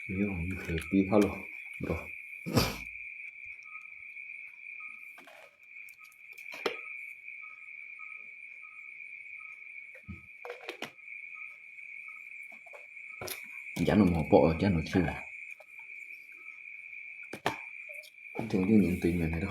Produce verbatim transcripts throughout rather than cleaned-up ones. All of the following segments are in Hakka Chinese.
Ini orang happy halo, bro. Jangan mau pok, jangan lucu lah. Tinggi yang tu yang ada.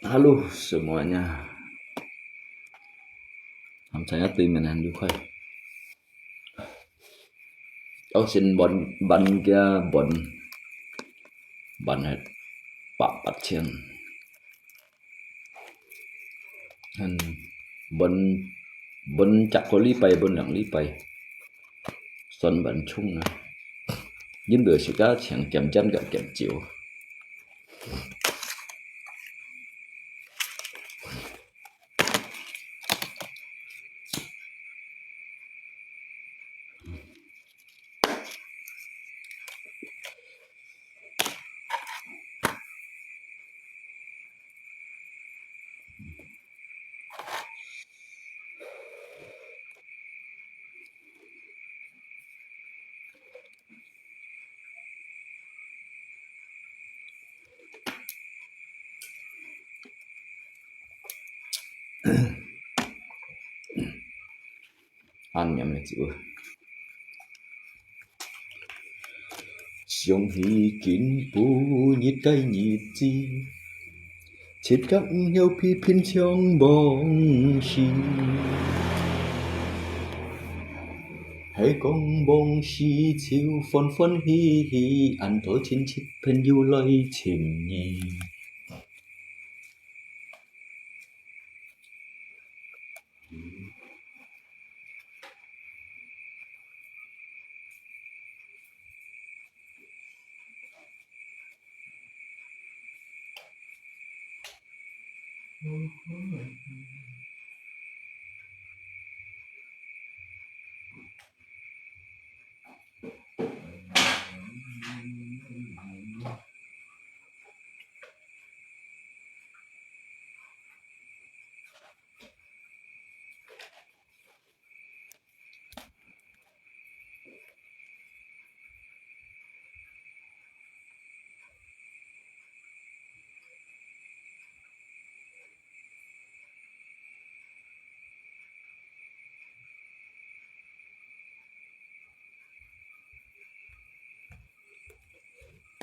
Halo semuanya. Namcaynya tui menan yukai. Au sin bon ban kia bon ban het pak pat chiang. 嗯，分，分一個禮拜，分兩禮拜，算慢衝啊。因為自家淨減鹽佮減酒。 恁樣个酒。想起今晡日个日子，自家毋曉批評像往時。係講往時就歡歡喜喜，恁多親戚朋友來尋你。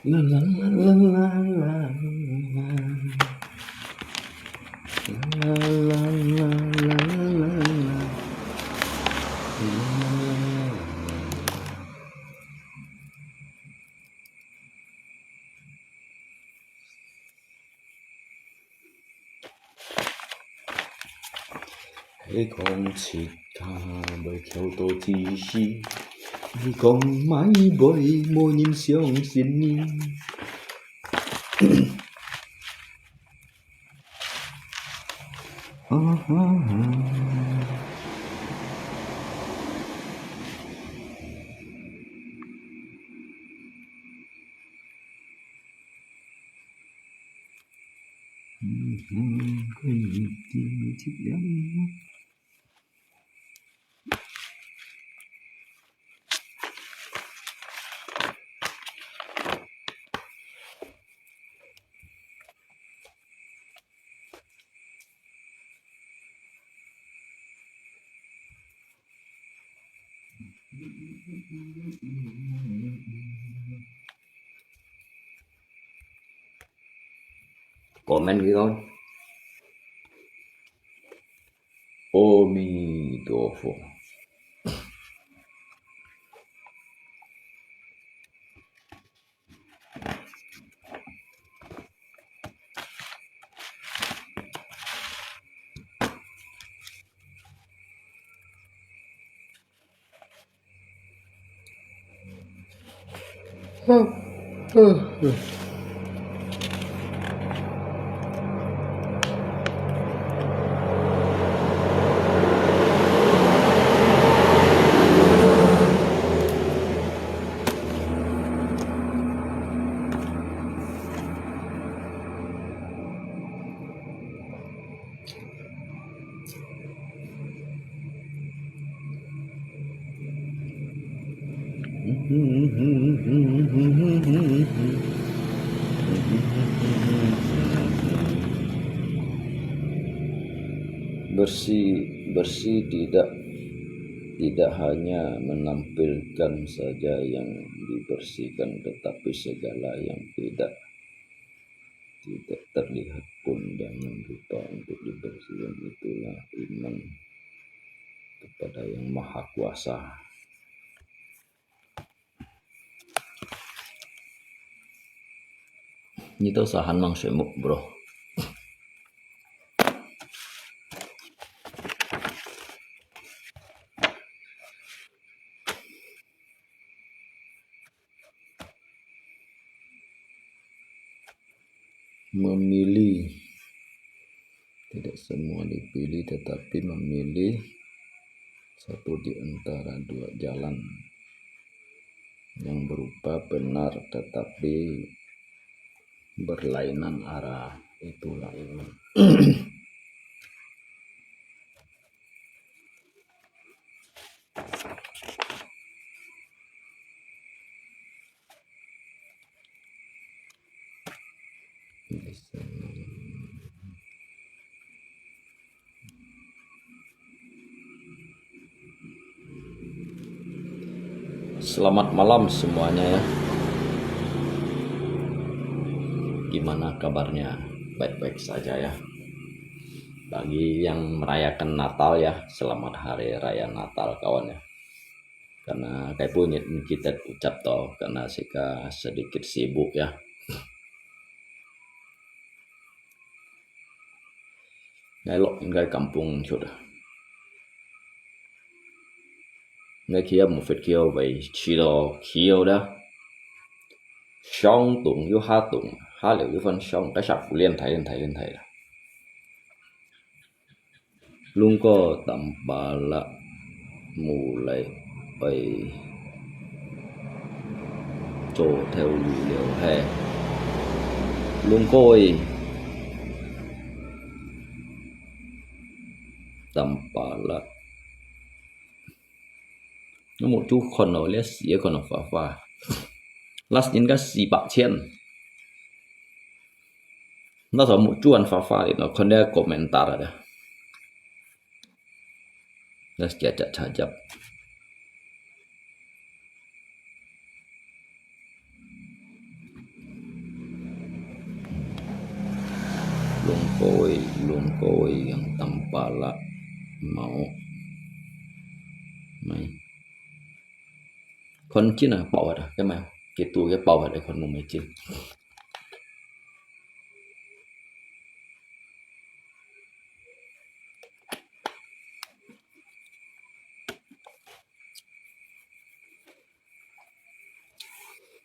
啦啦啦啦啦啦啦。啦啦啦啦啦啦啦。啦啦啦啦啦啦。 係講自家會撿到知識，係講買會無人相信你。啊哈哈。 Comment佢講，阿彌陀佛。 Bersih, bersih tidak, tidak hanya menampilkan saja yang dibersihkan, tetapi segala yang tidak, tidak terlihat pun jangan lupa untuk dibersihkan. Itulah iman kepada Yang Maha Kuasa. Nito sahan mang semok, bro. memilih, tidak semua dipilih, tetapi memilih satu di antara dua jalan yang berupa benar tetapi berlainan arah. Itulah iman. Selamat malam semuanya ya. Gimana kabarnya? Baik-baik saja ya. Bagi yang merayakan Natal ya, selamat Hari Raya Natal kawan ya. Karena 今晡日毋記得 ucap to, karena sika sedikit sibuk ya. 𠊎落應該kampung去了。𠊎去啊，無法去啊，會去到去啊啦。上凍又下凍，下了又翻上，該下苦練台練台練台啦。 Lungko Tampalak mulai ai cho theo lũ liu he. Lungko ơi, Tampalak. Nó một chú con nó lẽ xía con nó phá phá. Last in cái xì bạc chen. Nó sao một chú ăn phá phá thì nó con đe komentar ada. Nó kia chặt chặt chặt. Lungko ơi, Lungko ơi, yang Tampalak mau. Mai. Con chín à, bảo hạt à, cái mai. Cái tu cái bảo hạt đấy con mù mê chín.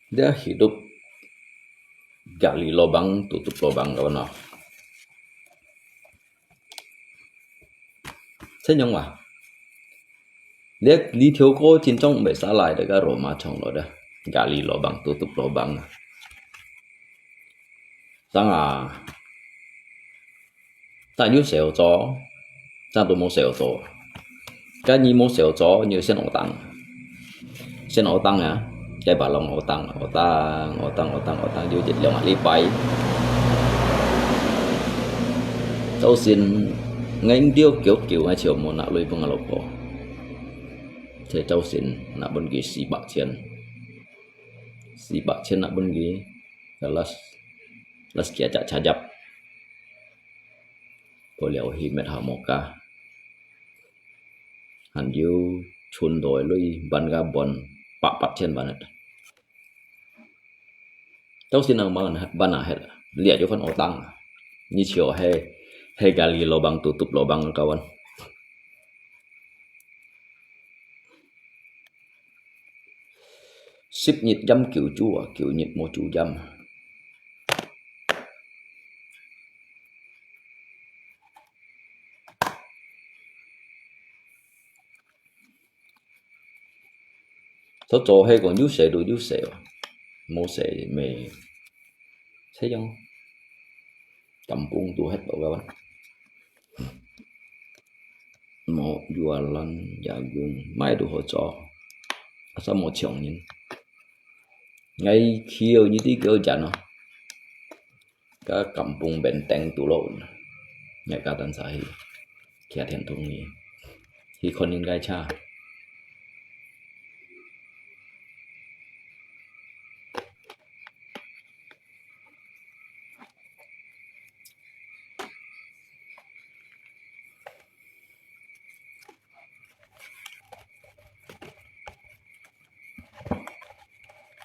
Dia hidup gali lubang tutup lubang kawan ah. Senyong wah. Dia li theo ko cincong bai salai deka Roma chong lo dah. Gali lubang tutup lubang. Sang ah. Ta nyu seo cho. Ta tu mo seo cho. Ka nyi mo seo cho, nyu sen otang. Sen otang ya. Kai ba long otang, otang, otang, otang, otang, yu jit liang li pai. Chau sin, ngai diu kiu kiu ngai chiu mo na lui pung alo ko. Chai chau sin, na bun ki si bak chien. Si bak chien na bun ki, ka las, las kia cha cha jap. Ko liao hi met ha mo ka. Han yu chun doi lui ban ka bon pak pat chien ban et. Tau sin ang ban, ban a het. Lia yu kon otang. Ni chiu he, he gali lubang tutup lubang kawan. Sip nyit jam kiu chu a, kiu nyit mo chu jam. Tho cho he kon yu se du yu se a, mo se me. Thế yang kampung tu het lo kawan. Mo jualan jagung, mai du ho cho. Asa mo chiong nyin. Ngai kiu nyi ti kiu jan no. Ka kampung benteng tu lo. Ngai ka tan sa hi. Kia thian thung ni. Hi kon nyin gai cha.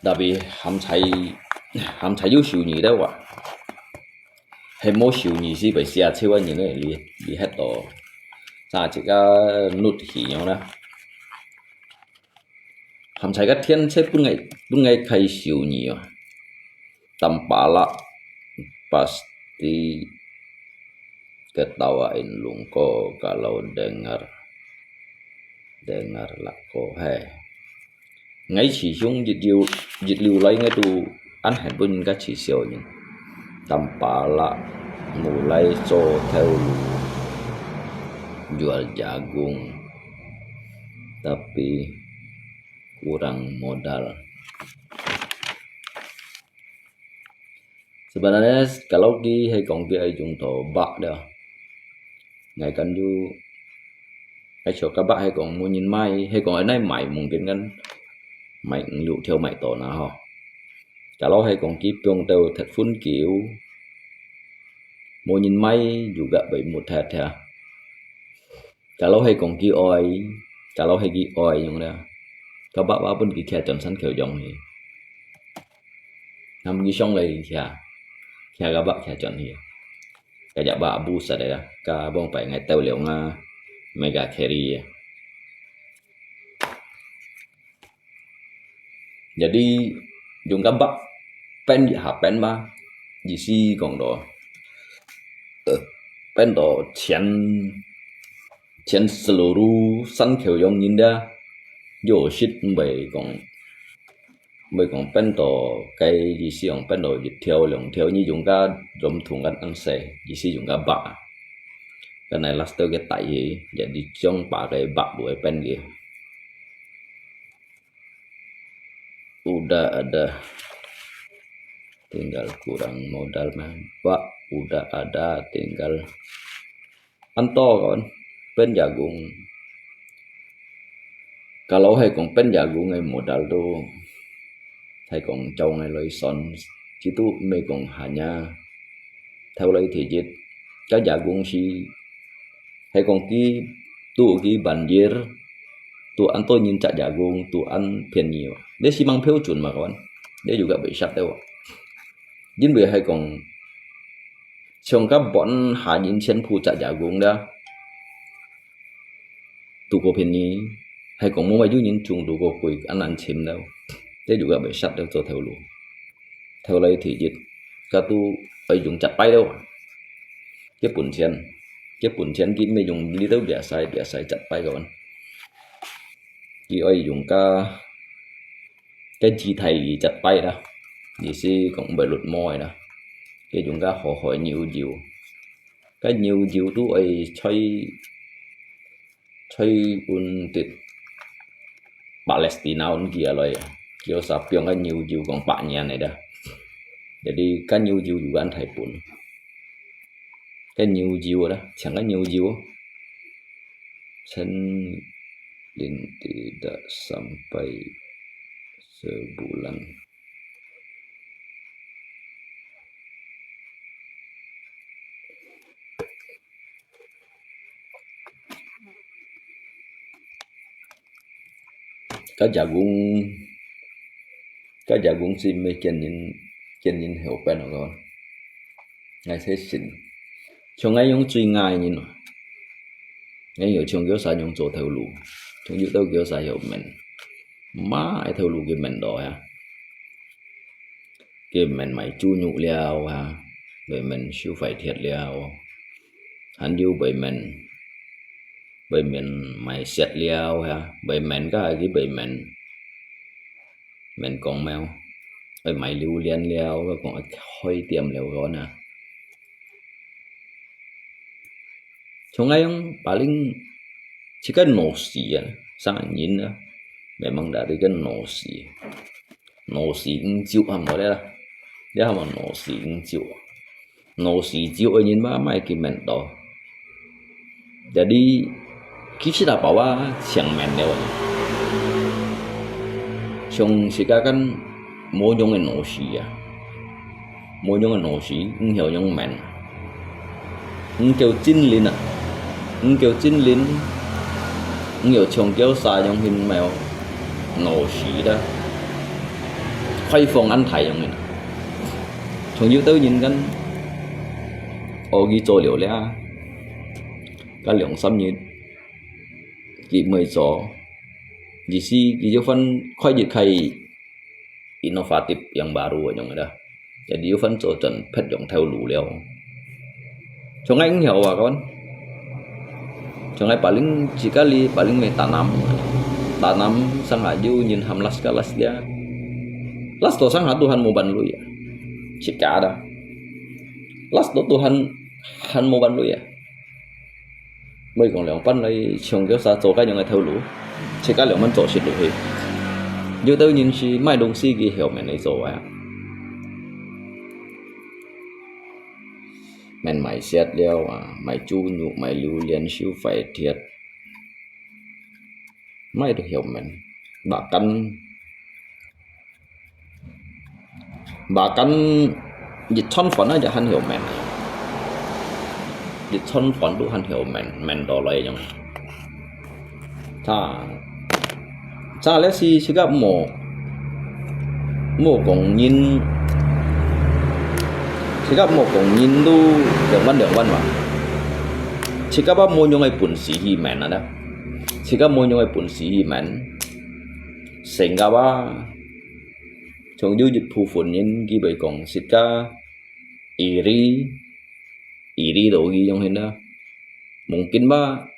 Tapi ham chai, ham chai yu siu nyi de wa. He mo siu nyi si bai sia cheu a nyi ne li, li het to. Sa chika nut hi nyong na. Ham chai ka thian chai pun ngai, pun ngai khai siu nyi a. Tampalak, pas pasti ketawa in lungko kalau dengar, dengar lagu he. Ngai cicung jit liu, jit liu lai ngai tu an hen pun ka cicau nyin. Tampala mulai co theu lu jual jagung, tapi kurang modal. Sebenarnya kalau ki hai kong ki ai jung to bak dah. Ngai kan ju ai cho ka bak hai kong mu nyin mai, hai kong ai nai mai mungkin kan mai nglu theo mai to na ho. Kalau hai kong ki piong teu thet phun kiu, mu nyin mai juga bai mu thet ha. Kalau hai kong ki oi, kalau hai ki oi yong dah. Ka bak wa pun ki kia chon san kheu yong hi. Nam ki song lai kia, kia ka bak kia chon hi. Ka jak bak bu sa dah, ka bong pai ngai teu liu nga, mega carry. Jadi, yung ka bak pen ha pen ma, isi kong do, pen do chén, chén seluruh san kheu yong nyin dah, yo sit mbai kong, mbai kong pen do, cái isi kong pen do yit theo, liang theo, ni yung ka rom thung kan an se, isi yung ka bak. Kan ai last cái tai hi, jadi chong pa cái bak bu pen ki. Udah ada, tinggal kurang modal mah. Pak, udah ada, tinggal anto kawan, pen jagung. Kalau hai kong pen jagung ai modal tu, hai kong chau ngai loi son, kitu mei kong hanya theo lai thijit, ka jagung si hai kong ki tu ki banjir, tu an to nyin chak jagung, tu an phiền nhiều. Dia si mang phiêu chun ma kawan. Dia juga bai sat deu. Jin bai hai kong, chong ka bon ha nyin chén phu chak jagung dah. Tu ko phiền nhiều. Hai kong mu mai yu nyin chung tu ko kui an an chim deu. Dia juga bai sat deu cho theo lu. Theo lai thijit. Ka tu ai yung chak pai deu. Cái bùn chén, cái bùn chén ki mei yung li teu bia sai, bia sai chak pai kawan. Ki ai yung ka, cái chi thai li chak pai dah. Ni si kong bai lut moi dah. Cái yung ka ho ho nhiều nhiều. Cái nhiều nhiều tu ai choi, choi un tit Palestina un kia loi. Kiêu sa piong cái nhiều nhiều kong pak nyan này dah. Jadi cái nhiều nhiều juga an thai bùn. Cái nhiều nhiều dah, chẳng cái nhiều nhiều. Chen Lin tidak sampai sebulan. Ka jagung, ka jagung si mei kiên nyin, kiên nyin heo pen ko. Ngai sai sin. Chong ngai yung chui ngai nyin. Ngai yung chong kêu sa yung cho theo lu. Chong yu tau kêu sa heo men. Ma ai theo lu ki men do ha. Ki men mai chu nyu liao ha. Bai men siu fai thiat liao. Han yu bai men. Bai men mai siat liao ha. Bai men ka hai ki bai men. Men kong mèo. Ơi, mai liu lian liao, kong hoi tiêm liao ko na. Chong ngai yung paling chỉ cái nổ xì à, sang nhìn à. Memang dari cái nổ xì. Nổ xì ứng chịu hả mà đấy là. Đấy hả mà nổ xì ứng chịu. Nổ xì chịu ơi nhìn mà mai kì men đó. Jadi, ki si ta bảo à, chiang men liao. Chong si ka kan mo yung nổ xì à. Mo yung nổ xì, ung hiao yung men. Ung kêu chính linh à. Ung kêu chính linh. Ung hiao chong kêu sa yung hin mèo. Nổ xì đó. Khai phong an thai yung hin. Chong yu tau nhìn kan. Ô ki cho liao liao. Ka liang sam nyi. Ki mei cho. Ji si ki yu fan khai ji khai innovative yang baru yang dah. Jadi yu fan cho chân phet yang theo lu liao. 像𠊎毋曉啊，kawan。像𠊎paling，自家哩paling meh tanam。Tanam上下有人喊las ka las dia。Las到上下都喊無半類啊。自家的。Las到都喊，喊無半類啊。 毋係講兩班來唱叫啥做該樣个頭路，自家兩班做事落去。有兜人係賣東西佢曉面來做啊，面賣雪了啊，賣豬肉，賣榴槤，燒快鐵，賣都曉面，bahkan Bahkan一餐飯啊，也還曉面。一餐飯都還曉面，面到來樣。他，他了是，自家無，無講人，自家無講人都兩萬兩萬嘛。自家吧無用个本事去面啊，自家無用个本事去面，成个吧。 像有一部分人佢會講，自家iri，iri到佢樣形啊。Mungkin ba,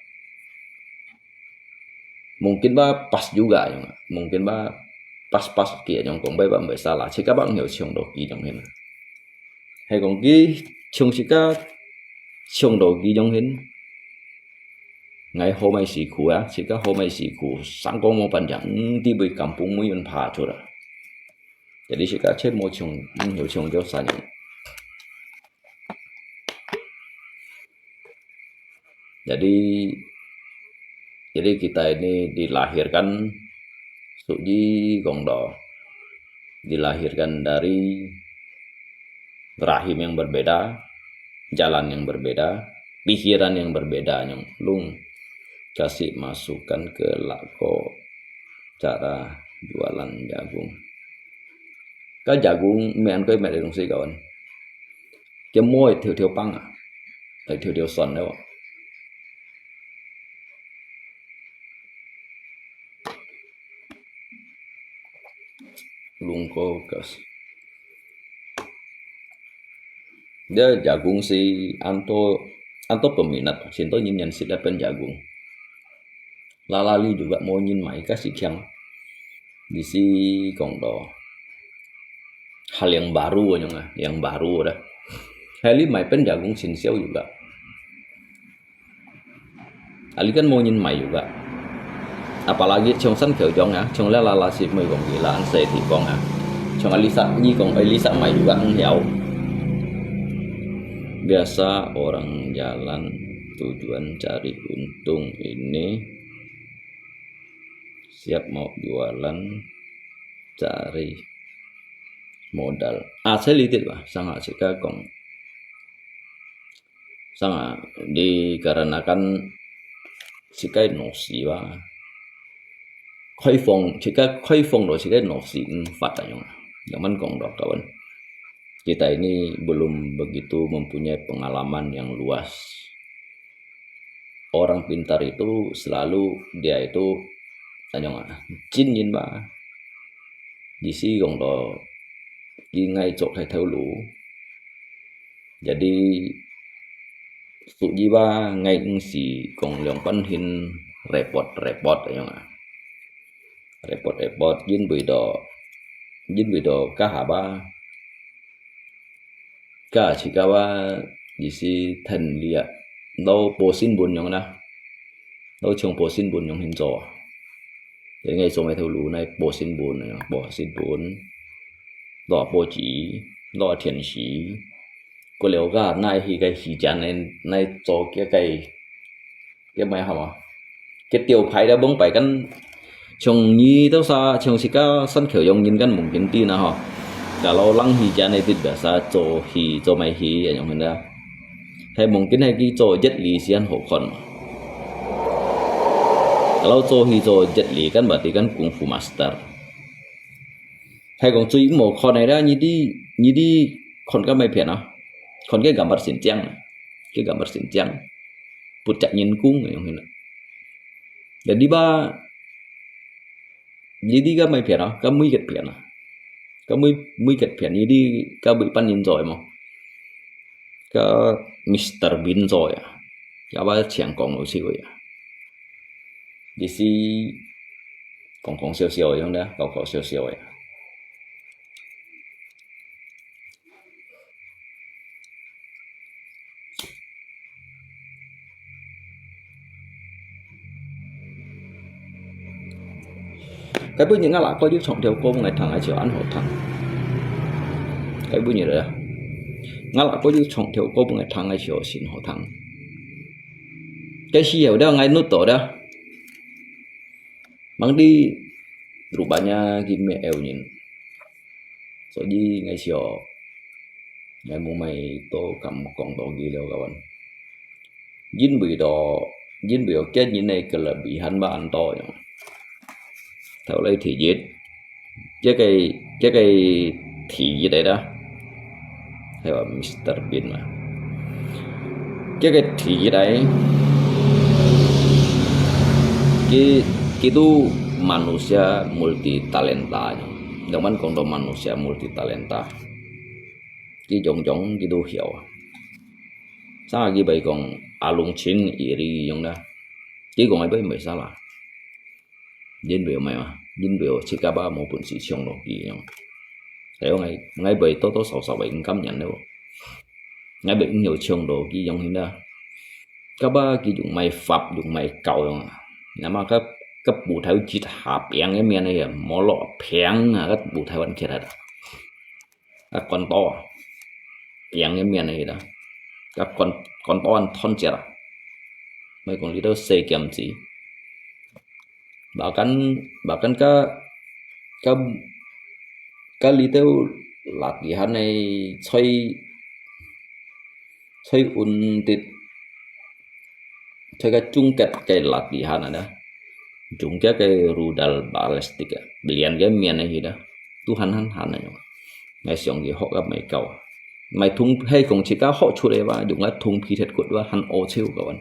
mungkin ba pas juga樣啊，mungkin ba pas-pas佢樣講，毋係，毋係salah，自家ba毋曉唱到佢樣形啊。係講佢唱自家唱到佢樣形，𠊎好麼辛苦啊，自家好麼辛苦，生講無半樣，毋知會kampung無人爬出來。 Jadi自家全無唱，毋曉唱叫啥人。Jadi, jadi kita ini dilahirkan, Suji kong do, dilahirkan dari rahim yang berbeda, jalan yang berbeda, pikiran yang berbeda, nyong lung kasih masukan ke lako cara jualan jagung. Cái jagung mẹ ăn cái mẹ đồng sĩ kawan. Cái môi thiêu thiêu păng à. Tại thiêu thiêu sòn đấy. Lung có cái. Dia jagung si anto, anto peminat, sinto nyin nyan sila pen jagung. Lalali juga mau nyin mai kasi kiang. Di si kong do. Hal yang baru nyong ah, yang baru dah. Hali mai pen jagung sin siau juga. Ali kan mau nyin mai juga. Apalagi chong san keu jong ah, chong le lala si mai kong gila an sai ti kong ah. Chong ali sa nyi kong ali sa mai juga ang hiau. Biasa orang jalan tujuan cari untung ini siap mau jualan cari modal. Asal itit ba, sanga sika kong. Sanga dikarenakan sikai nosi ba. Khai phong, sikai khai phong lo sikai nosi, hmm, fat ayong. Nyaman kong dok kawan. Kita ini belum begitu mempunyai pengalaman yang luas. Orang pintar itu selalu dia itu tanya ngah, jin yin ba. Di si gong do ki ngai chok hai thau lu. Jadi su ji ba ngai ng si gong leong pan hin repot-repot tanya ngah. Repot-repot jin bui do, jin bui do ka ha ba. Ka chi ka ba, di si then lia. Nau po sin bun yong na. Nau chong po sin bun yong hin zo. Jadi ngai so mai thau lu nai po sin bun, po sin bun. Lo po ji, lo thian si. Ko leo ka nai hi kai hi jan nai, nai zo kia kai. Kia mai ha ma. Kia tiểu牌的mong pai kan chong nyi tau sa chong sika san kheu yong nyin kan mungkin ti na ho. Kalau lang hi jan ai tit biasa cho hi cho mai hi ya yong henda. Hai mungkin hai ki cho jet li sian ho khon. Kalau cho hi cho jet li kan berarti kan kung fu master. Hai kong chui mo khon ai da nyi di, nyi di khon ka mai phian a. Khon ke gambar sin chiang. Ke gambar sin chiang. Put chak nyin kung yong henda. Jadi ba, jadi ka mai phian a, ka mui ket phian a. Ka mui, mui ket phian, jadi ka bui pan yin zoi mo. 个 Mister Bean 做呀，也捌請講老師个呀。你是講講笑笑个樣啦，搞搞笑笑个呀。該本日𠊎阿哥又唱條歌分𠊎聽，𠊎就恁好聽。該本日啊，𠊎阿哥又唱條歌分𠊎聽，𠊎就真好聽。該時候了，𠊎錄到了，望你rupanya佢乜有人，所以𠊎就 𠊎無麼个多敢講多佢了，kawan。因為到，因為到今日个kelebihan ba恁多樣。頭來第一，這个，這个第一个啦，係話 Mister Bean嘛。這个第一个，佢，佢都manusia multi talenta樣。兩萬講到manusia multi talenta。 佢樣樣佢都曉啊。Sama佢會講alung chin iri樣啦，佢講个會毋會salah？因為麼个嘛，因為自家吧無本事唱落去樣。所以𠊎，𠊎會多多少少會毋甘願咯。𠊎會毋曉唱落去樣形啦。Kaba佢用麼个法，用麼个教樣啊。那麼个，个舞台有幾下平个面个，無落平啊，个舞台還起來啦。 啊，管道啊，平个面个啦，啊，管，管道恁斷絕啊，莫講你兜細兼子。Bahkan，bahkan个，个，个你兜latihan个在，在untit，在个中間个latihan啊，中間个rudal balistik啊，練个面个去啦，都還還還个。 𠊎想佢學个毋係夠啊。毋係銅，係講自家學出來哇，用个銅皮鐵骨哇，還屙臭个哇。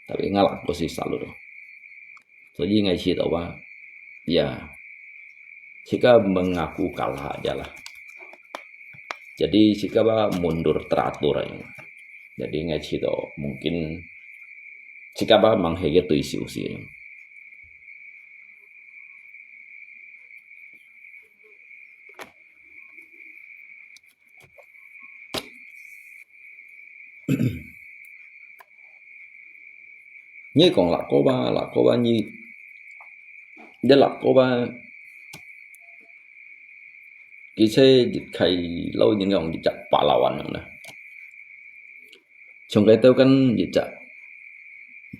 Tapi ngalak ko si salut. 所以𠊎試到哇，ya，自家mengaku kalah aja lah. Jadi自家吧mundur teratur aja. Jadi𠊎試到mungkin自家吧mang係个對手先。 你講辣椒吧，辣椒吧，你，你辣椒吧，其實一開老人講一隻pahlawan樣啦。像該兜kan一隻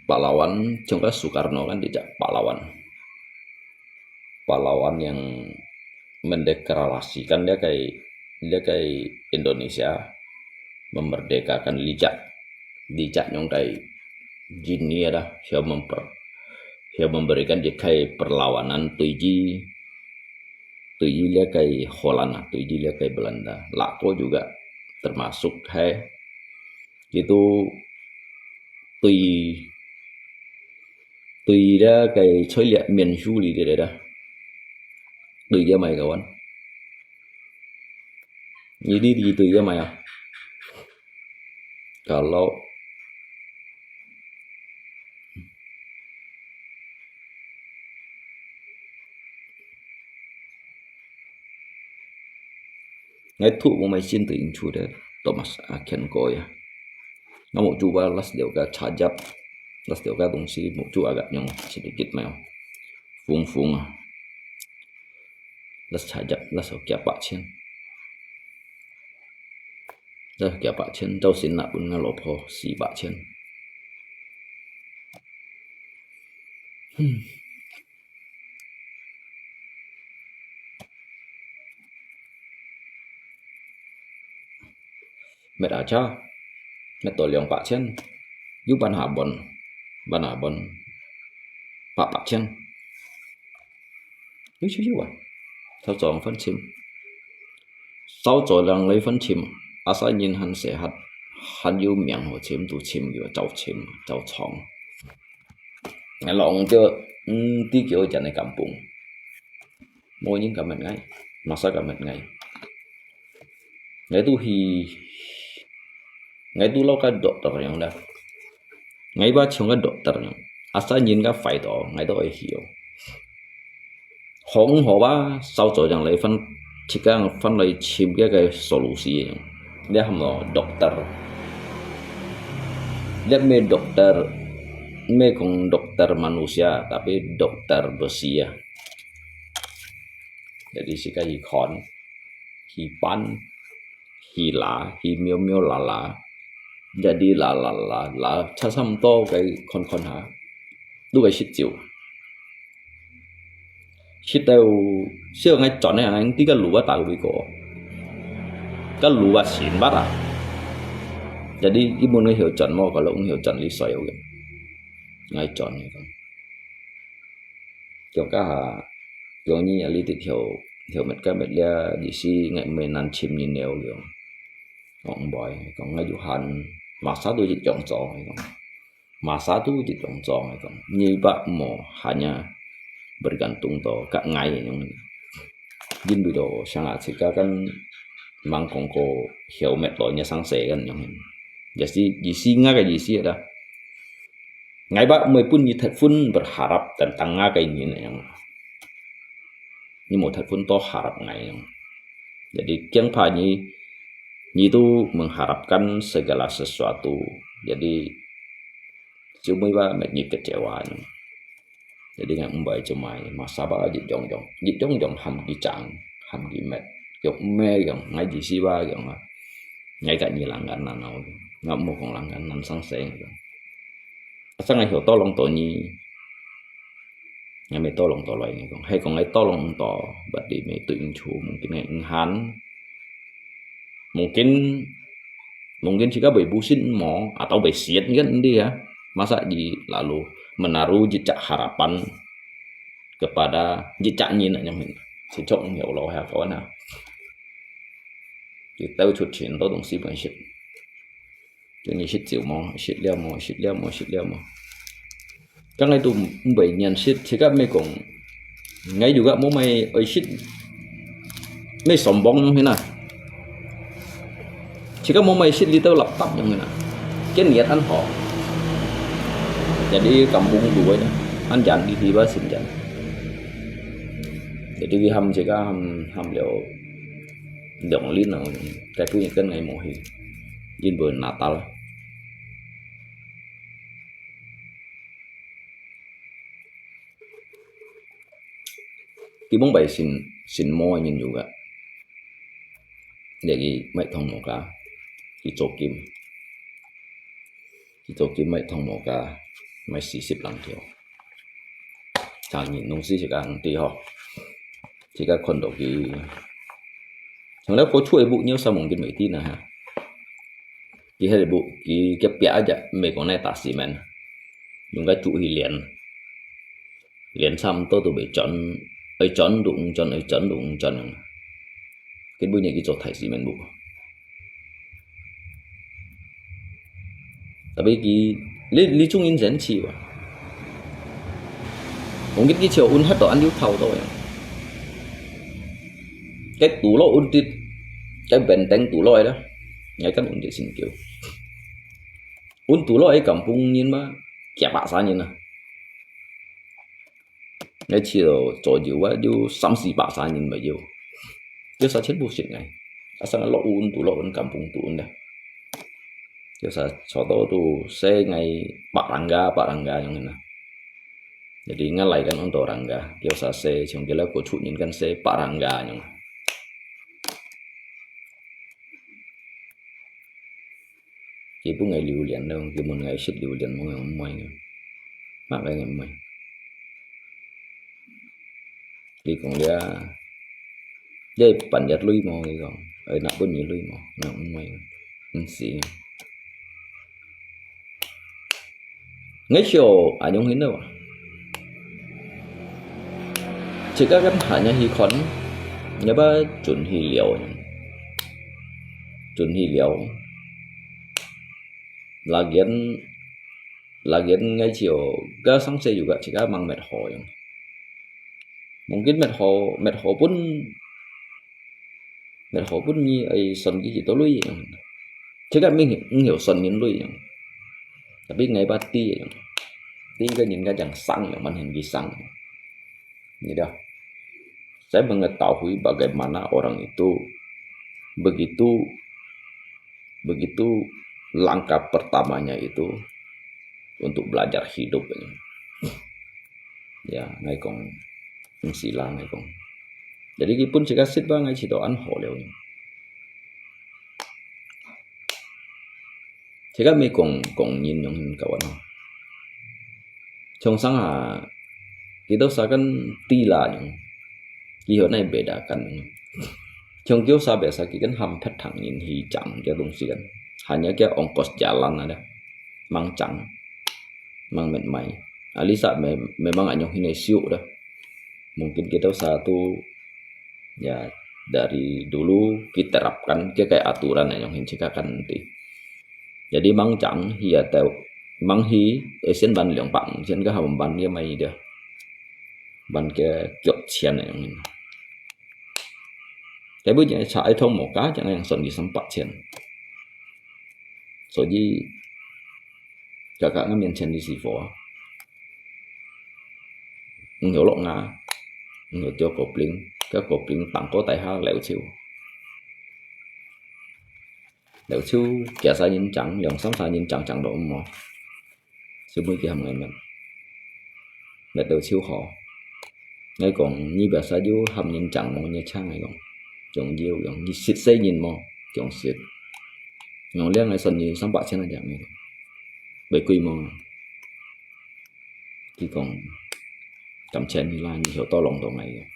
pahlawan，像該Soekarno kan一隻pahlawan。 Pahlawan yang mendeklarasikan dia kai, dia kai Indonesia memerdekakan Lijak. Lijak nyong kai jini ada, siya memper, siya memberikan dia kai perlawanan tuiji, tuiji dia kai Holland, tuiji dia kai Belanda. Lako juga termasuk hai. Itu tui 對這个在這面書裡底來啦。對這麼个one？你，你，你對這麼啊？Kalau𠊎讀無麼个心得，因此咧，Thomas Aken ko ya。𠊎目珠吧，last了个茶葉，last了个東西，目珠agak nyong sedikit嘛，紅紅啊。Last茶葉，last有幾百千。Last幾百千，到時拿分𠊎老婆四百千。Hmm。 Met aja，met到兩百千，又辦下本，辦下本，八百千。有就有啊，照做分簽，照做人來分簽，asal人還細還，還有名好簽，都簽有，照簽，照唱。𠊎攏就，嗯，知叫人个感動。 無人敢問𠊎，masa敢問𠊎。𠊎都去， ，𠊎都摎該doctor樣了，𠊎吧像該doctor樣，asal人家壞到，𠊎都愛曉。好毋好吧，燒咗樣來翻，自家翻來尋該个solusi樣。這喊做dokter。這毋係dokter，毋係講dokter manusia，tapi dokter besi啊。Jadi自家去看，去辦，去拿，去妙妙啦啦，jadi啦啦啦啦，差差毋多該看看下，都會食酒。 食到燒𠊎轉呢，𠊎知个路啊打个位過，个路啊先捌啊。Jadi佢問𠊎曉轉無，佢講曉轉你衰个，𠊎轉佢講。講該下，講你啊，你得曉曉搣个搣了，意思𠊎毋係難尋人了樣。講毋會，講𠊎有閒，masa都一樣做，佢講。 Masa都一樣做，佢講，你吧無hanya bergantung到个𠊎樣。因為到像啊，自家kan mang講過曉搣到你生死kan樣。也是意思，𠊎个意思啦。𠊎吧毋會分你忒分berharap tentang𠊎个人樣。你無忒分到harap𠊎樣。Jadi驚怕你，你都mengharapkan segala sesuatu。Jadi 就每擺搣你个借話呢。Jadi𠊎毋會做麼个，masa吧一樣樣，一樣樣喊佢爭，喊佢搣，用毋係用，𠊎意思吧用啊。𠊎个你人間難熬，𠊎毋好講人間難生死用。Asal𠊎曉tolong到你，𠊎乜tolong到來，𠊎講，係講𠊎tolong毋到，berarti乜對毋住，mungkin𠊎毋閒。 Mungkin mungkin自家會bosan無，atau會sian kan，hindi啊。Masa你lalu menaruh jejak harapan kepada jejak你nak nyamin. Sejok你有lo ya kawan啊。你兜出錢多東西分食。就你食酒無，食了無，食了無，食了無。 Kan𠊎都毋會認識，自家乜講，𠊎又个無買愛食，乜sombong樣形啊。自家無買食，你兜laptop樣形啊，今日恁好。Jadi kampung tuh ya，恁樣你去吧，新疆。Jadi佢喊自家喊喊了兩輪啊，該不然跟𠊎無去，因為Natal。 佢往擺新，新毛个人有个，這个賣糖無加，佢做金，佢做金賣糖無加，賣四十零條。常人攏係自家兄弟吼，自家看到佢，從來過出一步，你有啥望緊袂定啊哈。 佢係一步，佢个壁一隻，毋係講來打cement，用个竹去連，連差毋多都會轉，愛轉都毋轉，愛轉都毋轉樣。佢本來佢做大cement步。Tapi佢，你，你中意人氣哇？Mungkin佢就運核到恁樣透到樣。該堵落運啲，該benteng堵落來啦，𠊎kan運啲成就。 Ôn tù lo ai kampung nyin mah, kia paksa nyin ah. Ngai chiu zò yiu ah, yiu sam si paksa nyin mah yiu. Yiu sa chen bu sit ngai. Asal ngai lo ôn tù lo ôn kampung tù ôn dah. Yiu sa cho to tu se ngai pak rangga, pak rangga yang na. Jadi ngai lai kan ôn to rangga. Yiu sa se chiang kila ko chu nyin kan se pak rangga yang. Ki bu ngai liu lian lo, ki mun ngai sit liu lian mo ngai mai. Mak ngai mai. Ki kong lia. Jai pan yat lui mo ki kong. Ai nak pun ni lui mo. Ngai mai. Nsi. Ngai sio anyong hin lo. Chika kan hanya hi kon. Nya ba chun hi liao. Chun hi liao. Lagian, lagian ngai sio ga sang se juga chika mang met ho yang. Mungkin met ho, met ho pun, met ho pun ni ai son ki to lui yang. Cakap mi ngiau son ngin lui yang. Tapi ngai ba ti yang. Ti ka ngin ka jang sang yang man hen ki sang. Ni dah. Saya mengetahui bagaimana orang itu begitu begitu langkah pertamanya itu untuk belajar hidup. Ya, ngai kong, sila ngai kong. Jadi kipun cakap sit ba ngai cito an ho liu. Cakap mi kong kong ngin yang kawan. Chong sang ha, kita usahakan tila yang. Kihau nai bedakan. Chong kio sa biasa ki kan ham phet thang ngin hi chang kia dong si kan. Hanya kia ongkos jalan ada. Mang chang. Mang met mai. Alisa me, memang anyong hine siu dah. Mungkin kita usaha tu ya dari dulu kita terapkan ke kayak aturan anyong hin cikakan nanti. Jadi mang chang hi atau mang hi esen ban liang pang chen ka ham ban dia mai dia. Ban ke kiok chen anyong hin. Tapi jangan sa ai thong mo ka jangan yang son di sempat chen. So di kakak ngamien chen di si fo. Ngiau lok nga, ngiau tio kopling, ka kopling tang ko tai ha leu chiu. Leu chiu kia sa yin chang, yong sam sa yin chang chang do mo. Su mui ki ham ngai men. Met leu chiu ho. Ngai kong ni bia sa yu ham yin chang mo ni chang ngai kong. Yong yu yong ni sit se yin mo, yong sit. Yong liang ngai son ni sam ba chen ngai jang ngai. Bai kui mo. Ki kong, kam chen ni la ni hiu to long to ngai.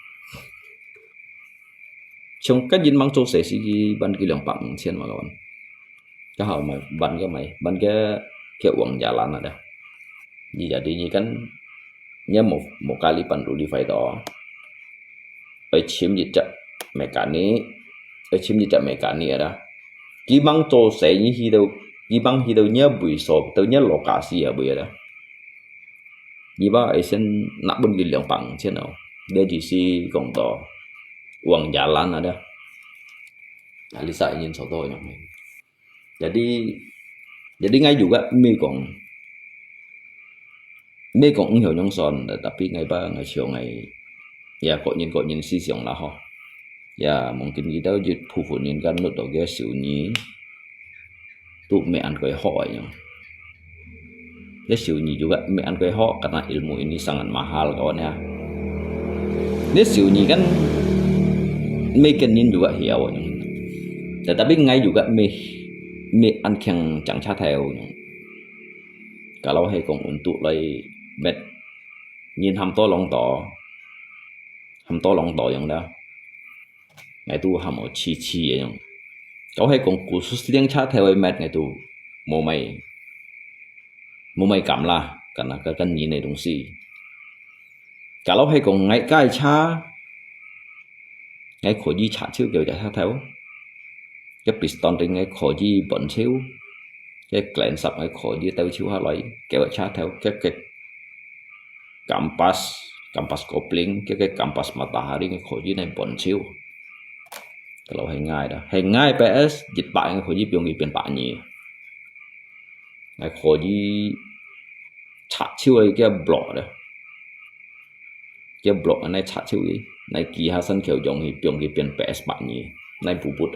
Chong ka yin mang cho se si ki ban ki liang pang chen ma kawan. Ka hau mai ban ka mai, ban ka ke uang jalan ada. Ni jadi ni kan nya mo mo kali pan dulu di fai to. Oi chim yit chak mekani, oi chim yit chak mekani ada. Ki mang cho se ni hi do, ki mang hi do nya bui so, do nya lokasi ya bui ada. Ni ba ai sen nak bun ki liang pang chen au. Dia ji si kong to uang jalan ada. Alisa ingin so to yang. Jadi jadi ngai juga mi kong. Mi kong ung hiu nyong son, tapi ngai ba ngai chiu ngai. Ya kok nyin kok nyin si siang lah ho. Ya mungkin kita jut phu phu nyin kan nut do ke siu ni. Tu me an koi ho yang. Ke siu ni juga me an koi ho karena ilmu ini sangat mahal kawan ya. Ni siu ni kan me ken nyin juga hiau yang. Tetapi ngai juga me me an kiang chang cha thai yang. Kalau hai kong untuk lai met nyin ham to long to, ham to long to yang dah. Ngai tu ham o chi chi yang. Kalau hai kong kusus liang cha thai wai met ngai tu mo mai, mo mai kam lah, karena ka kan nyin nai dong si. Kalau hai kong ngai kai cha, ngai kho ji cha chiu kiau cha thai. Ke piston ring ngai kho ji bon chiu. Ke klen sap ngai kho ji tau chiu ha loi. Kiau cha thai ke ke kampas, kampas kopling, ke ke kampas matahari ngai kho ji nai bon chiu. Kalau hai ngai dah. Hai ngai P S, jit pa ngai kho ji piong i pian pa ni. Ngai kho ji cha chiu ai ke blok dah. Ke blok nai cha chiu i. Nai ki ha san kiau jong i piong i pian P S pa ni. Nai bu but.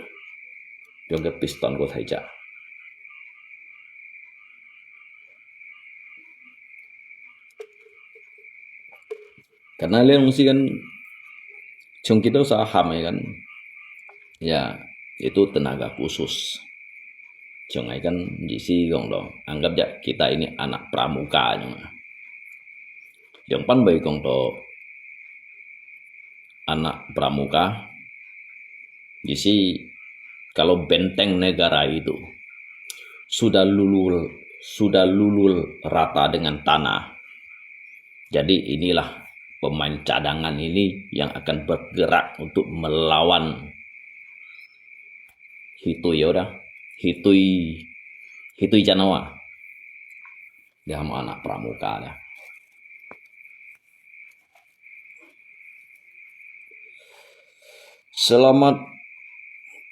Piong ke piston ko thai cha. Karena liang si kan chong kita usaha ham ai kan. Ya, itu tenaga khusus. Chong ai kan ji si kong lo. Anggap ja kita ini anak pramuka nyong. Yang pan bai kong to anak pramuka. Jadi kalau benteng negara itu sudah lulul sudah lulul rata dengan tanah. Jadi inilah pemain cadangan ini yang akan bergerak untuk melawan hitui ya udah hitui hitui janawa. Dia mau anak pramuka dah. Selamat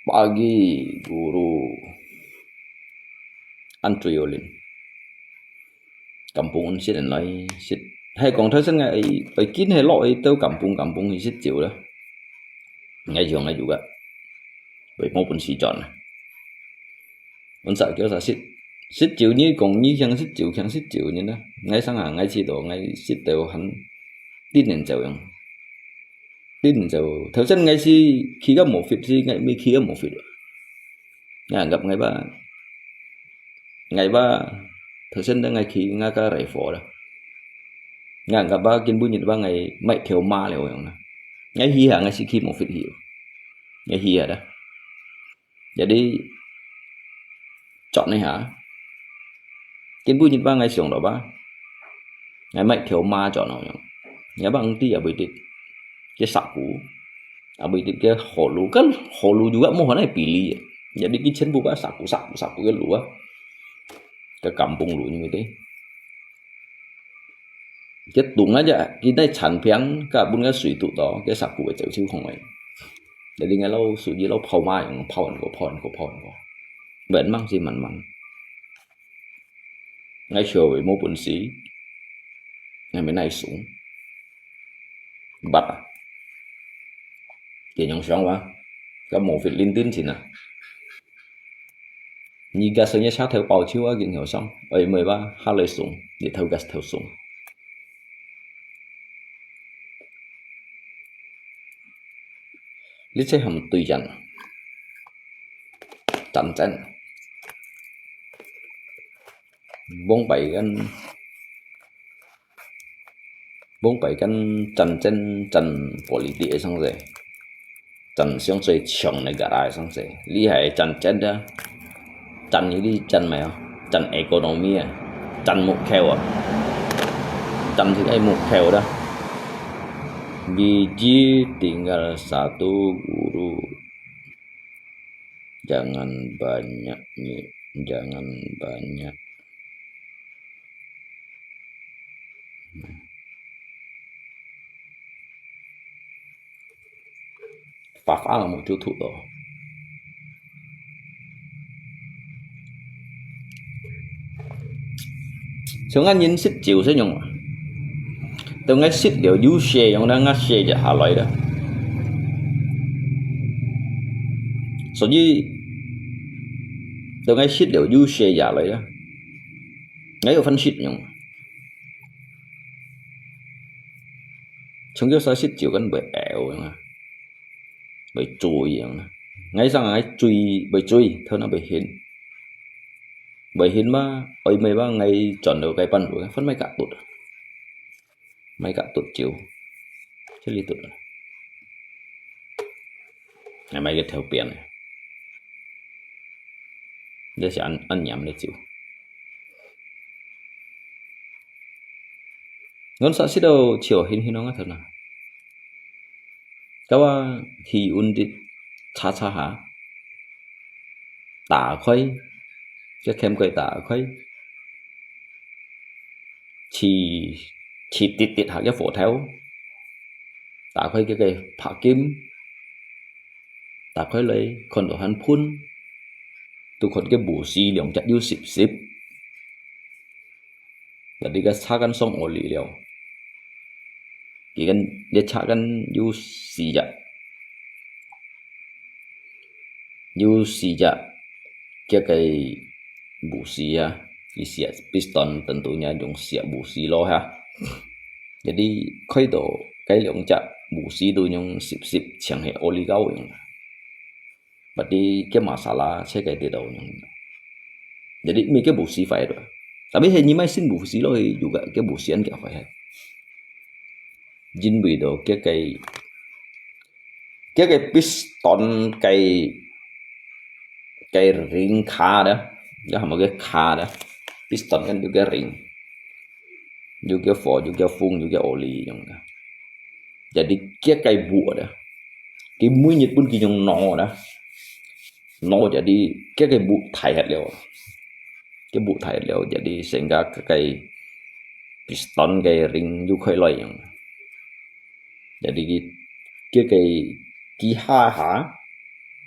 pagi, Guru. 恁最有靈。Kampung un sit and來sit，係講頭先𠊎愛緊係落去到kampung，kampung去食酒啦。𠊎用𠊎有个，會無本事轉啊。阮啥叫啥食，食酒你講你想食酒，想食酒你呢？𠊎想啊，𠊎試到𠊎食到很，頂然就樣。頂就，頭先𠊎係去个無fit，係𠊎毋係去个無fit。𠊎合𠊎吧，𠊎吧，頭先等𠊎去𠊎个來火啦。𠊎合吧，今晡日吧，𠊎買條馬了樣啦。𠊎去下，𠊎係去無fit去，𠊎去下啦。Jadi，轉一下，今晡日吧，𠊎想到吧，𠊎買條馬轉咯樣。𠊎吧，毋知也會得，个石鼓，也會得个河路，kan河路juga無可能比例。Jadi佢全部吧，石鼓，石鼓，石鼓个路啊，个kampung路，你會得。佢堵啊只，佢在產品，甲本个水堵到，个石鼓會走手空个。Jadi𠊎老屬於老跑馬樣，跑很過，跑很過，跑很過。慢慢是慢慢。𠊎學會無本事，𠊎咪耐送。Bat啊，佢用想法，个無fit認真先啊。你个生意車頭包手啊，佢用想，哎，毋係吧，下來送，你頭个頭送。 你這還對人，戰爭。往擺間，往擺間戰爭戰politik个上勢，戰上最強个negara个上勢，你還戰爭个？ 戰你，你戰麼个啊？戰ekonomi啊，戰目標啊，戰這个目標啦。Biji tinggal satu guru, jangan banyak ni, jangan banyak. 白花了，我就吐了。像𠊎人食酒係樣啊，等𠊎食了有血樣，等𠊎血就下來了。所以，等𠊎食了有血下來了，𠊎有飯食樣。 從小食酒kan會枵樣啊，會醉樣啊。𠊎想𠊎醉，會醉，頭那會暈。會暈嘛，愛咩嘛，𠊎轉到該半路，分買甲毒，買甲毒酒，這裡毒啊。𠊎買个頭邊啊，這是恁，恁黏个酒。 阮煞食到笑瞇瞇啷个頭那。到啊，氣溫直差差下，打開，這掀蓋打開，氣，氣直直下个火頭，打開這个白金，打開來看到還噴，都看个武士兩隻又濕濕。 Jadi該車間上oli了，佢間列車間有四隻，有四隻，這个武士啊，佢四隻piston tentunya用四隻武士咯哈。Jadi開到該兩隻武士都用濕濕，像係oli膏樣。 Berarti ke masalah，這个跌倒樣。Jadi，毋係个武士壞了。Tapi係你買新武士咯，有个，个武士恁个壞係。因為到个，个，个piston个，个ring卡的，這係麼个卡的？Piston kan有个ring，有个火，有个風，有个oli樣个。Jadi，个个布的，佢每日分佢用挪的，挪jadi，个个布大忒了。 个布大了，jadi sehingga个个piston个ring又開來樣。Jadi佢，个个佢下下，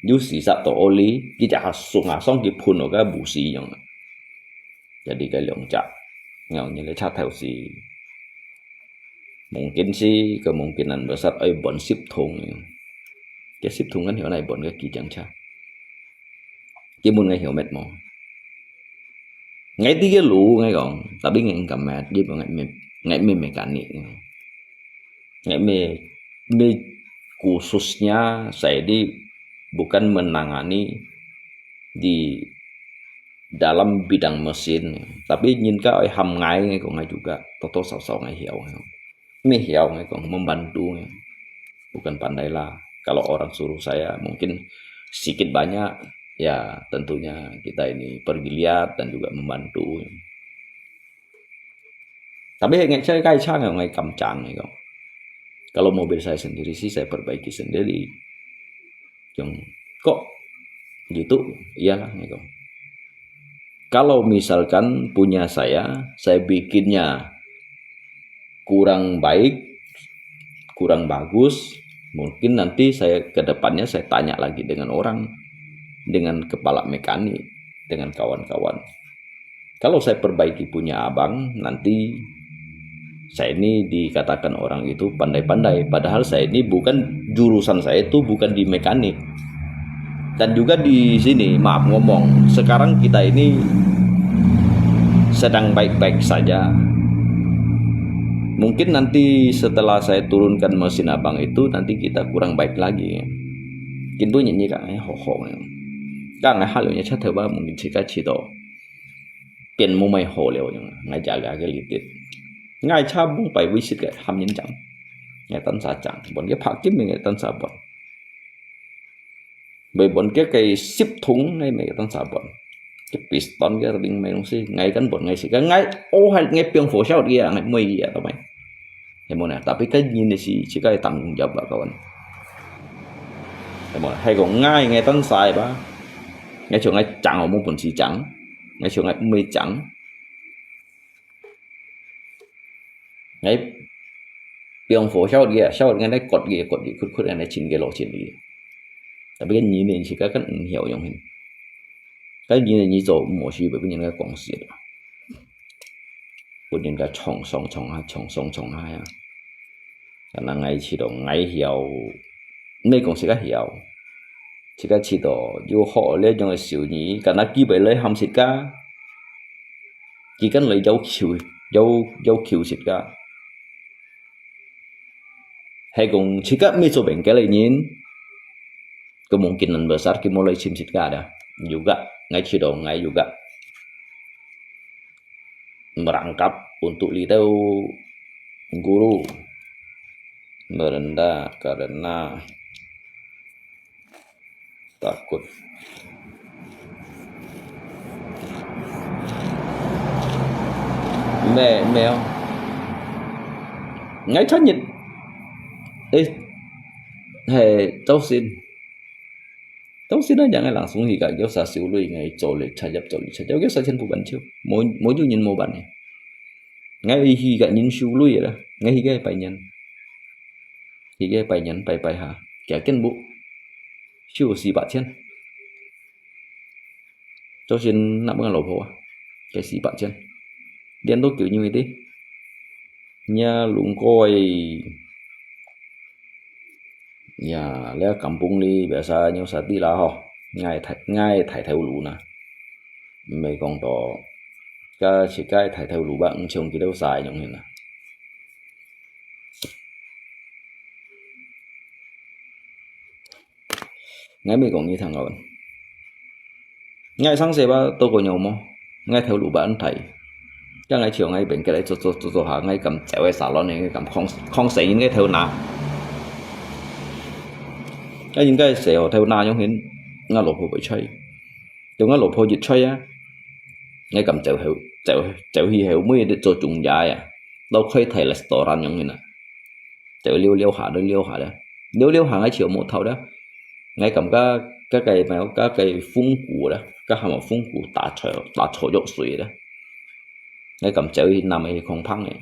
又四十度oli，佢就下送下上去噴落个武士樣。Jadi該兩隻，然後你个車頭是，mungkin是kemungkinan besar愛換十筒。該十筒kan曉哪換个幾輛車？根本ngai曉乜無？Ngai知个路，ngai講，tapi ngai毋敢乜，因為ngai毋，ngai毋mekanik。Ngai me, me khususnya saya ini bukan menangani di dalam bidang mesin, tapi nyin ka ai ham ngai, ngai kong ngai juga, toto sao sao ngai hiau. Me hiau ngai kong membantu, bukan pandai lah. Kalau orang suruh saya, mungkin sedikit banyak, ya tentunya kita ini pergi lihat dan juga membantu. Tapi ngai cha, ngai cha ngai, ngai kam chang ngai kong. Kalau mobil saya sendiri sih saya perbaiki sendiri. Yang kok gitu, iyalah ngai kong. Kalau misalkan punya saya, saya bikinnya kurang baik, kurang bagus, mungkin nanti saya ke depannya saya tanya lagi dengan orang, dengan kepala mekanik, dengan kawan-kawan. Kalau saya perbaiki punya abang, nanti saya ini dikatakan orang itu pandai-pandai, padahal saya ini bukan, jurusan saya itu bukan di mekanik. Dan juga di sini, maaf ngomong, sekarang kita ini sedang baik-baik saja. Mungkin nanti setelah saya turunkan mesin abang itu, nanti kita kurang baik lagi. Kintu nyi nyi ka ngai ho ho ngai. Ka ngai ha liu nyi cha thai ba mungkin chika chito. Pian mu mai ho liu ngai jaga ke litit. Ngai cha bung pai wi sit ke ham nyin jang. Ngai tan sa jang. Bon ke phak kim ngai tan sa bon. Bai bon ke kai sip thung ngai mai tan sa bon. Ke piston ke ring mai nung si ngai kan bon ngai si ka ngai. Oh hai ngai piang fo shao dia ngai mui dia ta mai. Hei mo na, tapi kan nyin si chika tanggung jawab ba kawan. Hei mo na, hei ko ngai ngai tan sa ba. Ngai cho ngai chang mo pun si chang. Ngai cho ngai mui chang. Ngai piang fo shao dia, shao ngai nai kot dia, kot dia, khut khut ngai chin ke lo chin dia. Tapi kan nyin si ka kan hiao yong hin. Kan nyin ni cho mo si ba nyin ngai kong si. Pun nyin ka chong song chong ha, chong song chong ha ya. Kana ngai chito ngai hiao, nai kong si ka hiao. Si ka chito, yu ho le jong siu ni, kana ki bai le ham si ka. Ki kan le yau kiu, yau, yau kiu si ka. Hei kong si ka mi cho beng ke le nyin. Kemungkinan besar ki mo le chim si ka da. Juga, ngai chito, ngai juga. Merangkap untuk litau guru merendah karena takut. Mẹ mèo. Ngai thất nhật. Ê, hè, cháu xin. Cháu xin nói rằng là làng xuống thì cả kiểu xa xíu lui ngày cho lệ cha dập cho lệ cha dập kiểu xa chân của bạn chiêu. Mỗi, mỗi du nhìn mô bản này. Ngai hi ka nyin shu lui da. Ngai hi ka pai nyin. Hi ka pai nyin pai pai ha. Kia ken bu. Shu si ba chen. Cho xin nak bưng lẩu phô. Cái si ba chen. Điện đốt kiểu như vậy đi. Nhà lùng coi. Ya, le kampung li biasa nyo sati la ho. Ngai thai, ngai thai thai ulu na. Mei kong to. Ka si kai thai thai ulu ba ng chong ki deu sai nyong hin na. Ngai mei kong ni thang kawan. Ngai sang se ba to ko nyo mo. Ngai thai ulu ba an thai. Ka ngai chiu ngai ben ke lai cho cho cho cho ha ngai kam cheu e salon ngai kam khong khong se ngai thai na. Ngai yin ngai se ho thai na nyong hin. Ngai lo pho bai chai. Cho ngai lo pho yit chai a. Ngai kam cheu heu cheu cheu hi heu mui de cho chung ya ya. Lo khoi thai restaurant nyong hin na. Cheu liu liu ha de liu ha de. Liu liu ha ngai chiu mo thau de. Ngai kam ka ka kai ma ka kai fung ku de. Ka ha ma fung ku ta cho ta cho yok sui de. Ngai kam cheu hi nam e khong phang e.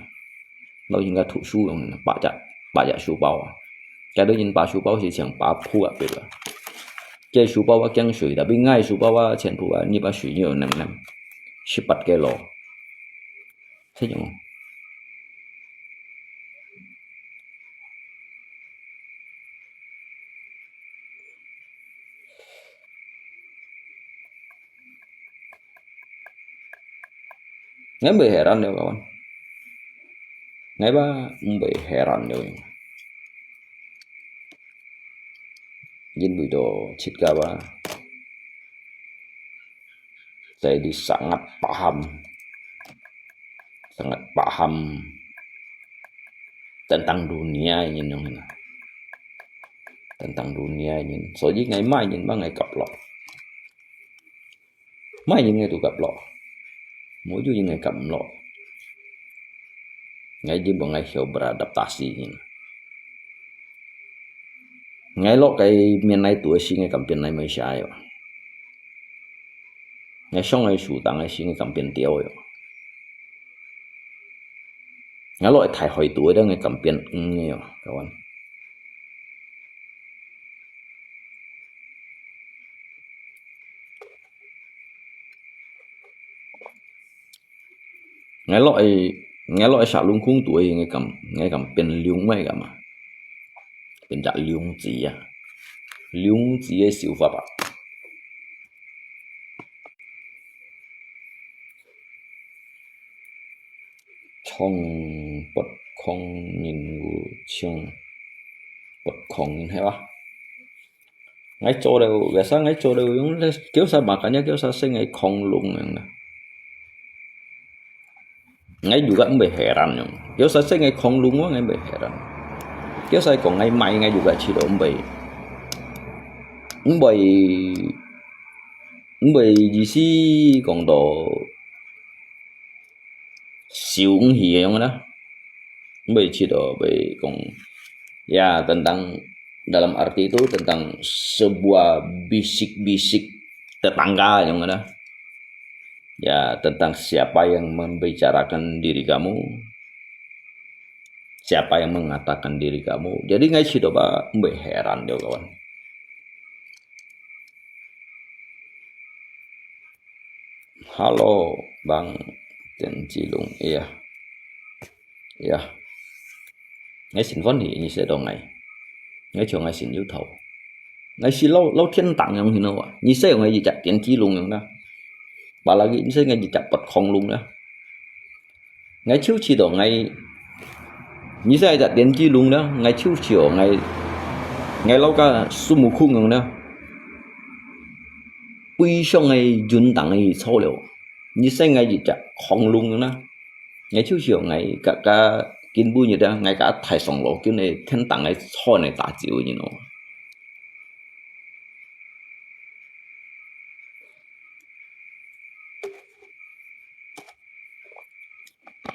Lo yin ngai thu shu yong ba ja ba ja shu bao a. Ka do yin ba shu bao si chiang ba phu a pe la. Ke shu bao a kiang shui da bi ngai shu bao a chen phu a ni ba shui ni nem nem. 十八个路，係樣。𠊎毋會heran了，kawan。𠊎吧毋會heran了。因為到自家吧，jadi sangat paham, sangat paham tentang dunia ini, tentang dunia ini. 所以𠊎麼人嘛𠊎合落。 麼人𠊎都合落，無就因𠊎合毋落。𠊎因為𠊎曉beradaptasi。𠊎落該面來肚个時，𠊎敢變來Malaysia喲。𠊎上來樹頂个時，𠊎敢變鳥喲。𠊎落大海肚个，𠊎敢變魚喲，kawan。 𠊎落去，𠊎落去沙龍空肚，𠊎敢，𠊎敢變龍，𠊎敢啊？變隻龍子啊，龍子个手法啊。 Chong pot khong nyin wu chong pot khong nyin hai wa. Ngai cho deu, biasa ngai cho deu yung le, kêu sa makanya kêu sa sing ngai khong lung yang na. Ngai juga mbe heran yung. Kêu sa sing ngai khong lung wa ngai mbe heran. Kêu sa kong ngai mai ngai juga chi do mbe. Mbe, mbe ji si kong do siu ng hi yung na. Mbe chi do mbe kong. Ya, tentang, dalam arti itu tentang sebuah bisik-bisik tetangga yang ada. Ya, tentang siapa yang membicarakan diri kamu, siapa yang mengatakan diri kamu. Jadi ngai chi do ba mbe heran dia kawan. Hello, Bang Tian Chi Lung. Iya. Iya. Ngai sin fon hi, ni se dong ngai. Ngai chiu ngai sin yu thau. Ngai si lau, lau thiên tang yang hino wa. Ni se ngai ji jak Tian Chi Lung yang na. Ba lagi ni se ngai ji jak pot khong lung na. Ngai chiu chi do ngai, ni se jak Tian Chi Lung na, ngai chiu chi do ngai, ngai lau ka su mu khung yang na. Ui shong ngai jun tang ngai cho liu. Ni se ngai ji jak khong lung yang na. Ngai chiu chi do ngai ka, ka kin bu ni da, ngai ka thai song lo kin ngai thiên tang ngai cho ngai ta jiu ni no.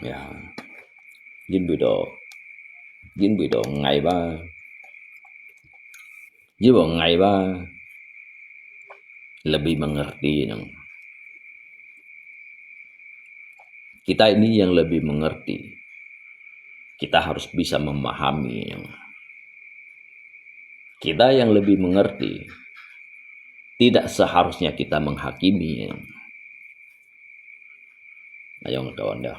Ya. Yin bui do, yin bui do ngai ba. Yin bui ngai ba. Lebih mengerti nang. Kita ini yang lebih mengerti. Kita harus bisa memahami. Kita yang lebih mengerti, tidak seharusnya kita menghakimi. Ayong kawan dah.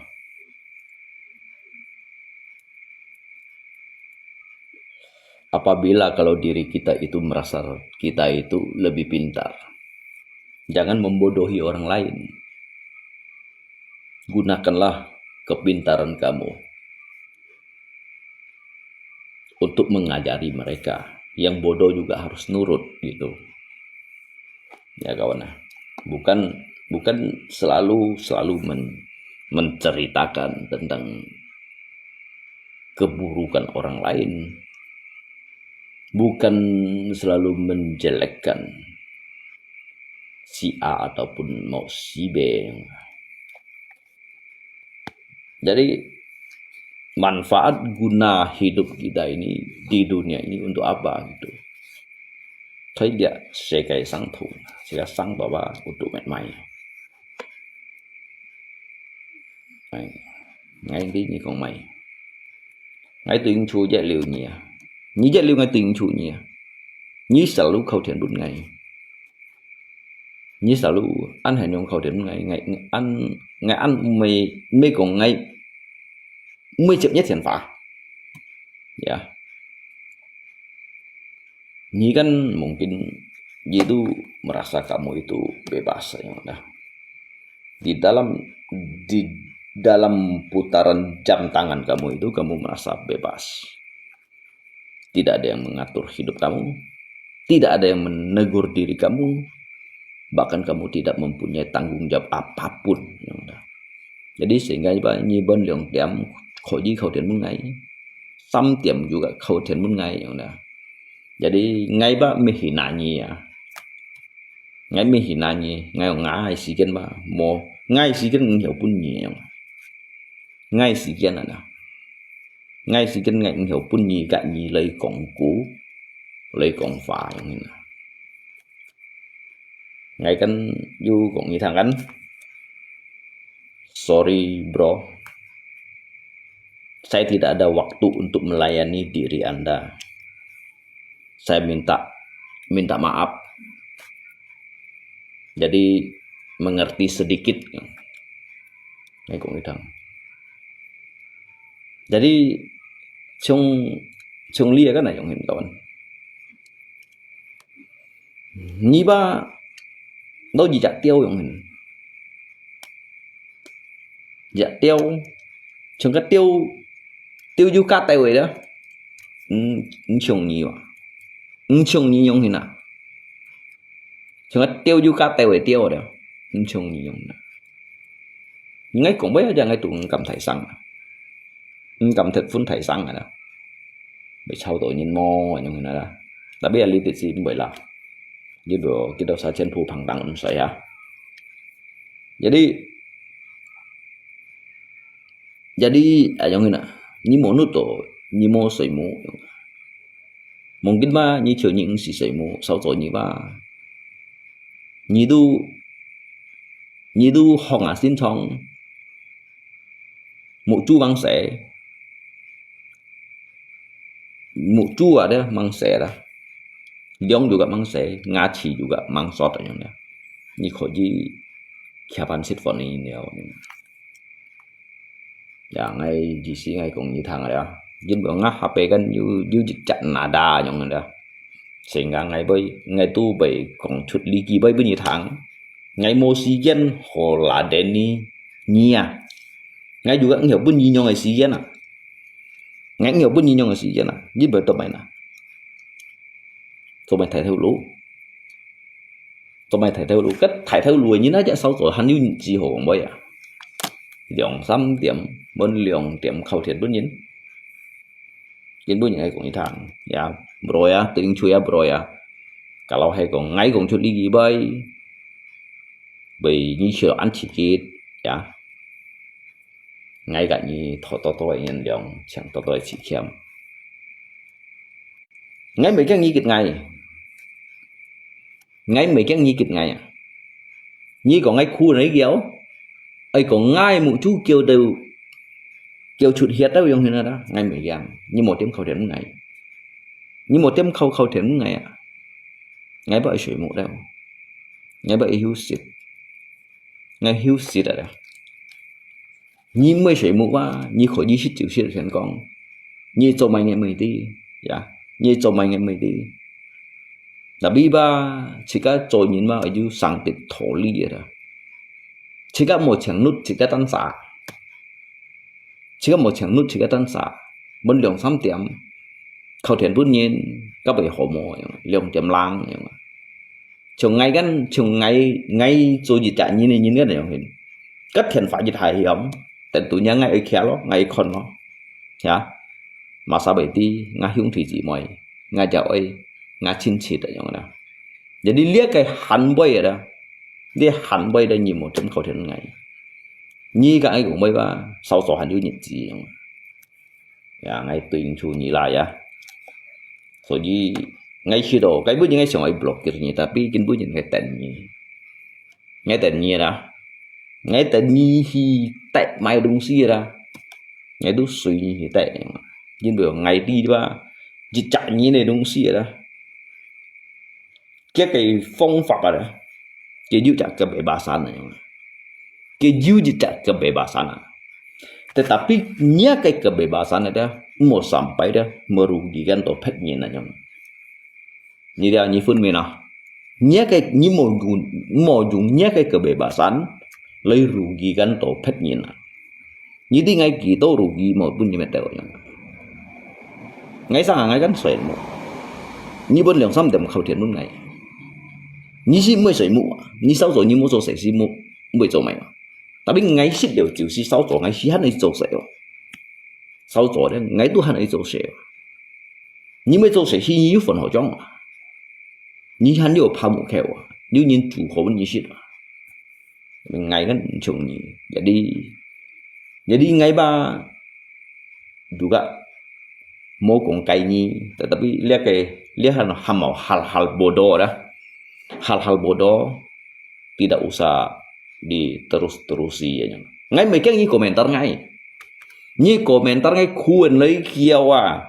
Apabila kalau diri kita itu merasa kita itu lebih pintar, jangan membodohi orang lain. Gunakanlah kepintaran kamu untuk mengajari mereka. Yang bodoh juga harus nurut gitu. Ya kawan, nah. Bukan, bukan selalu, selalu men-, menceritakan tentang keburukan orang lain. Bukan selalu menjelekkan si A ataupun mau si B. Jadi, manfaat guna hidup kita ini di dunia ini untuk apa gitu. Thai dia sekai sang thung, sekai sang bawa untuk met mai. Ai, ngai di ni kong mai. Ngai tu ing chu jet liu ni a. Ni jet liu ngai tu ing chu ni a. Ni selalu kau tian bun ngai. 你selalu恁樣樣靠天分𠊎，𠊎，𠊎恁，𠊎恁毋係，毋係講𠊎，毋係接你電話。Ya. Ni kan mungkin itu merasa kamu itu bebas, ya. Di dalam, di dalam putaran jam tangan kamu itu, kamu merasa bebas. Tidak ada yang mengatur hidup kamu, tidak ada yang menegur diri kamu, bahkan kamu tidak mempunyai tanggung jawab apapun. Jadi sehingga ba nyi bon liang tiam kho ji khâu thian mun ngai, sam tiam juga khâu thian mun ngai. Jadi ngai ba mê hina nyi ya. Ngai mê hina nyi, ngai ngai si kian ba, mo ngai si kian ngiau pun nyi. Ngai si kian ana. Ngai si kian ngai ngiau pun nyi ka nyi lei kong ku, lei kong fa yang hina. Ngai kan yu kong nyi thang kan. Sorry bro. Saya tidak ada waktu untuk melayani diri Anda. Saya minta, minta maaf. Jadi mengerti sedikit. Ngai kong nyi thang. Jadi chung, chung lia kan na yong hin kawan. Nyi ba lo ji jak tiau yong hin. Jak tiau, chung ka tiau, tiau ju ka tai wei da. Hm, hm chung nyi wa. Hm chung nyi yong hin na. Chung ka tiau ju ka tai wei tiau da. Hm chung nyi yong hin na. Ngai kong bai ja ngai tu ngam thai sang. Ngam thet phun thai sang ana. Bai chau to nyin mo yong hin na. Tapi ya li tit si bai la. Ji bo kita sa chen phu phang tang un sai ha. Jadi, jadi ayong ina, nyi mo nut to, nyi mo soi mo. Mungkin ba nyi chiu nyi ung si soi mo, sao zo nyi ba. Nyi du, nyi du hong a sin chong. Muk chu mang se. Muk chu a de mang se la. Liong juga mang se, nga chi juga mang sot ayong ne. Nyi kho ji kia pan sit fon ni neo. Ya ngai ji si ngai kong nyi thang ya. Jin bo nga hape kan yu, yu ji chat nada ayong da. Sehingga ngai bai, ngai tu bai kong chut li ki bai bai nyi thang. Ngai mo si kian ho la den ni nyi a. Ngai juga ngiau pun nyi nyong ai si kian a. Ngai ngiau pun nyi nyong ai si kian a. Jin bo to mai na. Tô mai thai thêu lũ. Tô mai thai thêu lũ. Kah thai thêu lũ nyi na ja sao tô hàn yu ji hô kong bai ya. Liong sam tiam, mun liong tiam khâu thiet bun nyin. Yin bun nyin ai kong nyi thang. Ya, bro ya, tơ ing chu ya, bro ya. Ka lau hai kong, ngai kong chut li ki bai. Bai nyi chiu an chi kit, ya. Ngai ka nyi tho to to yin liong, chiang to to chi kiam. Ngai mei kiang nyi kit ngai. Ngai mei kiang nyi kit ngai a. Nyi kong ngai khu nai kiau. Ai kong ngai mu chu kiau teu. Kiau chut hiat teu yong hin da. Ngai mei kiang. Nyi mo tiêm khâu thian mun ngai. Nyi mo tiêm khâu khâu thian mun ngai a. Ngai ba ai sui mu teu. Ngai ba ai hiu sit. Ngai hiu sit a da. Nyi mei sui mu ba, nyi kho nyi sit chiu sit thian kong. Nyi tô mai ngai mei ti. Ya. Nyi tô mai ngai mei ti. Tapi ba, chika tô nyin ba, yu sang tit tho li da. Chika mo chiang nut, chika tan sa. Chika mo chiang nut, chika tan sa. Mun liong sam tiam. Khâu thian bun nyin, ka bai ho mo, liong tiam lang, yong. Chiu ngai kan, chiu ngai, ngai tô yit ja nyin, nyin kan yong hin. Kah thian fa yit hai hiam. Ten tu nya ngai ai kia lo, ngai ai khon lo. Ya. Ma sa bai ti, nga hiung thi ji moi. Nga ja oi, nga chin chi ta yong na. Jadi lia kai han bai da. Lia han bai da nyi mo tiêm khâu thian ngai. Nyi ka ai kong bai ba, sao tô hàn yu nyi ji yong. Ya, ngai tui chu nyi la ya. So nyi, ngai khi to, kai bu nyi ngai siang ai block kir nyi, tapi kin bu nyi ngai ten nyi. Ngai ten nyi da. Ngai ten nyi hi tet mai dong si da. Ngai tu sui nyi hi tet. Yin bu ngai ti ba. Ji ja nyi ne dong si da. Kia kai phong fa ba da. 佢有隻kebebasan啊，佢有一隻kebebasan啊。Tetapi，若个kebebasan啊，莫sampai啊，merugikan到別人啊，樣。你了，你分明啊？若个，你莫用，莫用若个kebebasan來rugikan到別人啊。你知𠊎幾多rugi無分你乜兜樣？𠊎生下𠊎kan睡目，你分兩三點靠天分𠊎。你係毋會睡目啊？你朝早你無做事係無，毋會做咩啊？Tapi𠊎食了酒係朝早，𠊎係還愛做事哦。朝早咧，𠊎都還愛做事哦。你毋會做事係你有份好講啊？你還有拍無口啊？有人煮好分你食啊？ Ngai kan chung ni. Jadi, jadi ngai ba juga mau kong kai ni, tetapi lihat ke, lihat hal-hal bodoh dah. Hal-hal bodoh tidak usah diterus-terusi ya. Ngai mekeng ni komentar ngai. Ni komentar ngai kuen lagi kiawa.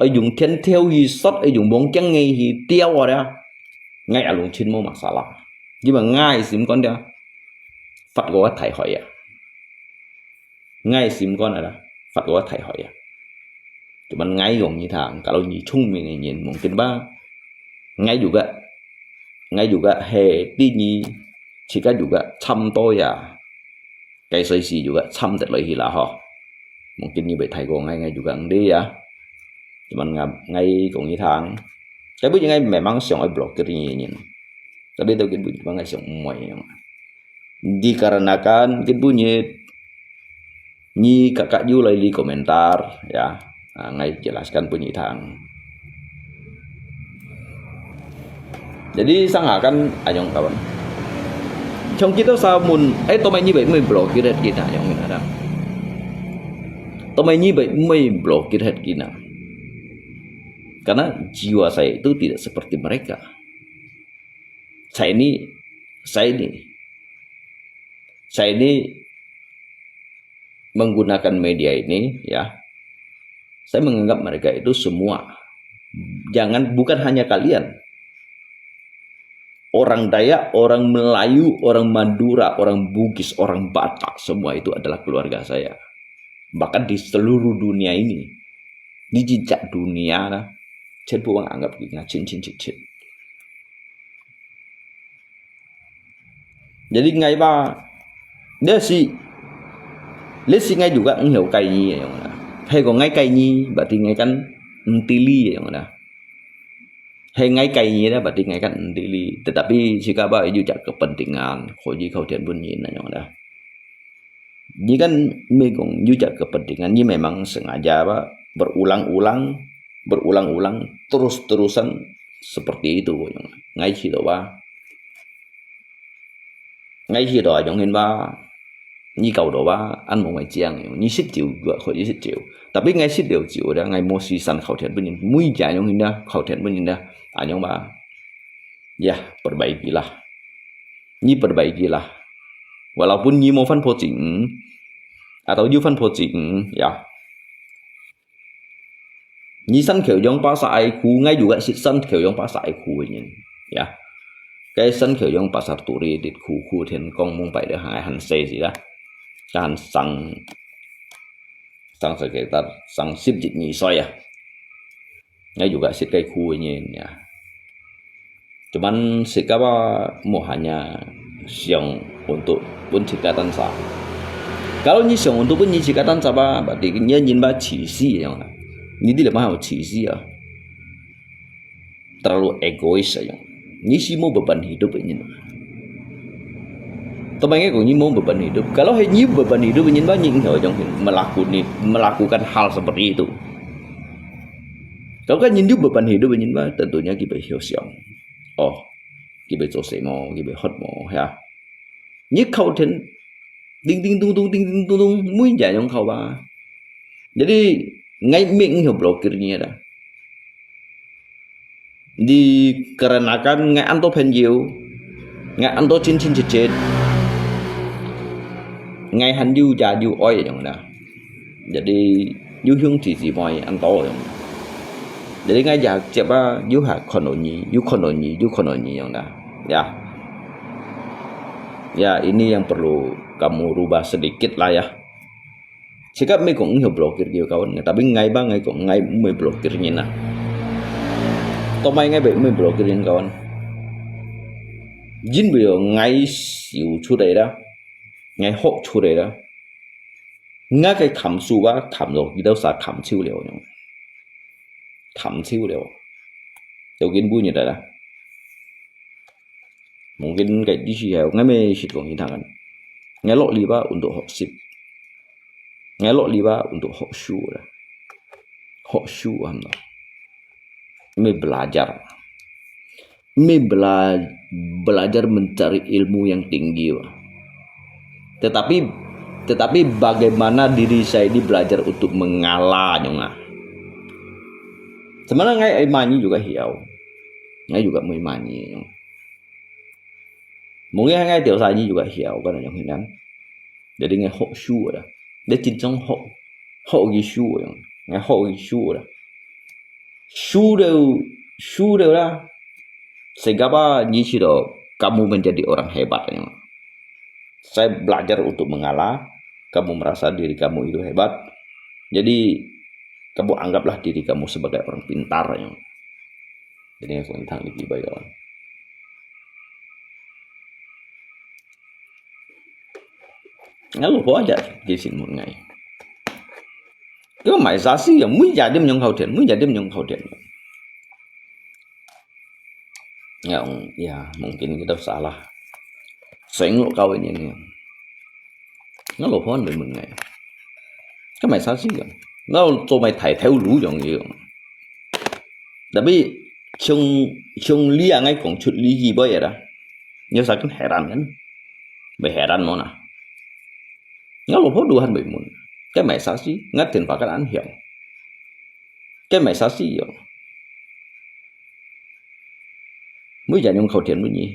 Ai dùng thiên theo hi sót, ai dùng bóng keng ngai hi tiao dah. Ngai alung chin mau masalah. Nhưng mà ngai sim kon dah. Phật có thầy hỏi à. Ngai sim kon dah. Phật có thầy hỏi à. Cuman ngai gong ni thang, kalau ni chung min ni mungkin ba. Ngai juga, ngai juga he ti ni, cika juga chăm to ya. Cái soi si juga chăm tet loi hi lah ho. Mungkin ni bai thai ko ngai ngai juga ang di ya. Cuman ngai, ngai gong ni thang. Cái bu ngai memang siang ai blokir ni ni. Tapi tu kin bu memang ngai siang moi yang. Dikarenakan kin bu ni ni kakak yu lai li komentar ya. Ah, ngai jelaskan bu ni thang. Jadi sang akan ayong kawan. Chong kita samun, eh tomai ni bai mai blokir het kita ayong mina dah. Tomai ni bai mai blokir het kita. Karena jiwa saya itu tidak seperti mereka. Saya ini, saya ini, saya ini menggunakan media ini, ya, saya menganggap mereka itu semua. Jangan, bukan hanya kalian. Orang Dayak, orang Melayu, orang Madura, orang Bugis, orang Batak, semua itu adalah keluarga saya. Bahkan di seluruh dunia ini, di jejak dunia, dah, 全部 orang anggap kita chin chin chin chin. Jadi ngai ba, dia si, dia si ngai juga ngiau kai ni yang na. Hai ko ngai kai ni, berarti ngai kan ntili yang na. Hai ngai kai ni dah, berarti ngai kan ntili. Tetapi jika ba, itu jak kepentingan, ko ji kau tian pun ni na yang dah. Ni kan mekong yu jak kepentingan, ni memang sengaja apa, berulang-ulang, berulang-ulang, terus-terusan seperti itu. Ngai si to ba, ngai si to ayong hin ba, ni kau to ba, an mo mai jiang, ni sit jiu juga ko ni sit jiu. Tapi ngai sit liu jiu dah, ngai mo si san kau tian pun ni, mui ja ayong hin dah, kau tian pun ni dah, ayong ba. Ya, perbaikilah. Ni perbaikilah. Walaupun ni mo fan po jing, atau yu fan po jing, ya. Ni san kheu yong pasar ai khu, ngai juga sit san kheu yong pasar ai khu nyin. Ya. Kai san kheu yong pasar turi dit khu khu tien kong mung pai de hang ai han se si dah. Kan sang, sang sekitar, sang sip jit ni soi ya. Ngai juga sit kai khu nyin ya. Cuman sikapa mo hanya siang untuk pun cika tansa. Kalau ni siang untuk pun ni cika tansa ba, berarti ni nyin ba cisi yang na. Ni di lemah cisi ya. Terlalu egois ya. Ni si mo beban hidup nyin. Temange ko ni mo beban hidup. Kalau he ni beban hidup nyin ba ni ngau jong melakukan, melakukan hal seperti itu. Kalau kan nyin yu beban hidup nyin ba, tentunya kita hiu siang. Oh, kita 做什么, kita hot mo, ya. Ni kau ten, ding ding dung dung, ding ding dung dung, mui ja yong kau ba. Jadi, ngai mik ngiu blokir ni dah. Dikarenakan ngai anto phen jiu, ngai anto chin chin chet chet, ngai han yu ja yu oi yong dah. Jadi, yu hiung ti ti moi anto yong. Jadi ngai ja jiap ba, yu ha kono ni, yu kono ni, yu kono ni yong dah. Ya. Ya, ini yang perlu kamu rubah sedikit lah ya. Cakap mai kong ngiau blokir kiu kawan, tapi ngai ba ngai kong ngai mai blokir ngina. Tomai ngai bai mai blokir ngin kawan. Jin bai ngai siu chu dai da, ngai hok chu dai da. Ngai kai kam su ba kam lo, kita sa kam chiu liu nyong. Kam chiu liu. Tau kin bu ni da da. Mungkin kai di si hau, ngai mai sit kong hitangan. Ngai lok liba untuk hok sip. Ngai lok liba untuk hok su da. Hok su am no. Mai belajar. Mai bela-, belajar mencari ilmu yang tinggi ba. Tetapi, tetapi bagaimana diri saya ini belajar untuk mengalah nyong ah. Sebenarnya ngai ai mani juga hiau. Ngai juga mai mani nyong. Mungkin ngai tiap sa ni juga hiau kan nyong hinan. Jadi ngai hok su da. Dia cincong hok. Hok gi su nyong. Ngai hok gi su da. Su deu, su deu lah. Sehingga apa ni si do kamu menjadi orang hebat nyong. Saya belajar untuk mengalah, kamu merasa diri kamu itu hebat. Jadi, kamu anggaplah diri kamu sebagai orang pintar nyong. Jadi, aku intang di kibai kawan. Ngai lo po aja di sin mun ngai. Kau mai sa si ya, mui ya dim nyong kau tian, mui ya dim nyong kau tian. Ya, ya, mungkin kita salah. Seng lo kau ini ni. Ngai lo po bai mun ngai. Kau mai sa si ya. Ngai lo zo mai thai theu lu yong yong. Tapi, chung, chung li ang ngai kong chut li ki bai ya da. Nyo sa kun heran kan. Bai heran mo na. Ngai lo po duhan bai mun. Kau mai sa si, ngai ten pakat an hiang. Kau mai sa si yo. Mui ya nyong kau tian mui ni.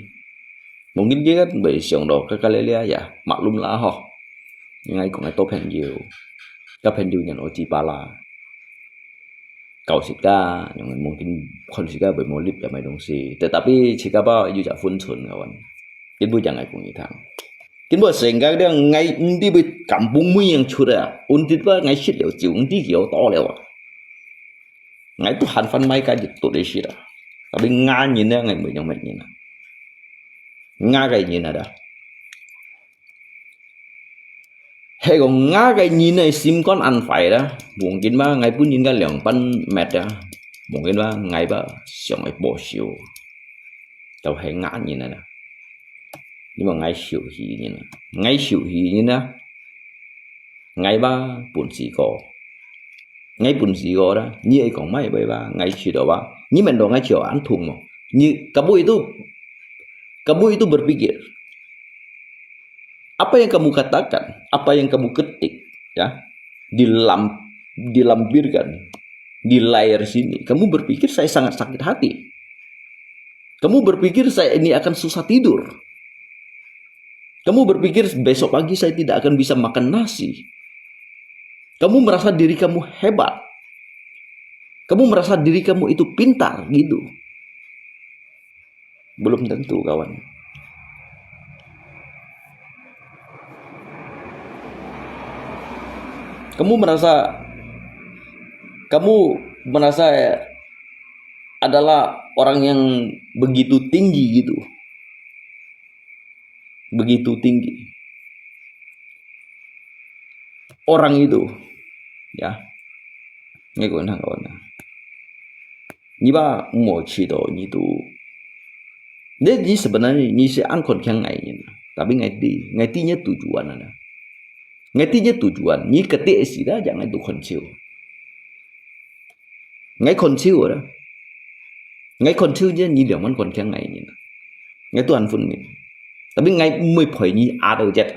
Mungkin dia kan bai siang do ka ka le le ya, maklum lah ho. Ngai kong ngai to phen yo. Ka phen yo nyan o ji pa la. Kau sit ka, nyong mungkin kon sit ka bai mo lip ya mai dong si. Tetapi cakap apa, yu ja fun chun kawan. Kin bu jang ngai kong itang. Kin bu sehingga dia ngai nti bai kampung mui yang chura. Untit ba ngai sit liu jiu, nti kiu to liu. Ngai tu han fan mai ka jit tu de sit da. Tapi ngai ngin ngai mai nyong mai ngin. Ngai kai ngin da. He kong ngai kai ngin nai sim kon an fai da. Mungkin ba ngai pun ngin ka liang pan met da. Mungkin ba ngai ba siang ai po siu. Tau he ngai ngin da. Ni ma ngai siu hi ngin. Ngai siu hi ngin da. Ngai ba pun si ko. Ngai pun si ko da. Ni ai kong mai bai ba. Ngai si do ba. Ni men do ngai siu an thung mo. Ni kamu itu, kamu itu berpikir. Apa yang kamu katakan, apa yang kamu ketik, ya, dilam-, dilampirkan di layar sini, kamu berpikir saya sangat sakit hati. Kamu berpikir saya ini akan susah tidur. Kamu berpikir besok pagi saya tidak akan bisa makan nasi. Kamu merasa diri kamu hebat. Kamu merasa diri kamu itu pintar gitu. Belum tentu, kawan. Kamu merasa, kamu merasa adalah orang yang begitu tinggi gitu. Begitu tinggi. Orang itu, ya. Ngai kong nang kawan. Ni ba mo chi do ni tu. Ni, ni sebenarnya ni si an kon kiang ngai ni. Tapi ngai ti, ngai ti ni tujuan ada. Ngai ti ni tujuan. Ni ketik si da jang ngai tu kon chiu. Ngai kon chiu da. Ngai kon chiu je ni liang man kon kiang ngai ni. Ngai tu an fun min. Tapi ngai mai phoi ni a tau jet.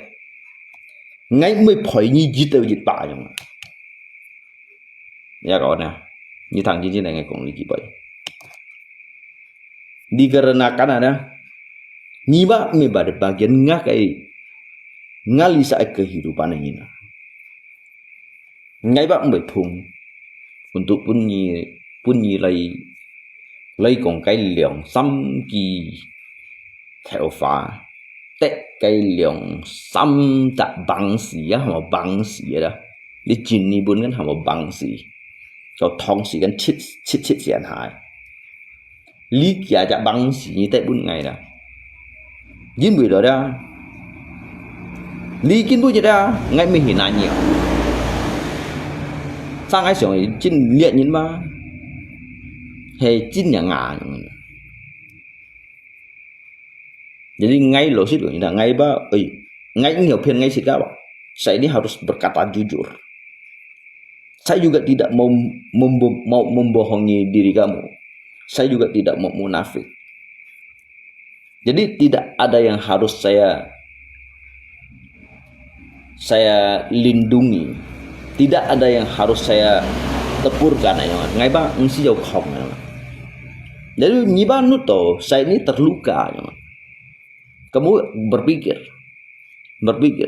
Ngai mai phoi ni jit tau jit pa jong. Ya kawan ya. Ni thang jin jin ngai kong li ki bai. Dikarenakan ada. Ni ba mai ba de bagian ngai kai. Ngai li sa kehidupan ni na. Ngai ba mai phung. Untuk pun ni, pun ni lai, lai kong kai liang sam ki theo fa. Te 該兩三隻bangsi啊，喊做bangsi啊啦，你盡日本人喊做bangsi，就同時間七七七先下。你幾隻bangsi你得分𠊎啦，因為了啦，你今晡日啊，𠊎乜係難了。上海想真烈人嘛，係真正啊。Jadi ngai lo sit lo ina ngai ba, oi, ngai nyo pian ngai sit ka ba. Saya ini harus berkata jujur. Saya juga tidak mau, membo-, mau membohongi diri kamu. Saya juga tidak mau munafik. Jadi tidak ada yang harus saya saya lindungi. Tidak ada yang harus saya teburkan, ya. Ngai ba ngsi yo kong, ya. Jadi nyi ba nut to, saya ini terluka, ya. Kamu berpikir, berpikir,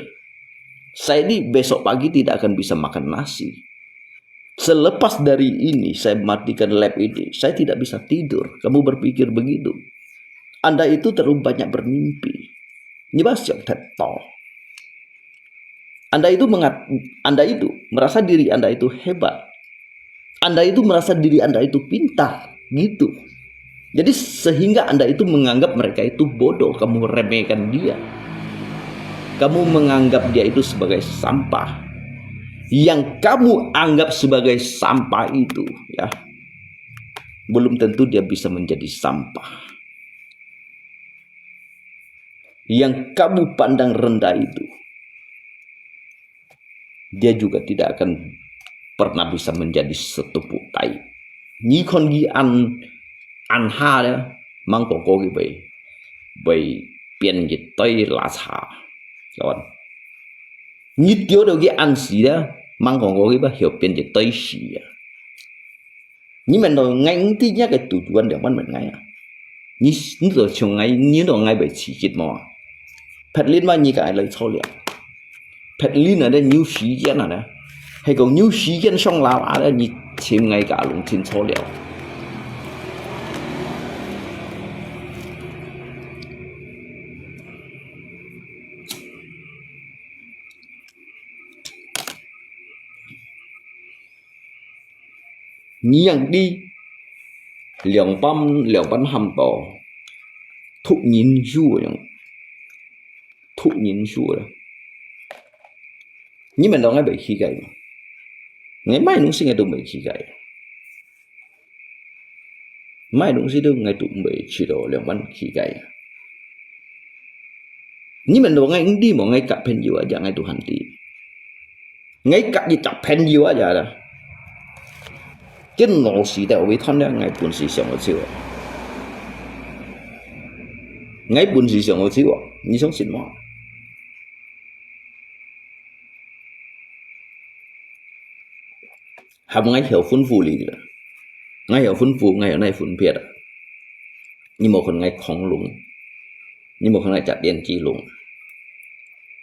saya ini besok pagi tidak akan bisa makan nasi. Selepas dari ini, saya matikan lab ini, saya tidak bisa tidur. Kamu berpikir begitu. Anda itu terlalu banyak bermimpi. Nyi ba siang that to. Anda itu mengat-, Anda itu merasa diri Anda itu hebat. Anda itu merasa diri Anda itu pintar, gitu. Jadi sehingga Anda itu menganggap mereka itu bodoh, kamu remehkan dia. Kamu menganggap dia itu sebagai sampah. Yang kamu anggap sebagai sampah itu, ya, belum tentu dia bisa menjadi sampah. Yang kamu pandang rendah itu, dia juga tidak akan pernah bisa menjadi setumpuk tai. Nyi khon ki an, an ha de, mang kong ko ki bei, bei pian ki toi la cha. Kawan. Nyi tio do ki an si de, mang kong ko ki ba hiu pian ki toi si ya. Nyi men do ngai nti nya ke tu juan de man men ngai ya. Nyi, nyi do chung ngai, nyi do ngai bei chi kit mo. Phet lin ma nyi ka lai cho liao. Phet lin na de nyu si yan na de. Hei kong nyu si yan song la la de nyi chim ngai ka lung chin cho liao. Nyi yang di, liang pam, liang pam ham to, thuk nyin shu yang, thuk nyin shu lah. Nyi men dong ai bei khi gai. Ngai mai nung sing ai tu bei khi gai. Mai nung sing tu ngai tu bei chi do liang pam khi gai. Nyi men dong ai di mo ngai kak pen yu aja ngai tu han di. Ngai kak yi tak pen yu aja da. Ken no si da wei thon da ngai pun si siang o chiu. Ngai pun si siang o chiu. Nyi song sin mo. Hap ngai hiu phun phu li da. Ngai hiu phun phu, ngai hiu nai phun phiat. Nyi mo khon ngai khong lung. Nyi mo khon ngai chak yen chi lung.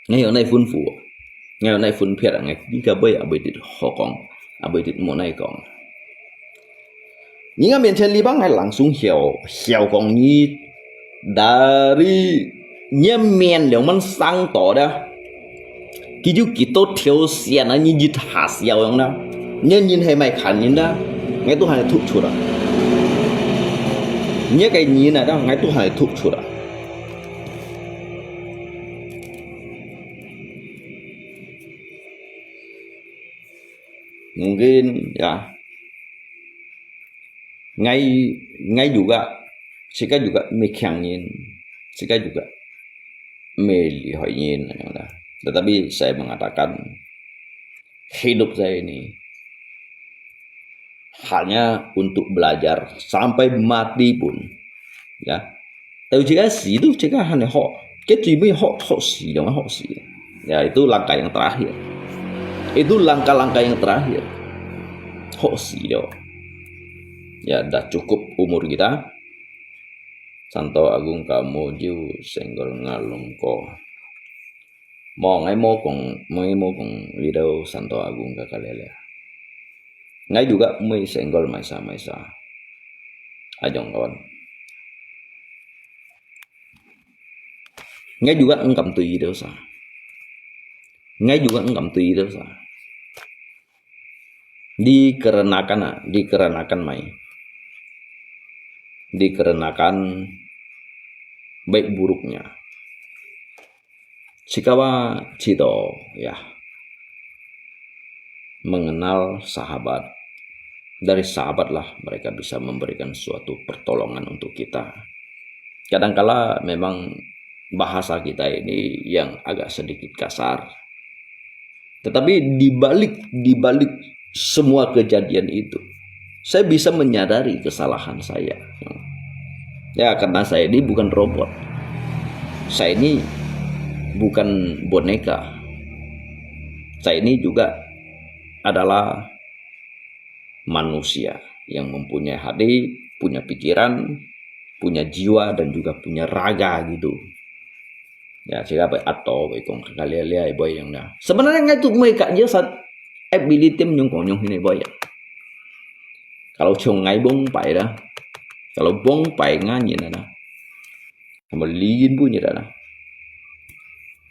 Ngai hiu nai phun phu. Ngai hiu nai phun phiat, ngai nyi ka bei a bei tit ho kong. A bei tit mo nai kong. Nyi nga mien chen li bang ngai langsung hiu, hiu kong nyi dari nyi mien liang man sang to da. Ki ju ki to thiu sian a nyi jit ha siau yong da. Nyi nyin hei mai khan nyin da. Ngai tu han thuk chu da. Nyi kai nyin na da, ngai tu han thuk chu da. Mungkin, ya. Ngai, ngai juga, sika juga mei khiang nyin, sika juga mei lihoi nyin, tetapi saya mengatakan, hidup saya ini hanya untuk belajar sampai mati pun. Ya. Tau jika si tu, jika hanya hok. Ke cui mei hok, hok si dong, hok si. Ya, itu langkah yang terakhir. Itu langkah-langkah yang terakhir. Hok si dong. Ya, dah cukup umur kita. Santo Agung kamu jiu senggol ngalung ko. Mo ngai mo kong, ngai mo kong lido Santo Agung ka kalele. Ngai juga mei senggol maisa-maisa. Ajong kawan. ，𠊎juga毋敢對佢兜啥，𠊎juga毋敢對佢兜啥。Dikarenakan啊，dikarenakan mai, dikarenakan baik buruknya. Sikawa cito, ya, mengenal sahabat. Dari sahabatlah mereka bisa memberikan suatu pertolongan untuk kita. Kadangkala memang bahasa kita ini yang agak sedikit kasar. Tetapi di balik, di balik semua kejadian itu, saya bisa menyadari kesalahan saya. Ya, karena saya ini bukan robot. Saya ini bukan boneka. Saya ini juga adalah manusia yang mempunyai hati, punya pikiran, punya jiwa, dan juga punya raga gitu. Ya, sikawa ato, wei kong kakalia-lia, wei yang na. Sebenarnya ngai tu mereka je sat ability nyong kong nyong hini wei ya. Kalau chong ngai bong pai dah, kalau bong pai nganyin dah, sama ligin bunyi dah.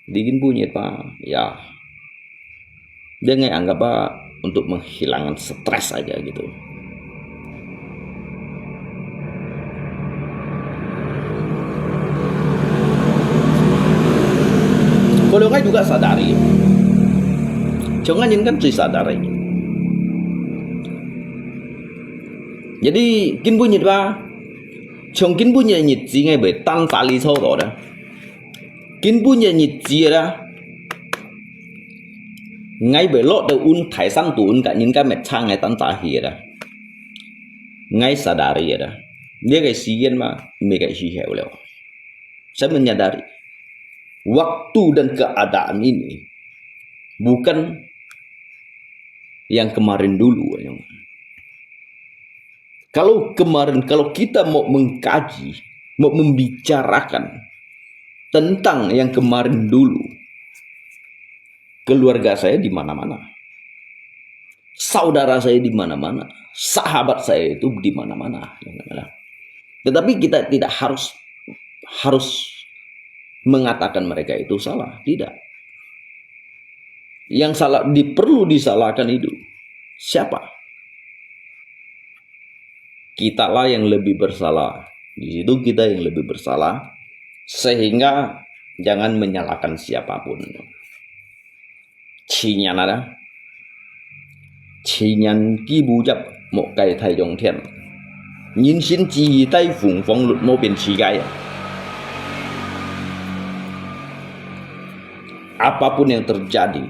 Ligin bunyi pa, ya. Dia ngai anggap apa untuk menghilangkan stres aja gitu. Kalau ngai juga sadari, jangan kan cuy sadari. Jadi kin bunyi pa, chong kin bunyi nyi ngai bai tan tali chau to dah. Kin bunyi nyi dah. Ngai bai lo de un thai san tu un ka nyin ka met cha ngai tan ta hi dah. Ngai sadari dah. Dia kai si yen ma, me kai si heu leo. Saya menyadari, waktu dan keadaan ini bukan yang kemarin dulu. Kalau kemarin, kalau kita mau mengkaji, mau membicarakan tentang yang kemarin dulu, keluarga saya di mana-mana. Saudara saya di mana-mana. Sahabat saya itu di mana-mana. Tetapi kita tidak harus harus mengatakan mereka itu salah. Tidak. Yang salah, di, perlu disalahkan itu siapa? Kitalah yang lebih bersalah. Di situ kita yang lebih bersalah. Sehingga jangan menyalahkan siapapun. Cinyan ada. Cinyan ki bujap mok kai thai jong thian. Nyin sin ci tai fung fong lut mo pin ci kai. Apapun yang terjadi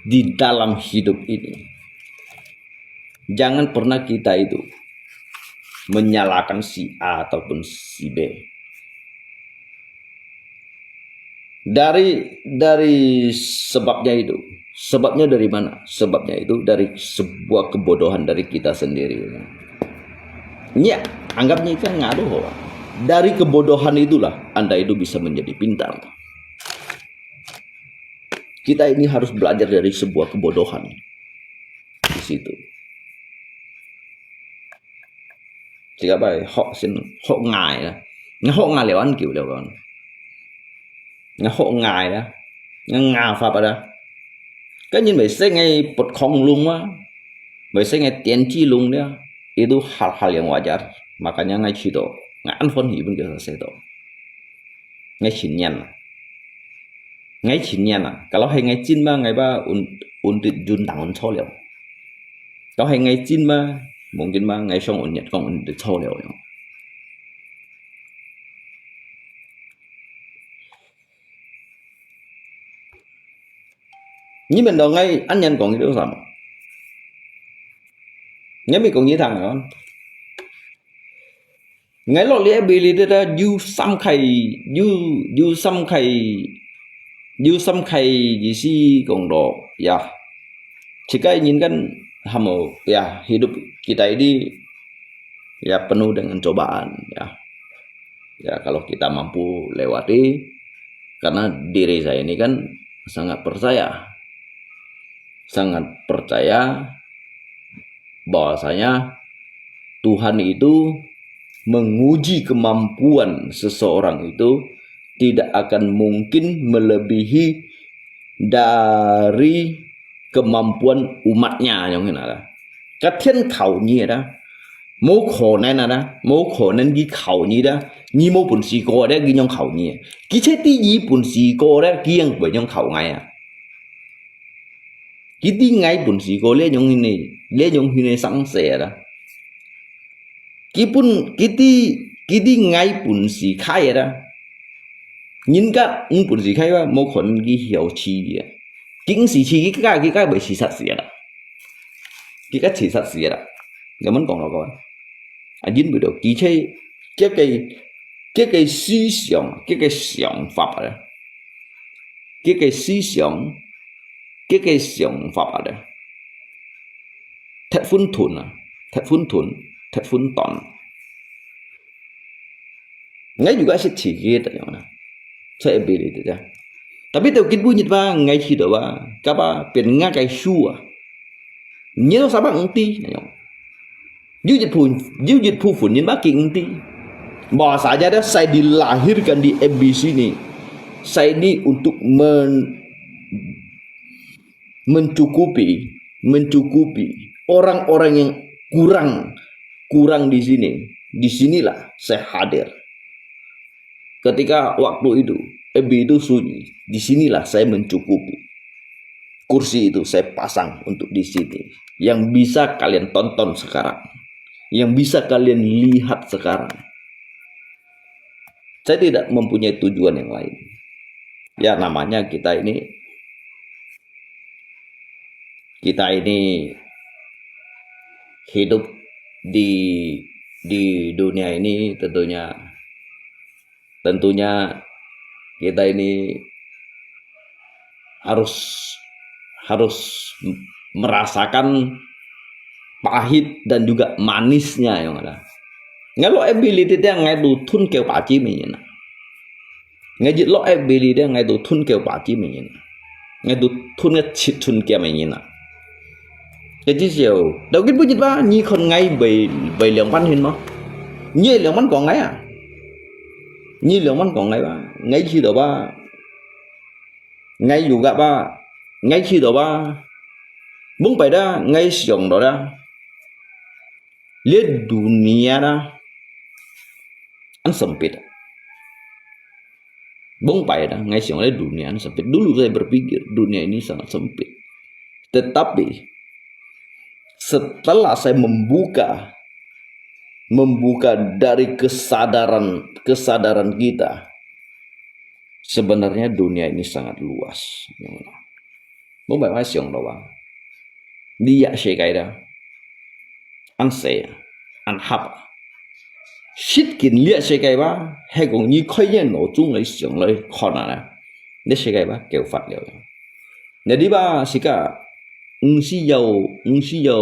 di dalam hidup ini, jangan pernah kita itu menyalahkan si A ataupun si B. Dari dari sebabnya itu. Sebabnya dari mana? Sebabnya itu dari sebuah kebodohan dari kita sendiri. Ya, anggapnya itu ngadu. Dari kebodohan itulah Anda itu bisa menjadi pintar. Kita ini harus belajar dari sebuah kebodohan di situ. Sikawa hok sin hok ngai lah. Ngai hok ngai leo an kiu leo kan. Ngai hok ngai lah. Ngai ngai fa pa lah. Kan yin bai se ngai pot kong lung wa. Bai se ngai tian ji lung dia. Itu hal-hal yang wajar. Makanya ngai cito. Ngai an fon hi pun kita se to. Ngai chin nyan. Ngai chin nyan ah. Kalau hai ngai chin ma ngai ba un un tit jun tang un cho liao. Kalau hai ngai chin ma, mungkin ma ngai shong un nyat kong un tit cho liao. Nyi men dong ngai an nyan kong itu sama. Ngai mi kong nyi thang ah. Ngai lo lia bili de da yu sam khai, yu yu sam khai, yu sam khai ji si kong do ya. Chikai nyin kan hamo ya hidup kita ini ya penuh dengan cobaan ya. Ya kalau kita mampu lewati, karena diri saya ini kan sangat percaya, sangat percaya bahwasanya Tuhan itu menguji kemampuan seseorang itu tidak akan mungkin melebihi dari kemampuan umatnya, 恁樣啦。該天靠你啦，無可能啊啦，無可能佢靠你啦，你無本事過咧，佢仰靠你？佢且知你本事過咧，佢仰會仰靠𠊎啊？佢知𠊎本事過咧，仰形呢？咧仰形呢生事啊啦？佢本，佢知，佢知𠊎本事開啊啦？人家毋本事開啊，無可能佢曉試啊。佢毋試試，佢該，佢該會試煞死啊啦。佢該試煞死啊啦。恁樣講落去，啊，因為到佢且，佢个，佢个思想，佢个想法啊，佢个思想，佢个想法啊，忒混沌啊，忒混沌，忒混沌。 𠊎又个識自己个樣啦，在F B裡底啊。Tapi到今晡日吧，𠊎去到吧，該吧變𠊎个書啊。你都啥吧毋知，恁樣。有一部，有一部分人吧，佢毋知。Bahasanya dia, saya dilahirkan di F B C ini. Saya ini untuk men-, mencukupi, mencukupi orang-orang yang kurang, kurang di sini. Di sinilah saya hadir. Ketika waktu itu, F B itu sunyi, di sinilah saya mencukupi. Kursi itu saya pasang untuk di sini. Yang bisa kalian tonton sekarang. Yang bisa kalian lihat sekarang. Saya tidak mempunyai tujuan yang lain. Ya, namanya kita ini, kita ini hidup di, di dunia ini tentunya, tentunya kita ini harus, harus merasakan pahit dan juga manisnya, 恁樣啦。𠊎落F B裡底，𠊎都吞口巴尖个人啊。𠊎一落F B裡底，𠊎都吞口巴尖个人啊。𠊎都吞个七寸劍个人啊。該至少，到今晡日吧，你看𠊎會，會兩萬分無？你會兩萬講𠊎啊？你兩萬講𠊎吧？𠊎去到吧？ 𠊎有个吧，𠊎去到吧，mungpai dah，𠊎想到dah，這dunia dah，恁sempit。Mungpai dah，𠊎想這dunia恁sempit。Dulu saya berpikir dunia ini sangat sempit. Tetapi setelah saya membuka, membuka dari kesadaran, kesadaran kita, sebenarnya dunia ini sangat luas. Mungpai𠊎想到啊，這世界啦，恁細啊，恁狹啊。實際這世界吧，係講你開眼腦中來想來看啊啦，這世界吧，夠闊了。Jadi吧，自家毋需要，毋需要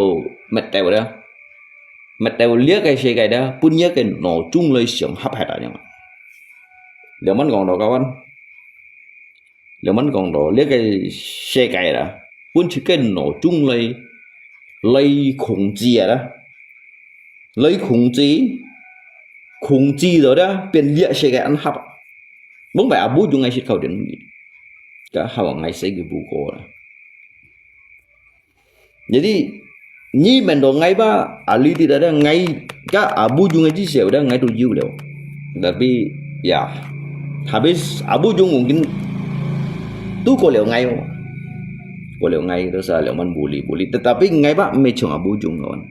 搣掉了。 搣掉這个世界了，分這个腦中來想合合啊樣。兩萬講到，各位，兩萬講到這个世界啦，分自家腦中來，來控制啊啦，來控制，控制到了，變這世界恁狹。Mungpai Abu Jung𠊎識靠電，該好啊，𠊎識佢不過啦。 Jadi，你問到𠊎吧，啊，你知道，𠊎，該Abu Jung个至少，𠊎都有了。Tapi，ya，habis Abu Jung mungkin都過了𠊎哦。過了𠊎，都係兩萬bulih，bulih。Tetapi𠊎吧，毋係像Abu Jung kawan。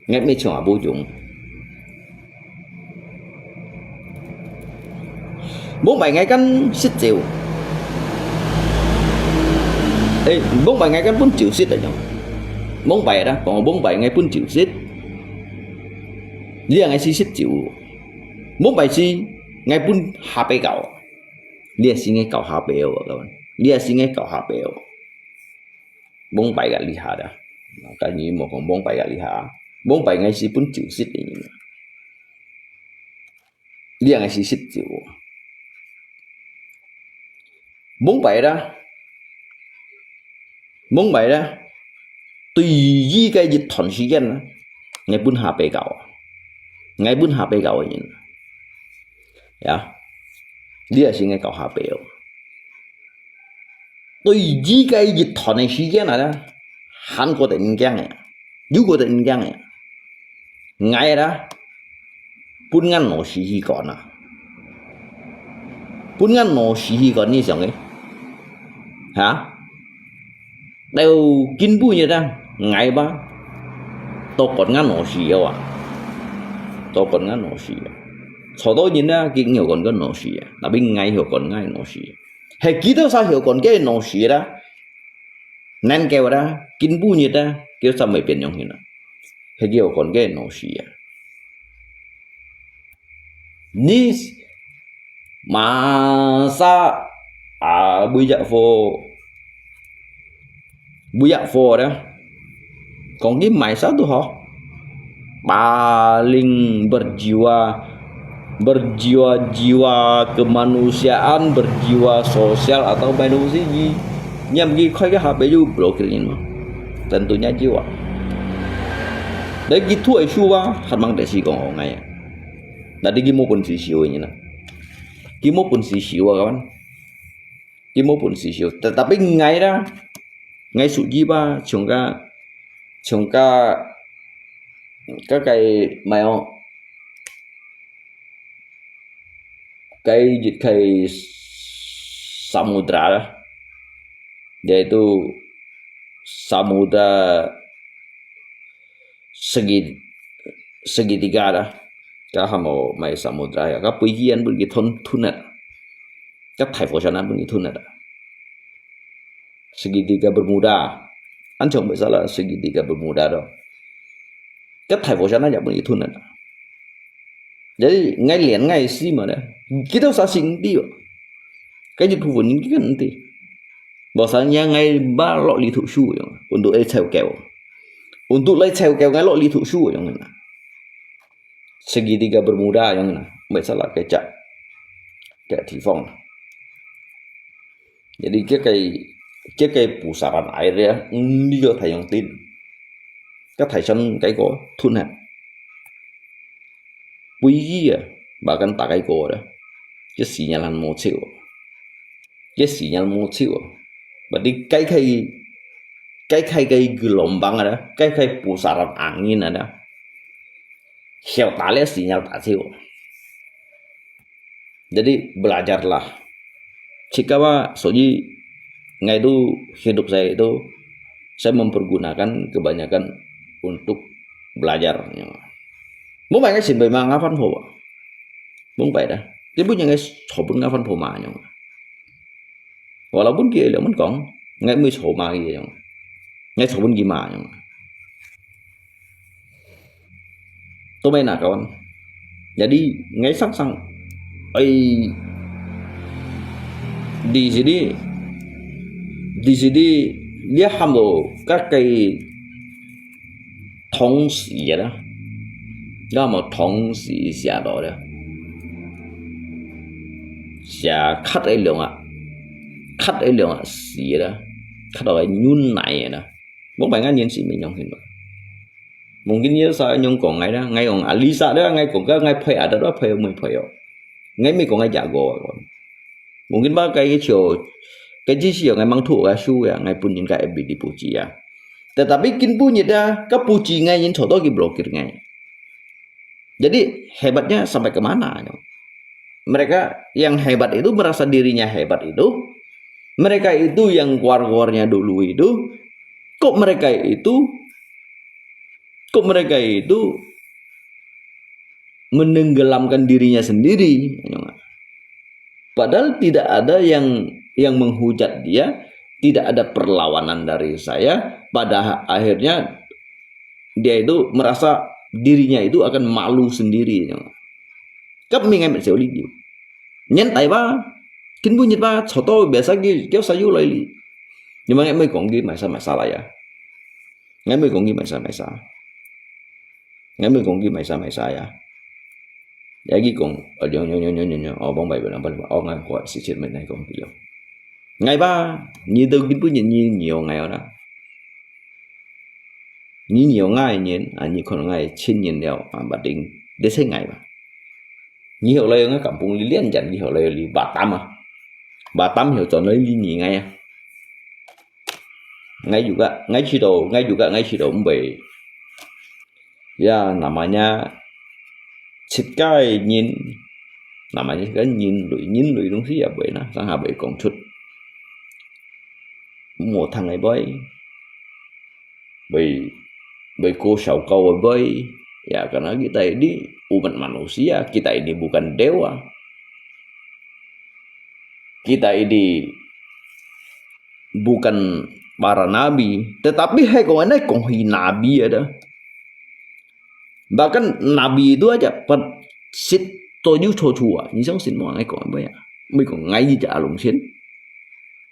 𠊎毋係像Abu Jung。Mungpai𠊎kan食酒。誒，mungpai𠊎kan分酒食啊樣。Mungpai啦，講mungpai𠊎分酒食。這𠊎係食酒。Mungpai係𠊎分HP搞。這係𠊎搞HP哦，kawan。這係𠊎搞HP哦。 Mungpai个厲害啦。該你莫講Mungpai个厲害啊，Mungpai𠊎係分酒食个人。這𠊎係食酒。Mungpai啦，Mungpai啦，對於該一段時間啊，𠊎分HP搞啊，𠊎分HP搞个人。Ya。這也係𠊎教下輩哦。對於這个一段个時間來啦，還過得人驚个，又過得人驚个。𠊎啦，分𠊎老師去管啊，分𠊎老師去管，你想个？哈？到今晡日啊，𠊎吧，都管𠊎老師个啊，都管𠊎老師个。坐到人啊，佢曉管𠊎老師啊，tapi𠊎曉管𠊎老師。係幾多儕曉管佢老師啦？能夠啦，今晡日啊，佢就毋會變樣形啦。係佢曉管佢老師啊。你 Masa, ah, banyak fo-, banyak fo dah. Kong ki masa tu ho. Paling berjiwa, berjiwa-jiwa kemanusiaan, berjiwa sosial atau manusia. Nyam ki khoi ke H P ju blokir nyin ma. Tentunya jiwa. Dari gitu ai shuwa, hat mang desi kong ong ai. Tadi ki mo pun si siu nyin na. Ki mo pun si siu, kawan. Ki mo pun si siu. Tetapi ngai dah, ngai su ji ba, chungka, chungka, ka kai mai o, kai jit kai samudra lah. Yaitu samudra segi, segitiga lah. Ka hamo mai samudra ya, ka pui kian pun ki thon thunat. Ka thai fo sana pun ki thunat. Segitiga Bermuda. An chong mai salah segitiga Bermuda do. Ka thai fo sana ya pun ki thunat. Jadi ngai lian ngai si ma dah. Kita sa sing ti. Ka ji pu pun ki kan ti. Bahasanya ngai ba lok li thu shu yong. Untuk lai chau keu. Untuk lai chau keu ngai lok li thu shu yong na. Segitiga Bermuda yong na. Mai salah ke cak. Ke ti fong. Jadi ke kai, ke kai pusaran air ya. Ni yo thai yong tin. Ka thai san kai ko thun ha. Pui ki ya. Bahkan ta kai ko dah. Ke sinyal han mo cheu. Ke sinyal mo cheu. Berarti kai kai, kai kai kai gelombang ada, kai kai pusaran angin ada. Siau tali sinyal tak siu. Jadi belajarlah. Jika apa, soji ngai itu hidup saya itu, saya mempergunakan kebanyakan untuk belajar. Mong bai ngai sin bai ma ngafan ho. Mong bai dah. Dia punya ngai chobun ngafan ho ma nyong. Walaupun ki liang mun kong, ngai mui chau ma ki yong. Ngai chau mun ki ma yong. Tu mai na kawan. Jadi ngai sang sang, ai, di sini, di sini dia ham lo ka kai 同時啦，那麼同時寫到咧，寫cut个兩啊，cut个兩啊時啦，cut到个原來个啦。Mong bai ngan yen si mi nyong hin ba. Mungkin ye sa nyong kong ngai la, ngai kong alisa la, ngai kong ka ngai phai ada la, phai mui phai yo. Ngai mi kong ngai jago kon. Mungkin ba kai ke chio, kai ji si yo ngai mang thu ka su ya, ngai pun yin ka F B di puji ya. Tetapi kin puji da, ka puji ngai yin choto ki blokir ngai. Jadi hebatnya sampai ke mana? Mereka yang hebat itu merasa dirinya hebat itu, mereka itu yang keluar-keluarnya dulu itu, kok mereka itu, kok mereka itu menenggelamkan dirinya sendiri. Padahal tidak ada yang yang menghujat dia, tidak ada perlawanan dari saya. Pada akhirnya dia itu merasa dirinya itu akan malu sendiri. Kap mi ngai met seo li diu. Nyen tai ba, kin bu nyit ba, choto biasa ki, kyo sayu lai li. Ni ma ngai mui kong ki mai sa mai sa la ya. Ngai mui kong ki mai sa mai sa. Ngai mui kong ki mai sa mai sa ya. Ya ki kong, oh, nyo, nyo, nyo, nyo, nyo, nyo, oh, bong bai bai, bong bai, oh, ngai kuat si chet mai nai kong ki yo. Ngai ba, ni tau kin bu nyit ni, ni yo ngai ora. Ni ni yo ngai nyen, ah, ni kon ngai chin nyen liao, ah, ba ding, de se ngai ba. 以後來个kampung裡連戰，以後來个Batam啊，Batam以後轉來裡你ngai啊，ngai juga，ngai知道，ngai juga，ngai知道毋會，ya namanya自家个人，namanya自家人類，人類東西也會啦，上下會講出，無聽个會。Baik, baik ko syau kau baik. Ya, karena kita ini umat manusia, kita ini bukan dewa. Kita ini bukan para nabi, tetapi hai kong anai kong hi nabi ada. Bahkan nabi itu aja pernah sit toju chochua. Ni sang sin mo anai kong apa ya? Mui kong ngai ji ja alung sin.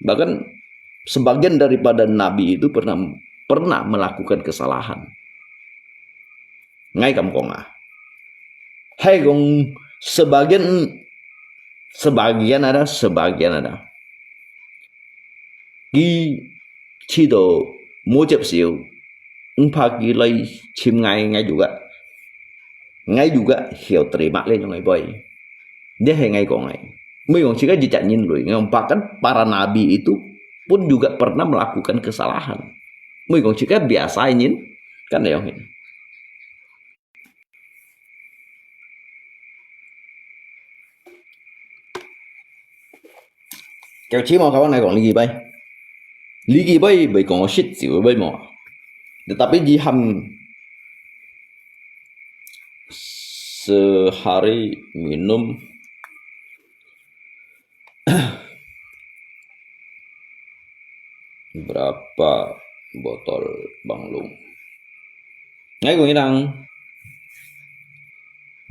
Bahkan sebagian daripada nabi itu pernah pernah melakukan kesalahan. Ngai kam kong ah. Hai kong sebagian sebagian ada, sebagian ada. Ki 試著無接受，毋怕佢來尋𠊎，𠊎juga，𠊎juga曉terima咧，用个會。這係𠊎講个。毋係講自家一隻人類，講bahkan para nabi itu pun juga pernah melakukan kesalahan。毋係講自家biasa人，kan樣形。 Kêu chí mò kawan ai kong Lý Kỳ Bê. Lý Kỳ Bê bê kong sit chiu bê mò. Tetapi di ham sehari minum berapa botol Bang Lung? Ngai kong inang.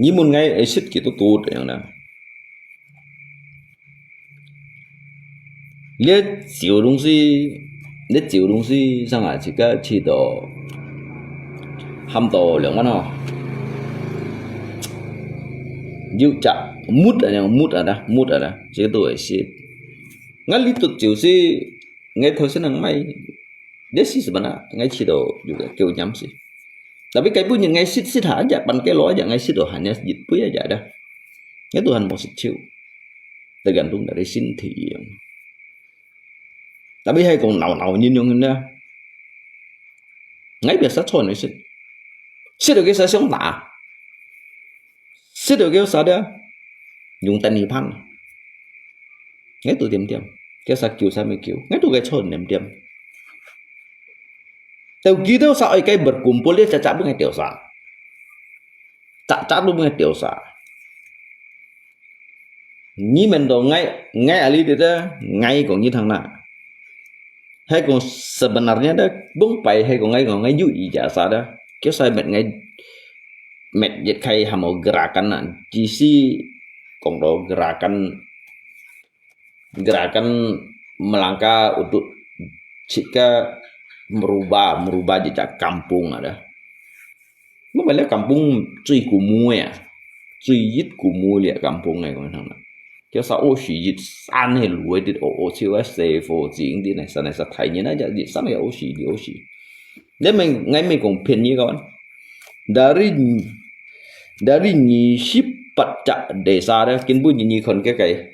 Nyi mun ngai ai sit kitu tut yang na. Lihat chiu dong si, lihat chiu dong si sang ai chika chito. Ham to liang mana. Yu chak mut ada, mut ada, mut ada. Situ ai sit. Ngai litut chiu si ngai thau senang mai. Dia si sebenarnya ngai sit do juga kêu nyam si. Tapi kai punya ngai sit sit aja, pan kai lo aja ngai sit do hanya sit pui aja dah. Ngai Tuhan mau sit chiu. Tergantung dari sinti yang. Tapi hai kong nau nau nyin yung na. Ngai biasa chon sit. Sit do kêu sa siong ta. Sit do kêu sa dia. Yung tan ni pan. Ngai tu tiêm tiêm. Kêu sa kêu sa mi kêu. Ngai tu kai chon nem tiêm. Tau kêu tau sa ai kai berkumpul dia cacak bu ngai tau sa. Cacak tu bu ngai tau sa. Nyi men to ngai, ngai ali dia ta, ngai kong nyi thang na. Hai kong sebenarnya dah, bung pai hai kong ngai kong ngai yu i jasa dah. Kêu sa met ngai, met jet khai hamo gerakan na. Jisi kong do gerakan, gerakan melangkah untuk jika merubah, merubah jejak kampung ada. Mama le kampung cui kumu ya. Cui yit kumu le kampung ngai kong thang na. Kêu sa o shi yit san he lu dit o o chiu a se fo jing di nai sa nai sa thai nyen aja yit san he o shi di o shi. Dia meng ngai meng kong phen ni kawan. Dari dari ni si pat cak desa dah kin bu ni ni kon ke kai.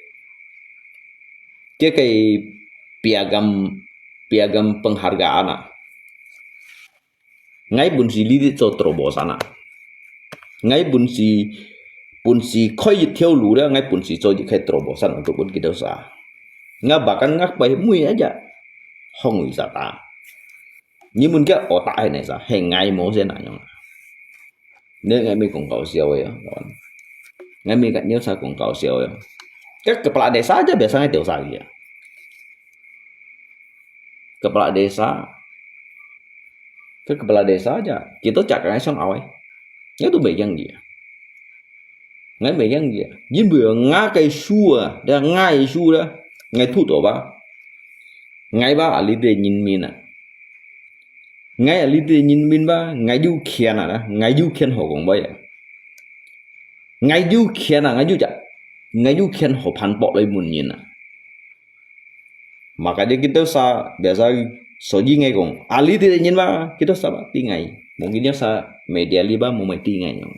Ke kai piagam piagam penghargaan ah. Ngai bun si lidit cho terobosan ah. Ngai bun si bun si koi yit thiau lu dah, ngai bun si cho yit khai terobosan untuk bun kita sa. Ngai bahkan ngai pai mui aja. Hong wisata. Ni mun kia otak hai nai sa, hai ngai mo sen na yong. Ngai ngai mi kong kau siau ya, kawan. Ngai mi kat nyo sa kong kau siau ya. Ke kepala desa aja biasa ngai teo sa ya. Kepala desa. Ke kepala desa aja. Kita cak ngai song awai. Ngai tu bayang dia. Ngai bayang dia. Jin bu ngai kai su a, da ngai su da. Ngai tu to ba. Ngai ba ali de nyin min a. Ngai ali de nyin min ba, ngai ju kian a da. Ngai ju kian ho kong bai a. Ngai ju kian a, ngai ju ja. Ngai ju kian ho pan pok lai mun nyin a. Makanya kita sa biasa soji ngai kong, ali ti nyin ba, kita sa ba ti ngai. Mungkin dia sa media li ba mo mai ti ngai yong.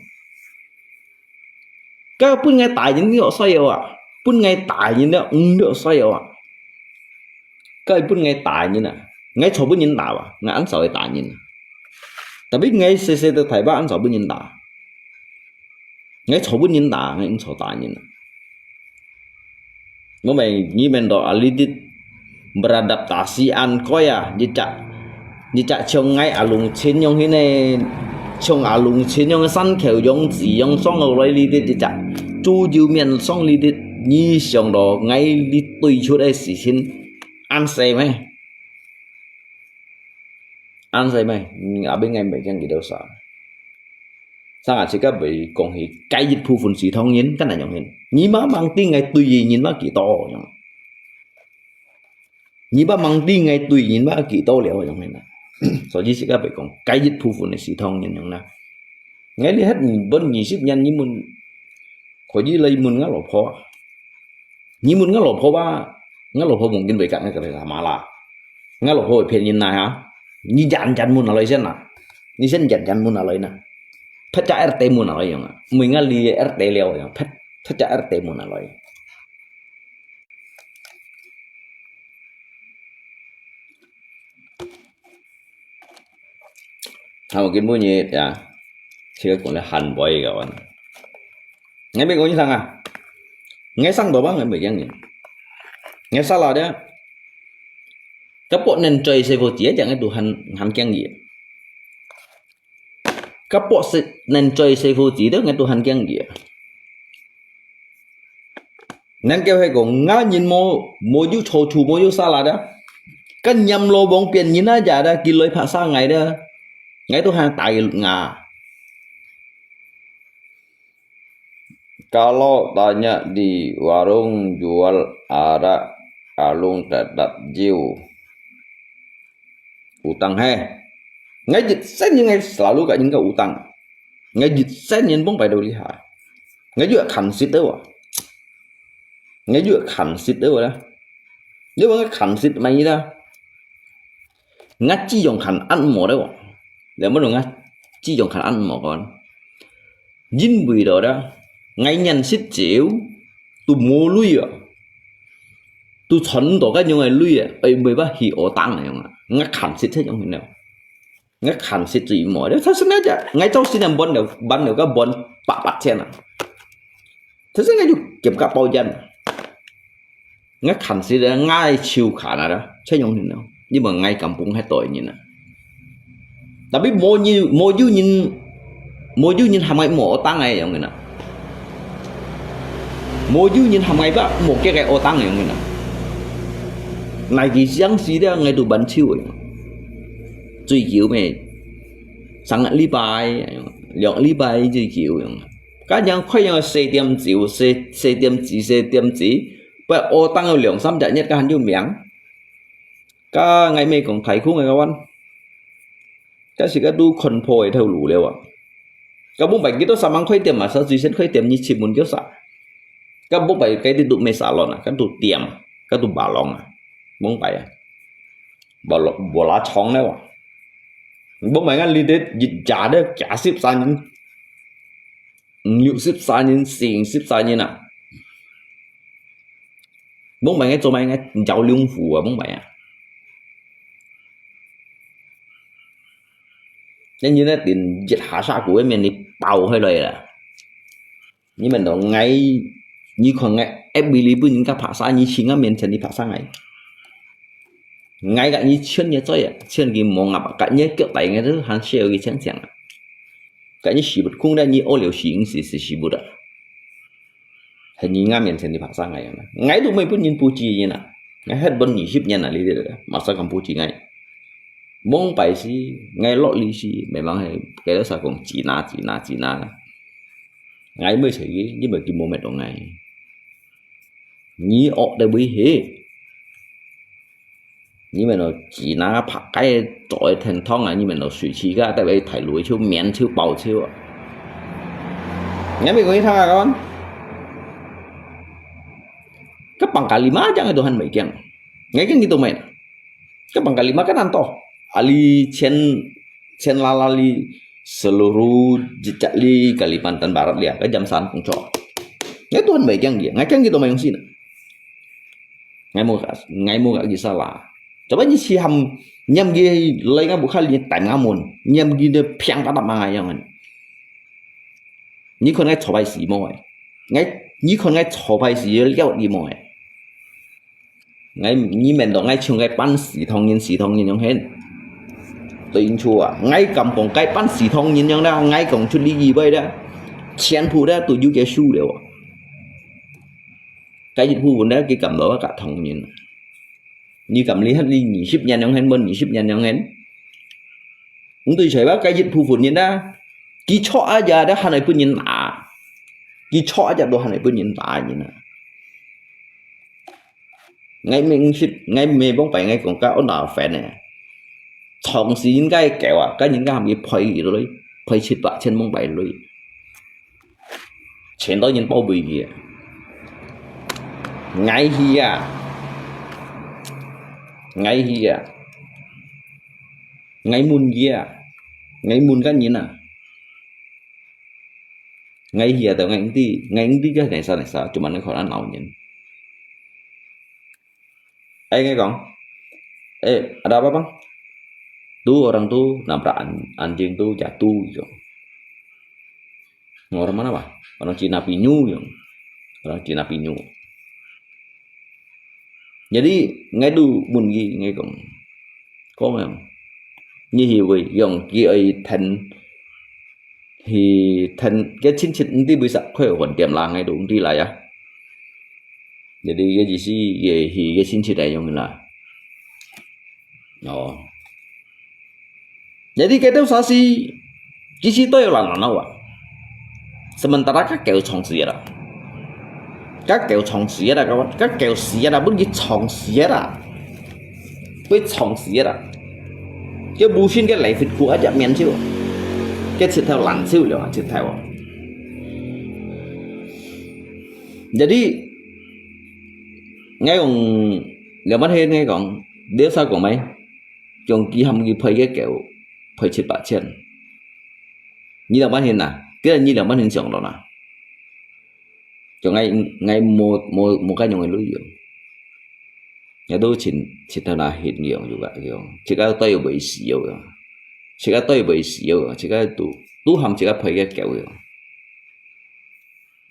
該分𠊎打人了衰了啊，分𠊎打人了，嗯，了衰了啊。該分𠊎打人啊，𠊎坐分人打啊，𠊎恁少會打人啊。Tapi𠊎細細个大把恁少分人打，𠊎坐分人打，𠊎毋坐打人啊。 Ngô mày nghĩ mình đó à, lý thuyết beradaptasi ăn coi à, như chắc, như chắc chông ngay à lùng chín yong hí nè, chông à lùng chín yong sân khấu yong gì yong song ngô lối lý thuyết như chắc, chú dư miền song lý thuyết, như sông đó ngay lý tùy chút ai xí chín, ăn xe mày, ăn xe mày, à bên ngay mày chẳng gì đâu sao. Sang à, chỉ có bị còn hí cái dịch phu phun xí thông nhân, cái này yong hí, như mà mang tiếng ngay tùy gì nhìn mà kỳ to yong. 你把mang知𠊎對人把幾多了樣个啦。所以自家白講，該一部分个係當然樣啦。𠊎這歇分二十年，你問，可以來問𠊎老婆啊。你問𠊎老婆吧，𠊎老婆mungkin會講𠊎个係麼啦。𠊎老婆會騙人啦哈。你jangan問下來先啦，你先jangan問下來啦。Pecah R T問下來樣啊，每個禮拜R T了樣，pecah R T問下來。 Hao Kim bu nyi ya, sika kong le han boy kawan. Ngai me kong sang ah. Ngai sang do ba ngai me yang ni. Ngai salah dia. Kapok nen choi se fo tia jang ngai Tuhan han kiang ye. Kapok se nen choi se fo tia ngai Tuhan kiang ye. Nên kêu hay kong ngã nhìn mô, mô yú chô chô, mô yú salah đó. Kan nyam lô bông pian nhìn á, giả đó, kì lôi phá xa ngày đó. Ngày tu hàng tài ngã. Kalau tanya di warung jual arak, alung tetap jiu. Utang he. Ngai jit sen ngai selalu ka nyin ka utang. Ngai jit sen nyin bông pai dau li ha. Ngai jua khan sit dau. Ngai jua khan sit dau da. Ngai bang khan sit mai da. Ngai chi yong khan an mo dau. Leh mo ngai chi yong khan an mo kon. Jin bui dau da. Ngai nyan sit jiu. Tu mo lui a. Tu chon dau ka yong ai lui a. Ai mui ba hi o tang yong a. Ngai khan sit che yong hin dau. Ngai khan sit zui mo. Thơ sân ngai ja, ngai châu sân ngai bon dau, ban dau ka bon pak pak chen a. Thơ sân ngai ju kiam ka pau jan. Ngai khan sit a, ngai chiu khan a da. Che yong hin dau. Ni mo ngai kam pung hai toi nyin a. Tapi mo nyi, mo ju nyin, mo ju nyin ham ngai mo tang ngai yong hin a. Mo ju nyin ham ngai ba, mo ke ngai o tang yong hin a. Nai ki siang si da ngai tu ban chiu yong. Zui kiu me. Sang li bai, liang li bai zui kiu yong. Ka yang khoi yang se tiam ziu, se, se tiam zi, se tiam zi. Ba o tang yong liang sam ja nyet ka han yu miang. Ka ngai me kong thai khung ngai ka wan. Ka si ka tu khon pho e thâu lu leo a. Ka bông bai kito samang khoi tiam ma sa zui sen khoi tiam ni chi mun kyo sa. Ka bông bai kai ti tu me salon a, ka tu tiam, ka tu balong a. Bông bai a. Balong, bola chong leo a. Bông bai ngan li det, jit ja de, kia sip sa nyin. Liu sip sa nyin, sing sip sa nyin a. Bông bai ngai zua mai ngai jao liung fu a, bông bai a. Nên như thế tin giết hạ sa của em mình đi bầu hơi lời là. Như mình đó ngay, như còn ngay, ép bị lý bưng những cái phá sa, như chính á mình chân đi phá sa ngay. Ngay cả như chân như chơi à, chân cái mong ngập, cả như kiểu tay ngay thứ hàng xe cái chân chẳng à. Cả như xì bột khung đây, như ô liu xì, xì, xì, xì bột à. Hay như ngã miền chân đi phá sa ngay à. Ngay tụi mình bưng nhìn bù chi như nè. Ngay hết bưng nhị ship nhân à, lý đấy. Mà sao còn bù chi ngay. Mông pai si, ngai lok li si, memang he, kaya sa kong Cina, Cina, Cina. Ngai mui sai ki, ni mui ki mo met dong ngai. Ni ok de bui he. Ni men lo Cina phak kai zoi then thong a, ni men lo sui chi ka, tai bai thai lui chiu, mian chiu, pau chiu. Ngai mui kong i thang a kon. Ka pang ka lima jang Tuhan mai kiang. Ngai kiang gitu mai. Ka pang ka lima ka nan to. Ali chen, chen lala li seluruh jejak li Kalimantan Barat lia, ka jam san kong cho. ，𠊎都還毋驚佢，𠊎驚佢到麼个樣式呢？𠊎無，𠊎無佢salah。Coba你試下，念佢來𠊎屋下裡，你等𠊎問，念佢个平打打麼个樣呢？你看𠊎做壞事無誒？𠊎，你看𠊎做壞事要了你無誒？ 𠊎，你免到𠊎像該半死唐人、死唐人樣形。對應出啊，𠊎敢講該半死唐人樣啦，𠊎講出你以為啦，全部啦都有个輸了啊。該一部分啦，佢感到啊，甲唐人。你敢厲害，你二十年樣形，問二十年樣形。 毋對，在吧？該一部分人啊，佢錯啊，也都還會分人打，佢錯啊，也都還會分人打人啊。𠊎明識，𠊎明白，𠊎講个安那friend呢，長時人家个狗啊，該人家還會賠佢落去，賠七八千蚊擺落去。 全都人包圍佢啊。𠊎去啊，𠊎去啊，𠊎問佢啊，𠊎問个人啊，𠊎去啊，到𠊎毋知，𠊎毋知个哪啥哪啥，cuma你看鬧人。 哎，𠊎講，eh, ada apa, Bang? Tuh orang tuh nabrak an-, anjing tuh jatuh gitu. Orang mana, Bang? Orang Cina Pinyu gitu. Orang Cina Pinyu. Jadi, ngai tu mun ki, ngai kong. Kong yang. Nyi hi wei, yong ki ai ten. Hi ten, cái chính sách đi bơi sạc khơi hoàn tiệm là ngai tu đi lại à. Jadi, cái gì xí, cái, hi, cái chính sách này dùng là. Ồ. Jadi, cái đó sao xí, cái gì tôi là nó à. Sementara các kiểu trong xí đó. Các kiểu trong xí đó, các bạn, các kiểu xí đó, bún cái trong xí đó. Bơi trong xí đó. Cái bù xin cái lễ phật của ác miễn chịu. Cái chịu theo lành chịu, chịu theo. Jadi, ngai kong, liang ban hen ngai kong, dia sa kong mai, kong ki ham ki phai ke keo, phai chit ba chen. Nyi liang ban hen na, kira nyi liang ban hen siang lo na. Kong ngai, ngai mo, mo, mo ka nyong lui yo. Ngai tu chin, chin ta na hen yo juga yo. Chika toi yo bai si yo. Chika toi yo bai si yo. Chika tu, tu ham chika phai ke keo yo.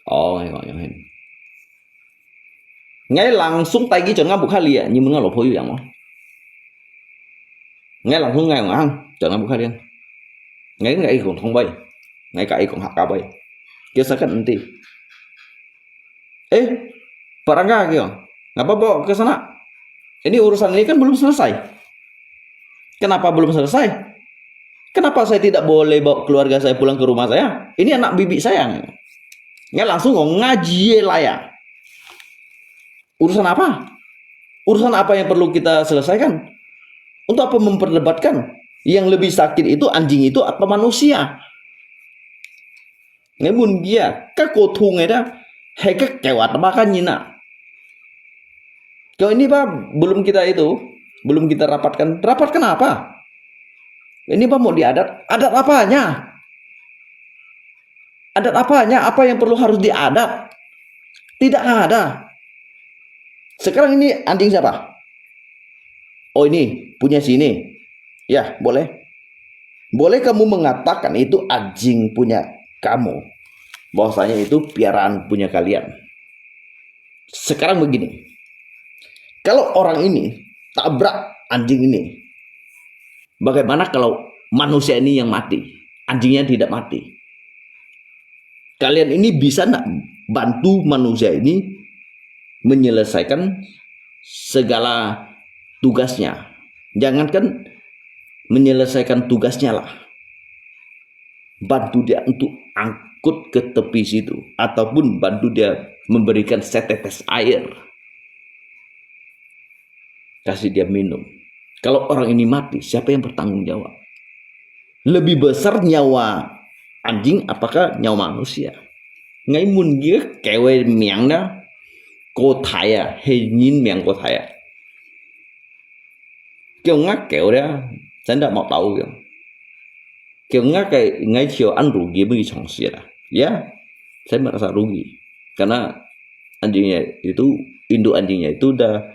Ồ, ngai kong yo hen. Ngai langsung tai ki chon ngam bukha lia, nyi mun ngam lo pho yu yang mo. Ngai langsung ngai ngang, chon ngam bukha lia. Ngai ngai kong thong bai. Ngai kai kong hak ka bai. Kia sa kan enti. Eh, barangka kio. Ngapa bawa ke sana? Ini urusan ini kan belum selesai. Kenapa belum selesai? Kenapa saya tidak boleh bawa keluarga saya pulang ke rumah saya? Ini anak bibi saya. Ngai langsung ngong ngaji lah ya. Urusan apa? Urusan apa yang perlu kita selesaikan? Untuk apa memperdebatkan? Yang lebih sakit itu anjing itu apa manusia? Ngai mun kia, ka ko thu ngai da, hai ka kewat apa kan nyi na. Kalau ini, Pak, belum kita itu, belum kita rapatkan. Rapatkan apa? Ini, Pak, mau diadat. Adat apanya? Adat apanya? Apa yang perlu harus diadat? Tidak ada. Sekarang ini anjing siapa? Oh, ini punya sini. Ya, boleh. Boleh kamu mengatakan itu anjing punya kamu. Bahwasanya itu piaraan punya kalian. Sekarang begini. Kalau orang ini tabrak anjing ini, bagaimana kalau manusia ini yang mati? Anjingnya tidak mati. Kalian ini bisa ndak bantu manusia ini menyelesaikan segala tugasnya? Jangankan menyelesaikan tugasnya lah. Bantu dia untuk angkut ke tepi situ. Ataupun bantu dia memberikan setetes air. Kasih dia minum. Kalau orang ini mati, siapa yang bertanggung jawab? Lebih besar nyawa anjing apakah nyawa manusia? Ngai mun kia kewe miang na, ko thai ya, he nyin miang ko thai ya. Kêu ngak kêu dia, saya ndak mau tahu kêu. Kêu ngak ke ngai chiu an rugi bagi chong sia lah. Ya, saya merasa rugi. Karena anjingnya itu, induk anjingnya itu udah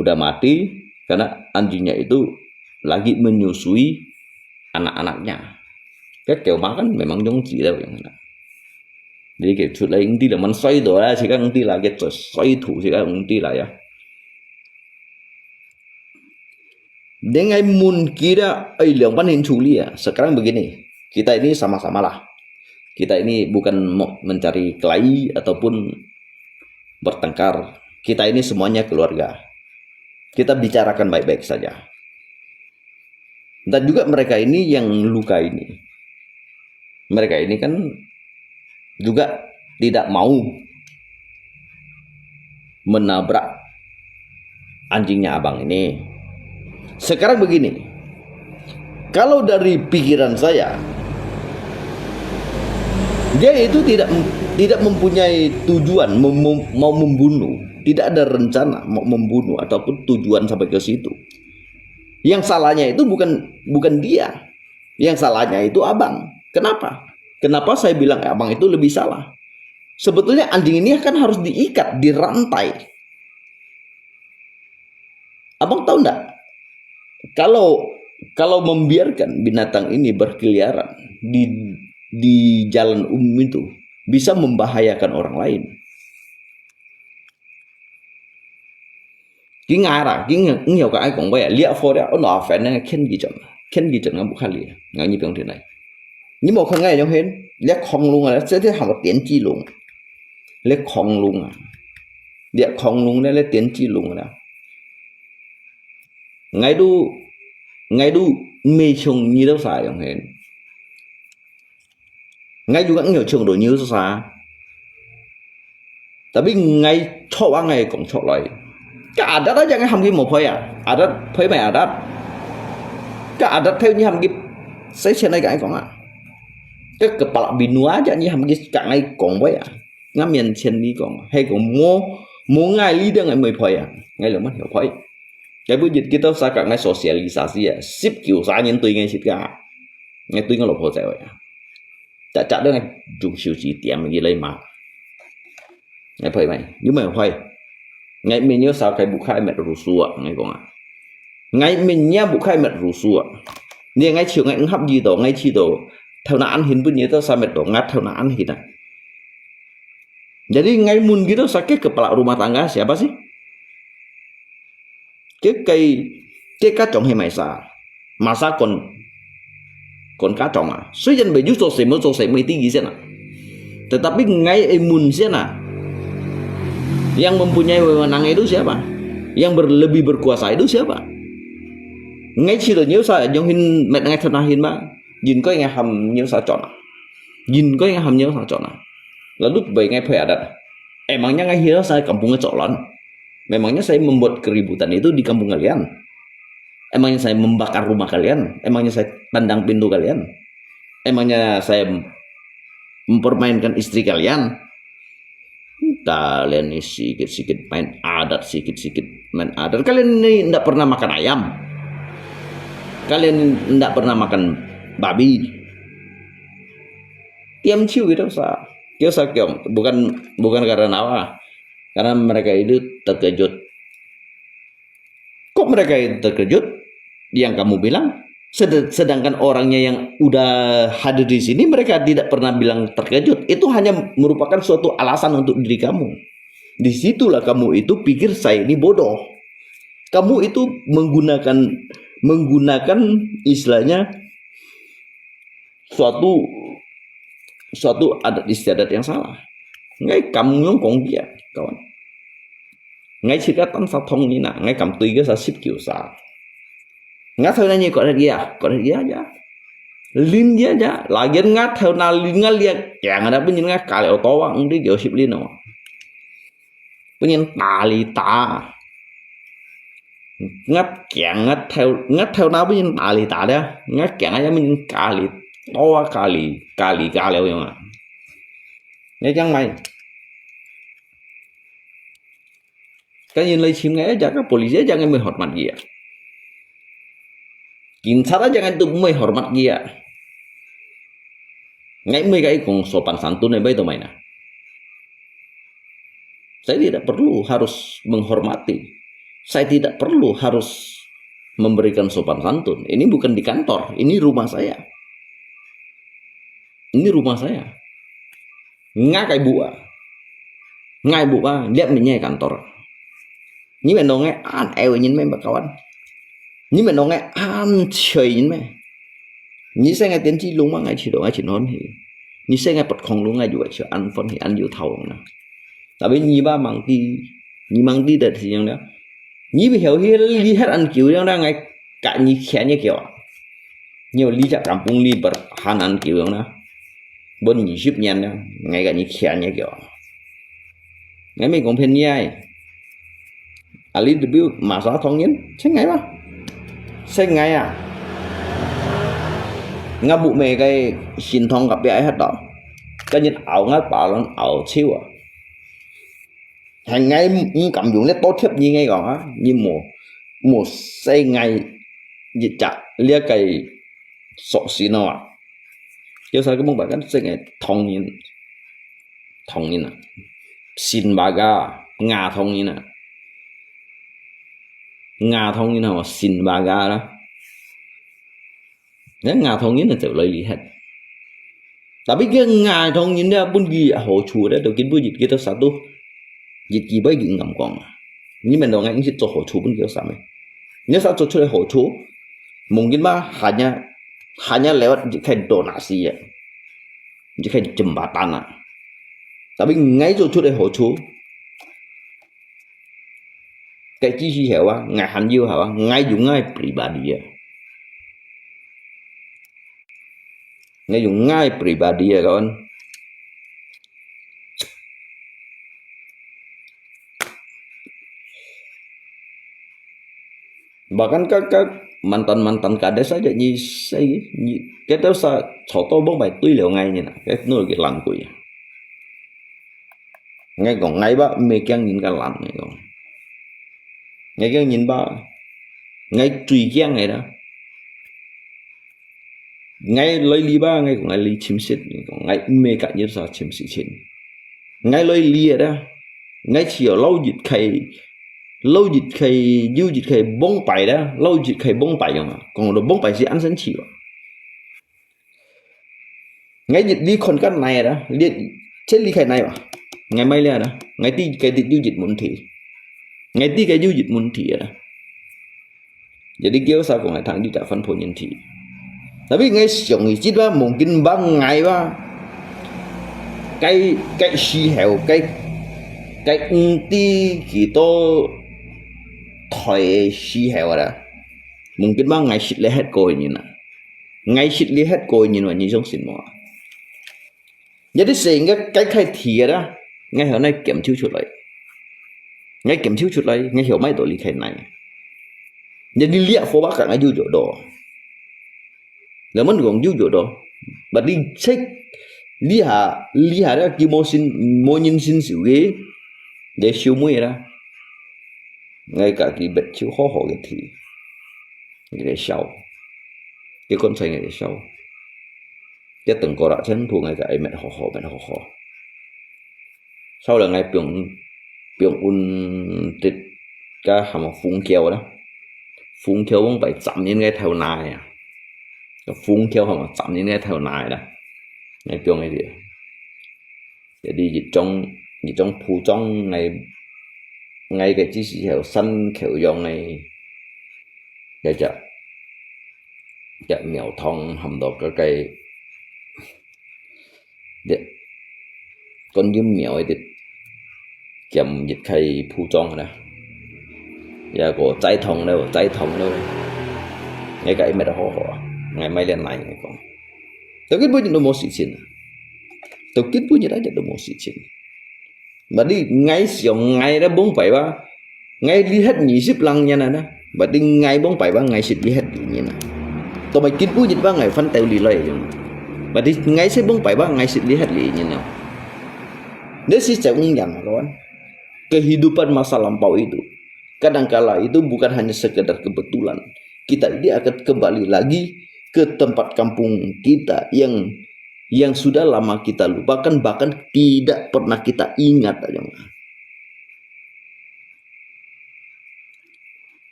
udah mati, karena anjingnya itu lagi menyusui anak-anaknya. Cái kiểu mà kan memang 用子了 yang kena. Jadi cái出來用子了，มัน衰ตัวแล้วสิก็用子了，cái衰土สิก็用子了呀。Dengan mun kita, eh, 兩半年處理啊。Sekarang begini, kita ini sama-sama lah. Kita ini bukan mau mencari kelahi ataupun bertengkar. Kita ini semuanya keluarga. Kita bicarakan baik-baik saja. Dan juga mereka ini yang luka ini. Mereka ini kan juga tidak mau menabrak anjingnya abang ini. Sekarang begini, kalau dari pikiran saya, dia itu tidak tidak mempunyai tujuan mem- mem- mau membunuh, tidak ada rencana mau membunuh ataupun tujuan sampai ke situ. Yang salahnya itu bukan bukan dia, yang salahnya itu abang. Kenapa? Kenapa saya bilang abang itu lebih salah? Sebetulnya anjing ini kan harus diikat, dirantai. Abang tahu ndak? Kalau kalau membiarkan binatang ini berkeliaran di di jalan umum itu, bisa membahayakan orang lain. Ki ngai ra, ki ngai, ngai ka ai kong bai, lia fo lia, ono afen ne, ken ki jan, ken ki jan ngam bukhali, ngai ni piong tin nai. Ni mo khang ngai yong hen, lia khong lung a, se te ham tien ki lung. Lia khong lung a. Lia khong lung ne, lia tien ki lung a. Ngai du, ngai du, mei chung ni dau sa yong hen. Ngai juga ngiau chung do ngiau sa. Tapi ngai chok a ngai kong chok lai. Ka adat aja ngai ham ki mo phoi a. Adat phoi mai adat. Ka adat theu ni ham ki sai chen nai ka ngai kong a. Ka kepala binu aja ni ham ki ka ngai kong phoi a. Ngai mien chen ni kong. Hei kong mo, mo ngai li de ngai mo phoi a. Ngai lo man hiu phoi. Ngai bu jit kita sa ka ngai sosialisasi a. Sip kiu sa nyen tui ngai sit ka. Ngai tui ngai lo phoi zai wai a. Chak chak dong ngai jung siu si tiam yi lai ma. Ngai phoi mai, yu mai phoi. Ngai min yu sao kai bu khai met ru su a, ngai kong a. Ngai min nya bu khai met ru su a. Ni ngai chiu ngai ngap yi do, ngai chi do. Thau na an hin bu ni to sa met do, ngat thau na an hin a. Jadi ngai mun gitu sakit kepala rumah tangga siapa sih? Cái cái cái家長係咪啥？Masa kon kon 家長啊？雖然未有做事，冇做事，未知意思啊。Tetapi ngai imun siya na. Yang mempunyai wewenang itu siapa? Yang ber, lebih berkuasa itu siapa? Ngai sila nyo sa, yung hin met ngai thanahin ma. Yin ko ngai ham nyo sa chona. Yin ko ngai ham nyo sa chona. Lalu bai ngai phai adat. Emangnya ngai hira sa kampung ngai choklan? Memangnya saya membuat keributan itu di kampung kalian? Emangnya saya membakar rumah kalian? Emangnya saya tandang pintu kalian? Emangnya saya mempermainkan istri kalian? Kalian ni sikit-sikit main adat, sikit-sikit main adat. Kalian ni ndak pernah makan ayam. Kalian ndak pernah makan babi. Tiam ciu gitu sa. Kyo sa kyong. Bukan bukan karena apa. Karena mereka itu terkejut. Kok mereka itu terkejut? Yang kamu bilang, sed- sedangkan orangnya yang udah hadir di sini, mereka tidak pernah bilang terkejut. Itu hanya merupakan suatu alasan untuk diri kamu. Disitulah kamu itu pikir saya ini bodoh. Kamu itu menggunakan menggunakan istilahnya suatu suatu adat istiadat yang salah. Ngai kam nyong kong kia, kawan. Ngai chika tan sa thong ni na, ngai kam tui ke sa sip kiu sa. Ngai thau na ni kok kia, kok kia ja. Lin kia ja, lagian ngai thau na lin ngai liak, yang ada pun ngai kale oto wa, ngai kiu sip lin no. Pun ta li ta. Ngap kiang ngap thau ngap thau na pun ta li ta dia. Ngap kiang ya min kali. Toa kali, kali kali yang. Ngai kiang mai. Kan yin lai chim ngai ja ka polisi ja ngai mai hormat kia. Kin sara ja ngai tu mai hormat kia. Ngai mai kai kong sopan santun ngai bai tu mai na. Saya tidak perlu harus menghormati. Saya tidak perlu harus memberikan sopan santun. Ini bukan di kantor, ini rumah saya. Ini rumah saya. Ngai cái bụi à. Ngai bụi à, lihat mình ngai kantor. Nyi men dong ngai an ewe nyin men bakawan. Nyi men dong ngai an chơi nyin men. Nyi sẽ ngai tiến chi lung mà ngai chỉ dong ngai chỉ non hi. Nyi sẽ ngai bật khong lung ngai yu chỉ an phun hi an yu thâu na. Tapi nyi ba mang ti, nyi mang ti dat si yang da. Nyi bi heo hi li hat an kiu yang da ngai ka nyi khian nyi kiu. Nyi li ja kampung li ber han an kiu yang da. Bon nyi sip nyan da ngai ka nyi khian nyi kiu. Ngai mi kong phen nyi ai. A li de biu ma sa thong nyin, sẽ ngai ba. Sẽ ngai à. Nga bu me cái xin thong ka bia ai hat da. Ka nyin ao ngai pa lon ao chiu à. Hai ngai m-, m-, cảm dụng leh tốt thiếp nyi ngai kong á, nyi mù, mù say ngai, nyi chả lia cái sọ xí nó à. Kêu sao cái mông bà cái say ngai thông nyi, thông nyi à. Xin bà ga, ngà thông nyi à. Ngà thông nyi à, xin bà ga đó. Nè, ngà thông nyi à, chịu lấy lý hết. Tapi cái ngài thông nyin dia pun ki hổ chu dia, tàu kín pun yit kita satu. Yit ki bai ki ngam kong. Nyi men dong ngai yit cho hổ chu pun ki sa me. Nyi sa cho chu hổ chu. Mungkin ba hanya, hanya lewat yit kai donasi ya. Yit kai jembatan à. Tapi ngai cho chu hổ chu. Cái chi hi heo à, ngai han yu heo à, ngai yu ngai pribadi ya. Ngai yu ngai pribadi ya kawan. Bahkan các, các mantan-mantan kades saja nyi sai, nyi, kita sa choto bông bai tui liu ngai nyi na, cái nô cái lăng kui. Ngai kong ngai ba me kiang nyin ka lăng ngai kong. Ngai kiang nyin ba, ngai tui kiang ngai da. Ngai lôi li ba, ngai kong ngai li chim sit, ngai kong ngai me ka nyi sa chim sit chin. Ngai lôi li da, ngai chi yo lau yit kai, lau yit kai, yu yit kai bông pai da, lau yit kai bông pai yong à. Kong lo bông pai si an san chi wa. Ngai yit li khon kan nai da, li, che li kai nai wa. Ngai mai li da, ngai ti kai ti yu yit mun thi. Ngai ti kai yu yit mun thi da. Jadi kêu sao kong ngai thang di ta phân phối nhân thi. Tapi ngai siang yi chit ba mungkin ba ngai ba. Cái, cái si heo, cái, cái ung ti ki to thoi si heo da. Mungkin ba ngai sit le het ko nyi na. Ngai sit li het ko nyin wa nyi jong sin mo. Jadi sehingga cái khai thi ra, ngai heo nai kiểm chiếu chụp lại. Ngai kiểm chiếu chụp lại, ngai heo mai to li khai nai. Jadi lia phô ba ka ngai yu jo do. Lơ mơn gong yu jo do. But li check li ha, li ha ra ki mo sin, mo nyin sin siu ge. Jadi siu mui ra. Ngai ka ki bet chiu ho ho ke thi. Ngai ke siau. Ke kon sai ngai ke siau. Ke teng ko ra chen thu ngai ka ai met ho ho, met ho ho. Sau le ngai piong, piong un tit ka ham phung kiau da. Phung kiau wong bai cham yin ngai thau nai ya. Ka phung kiau ham cham yin ngai thau nai da. Ngai piong ai dia. Jadi yit trong, yit trong phu trong ngai, ngai cái chi si heo săn khéo yong ngai. Cái chả, chả miao thong ham dok cái cái. Dek, kon yum miao ai dit. Kiam yit khai phu trong da. Ya ko chai thong da, chai thong da. Ngai cái met ho ho. Ngai mai lian nai ngai kong. Tau kit bu nyi no mo si chin. Tau kit bu nyi da jat no mo si chin. Badi ngai siang ngai da bông pai ba. Ngai li het nyi sip lang nyan na. Badi ngai bông pai ba ngai sit li het li nyan na. Tau mai kit bu nyi ba ngai phan teu li loi yung. Badi ngai sit bông pai ba ngai sit li het li nyan na. Nde si cheu nyan na kawan. Kehidupan masa lampau itu. Kadangkala itu bukan hanya sekedar kebetulan. Kita ini akan kembali lagi ke tempat kampung kita yang yang sudah lama kita lupakan, bahkan tidak pernah kita ingat aja.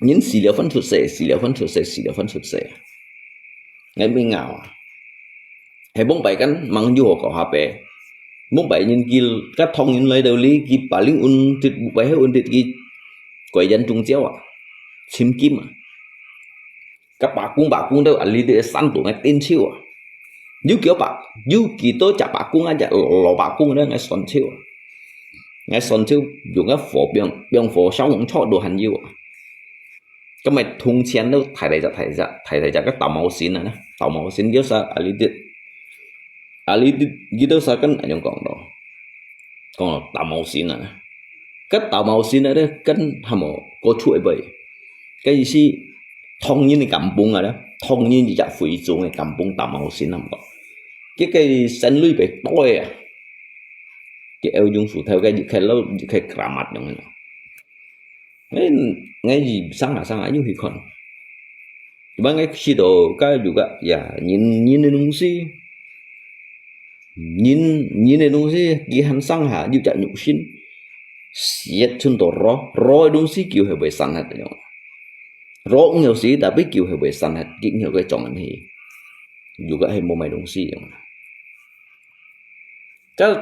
人死了還出世，死了還出世，死了還出世。𠊎毋會咬啊。係往擺間吂有學過下輩，往擺人佢个唐人來到這，佢把令運直，擺係運直佢，過眼中招啊，尋金啊。个伯公伯公都啊，這兜山洞个頂手啊。有幾多伯，有幾多隻伯公啊，隻老伯公咧，𠊎算手啊。𠊎算手用个火放，放火燒紅桌都還有啊。該麼銅錢都大大隻，大大隻，大大隻个豆毛線啊，豆毛線有啥啊？這兜，啊，這兜，這兜啥跟恁樣講咯？講咯，豆毛線啊。該豆毛線啊，咧跟還無過出一輩。該意思，唐人个甘榜啊，咧，唐人一隻徽宗个甘榜豆毛線啊，毋過，佢个線鐳白多啊。佢愛用手頭个一塊肉，一塊keramat樣个。𠊎，𠊎係生下生下又去看。Cuma𠊎試著該有个呀，人，人个東西，人，人个東西，佢還生下有隻肉身，死忒伸到肉，肉个東西佢係會散忒个樣。肉毋曉死，tapi佢係會散忒，佢毋曉个裝恁去。有个係無麼東西樣。 該，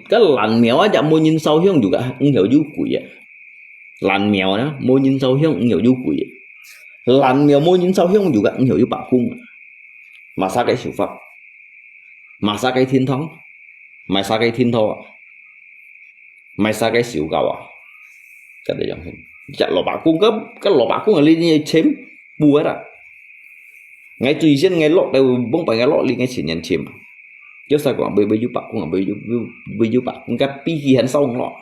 該爛廟啊，也無人燒香，有个毋曉有鬼啊。爛廟啊，無人燒香，毋曉有鬼啊。爛廟無人燒香，有个毋曉有伯公啊。麼儕个手法，麼儕个天堂，麼儕个天道啊，麼儕个修道啊。該个樣形，隻老伯公，該，該老伯公啊，你，你尋，無个啦。 𠊎最先𠊎落到，往擺𠊎落這，𠊎前年尋啊。有啥講，會，會有伯公啊，會有，會，會有伯公，該飛機還燒咯。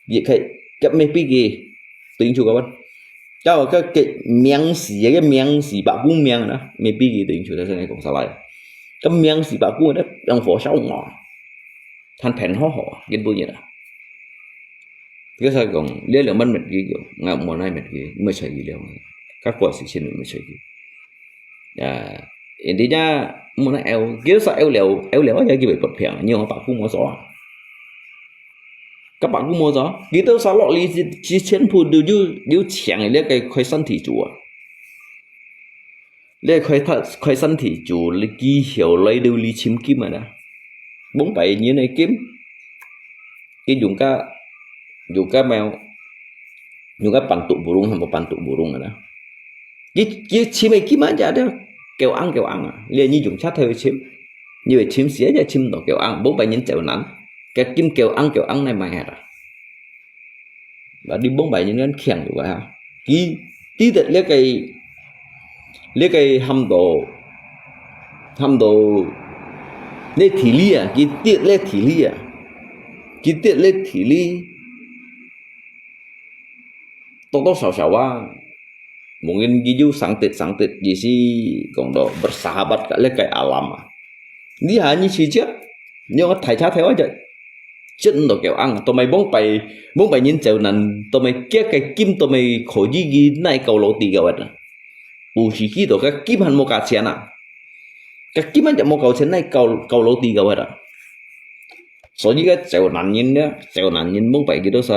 也可以，該麼飛機，對應出个問。該，該，該名字，該名字，伯公名啊，麼飛機對應出，但係𠊎講出來。該名字伯公，該用火燒咯。 還騙好好，日本人啊。佢就講，這兩萬乜佢叫，𠊎無哪乜佢，毋會睬佢了。佢過時先毋會睬佢。啊，intinya，無哪拗，佢就拗了，拗了，也佢會發病，你講伯公無做啊？該伯公無做，佢兜儕落這，這全部都有，有請个，這个開山地主啊。 這開山，開山地主，佢幾曉來到這尋金啊啦。往擺人个金，佢用个，用个麼，用个bantuk burung，還無bantuk burung啊啦。佢，佢尋个金啊，就，就，夠硬夠硬啊。這你用車頭去尋，你會尋死，也尋毋到夠硬。往擺人走難，該金夠硬夠硬來買啊啦。 Berarti往擺人恁慶个哈。佢知得這个，這个喊到，喊到這地理啊，佢知這地理啊，佢知這地理，多多少少啊，mungkin佢有相識相識，意思講到bersahabat个這个alam啊。你還你去接，你用大車頭啊，接，接毋到夠硬，都毋係往擺，往擺人走難，都毋係結个金，都毋係可以佢哪夠落地个話啊。有時去到个金還無價錢啊，个金還無夠錢，哪夠，夠落地个話啊。 所以个走難人呢，走難人往擺佢兜儕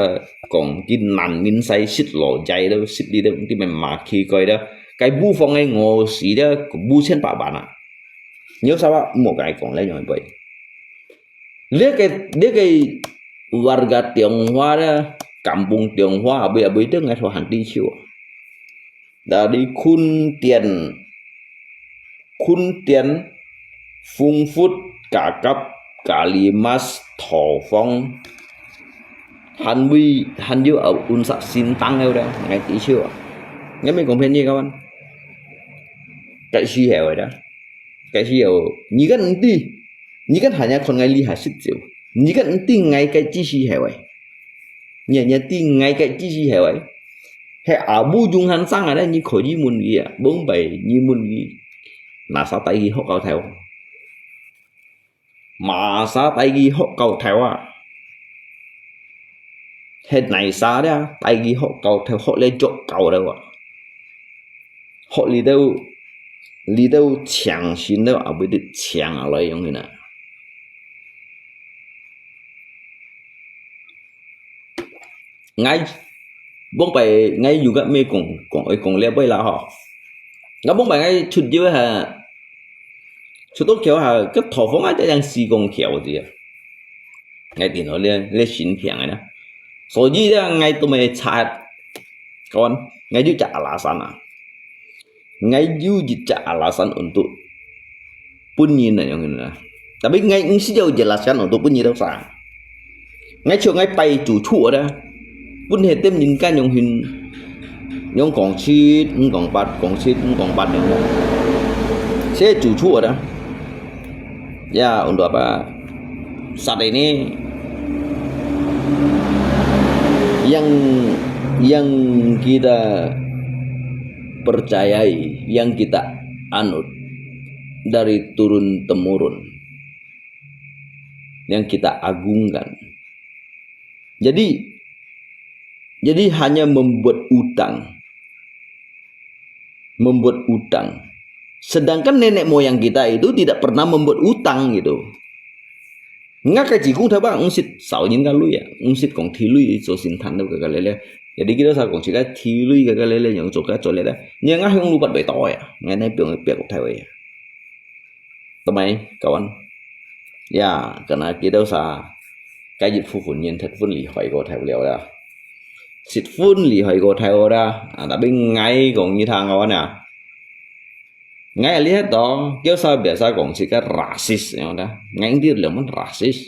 講，佢難人使食老齋兜，食這兜，佢兜嘛奇怪兜，該屋房个餓死兜，五千八萬啊。你有啥話，莫該講來用一杯。這个，這个warga Tionghoa呢，kampung Tionghoa，abis-abis itu ngai thua hanti ciu. Dari Khun Tian, Khun Tian, Phung Phut, Kakap, Kalimas, Thao Phong, 還會，還有啊，un sa Sintang个，ngai知曉啊。Ngai毋係講騙你个，該時候个，該時候，你敢毋知？你敢還要看ngai厲害實招？你敢毋知ngai該知時候个？ 你，你知ngai个知時候个，係阿母用還生个咧，你可以問佢啊，往擺你問佢，哪儕帶佢學到頭？哪儕帶佢學到頭啊？係哪儕咧，帶佢學到頭，學了足夠了啊？學這兜，這兜請神了，啊，毋得請啊，來用个呢。 𠊎，往擺𠊎有个咩講講會講了尾啦吼。𠊎往擺𠊎出遊下，出到橋下，个頭髮啊，正四公橋个。𠊎聽到這這心病个啦。所以咧，𠊎都無擦，講，𠊎有隻阿拉山啊，𠊎有一隻阿拉山untuk分人啊，樣个啦。Tapi𠊎毋係有一隻阿拉山untuk分人到啥。 𠊎像𠊎拜主廚个，分該店人間用hin，用講七，毋講八，講七，毋講八樣个。係主廚个。Ya，untuk apa？Saat ini yang yang kita percayai, yang kita anut dari turun temurun, yang kita agungkan. Jadi, jadi hanya membuat utang. Membuat utang. Sedangkan nenek moyang kita itu tidak pernah membuat utang gitu. Ngă cái chỉ cũng theo bác ông xịt sáu nghìn cái lui à, ông xịt cũng thì lui số sinh thành đâu cái cái lele. Jadi kita sa cũng chỉ cái thì lui cái cái lele yang số cái số lele. Nhưng ngă hông lu bắt bê to à, ngă này biang biang theo à. Tâm ai, kawan. Ya, karena kita sa, cái gì phu phun nhân thật phun lý hỏi có theo liao ya. Xịt phun lý hỏi có theo đó. À, tapi ngài cũng như thằng kawan ya. Ngài lý hết đó, kêu sa biasa cũng chỉ cái racist ya đó. Ngài đi là món racist.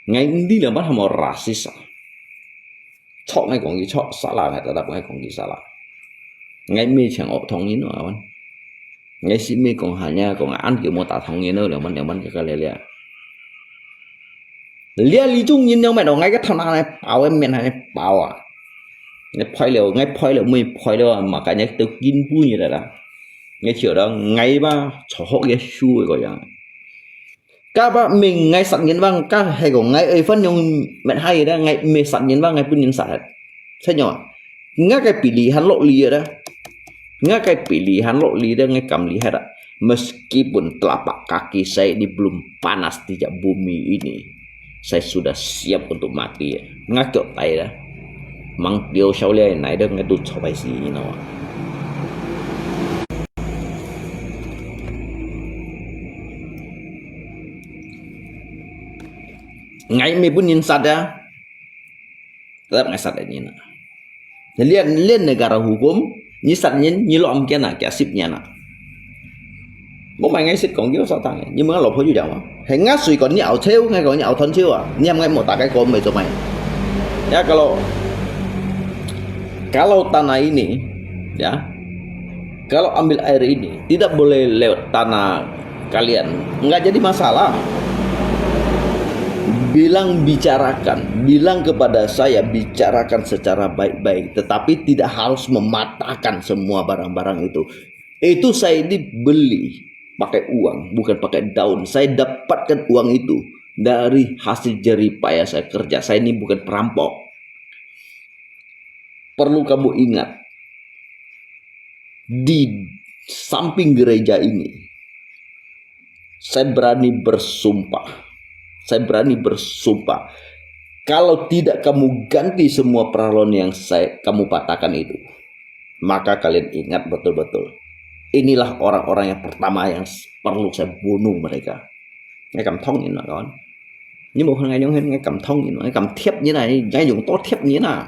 Ngài đi là món hamo racist à. Chok ngài cũng gì chok, salah ngài tetap ngài cũng gì salah. Ngài mi chang ok thông nhân kawan. Ngài si mi kong hanya kong an kiu mo ta thong yin lo, liang man liang man ka ka le le. Lia li chung yin liang man, ngài ka thon na ne pao, men ha ne pao à. Ngài phai liao, ngài phai liao, mui phai liao, mà cái ngài tự kin bu như là. Ngài chiều đó, ngài ba, cho hok ye shu ko yang. Ka ba mình ngài sẵn yin vang, ka hay ko ngài ơi phân nhung, men hay đó, ngài mi sẵn yin vang, ngài pun yin sẵn. Sai nyo, ngă cái pilihan lok li đó. Ngă cái pilihan lok li đó, ngă kam li đó. Meskipun telapak kaki saya ini belum panas di bumi ini, saya sudah siap untuk mati. Ngă kok tai đó. Mang điều sau lia nai đó, ngă tu chop pai si, you know. Ngài mi pun yin sat ya. Tetap ngài sat yin. Liên, liên negara hukum, nyi sat nyin, nyi lo am kian na, kia sip nyan na. Bố mày ngay xịt còn kiểu sao tăng, nhưng mà lo phô yu jang. Hẹn ngã suy còn nyi ảo theo, ngay còn nyi ảo thân theo à, nyi em ngay một ta cái con mày cho mày. Ya kalau, kalau tanah ini, ya, kalau ambil air ini, tidak boleh lewat tanah kalian, nggak jadi masalah. Bilang bicarakan, bilang kepada saya, bicarakan secara baik-baik, tetapi tidak harus mematahkan semua barang-barang itu. Itu saya dibeli pakai uang, bukan pakai daun. Saya dapatkan uang itu dari hasil jerih payah saya kerja. Saya ini bukan perampok. Perlu kamu ingat, di samping gereja ini, saya berani bersumpah, saya berani bersumpah, kalau tidak kamu ganti semua peralon yang saya, kamu patahkan itu, maka kalian ingat betul-betul, inilah orang-orang yang pertama yang perlu saya bunuh mereka. Ngài kam thông yin mà con. Nyi một ngày nhung hen ngài kam thông yin, ngài kam thiếp yin na, ngài dùng to thiếp yin na.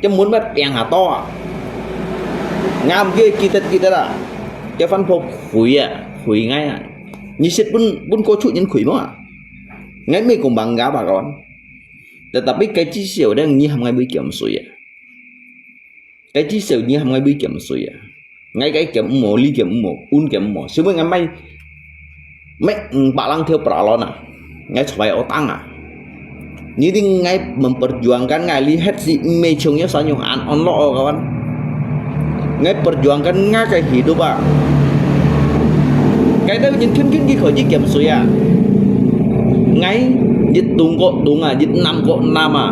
Cái muốn bắt bèn hà to à. Ngam kia kia tết kia tết à. Cái phân phô khui à, khui ngài à. Nyi xịt bún, bún cô chú yin khui mà. Ngài mi cũng bằng gà bà con. Tetapi cái chỉ siêu đang nyi hàm ngài bị kiểm soát à. Cái chỉ siêu nhi hàm ngài bị kiểm soát à. Ngài cái kiểm mô, lý kiểm mô, un kiểm mô. Siêu ngài mai, mai, ừ, bạ lăng theo bạ lo na. Ngài chọi ô tăng à. Nyi ting ngài memperjuangkan ngài li hết si mê chung yau san yung an on lo kawan. Ngài perjuangkan ngài cái hidup à. Cái đó nhìn khuyên khuyên đi khỏi đi kiểm soát à. Ngài, dịch tung có tung à, dịch năm có năm à.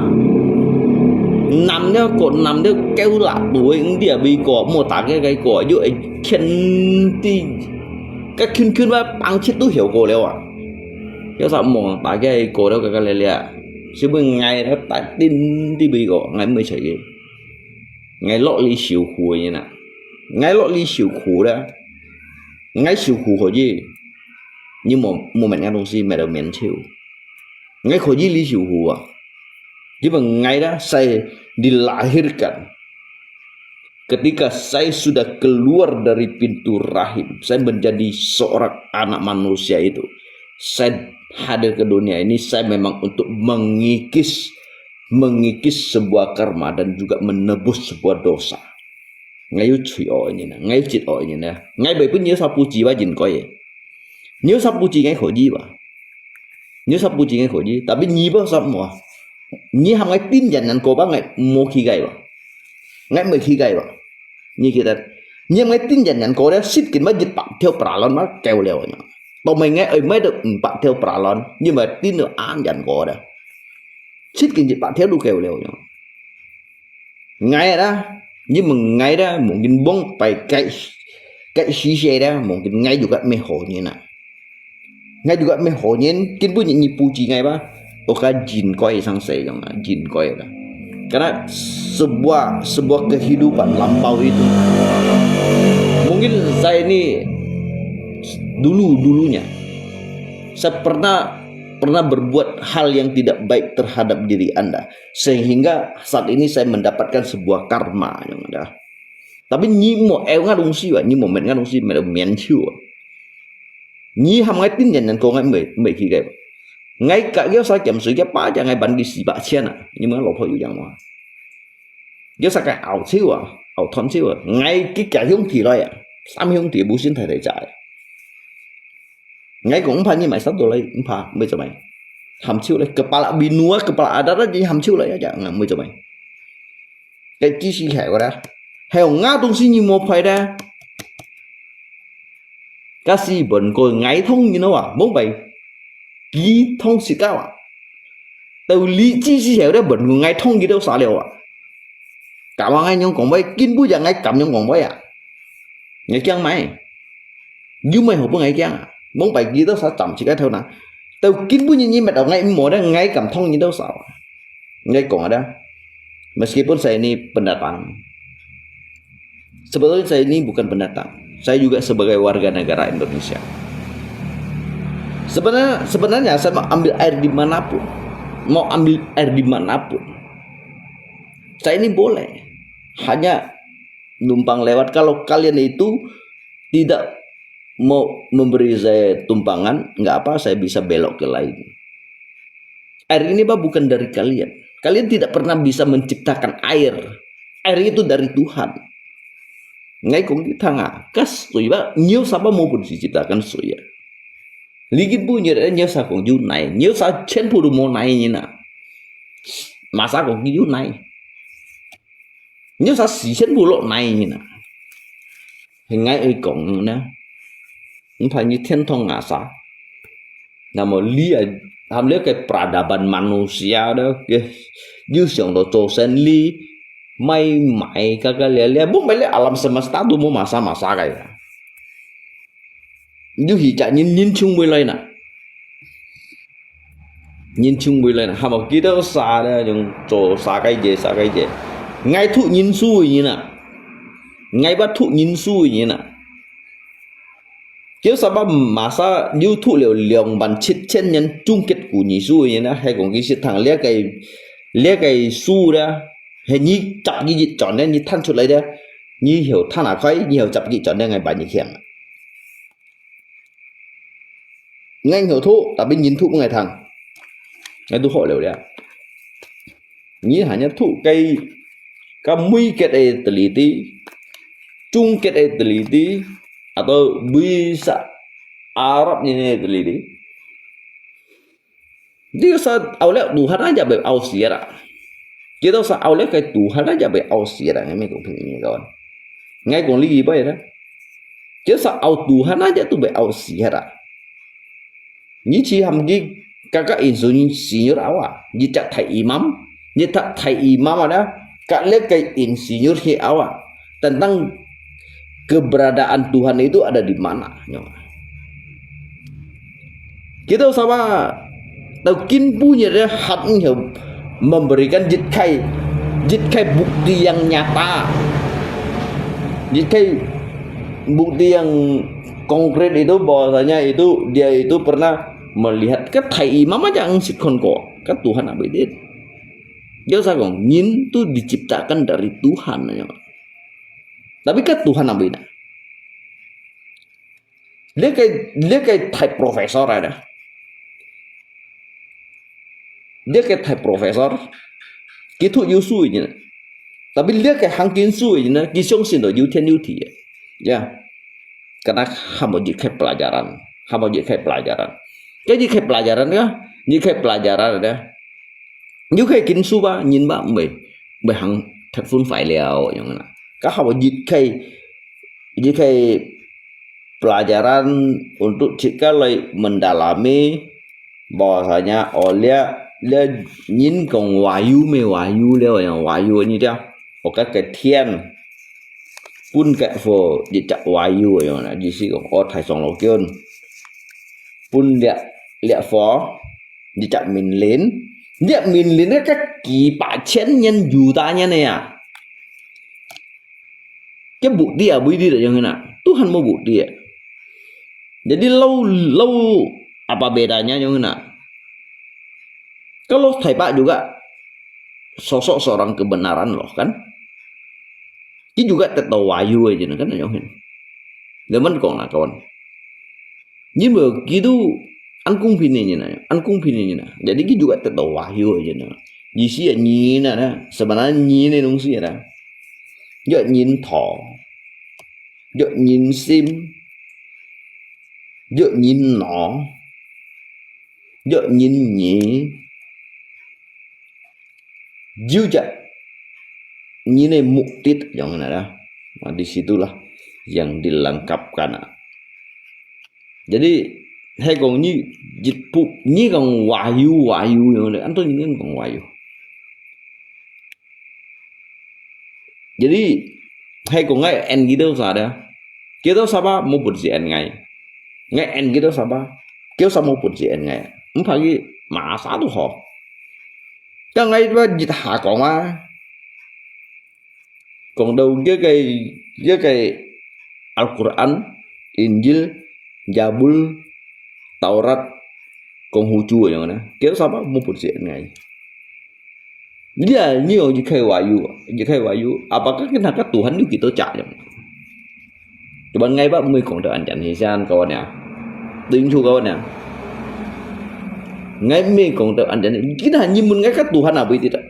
Năm đó có năm đó kéo lạ tuổi, ứng địa bị có, mua tạc cái cái có, dụ khen ti. Cái khuyên khuyên mà bằng chết tú hiểu có leo à. Kéo sao mua tạc cái có đó cái cái lẹ lẹ. 所以𠊎个大定地位个，𠊎毋會在个。𠊎落力受苦个人啊，𠊎落力受苦啦，𠊎受苦可以，你無無問𠊎東西，乜都免愁。𠊎可以你受苦啊，因為𠊎啦，saya dilahirkan ketika saya sudah keluar dari pintu rahim, saya menjadi seorang anak manusia itu. Saya hadir ke dunia ini, saya memang untuk mengikis, mengikis sebuah karma dan juga menebus sebuah dosa. 𠊎有罪惡个人啊，𠊎有罪惡个人啊，𠊎毋會分你啥補償吧，應該个。你有啥補償，𠊎可以吧？你有啥補償，𠊎可以，tapi你無啥無啊？你喊𠊎定人人過吧，𠊎無去个吧？𠊎毋會去个吧？你記得，你喊𠊎定人人過咧，實際嘛一百條peralon嘛夠了呢。到尾𠊎愛買到五百條peralon，你嘛定到恁人過咧，實際一百條都夠了呢。 𠊎啦，你問𠊎啦，mungkin bông pai cái cái sisi啦，mungkin𠊎juga meh hò nyen à。𠊎juga meh hò nyen, kin bu nyi nyi puji ngai ba. Oka jin koi sang sai dong à, jin koi lah. Karena sebuah sebuah kehidupan lampau itu. Mungkin saya ini dulu dulunya saya pernah pernah berbuat hal yang tidak baik terhadap diri anda. Sehingga saat ini saya mendapatkan sebuah karma yang ada. Tapi nyi mo eu ngadung si wa, nyi mo met ngadung si met mian chiu wa. Nyi ham ngai tin yan yan ko ngai mei mei ki kai. Ngai ka yo sa kiam sui kia pa ja ngai ban di si ba chian a. Nyi mo lo pho yu yang wa. Yo sa kai au chiu wa, au thon chiu wa. Ngai ki kia hiong ti lai a. Sam hiong ti bu sin thai thai ja. Ngai kong pa nyi mai sab do lai pa mei zai mai. Ham chiu lai kepala binua kepala adat a nyi ham chiu lai a ja ngai mei zai mai. Cái chi si khai wa da. Hai ong nga dong si nyi mo phai da. Ka si bon ko ngai thong nyi no wa mong bai. Ki thong si ka wa. Tau li chi si hai da bon ko ngai thong ki do sa leo wa. Ka wa ngai nyong kong bai kin bu ya ngai kam nyong kong bai a. Ngai kiang mai. Yu mai ho bu ngai kiang a. Mong bai ki do sa cham chi ka thau na. Tau kin bu nyi nyi met au ngai mo da ngai kam thong nyi do sa wa. Ngai kong ada. Meskipun saya ini pendatang. Sebetulnya saya ini bukan pendatang. Saya juga sebagai warga negara Indonesia. Sebenarnya sebenarnya saya mau ambil air di manapun. Mau ambil air di manapun. Saya ini boleh. Hanya numpang lewat. Kalau kalian itu tidak mau memberi saya tumpangan, nggak apa, saya bisa belok ke lain. Air ini bah bukan dari kalian. Kalian tidak pernah bisa menciptakan air. Air itu dari Tuhan. Ngai kong ki thang a, kas sui ba, nyo sa ba mo pun si ciptakan sui a. Ligit bu nyo nyo sa kong yu nai, nyo sa chen pu mo nai ni na. Masa kong ki yu nai. Nyo sa si chen pu lo nai ni na. Ngai oi kong na. Npa nyi thiên thong nga sa. Namo li a ham le kai peradaban manusia da ke. Yu siang do cho sen li mai mai ka ka lia lia bu mai le alam semesta tu mo masa masa kai. Yu hi cha nyin nyin chung wei lai na. Nyin chung wei lai na. Hamo ki do sa da yung cho sa kai je sa kai je. Ngai thu nyin su wei nyin na. Ngai ba thu nyin su wei nyin na. Kiu sa ba masa yu thu liu liang ban chit chen nyin chung ket ku nyi su wei nyin na. Hai kong ki sit thang lia kai lia kai su da. Hai nyi chap nyi yit chọn da nyi than chut lai da. Nyi hiu than a khoi nyi hiu chap nyi chọn da ngai ba nyi khiang. Ngai hiu thu tapi nyin thu ngai thang. Ngai tu ho liu lia. Nyi hanya thu kai ka mui ket e teliti. Chung ket e teliti. Atau bui sa Arab nyi ne teliti. Dia sa au le Tuhan aja be au siara. Kita sa au le kai Tuhan aja be au siara ngai me kong ping ni kawan. Ngai kong li ba ya. Kita sa au Tuhan aja tu be au siara. Nyi chi ham ki kaka insinyur awa. Nyi chak thai imam. Nyi tak thai imam ada. Kak le kai insinyur hi awa. Tentang keberadaan Tuhan itu ada di mana. Kita sa ba 到今晡日咧，還有 memberikan 一個，一個 bukti yang nyata, 一個 bukti yang konkret itu bahwasanya itu dia itu pernah melihat, kan 大 imam aja 識看過, kan Tuhan apa itu. Dia usah 講，人都 diciptakan dari Tuhan aja. Tapi kan Tuhan apa itu? 這個，這個大 professor ada. 這個大 professor，佢讀有書个人，tapi 這個行經書个人呢，佢相信到有天有地个。Ya, karena 還無一個 pelajaran，還無一個 pelajaran。該一個 pelajaran呢，一個 pelajaran呢，有個經書吧，人吧，毋會，毋會行踢分壞了，樣啦。該還無一個，一個 pelajaran untuk jika 來 mendalami bahwasanya oleh 這人講 wahyu 咩 wahyu 了，樣 wahyu 呢條，我个个天，分个 for 一隻 wahyu 樣啦，意思講，哦，大長老君，分這，這 for 一隻命令，這命令个幾百千年、幾百千年个呀。 Kaya bukti apa itu yang kena? Tuhan mau bukti ya. Jadi lau, lau apa bedanya yang kena? Kalau 大伯 juga sosok seorang kebenaran loh kan? Dia juga 得到 wahyu aja kan yang kena. Zaman kong lah kawan. 因為佢都恁公平个人啊，恁公平个人啊，jadi佢juga 得到 wahyu个人啊。意思啊，人啊，sebenarnya 人个東西啊，有人頭，有人心，有人腦，有人耳， 有隻人个目的yang ada, nah, di situlah yang dilengkapkan. Jadi, hai kong ni, jitpu, ni kong wahyu, wahyu yang ada, anto ni kong wahyu. Jadi, hai kong ngai en gitu sa ada. Kita sapa mau pun si en ngai. Ngai en kita sapa, kêu sa mau pun si en ngai. Mpha ki ma sa tu ho. Ka ngai ba jit ha kong ma. Kong dau kia kai, kia kai Al-Quran, Injil, Jabul, Taurat, kong hucu yang na. Kêu sapa mau pun si en ngai. Dia ni orang jikai wahyu, jikai wahyu. Apakah kena ka Tuhan yu kita cak jam? Cuman ngai ba mui kong teu anjan hisan kawan ya. Ting chu kawan ya. Ngai mui kong teu anjan. Kena nyimun ngai ka Tuhan apa itu tak?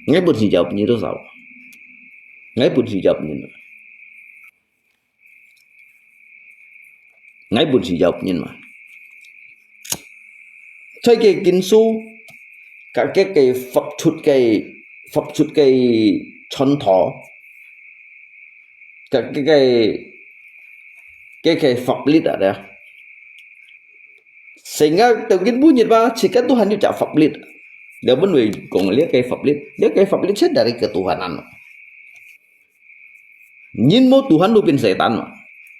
Ngai pun si jawab ni tu sao. Ngai pun si jawab ni. Ngai pun si jawab nyin ma. Thoi ke kin su, ka ke ke fap chut ke, fap chut ke chon tho. Ka ke ke, ke ke fap lit ada. Sehingga tau kin bu nyit ba, si ka Tuhan yu cak fap lit. Dia pun wei kong lia ke fap lit. Lia ke fap lit si dari ketuhanan. Nyin mo Tuhan tu pin setan ma.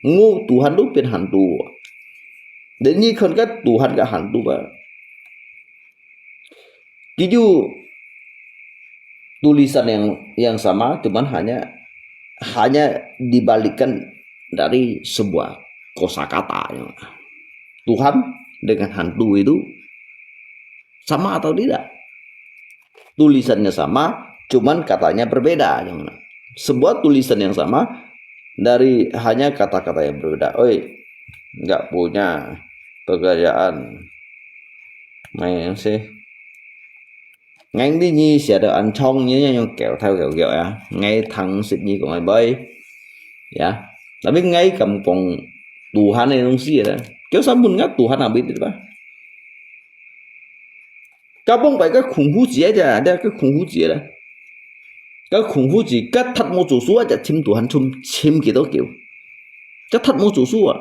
Ngo Tuhan tu pin hantu. Dan nyi khon ka Tuhan ka hantu ba. Kiju tulisan yang, yang sama, cuman hanya, hanya dibalikkan dari sebuah kosakata. Tuhan dengan hantu itu sama atau tidak? Tulisannya sama, cuman katanya berbeda. Sebuah tulisan yang sama, dari hanya kata-kata yang berbeda. Oi, nggak punya pekerjaan. Main sih. Ngang di nyi sia de an chong nyi yang kêu thao kêu kêu ya. Ngai thang sip nyi kong ai boy. Ya. Tapi ngai kam kong Tuhan yang sih ya. Kêu samun nggak Tuhan abis itu ba. Ka bông pai ka khủng bố chia cha, ada ka khủng bố chia la. Ka khủng bố chia, ka that mo chu su cha chim Tuhan chum chim ki to kiu. Ka that mo chu su a.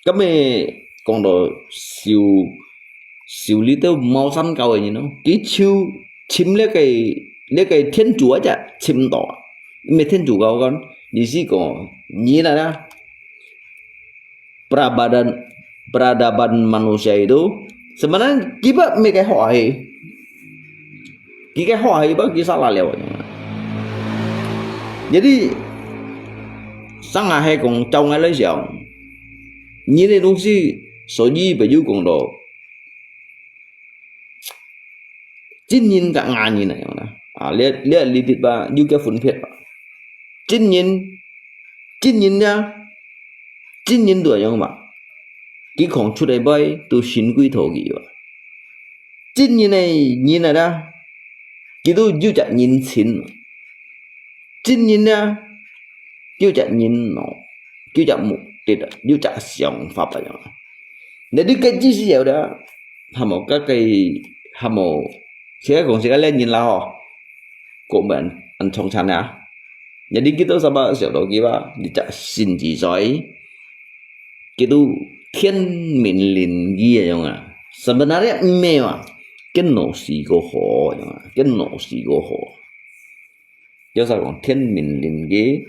Ka me kong do siu, siu li teu mau san kau ni no. Ki chiu chim le kai, le kai thiên chúa cha chim to. Me thiên chúa kau kon, ni si ko, ni na na. Peradaban, peradaban manusia itu Sebenarnya kita mereka hoi, kita hoi ba kita salah lewat. Jadi sang ahai kong jauh ngai lai siang, ini nih 东西，所以 baju kong do. 真人甲假人啊，样啦。啊，你你你知吧？有个分别吧。真人，真人呀，真人都一样吧。佢讲出来话都信归头佢吧。真人个人啊啦，佢都有只人情。真人啊，有只人咯，有只目的啊，有只想法啊。那你个意思有的，还冇个个还冇，现在讲现在个人啦吼，国门很重产啊。Jadi kita sama 想到佢吧，你只信之所以，佢都天命灵机个样啊。Sebenarnya 毋係啊，跟老师个好样啊，跟老师个好。有啥讲天命灵机，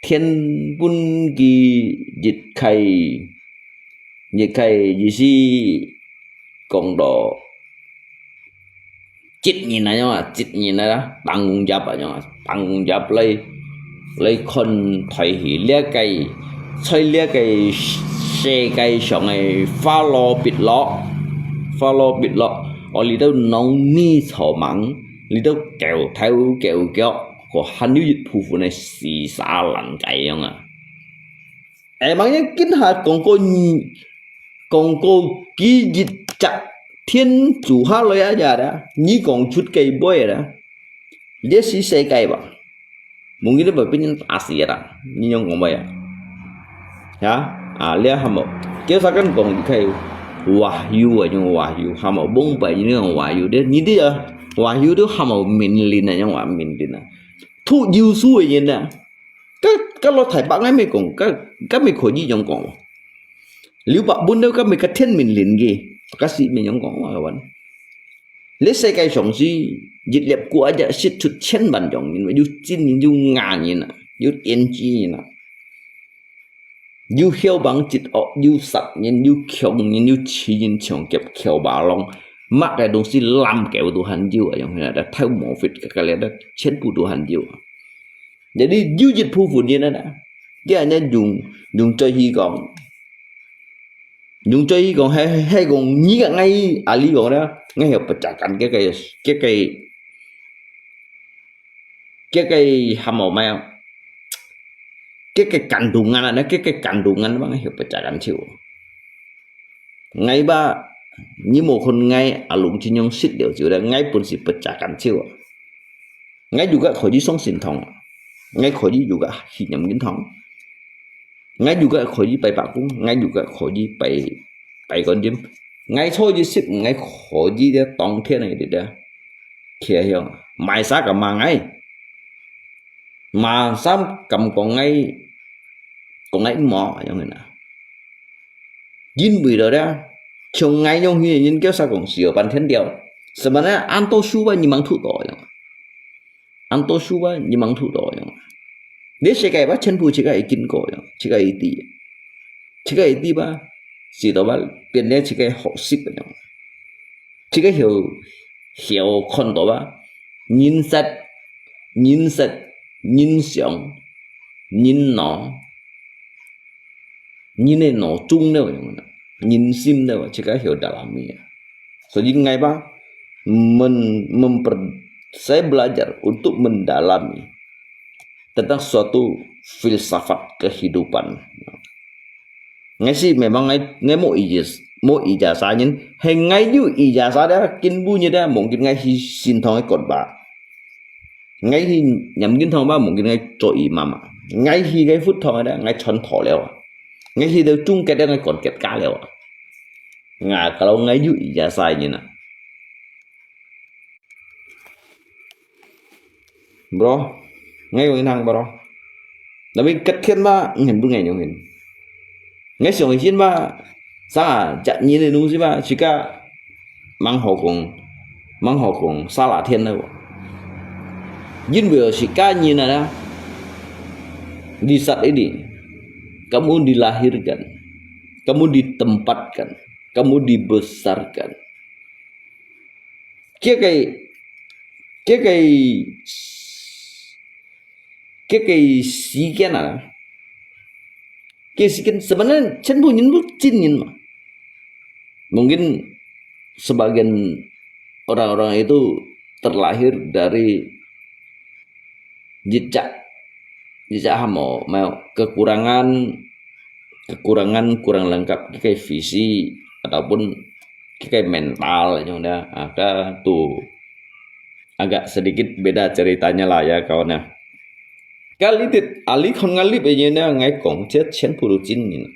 天分佢一开，一开意思讲到 职人啊样啊，职人啊，打工业啊样啊，打工业来来看待起这个，在这个世界上个花落笔落，花落笔落，哦，里头农民草莽，里头狗头狗脚，个还有一部分个死沙烂街样啊。哎，望人今下讲个，讲个佢一只天主下来啊呀啦，你讲出个话啦。 这是世界吧？Mungkin你会被人打死啦，你样讲话啊？Ya，啊，你还冇，叫啥个讲佢个 wahyu啊，用 wahyu，还冇蒙白你用 wahyu，你你啊，wahyu都还冇命令啊，用话命令啊，都有数个人啊。个个老太伯，我没讲，个个没可以样讲哦。刘伯温都个没个天命令个，个是没样讲话个。 这世界上是一粒瓜仔，失出千万种人，有真人，有假人啊，有天使人啊，有僥倖作恶，有杀人，有强人，有痴人，抢劫、抢巴郎，么个东西烂狗都还有啊，用个偷毛fit个个咧，全部都还有啊。Jadi有一部分人啊，佢安尼用用嘴去讲， 用嘴讲，迄迄讲，你个𠊎阿里讲啦，𠊎有 pecahkan 个个个个个个 hamau mai，个个 kandungan 啊，个个 kandungan 嘛，𠊎有 pecahkan 手。𠊎吧，你无看𠊎阿龙真样食了酒了，𠊎本是 pecahkan 手啊。 𠊎juga可以上神堂，𠊎可以juga去念经堂，𠊎juga可以拜伯公，𠊎juga可以拜拜观音，𠊎初一十五，𠊎可以在当天个日个，企喺向，卖啥个骂𠊎，卖啥敢讲𠊎，讲𠊎毋好，样个啦。 因为了咧，像𠊎样个人，叫啥讲死了半天了，什么呢？安到手吧，你忙土多样，安到手吧，你忙土多样。你世界吧，全部自家会经过样，自家会知，自家会知吧，知道吧，变了自家学习个样。 自家曉晓看到吧，人色、人色、人想、人脑、人个脑中了，人心了，自家晓得啦咩？所以𠊎吧，men men saya belajar untuk mendalami tentang suatu filsafat kehidupan。 𠊎是memang𠊎𠊎無ijazah，無ijazah人，係𠊎有ijazah个，今晡日个，mungkin𠊎去神堂个khotbah。𠊎去念經堂吧，mungkin𠊎做imam啊。𠊎去个佛堂个，𠊎傳道了啊。𠊎去到中結个，𠊎管結家了啊。𠊎kalau𠊎有ijazah人啊。 Bro，𠊎用銀行，bro。Tapi ketian ba，你不ngại用银。𠊎相信吧，啥，这人个东西吧，自家蛮好讲，蛮好讲，salah天了。因为自家人啊，di saat ini，kamu dilahirkan，kamu ditempatkan，kamu dibesarkan。佢个，佢个，佢个時間啊，佢个時間，sebenarnya全部人都真人嘛。Mungkin sebagian orang-orang itu terlahir dari jejak, jejak ham, 没有, kekurangan, kekurangan, kurang lengkap, 佢个 fisik ataupun 佢个 mental 種个啊，該都 agak sedikit beda ceritanya lah ya kawan ya. Kali dit, ahli kon ngalip ini na ngai kong, 這全部都真人。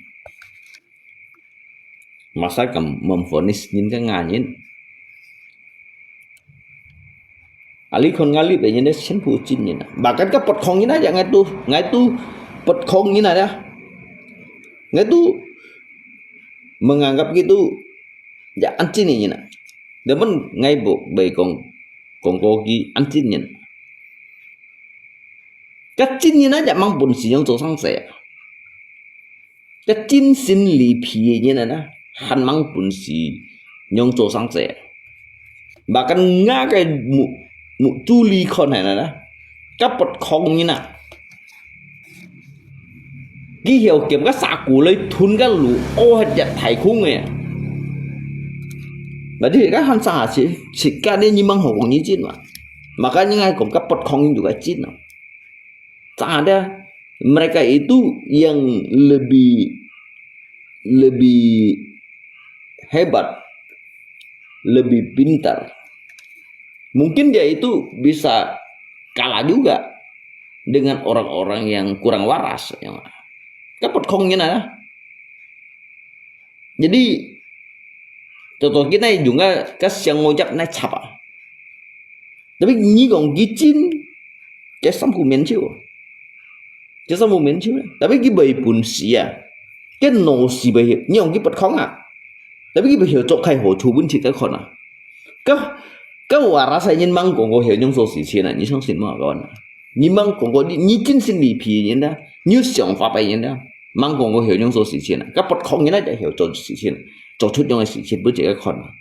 Masa kam memvonis nyin ka nganin. Ahli kon ngalip ini na 全部真人啊。Bahkan ka pot kong ini aja ngai tu, ngai tu pot kong ini aja. Ngai tu menganggap gitu, ya anjing ini na. Demen ngai bu, bai kong, kong kogi anjing ini. Ka 真人 aja mang 本事樣做生事啊。 Ka 真心離皮个人啊，還mang本事樣做生事。Bahkan nga个目，目珠裡看下啦，ka pot kong人啊，佢曉挾个沙鼓來吞个路，屙下隻太空个。Berarti ka han sa si si ka ni nyimang hong ni jin ma. Makanya ngai kong ka pot kong juga jin. Ada, mereka itu yang lebih, lebih hebat, lebih pintar. Mungkin dia itu bisa kalah juga dengan orang-orang yang kurang waras. Ka pot kong ni na. Jadi, contoh kita juga ka siang ngojak na chapa. Tapi你講佢真，佢辛苦面手，佢辛苦面手。Tapi佢無本事啊，佢腦屎無曉，你講佢pot kong啊。Tapi佢無曉做開好處分自家看啊。Ka, ka waras人mang講過曉用做事情啊，你相信嗎？Kawan，你mang講過，你，你真心離皮人啊，你有想法个人啊，mang講過曉用做事情啊，ka pot kong人啊，就曉做事情，做出樣个事情分自家看啊。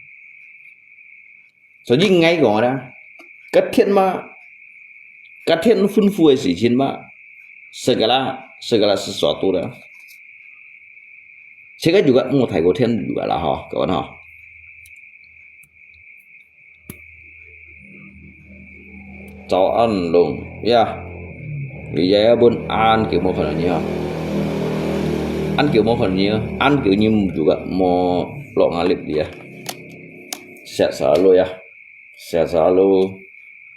所以𠊎講啦，个天嘛，个天吩咐个事情嘛，segala，segala sesuatu啦。Segala juga無太過天juga啦，吼，各位吼。早安，龍，呀，你也要問安久無看到你啊？安久無看到你啊？安久你juga無落ngalip你啊？Sehat selalu ya. Sehat selalu,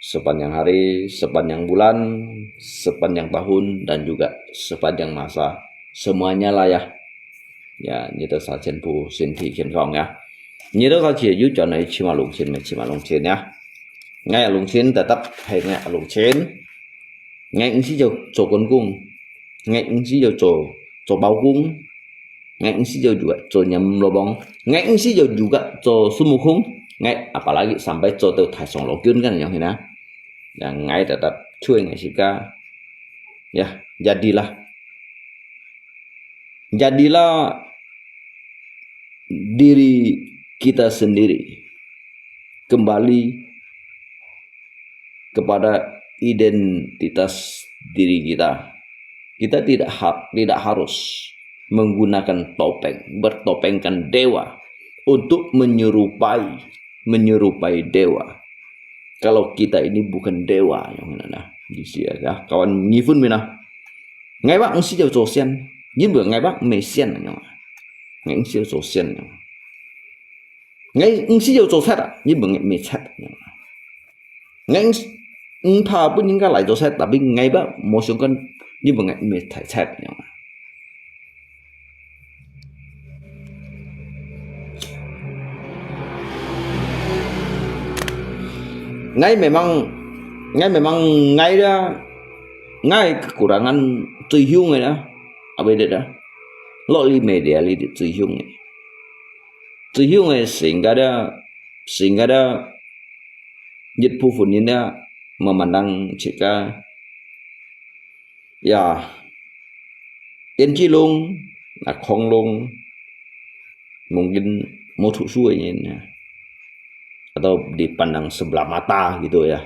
sepanjang hari, sepanjang bulan, sepanjang tahun, dan juga sepanjang masa. Semuanya lah ya. Ya, 你兜儕全部身體健康呀。你兜儕自由轉來尋下龍親，尋下龍親呀。𠊎阿龍親，tetap係𠊎阿龍親。 𠊎毋識做，做關公，𠊎毋識做，做包公，𠊎毋識做juga做閻羅王，𠊎毋識做juga做孫悟空，𠊎apalagi sampai做到太上老君kan樣係啊。Ya，𠊎tetap cuy，𠊎自家，ya，jadilah。Jadilah diri kita sendiri, kembali kepada identitas diri kita. Kita tidak ha-, tidak harus menggunakan topeng, bertopengkan dewa untuk menyerupai, menyerupai dewa. Kalau kita ini bukan dewa，樣係啊，意思啊，kawan，你分明啊。 𠊎話毋識做仙，因為𠊎話毋係仙啊，𠊎毋識做仙啊。𠊎毋識做賊啊，因為𠊎毋係賊啊。𠊎毋，毋怕分人家來做賊，tapi𠊎話無相干，因為𠊎毋係大賊啊。 𠊎memang，𠊎memang，𠊎啦，𠊎kekurangan最凶个啦，apa itu dah？落去media裡最凶个，最凶个sehingga dah，sehingga dah，一部分人dah memandang自家，ya，天智龍，啊，恐龍，mungkin無讀書个人啊。atau dipandang sebelah mata gitu ya,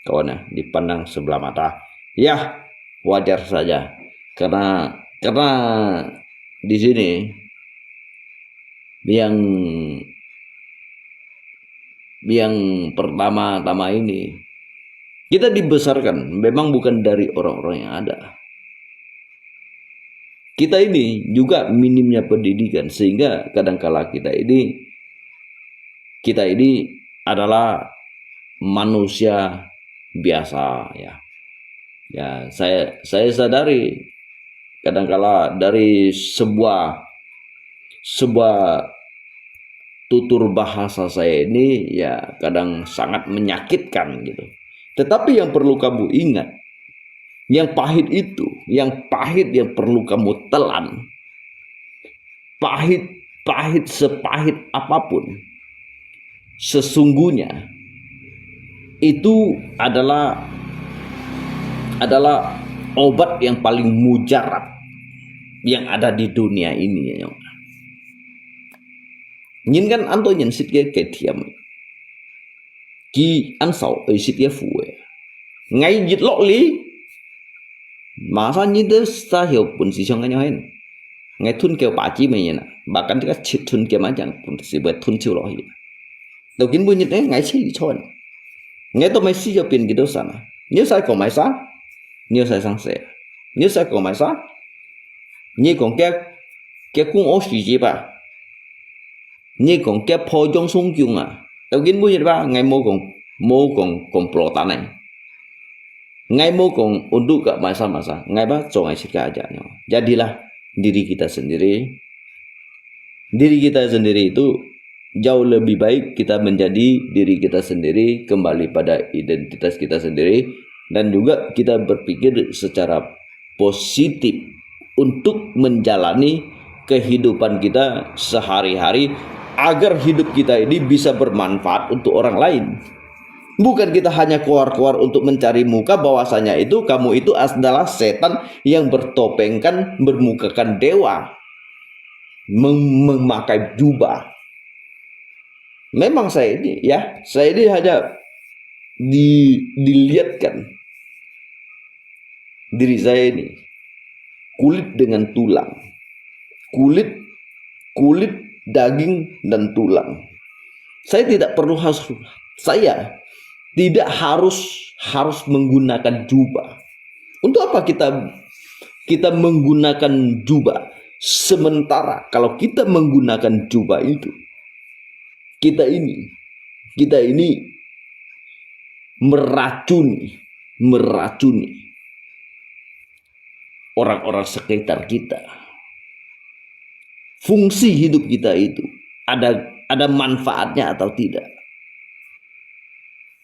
kawan ya, dipandang sebelah mata. Ya, wajar saja. Karena karena di sini yang yang pertama-tama ini kita dibesarkan memang bukan dari orang-orang yang ada. Kita ini juga minimnya pendidikan sehingga kadangkala kita ini kita ini adalah manusia biasa ya. Ya, saya saya sadari kadangkala dari sebuah sebuah tutur bahasa saya ini ya kadang sangat menyakitkan gitu. Tetapi yang perlu kamu ingat, yang pahit itu, yang pahit yang perlu kamu telan, pahit pahit sepahit apapun, sesungguhnya itu adalah adalah obat yang paling mujarab yang ada di dunia ini ya. Nyin kan anto nyin sit ke ke thiam. Ki an sao ei sit ke fu e. Ngai yit lok li. Masa nyin de sa hiu pun si siang ngai hen. Ngai thun kêu pa chi me nyin na. Bahkan ka chit thun kêu ma jang pun si bue thun chiu lok hi. Tau kin bu nyin e ngai chi li chon. Ngai to mai si hiu pin ki do sa na. Nyi sai ko mai sa. Nyi sai sang se. Nyi sai ko mai sa. Nyi kong kia kia kung o si ji ba. Nyi kong kia po jong sung kiung a. Tau kin bu nyin ba ngai mo kong mo kong kong pro ta nai. Ngai mo kong untuk ka masa-masa. Ngai ba cong ngai sit ka aja nyo. Jadilah diri kita sendiri. Diri kita sendiri itu jauh lebih baik kita menjadi diri kita sendiri, kembali pada identitas kita sendiri, dan juga kita berpikir secara positif untuk menjalani kehidupan kita sehari-hari agar hidup kita ini bisa bermanfaat untuk orang lain. Bukan kita hanya keluar-keluar untuk mencari muka, bahwasanya itu kamu itu adalah setan yang bertopengkan, bermukakan dewa, mem- memakai jubah. Memang saya ini ya, saya ini hanya di, dilihatkan diri saya ini kulit dengan tulang, kulit kulit, daging dan tulang. Saya tidak perlu harus saya tidak harus harus menggunakan jubah. Untuk apa kita kita menggunakan jubah? Sementara kalau kita menggunakan jubah itu, kita ini kita ini meracuni meracuni orang-orang sekitar kita. Fungsi hidup kita itu ada ada manfaatnya atau tidak.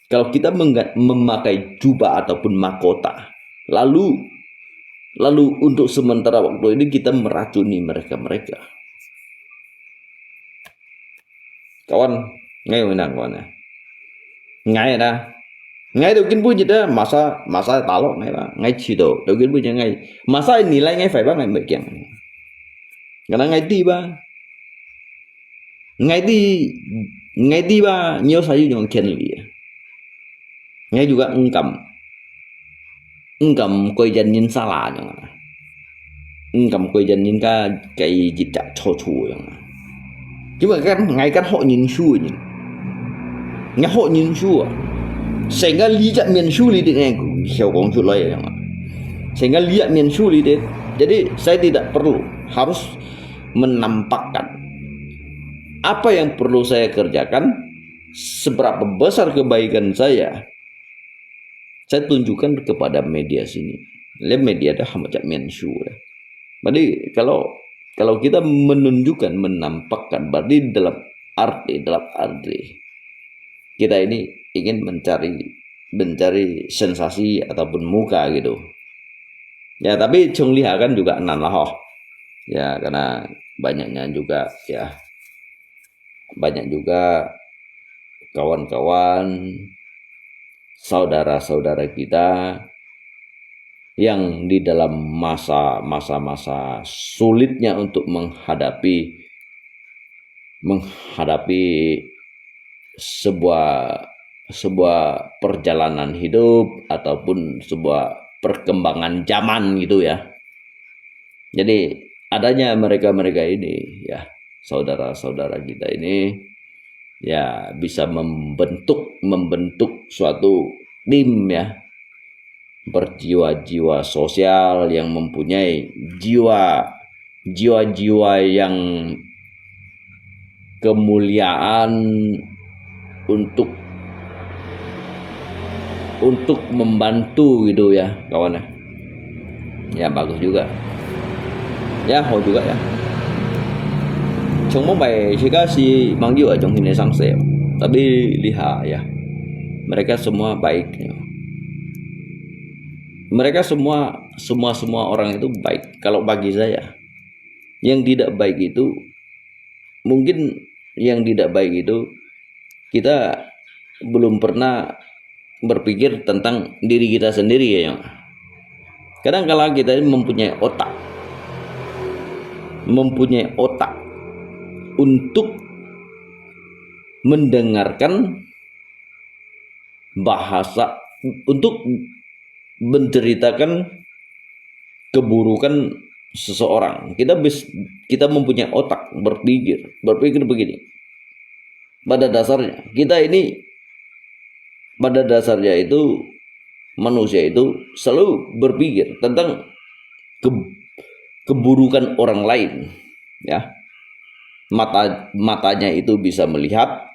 Kalau kita memakai jubah ataupun mahkota, lalu lalu untuk sementara waktu ini kita meracuni mereka-mereka. Kawan, ngai menang kawan ya. Ngai na. Ngai tau kin bu nyi da masa masa talok ngai ba. Ngai chi tau. Tau kin bu nyi ngai. Masa nilai ngai fai ba ngai mai kiang. Ngana ngai ti ba. Ngai ti ngai ti ba nyo sa yu nyong kian li. Ngai juga engkam. Engkam koi jan nyin sala nyong. Engkam koi jan nyin ka kai jit jak cho chu nyong. Cuma kan ngai kan hok nyin shu nyin. Ngai hok nyin shu. Sehingga li jak mien shu li dit ngai ku hiau kong chu loi nyong. Sehingga li jak mien shu li dit. Jadi saya tidak perlu harus menampakkan apa yang perlu saya kerjakan, seberapa besar kebaikan saya, saya tunjukkan kepada media sini. Le media dah macam menshu dah. Jadi kalau kalau kita menunjukkan, menampakkan, berarti dalam arti dalam arti kita ini ingin mencari mencari sensasi ataupun muka gitu. Ya, tapi chung lihat kan juga nan lah ho. Ya, karena banyaknya juga ya banyak juga kawan-kawan, saudara-saudara kita yang di dalam masa-masa masa sulitnya untuk menghadapi menghadapi sebuah sebuah perjalanan hidup ataupun sebuah perkembangan zaman gitu ya. Jadi adanya mereka-mereka ini ya, saudara-saudara kita ini ya bisa membentuk membentuk suatu tim ya, berjiwa-jiwa sosial yang mempunyai jiwa jiwa-jiwa yang kemuliaan untuk untuk membantu gitu ya kawan ya. Ya bagus juga. Ya, hao juga ya. Cuma baik jika si Mang Yu ajong ini sang saya. Tapi lihat ya. Mereka semua baik ya. Mereka semua semua semua orang itu baik kalau bagi saya. Yang tidak baik itu mungkin yang tidak baik itu kita belum pernah berpikir tentang diri kita sendiri ya. Kadang kala kita ini mempunyai otak, mempunyai otak untuk mendengarkan bahasa, untuk menceritakan keburukan seseorang. Kita bis, kita mempunyai otak berpikir, berpikir begini. Pada dasarnya kita ini pada dasarnya itu manusia itu selalu berpikir tentang ke, keburukan orang lain, ya. Mata matanya itu bisa melihat,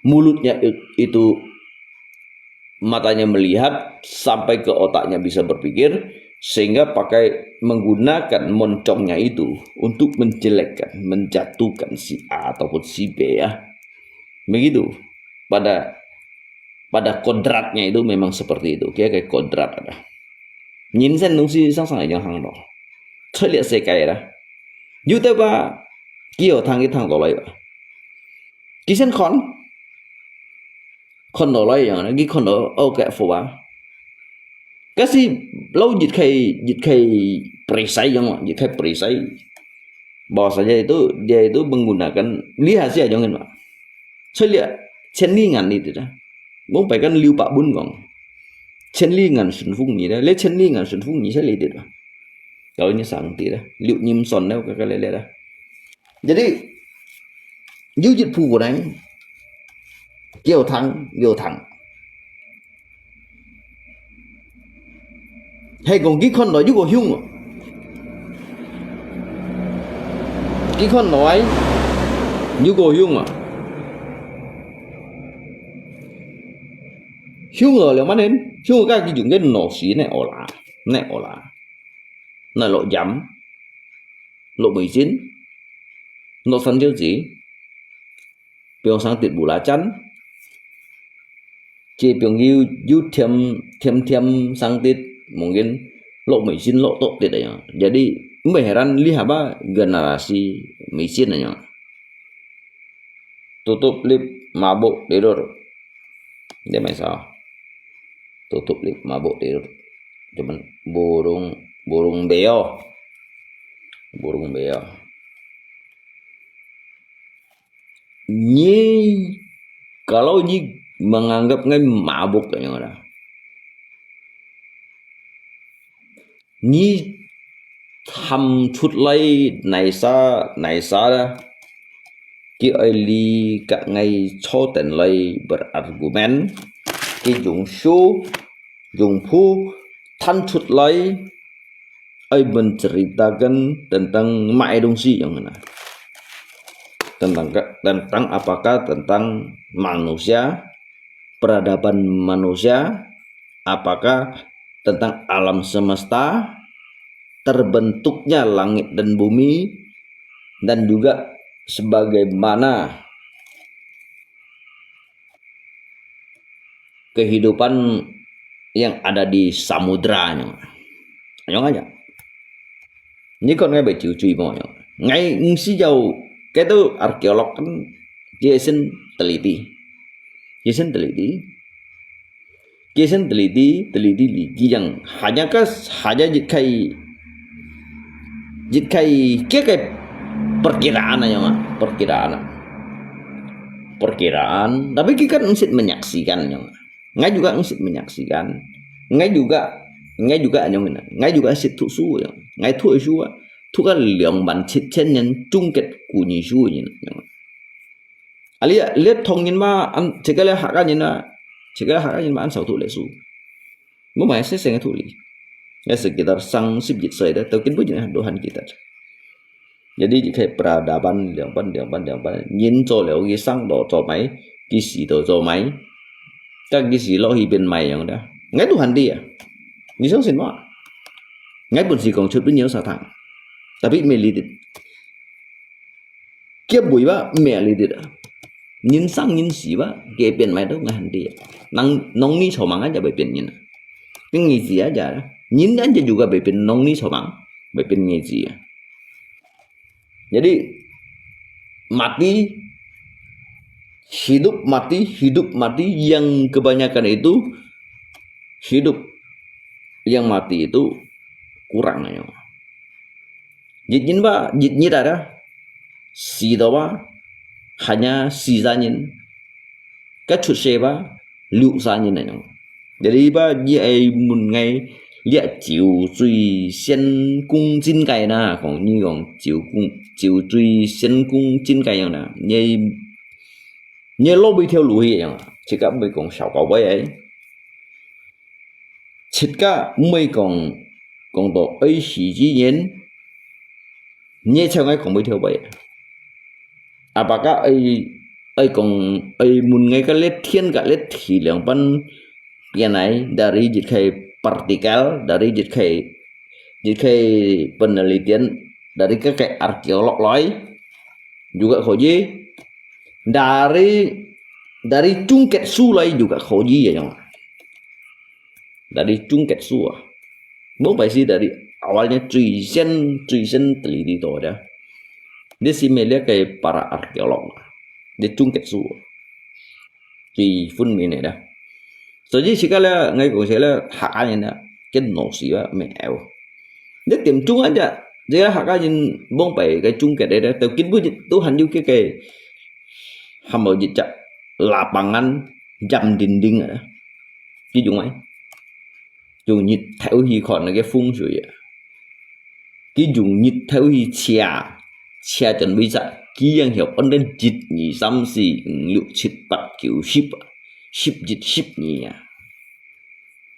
mulutnya itu matanya melihat sampai ke otaknya bisa berpikir, sehingga pakai menggunakan moncongnya itu untuk menjelekkan, menjatuhkan si A ataupun si B ya. Begitu. Pada pada kodratnya itu memang seperti itu. Kaya kayak kodrat ada. Nyinsen nungsi sang sang yang hang lo. Celiak sekai dah. Yu tau ba kio thang ki thang tolai ba. Kisen kon kon tolai yang ki kon lo au kayak fua. Kasi lau jit kai jit kai perisai yang jit kai perisai. Bahwasanya itu dia itu menggunakan lihat sih aja kan. Celiak 千里眼 itu dah. Mong pai kan liu pak bun kong. 千里眼順風耳 dah. Le 千里眼順風耳 saya lihat dah. Kalau ini sang ti dah. Liu nyim son dah kaka lele dah. Jadi yu jit pu nai. Kio thang, kio thang. Hay kong ki kon lo yu ko hiung. Ki kon lo ai yu ko hiung. Hiung lo le manen hiung ka ki jung ke no si ne ola. Ne ola. Ne lo jam. Lo mui jin. Lo san jiu ji. Piong sang tit bu la chan. Ci piong yu yu thiam thiam thiam sang tit mungkin lo mui jin lo to tit ya. Jadi mbai heran lihat ba generasi mui jin ya. Tutup lip mabuk tidur. Dia main sao. Tutup lip mabuk tidur. Cuman burung burung beo. Burung beo. Nyi kalau nyi menganggap ngai mabuk kayaknya dah. Nyi tham chut lai naisa naisa dah. Ki ai li ka ngai cho ten lai berargumen. Ki jung shu jung phu than chut lai ai menceritakan tentang mai dongsi yang mana. Tentang tentang apakah tentang manusia, peradaban manusia, apakah tentang alam semesta, terbentuknya langit dan bumi, dan juga sebagaimana kehidupan yang ada di samudra. Ayong aja. Ni kon ngai bai ciu cui mo ayong. Ngai ngsi jau ketu arkeolog kan jason teliti. Jason teliti. Jason teliti, teliti li kijang hanya kas hanya jit kai jit kai kia kai perkiraan ayong ah, perkiraan. perkiraan, tapi kita kan mesti menyaksikan yang. Ngai juga mesti menyaksikan. Ngai juga, ngai juga anyong ini. Ngai juga sit tu su yang. Ngai tu su ah. Tu kan 兩萬七千年 chung kết 古語書 ini. Ali lihat thong nyin ma an, jika lihat hak nyin ma, jika lihat hak nyin ma an sao tu le su. Mu mai se seng tu li. Ya sekitar sang sip jit sai dah, tau kin bu jin dohan kita. Jadi jika peradaban 兩萬、兩萬、兩萬 nyin 做了 sang 到做 mai, 幾時到做 mai, tak 幾時落去變 mai yang dah. Ngai Tuhan dia. Ni sang sin ma. Ngai pun si kong chut pun nyo satang. Tapi melitit. Kia bui ba mẹ li dit. Nyin sang nyin si ba, kia pian mai tu ngai han ti. Nang nong ni cho mang aja bai pian nyin. Pian ngi si aja. Nyin aja juga bai pian nong ni cho mang, bai pian ngi si. Jadi mati, hidup mati, hidup mati yang kebanyakan itu hidup, yang mati itu kurang aja. Jit nyin ba, jit nyi ta dah. Si to ba, hanya si sa nyin. Ka chut se ba, liu sa nyin na nyong. Jadi ba, nyi ai mun ngai, lia chiu chui sian kung jin kai na, kong nyi kong chiu kung, chiu chui sian kung jin kai yang na. Nyi, nyi lo bi thiau lu hi yang, chika mui kong sao kau bai ai. Chit ka mui kong, kong to ai si ji yin, nye chang ai kong mui thiau bai. Apa ka ai, ai kong, ai mun ngai ka let thien ka let thi liang pan pian ai, dari jit khai partikel, dari jit khai, jit khai penelitian, dari ka kai arkeolog lai, juga kho ji, dari, dari chung kết su lai juga kho ji ya yang. Dari chung kết su ah. Bông pai si dari awalnya chui sen, chui sen teliti to dah. Dia si melia kai para arkeolog. Dia chung kết su. Chui fun mine dah. So ji sika le ngai kong sika le hak an dah. Ken no si ba me eu. Dia tim chung aja. Dia hak an bông pai kai chung kết dah. Tau kin bu tu han yu ke kai. Hamba jit chak lapangan jam dinding dah. Ki jung ai. Jung nyit thai u hi khon na ke feng shui ah. Ki jung nyit thai u hi chia, chia chun bai sa, ki yang hiau on den jit ni sam si nguk luk chit pat kiu sip, sip jit sip ni ah.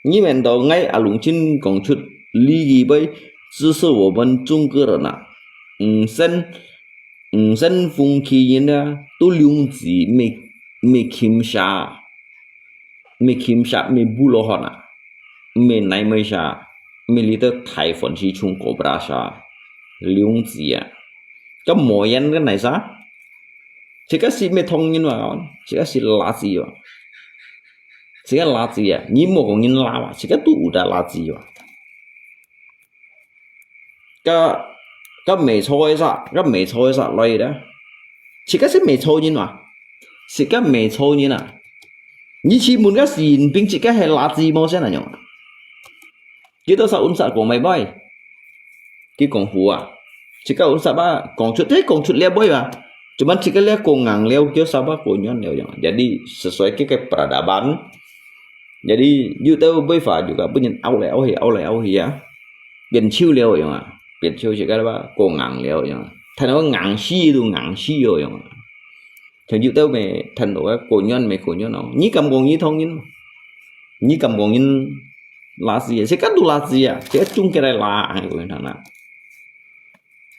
Ni men to ngai a lung chin kong chut li ki bai, zi se wo ben chung ke ren ah. Ng sen, ng sen fung ki yin ah, tu liung zi me, me kim sha. ไม่คิมชะ ไม่บูโลฮอนอ่ะ ไม่ไหนไม่ชา ไม่ลิเตอร์ไทยฝนชีชุงโกบราชา ลิงเจีย ก็หมอยันกันไหนซะ ชิกาสิไม่ทองยินว่าก่อน ชิกาสิลาจีว่ะ ชิกาลาจีอ่ะ นี่หมวกของยินลาว่ะ ชิกาตู้อุดาลาจีว่ะ ก็ ก็ไม่ช่วยซะ ก็ไม่ช่วยซะเลยนะ ชิกาสิไม่ช่วยยินว่ะ สิกะไม่โชยินอ่ะ นี่ชีมุนก็สินปิงสิกะให้ลาจีโมเส้นอ่ะยอง กิโตสะอุนสะกงไม่บ่อย กิกงหัว สิกะอุนสะบ้ากงชุด เฮ้ยกงชุดเลียบ่อยว่ะ จุมันสิกะเลียกงงังเลียว เกียวสะบ้าโกย้อนเลียวยัง jadi sesuai กิกะ peradaban jadi อยู่เต้าบ่อยฝ่าอยู่กับบ่ยินเอาเลยเอาเฮเอาเลยเอาเฮอ่ะ เปลี่ยนชื่อเลียวยังอ่ะ เปลี่ยนชื่อสิกะว่าโกงังเลียวยังอ่ะ ถ้าว่างังชีดูงังชีโยยังอ่ะ ถึงอยู่เต้าไม่ทันบอกว่าโกย้อนไม่โกย้อนเอา นี่กำกงนี่ท้องยิน นี่กำกงยินลาซีอ่ะ สิกะดูลาซีอ่ะ สิกะจุงกะได้ลาให้กูทันนะ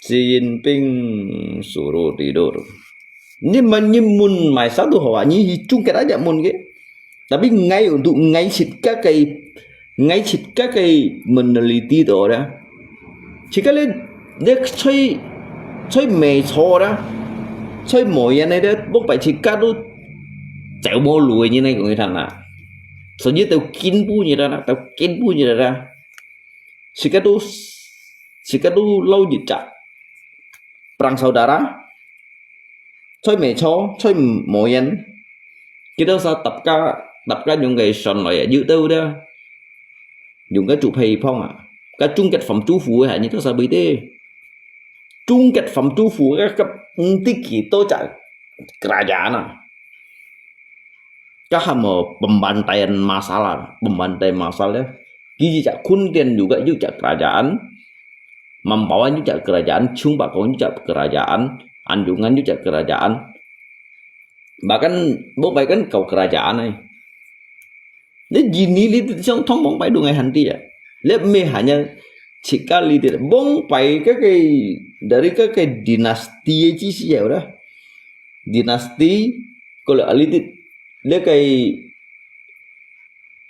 สิยินปิงสูรูตีดู นี่มันนี่มุนหมายสักดูหัว นี่จุงกะได้จะมุนเก Tapi ngai untuk ngai sit ka kai, ngai sit ka kai meneliti to dah. Sit ka le, le choi, choi me cho dah. Choi mo yan ne dah, bok pai sit ka tu, zau mo lu ni nai kong tan na. So ni tau kin bu ni dah, tau kin bu ni dah. Sit ka tu, sit ka tu lau ni cha. Perang saudara, choi me cho, choi mo yan. Kita sa tap ka, tap ka yung kay son lo ya, yu tau dah. Yung ka chu phei phong à. Ka chung ket pham chu fu ha, ni ta sa bai te. Chung ket pham chu fu ka, ka, ti ki to cha kerajaan à. Ka hamo pembantaian masalah, pembantaian masalah. Kiji jak Khunten juga juga kerajaan, Mambawan juga kerajaan, Chungpakong juga kerajaan, Anjungan juga kerajaan. Bahkan Bongpai kan kau kerajaan ai. Ni jini li siang thong Bongpai dungai hanti ya. Lep me hanya cikali ti Bongpai ka kai dari ka kai dinasti ji si ya udah. Dinasti kalau ali ti le kai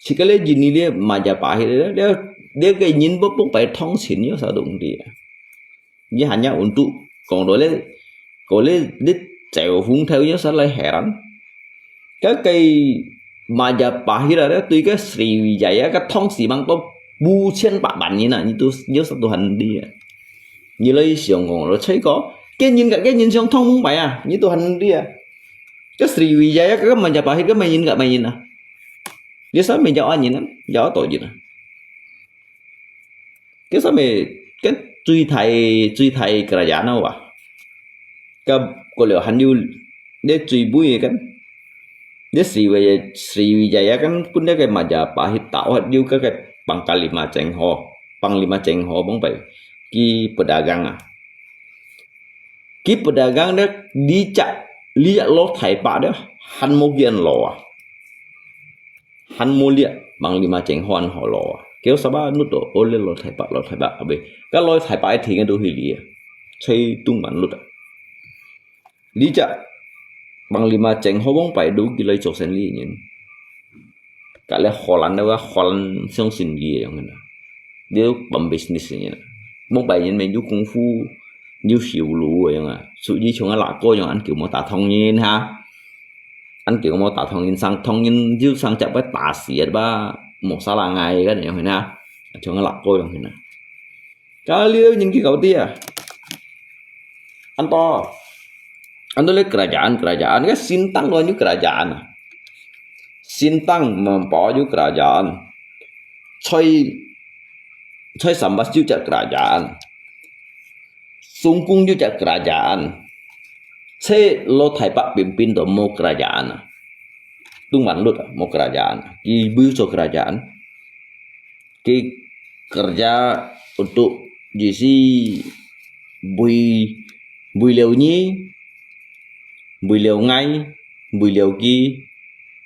cikali jini li Majapahit le le kai nyin bo Bongpai thong sin yo sa dong ti ya. Ni hanya untuk kong do le ko le le cai hung thai yo sa lai heran. Ka kai Majapahit ada tui ka Sriwijaya ka thong si mang to bu chen pak ban ni na ni tu yo sa tu han di ya. Ni lai siang kong lo chai ko ke nyin ka ke nyin siang thong Bongpai a ni tu han di ya. Ka Sriwijaya ka Majapahit ka mai nyin ka mai nyin a. Yo sa me jao an nyin a jao to nyin a. Cái sao mà cái最大最大个人啊哇，个过了还有你最尾个，你是为是为呀个，本来个嘛呀，把去打发有个个 Panglima Cheng Ho，Panglima Cheng Ho bang pai，佢 pedagang 啊。 Ki pedagang deh licak, licak lo Thai pak deh, han mo kian lo ah. Han mo liak, Panglima Cheng Ho han ho lo ah. Kêu saba nut do, ole lo Thai pak, lo Thai pak abe. Ka lo Thai pak ai thing do hi li. Chai tung man lut ah. Licak, Panglima Cheng Ho bang pai do ki lai cho sen li nyin. Ka le Holland deh, Holland siang sin li yang na. Dia pam business ni na. Bang pai nyin men yu kung fu, yu siu lu yang ah. Su ji chung ah la ko yang an kiu mo ta thong nyin ha. An kiu mo ta thong nyin sang thong nyin yu sang chak bai ta siat ba mo sa la ngai kan yang na. Chung ah la ko yang na. Ka li nyin ki kau ti ah. An to. An to le kerajaan, kerajaan ka Sintang lo nyu kerajaan. Sintang mempo yu kerajaan. Choi Choi Sambas yu jak kerajaan. Sungkung yu jak kerajaan. Che lo Thai pak pimpin do mo kerajaan. Tung man lut mo kerajaan. Ki bu cho kerajaan. Ki kerja untuk jisi bui bui liu nyi, bui liu ngai, bui liu ki,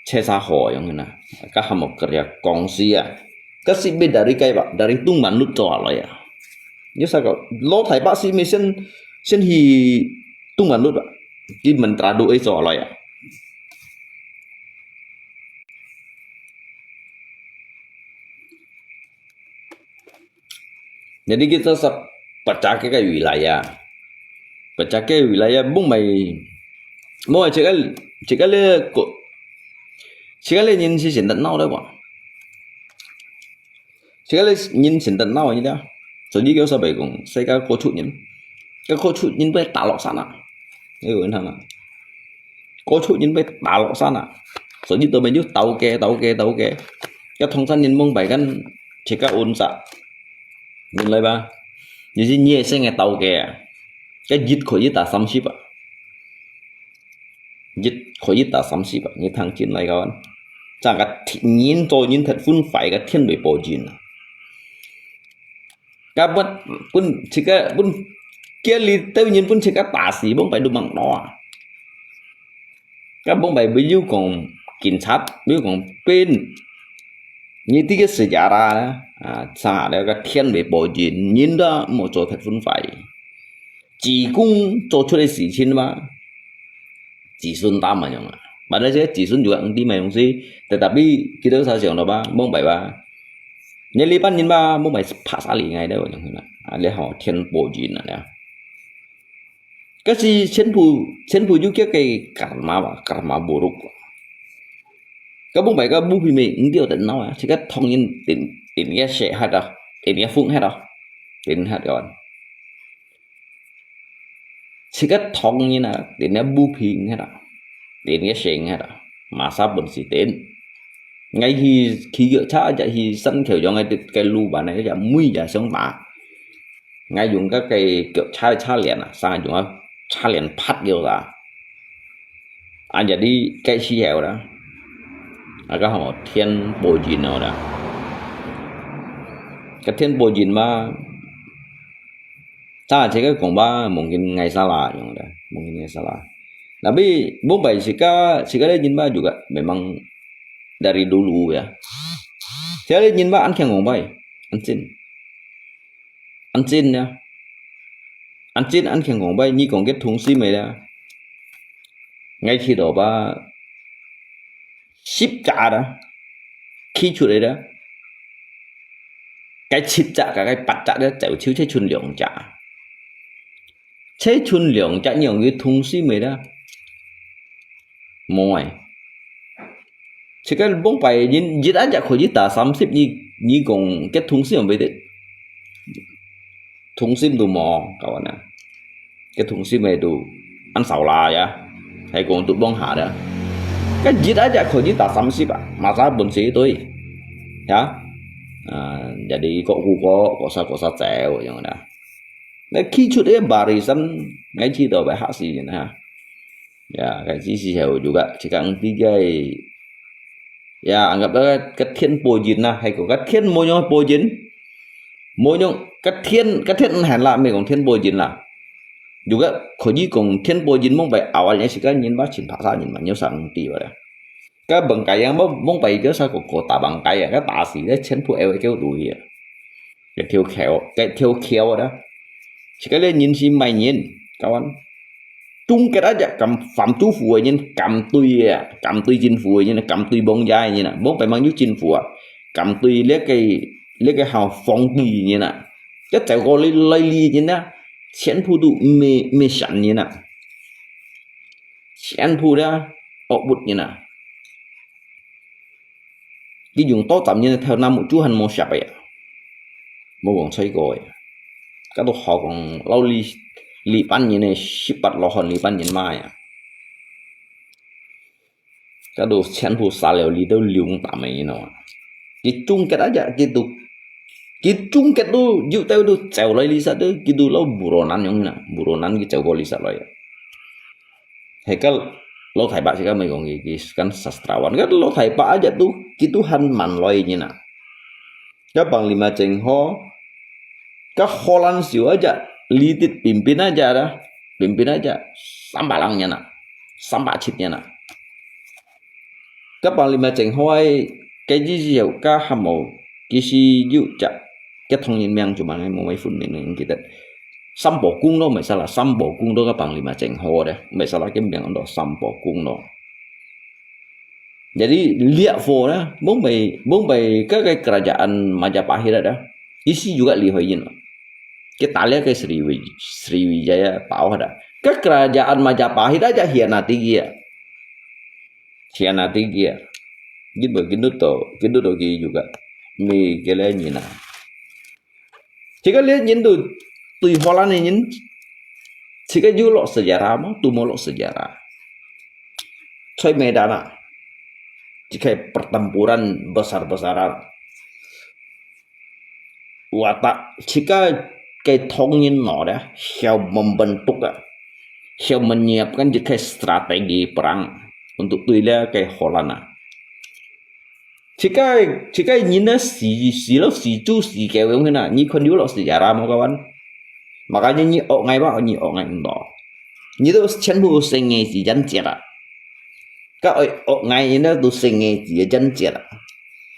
che sa ho yang na. Ka hamo kerja kongsi ah. Ka si be dari kai ba, dari tung man lut cho lo ya. Yo sa ko, lo Thai pak si me sen, sen hi tung man lut ba. Ki man tra du ei cho lo ya. Jadi kita sa pecah ke wilayah. Pecah ke wilayah bung mai, bung mai cakap, cakap le ko, cakap le nyin si sen tak nau le ba. Cakap le nyin sen tak nau ni dah. Jadi kau sa bai kong, saya ka ko chut nyin. Ka ko chut nyin bai ta lok sana. Ayo, entah na. Ko chut nyin bai ta lok sana. Jadi tu bai ju tau ke, tau ke, tau ke. Ka thong san nyin mong bai kan, cakap un sa. Nyin lai ba. Jadi nyi sen ngai tau ke. Ka jit ko jit ta sam si ba. Jit ko jit ta sam si ba. Nyi thang chin lai kawan. Chang ka nyin to nyin that phun fai ka thien bai po jin. Ka bun, bun, cakap, bun, kia li teu nyin bun cakap ta si, bung pai du mang no. Ka bung pai bai yu kong kin chat, bai yu kong pin. Nyi ti ke sejarah, ah, sa le ka thien bai po jin, nyin da mo cho that phun fai. Chỉ cung cho chut le si chin ba. Chỉ sun ta mà yang. Pada saya chỉ sun juga ngerti mah yang si. Tetapi kita sa siang lo ba, bung pai ba. Nyi li pan nyin ba, bung pai pha sa li ngai deh yang na. Ah, le ho thien po jin na ya. Kasi chen pu, chen pu yu kia ke karma ba, karma buruk. Ka bung pai ka bu pi me, ndio den nau ya. Cakap thong nyin tin, tin ya she hat da, tin ya phung hat da. Tin hat kawan. Cakap thong nyin na, tin ya bu pi hat da. Tin ya she hat da. Masa pun si tin. Ngai hi, khi yuk cha ja hi san kheu yong ngai tit kai lu ba nai ja mui ja siang ta. Ngai yung ka kai kiu cha cha lian a, sa yung a cha lian phat kiu ta. An jadi kai si heo da. 啊，該項天保人哦啦。該天保人嘛， Sa自家講話，mungkin ngai salah樣dah, mungkin ngai salah. Tapi mông pai自家，自家个人話juga memang dari dulu ya. Zia个人話恁慶講話，恁真，恁真呀，恁真恁慶講話，你講个通心个啦，𠊎知道吧，十隻啦，企出來啦。 該七隻，該，該八隻咧，就，就，就賰兩隻。就賰兩隻，你用佢通心个啦？無欸。自家mông pai人，一隻可以打三十，你，你講佢通心毋會得？通心都無，kawan啊。 个通心个都恁少啦呀，還講都放下了。該一隻可以打三十啊，masa本事對，ya。啊，jadi kok kuko，kok sa，kok sa走樣啦。該企出个barisan，𠊎知道會嚇死人哈。Ya，該只時候就个，自家毋知个 Ya，anggap个，个天保人啦，還講个天無樣保人，無樣，个天，个天毋還啦，毋係講天保人啦。Juga可以講天保人mông pai awalnya自家人嘛，盡怕啥人嘛，有啥人知个啦。个Bangkayan mông，mông pai个啥个，个打Bangkayan，个打死个全部會叫落去啊。个條橋，个條橋啦。自家个人係麼人，kawan？ 中間啊，隻敢，反政府个人，敢對啊，敢對政府个人，敢對王爺个人啊，mông pai吂有政府啊，敢對這个，這个好皇帝个人啊，一走過來，來个人啊，全部都滅，滅善人啊，全部啦，惡物人啊。 佢用到站人个頭那目珠還無射个啊，無講吹過个。該都好講，老李，李班人个十八羅漢李班人嘛呀。該都全部殺了，你都兩擔个，you know啊。佢中間啊，佢都，佢中間都，有兜都走來，你殺都，佢都老buronan樣啦，buronan佢走過，你殺來啊。 係个老大伯，自家毋係講佢，佢kan sastrawan。个老大伯啊，隻都，佢都還蠻來人啊。个Panglima Cheng Ho，个Holland Siu啊，隻，Lee Thit Pin Pin啊，隻啦，Pin Pin啊，隻，三百零人啊，三百七人啊。个Panglima Cheng Ho个，个意思有个還無，其實有隻，个通人名就嘛，無乜分明，毋記得。 三寶宮咯，毋係salah，三寶宮咯，个Panglima Cheng Ho个，毋係salah，个名安到三寶宮咯。Jadi liak fo呢，mông pai，mông pai个，个kerajaan Majapahit ada，意思juga厲害人咯。佢打了个Sriwijaya，Sriwijaya tahu ada。个kerajaan Majapahit ada hianati佢啊。 Hianati佢啊，佢無，佢都到，佢都到佢juga，毋係佢个人啊。自家這人都對Holland个人，自家有落sejarah無？都無落sejarah。在Medan啊，自家pertempuran besar-besaran。 Watak自家个唐人佬咧，曉membentuk啊，曉menyiapkan自家strategi perang untuk對這个Holland啊。自家，自家人呢，死，死了死豬死狗樣形啊，你看有落sejarah無，kawan？Makanya你惡𠊎吧，你惡𠊎毋到。你都全部生个時間節啊。 个愛惡𠊎人呢，都生个子个真節啊。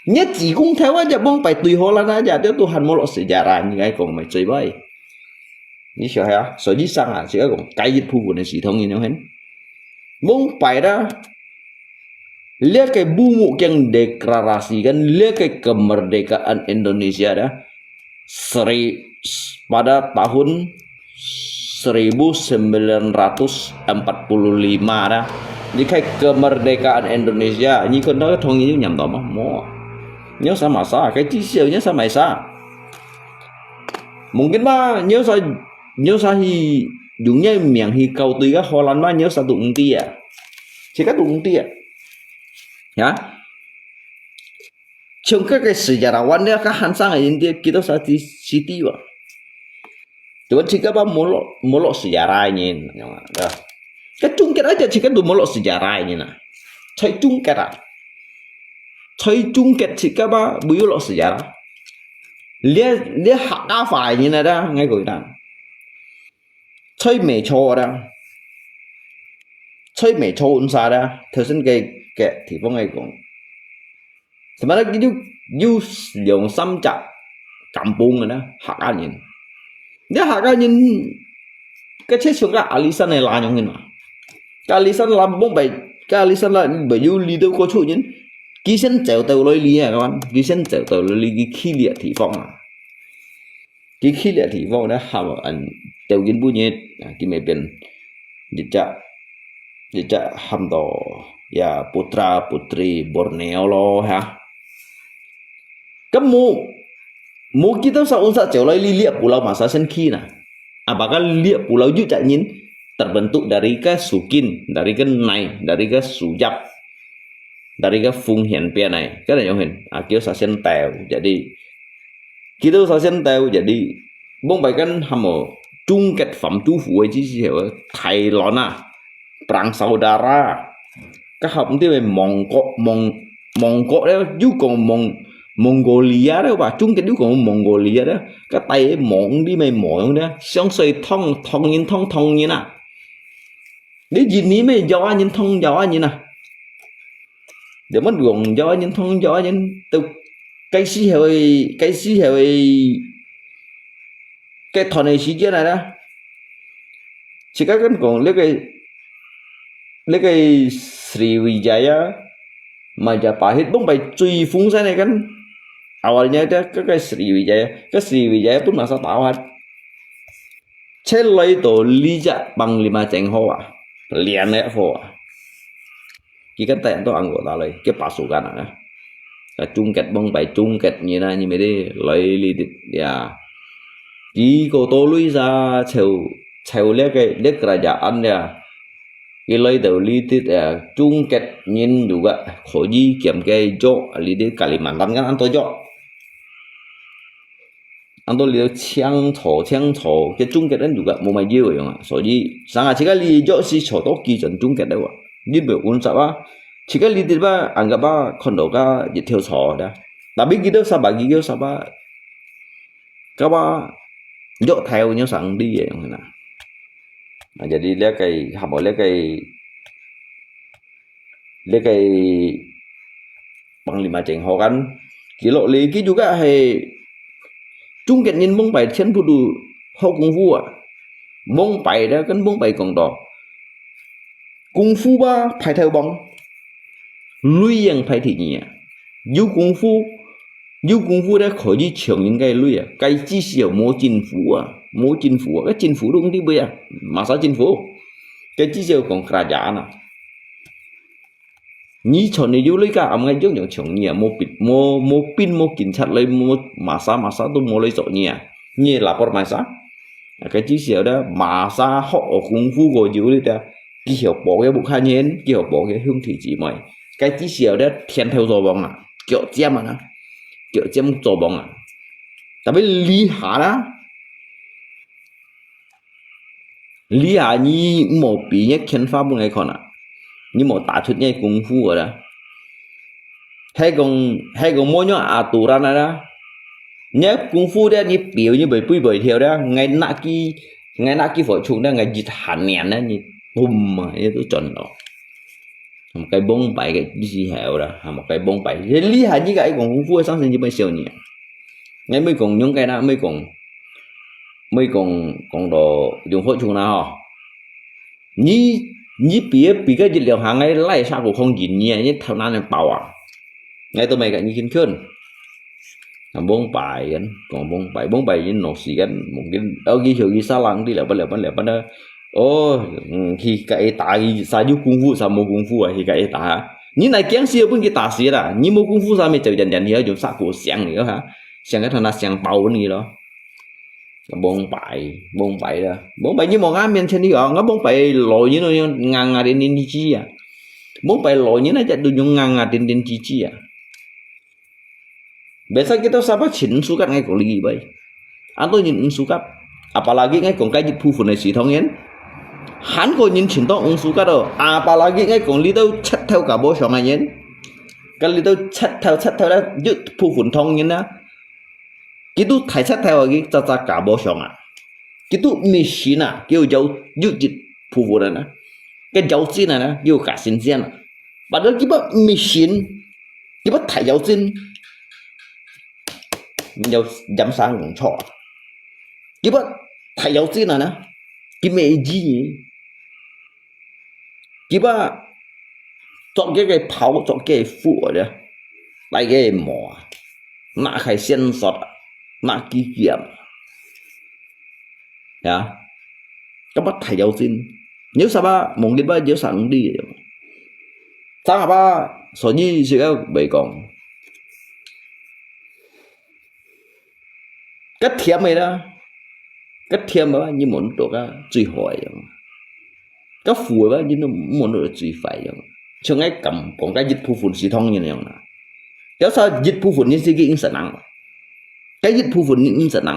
你个子公頭啊，隻mông pai對Holland啊，隻都還無落sejarah，你愛講麼最歹？你曉得啊？所以上啊，自家講，該一部分个系統，你有看？Mông pai啦，這个Bumukeng deklarasi kan，這个kemerdekaan Indonesia啦， Seri-，pada tahun seribu sembilan ratus empat puluh lima ada，你看kemerdekaan Indonesia，你看到个同意有念到嗎？無。你有啥masa？該至少你有啥masa？Mungkin嘛，你有啥，你有啥去用你个名去搞對个Holland嘛，你有啥都毋知啊？自家都毋知啊？Ya？ 像該个sejarawan咧，个漢生个人咧，佢都啥知，知知哇。就話自家吧，無落，無落sejarah个人，對吧？个中間啊，自家都無落sejarah个人啊，在中間啊。在中國自家吧，毋有落實呀啦。這，這客家話个人來的，𠊎講啦，在美國的，在美國溫莎的，頭先个，个地方來講，什麼呢？有，有兩三隻kampung个呢，客家人。這客家人，个切像个阿里山个啦樣个嘛。个阿里山啦，往擺，个阿里山啦，毋有這兜過出人，佢先走到來這啊，佢先走到來這，佢去這地方啊。佢去這地方呢，喊人條件不熱，啊，佢乜變一隻，一隻喊到，ya, putra putri Borneo咯，哈。 該無，無幾多少溫室走來這，這pulau masa先去呢。啊，bahkan這pulau有隻人terbentuk dari个樹根，dari个泥，dari个樹葉，dari个風險邊來，該樣形，啊，叫啥先到，jadi，佢兜啥先到，jadi，往擺kan喊無，中國番主婦个意思係，大卵啊，perang saudara。 該下毋知咩蒙古，蒙，蒙古咧，又講蒙，Mongolia咧吧，中國又講Mongolia咧，該大个蒙，你咩蒙咧，像水燙，燙人燙燙人啊。你印尼咩Jawa人燙Jawa人啊。你們講Jawa人燙Jawa人，都該時候个，該時候个，該段个時間來啦。自家跟講，這个，這个Sriwijaya，Majapahit，往擺最風山个kan，awalnya dia，該个Sriwijaya，該Sriwijaya pun masa tahan。才來到這隻Panglima Cheng Ho啊，連个火啊。佢kan帶到Anggota來，佢pasukan啊。 啊，中國往擺中國人啊，你乜得來這兜呀。佢過到來sa，朝，朝這个，這kerajaan呀，佢來到這兜啊，中國人juga可以兼个藥，這兜Kalimantan kan恁多藥。 恁多這兜青草，青草，該中國人juga無麼个藥用啊，所以，成下自家這藥係坐到基準中國个哇，你毋好混雜啊，自家這兜吧，anggap吧，看到个一條草个，tapi佢兜sabar，佢兜sabar，个吧，藥頭有上帝个用啦。啊，jadi這个，喊無這个， 這个Panglima Cheng Ho kan，佢落來佢juga係中國人往擺全部都學功夫啊。往擺个，跟往擺講到，功夫吧排頭榜，鐳影排第二啊。有功夫，有功夫个可以搶人个鐳啊，該至少無政府啊，無政府啊，該政府都毋知位啊，麼儕政府？該至少講kerajaan啊。 你賺个有鐳个，暗个樣樣像你啊，無兵，無，無兵，無警察來，無麼儕，麼儕都無來捉你啊。你lapor麼儕？啊，該至少咧，麼儕學學功夫个有咧，佢曉保个屋下人，佢曉保个兄弟姊妹。該至少咧，天頭做王啊，腳尖啊，腳尖做王啊。Tapi這下啦， 這下你無比你个拳法分𠊎看啊，你無打出你个功夫个啦。係講，係講無樣aturan啊啦。你个功夫咧，你表你會飛會跳咧，𠊎拿佢，𠊎拿佢火衝咧，𠊎一下念咧，你嘣啊，你都轉咯。該往擺个意思係啦，係無？該往擺，這下你个愛講功夫，相信你會笑你啊。𠊎毋講用个啦，毋講 毋講，講到用火衝啦吼。你，你比个，比个一兩下，𠊎拉下个空緊你啊，你頭那能爆啊。𠊎都毋係个，你緊拳。啊，往擺个，講往擺，往擺人老死个，mungkin，哦，佢曉佢salah，佢了不了不了不呢。哦，嗯，佢个打，佢啥有功夫，啥無功夫啊，佢个打啊。你來驚死，分佢打死啦！你無功夫，啥物走遠遠，你要用殺過想你哈，想个他那想爆你咯。 往擺，往擺啦，往擺你莫𠊎面前你講，𠊎往擺老人咯，用硬硬定定之之啊。往擺老人啊，就用硬硬定定之之啊。Biasa kita sabar chin sukat ngai kuli bai. Atau nyin sukat. Apalagi ngai kong kai jit phu phun nai si thong yen. Han ko nyin chin tong ung sukat do. Apalagi ngai kong li tau chat thau ka bo shong ngai yen. 該裡肚切頭切頭啦，一部分當然啦，佢都大切頭啊，佢隻隻搞無相啊，佢都毋係神啊，佢有有一部分啊，該妖精啊，佢有搞神仙啊，padahal佢毋係神，佢大妖精，有染上用錯啊，佢大妖精啊，佢毋係人。 佢把做个个炮，做个个火个，來个魔啊，拿開線索啊，拿佢劍啊，呀，該麼大妖精，有啥吧，望日吧，有啥唔知个，啥吧，所以是个袂講，个甜个啦。 个甜个，你摸到个最好个樣；个苦个，你都摸到最壞樣。像𠊎敢講，个一部分是當然樣啦。有時一部分你自己應承人，个一部分你應承人。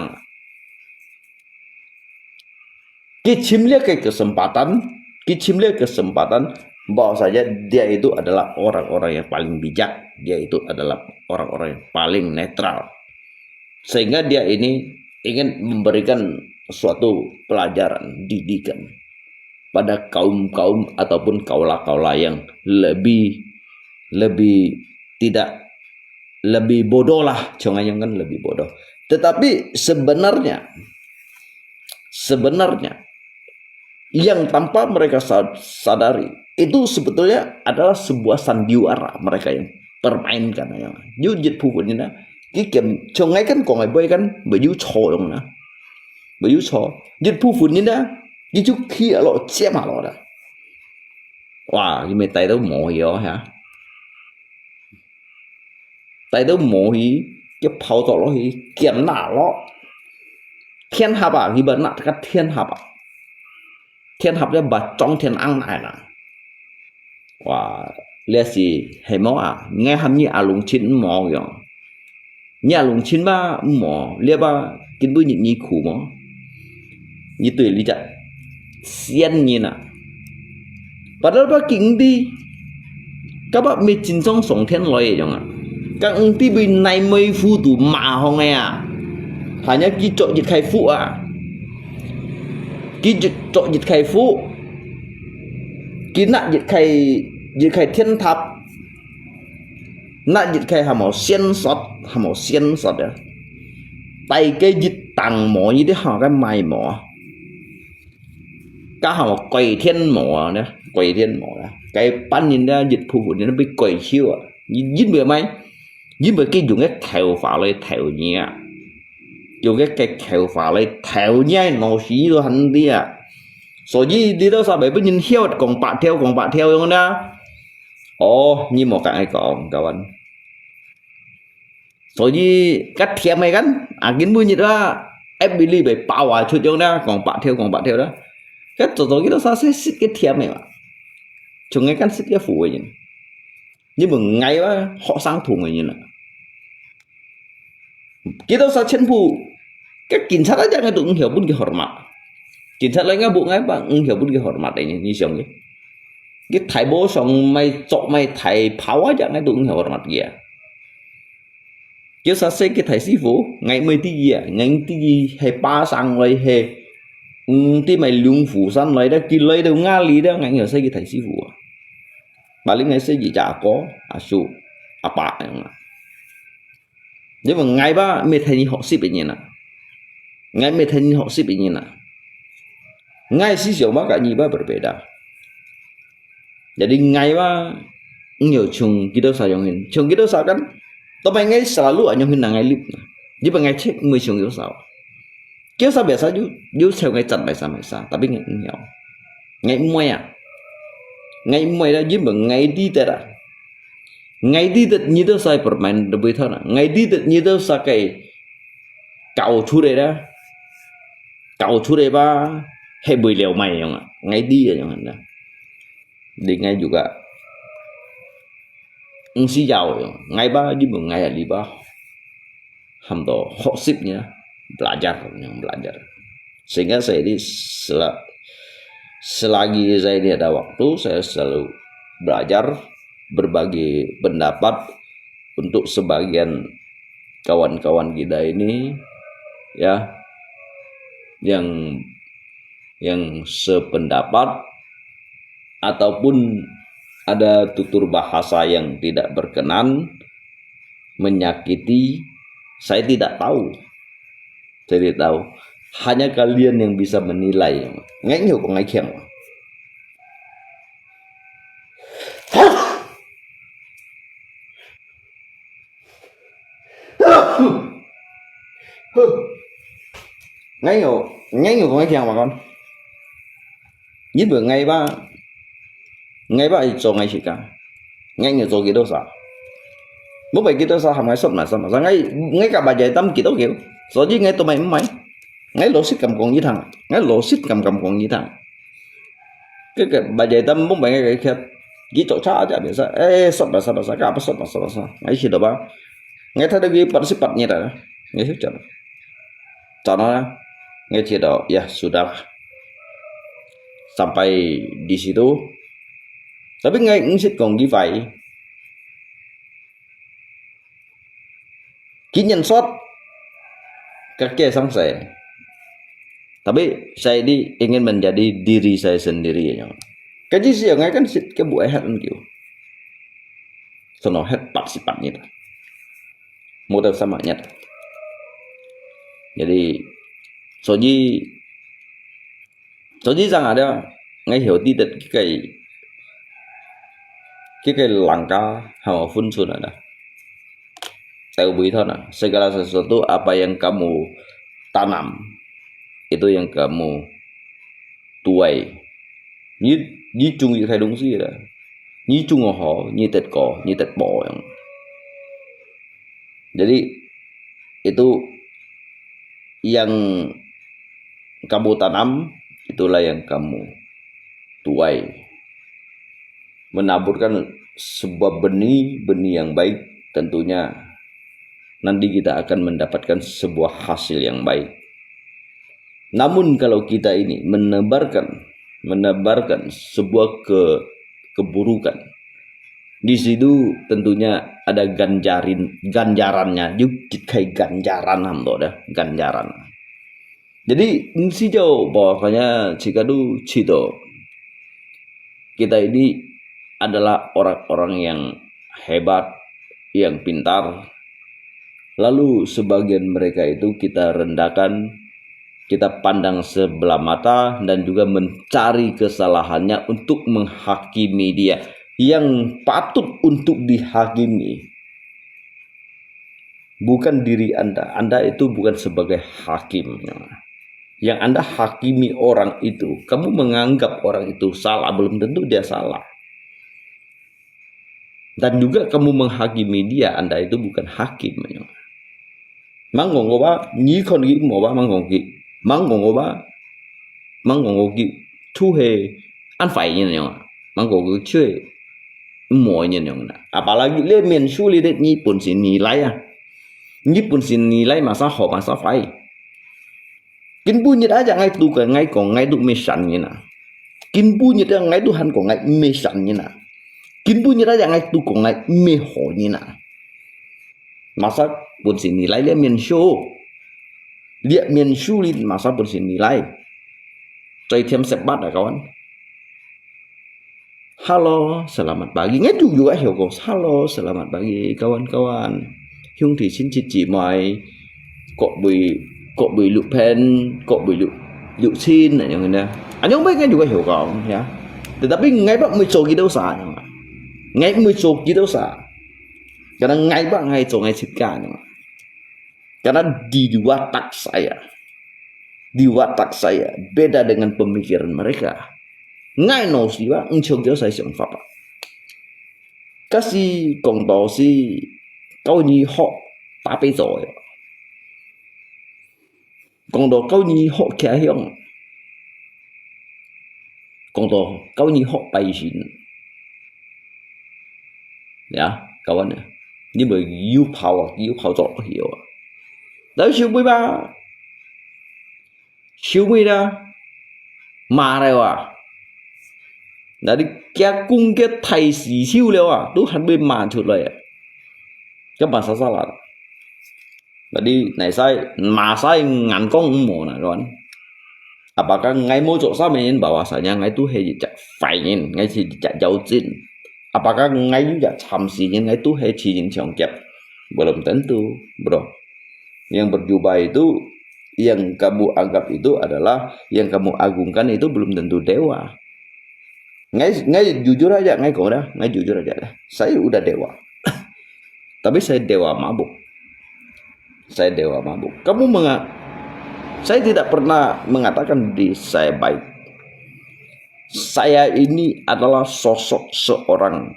佢侵略个kesempatan，佢侵略个kesempatan，bahwasanya dia itu adalah orang-orang yang paling bijak, dia itu adalah orang-orang yang paling netral. Sehingga dia ini ingin memberikan suatu pelajaran, didikan pada kaum-kaum ataupun kaula-kaula yang lebih, lebih tidak, lebih bodoh lah, jangan kan lebih bodoh. Tetapi sebenarnya, sebenarnya yang tanpa mereka sa-, sadari, itu sebetulnya adalah sebuah sandiwara mereka yang permainkan. Yang有一部分人呢，佢根本像𠊎跟講个，會跟會有錯用啦，會有錯。一部分人呢，佢就企下落，尖下落啦。哇，佢咪帶到無去哦，哈！ 帶到無去，佢拋走落去，劍拿落。天合啊，佢把拿个天合啊，天合了把裝天安来啦。哇，這是係無啊？𠊎喊你阿龍親毋好用，你阿龍親吧毋好，這吧根本你你苦無？ 你對這隻仙人啊，padahal吧佢毋知，該把毋係真正上天來个樣啊，該毋知被哪妹糊塗馬行个啊，hanya佢做一開福啊，佢一做一開福，佢拿一開一開天塔。 拿一開還無線索，還無線索啊！大个一頂毛，一啲下个賣毛啊！該還無改天毛啊呢？改天毛啊！該半年呢，一部分人都被改去啊！你因為麼？因為佢用个頭髮來頭你啊！用个个頭髮來頭你啊，老死都很啲啊！所以你都啥會分人笑講白條，講白條用呢？ 哦，你莫講愛講，kawan。所以，該甜个kan，啊，今晡日啊，every禮拜包啊出樣啦，講白條，講白條啦。該做做佢都啥識食个甜个嘛，從來kan食个苦个人。你問𠊎啊，學生痛个人啊。 佢兜儕全部，該警察來講，𠊎都毋曉分佢hormat。警察來講，𠊎都毋曉分佢hormat个，你想个？佢大無相，賣作賣大炮啊，這𠊎都毋曉hormat佢啊。佢儕識佢大師傅，𠊎毋係知佢啊，𠊎知佢係巴生來，係，嗯，知賣龍虎山來个，佢來到哪裡个，𠊎曉識佢大師傅啊。Paling𠊎識佢隻阿哥、阿叔、阿爸恁樣啊。 因為𠊎吧，毋係同你學習个人啊。𠊎毋係同你學習个人啊。𠊎思想吧，跟你吧berbeda。Jadi𠊎吧，毋曉像佢兜儕樣形，像佢兜儕kan，tapi𠊎selalu恁樣形，𠊎live。因為𠊎check毋會像佢兜儕。佢兜儕biasa就，就笑𠊎真biasa，biasa，tapi𠊎毋曉。𠊎毋會啊。𠊎毋會啦，因為𠊎知得啊。 𠊎知得你兜儕permain lebih tahu na。𠊎知得你兜儕个搞出來啦，搞出來吧，係為了麼个樣啊？𠊎知个樣啊。Jadi𠊎juga，毋係要樣，𠊎吧，你問𠊎啊，你吧。 喊到學習呢，belajar，belajar。Sehingga saya ini sela-, selagi saya ini ada waktu, saya selalu belajar, berbagi pendapat untuk sebagian kawan-kawan kita ini, ya, yang yang sependapat ataupun ada tutur bahasa yang tidak berkenan, menyakiti, saya tidak tahu. Saya tidak tahu. Hanya kalian yang bisa menilai. Ngai nyo ko ngai kiang. Ngai nyo, ngai nyo ko ngai kiang ma kon. Yin bo ngai ba, ngai ba ai cho ngai sika. Ngai nyo cho kito sa. Mo bai kito sa ham ngai sot ma sa ma sa ngai, ngai ka ba jai tam kito kio. So ji ngai to mai mai. Ngai lo sit kam kong yi thang. Ngai lo sit kam kam kong yi thang. Ke ke ba jai tam mo bai ngai ke kiat. Kito cha aja biasa. Eh, sot ma sa ma sa ka apa sot ma sa ma sa. Ngai si do ba. Ngai tha do ki pat si pat ni ta. Ngai si chan. Tanah, ngai tidak, ya sudah sampai di situ. Tapi ngai ngsit kong kifai. Kinyan sot. Kake sang saya. Tapi saya ini ingin menjadi diri saya sendiri ya. Kaji siya ngai kan sit ke buai hat kiu. Sono het pat si pat ni ta. Mo tau sama nyat. Jadi, so ji, so ji sang ada, ngai hiu ti det ki kai, ki kai langka, hama phun sun ada. Tau bui thon ah, segala sesuatu apa yang kamu tanam, itu yang kamu tuai. 你，你种一个东西了，你种好，你得果，你得报应。Jadi, itu yang kamu tanam, itulah yang kamu tuai. Menaburkan sebuah benih, benih yang baik, tentunya nanti kita akan mendapatkan sebuah hasil yang baik. Namun kalau kita ini menebarkan, menebarkan sebuah ke-, keburukan, di situ tentunya ada ganjarin, ganjarannya, juga kai ganjaran ham to dah, ganjaran. Jadi, 毋係就 bahwasanya jika tu cito, kita ini adalah orang-orang yang hebat, yang pintar. Lalu sebagian mereka itu kita rendahkan, kita pandang sebelah mata dan juga mencari kesalahannya untuk menghakimi dia. Yang patut untuk dihakimi bukan diri Anda. Anda itu bukan sebagai hakim. Yang Anda hakimi orang itu, kamu menganggap orang itu salah, belum tentu dia salah. Dan juga kamu menghakimi dia, Anda itu bukan hakim. Mang kong ko ba, ni kon ki mo ba, mang kong ki, mang kong ko ba, mang kong ko ki, chu he an fai ni yong. Mang kong ko chu he mo ni yong na. Apalagi le mian su li de ni pun sin ni lai ah. Ni pun sin ni lai masa ho masa fai. Kin bu nyit aja ngai tu ka ngai kong ngai tu me san ni na. Kin bu nyit aja ngai tu han kong ngai me san ni na. Kin bu nyit aja ngai tu kong ngai me ho ni na. Masa pun sin ni lai le mian su. Liak mian su li masa pun sin ni lai. Choi thiam sepat ah kawan. Halo, selamat pagi. Ngai tu juga hiu ko. Halo, selamat pagi, kawan-kawan. Hiung thi sin chit chi mai. Kok bui, kok bui luk pen, kok bui luk, luk sin, yang ini. Anyong baik ngai juga hiu ko, ya. Tetapi ngai bak mui cho kito sa, yang. Ngai mui cho kito sa. Karena ngai bak ngai cho ngai chit ka, yang. Karena di watak saya, di watak saya beda dengan pemikiran mereka. Ngai no siwa, ngchok yo saya siang papa. Kasi kong to si kau ni hok tapi to yo. Kong to kau ni hok kia hiong. Kong to kau ni hok pai sin. Ya, kawan ya. Ni bo yu pao, yu pao to yo. Tapi siu bui ba. Siu bui da. Ma re wa. Jadi kia kung kia thai si siu liao ah, tu han boleh ma chut lai ah. Kia bahasa salah. Jadi nai sai, ma sai ngan kong mo na, kawan. Apakah ngai mo chok sa men bahwasanya ngai tu hai jak fai nyin, ngai si jak jauh cin. Apakah ngai yu jak cham si nyin, ngai tu hai chi nyin siang kiap. Belum tentu, bro. Yang berjubah itu, yang kamu anggap itu adalah, yang kamu agungkan itu belum tentu dewa. Ngai, ngai jujur aja, ngai kau dah, ngai jujur aja dah. Saya udah dewa. Tapi saya dewa mabuk. Saya dewa mabuk. Kamu menga-, saya tidak pernah mengatakan diri saya baik. Saya ini adalah sosok seorang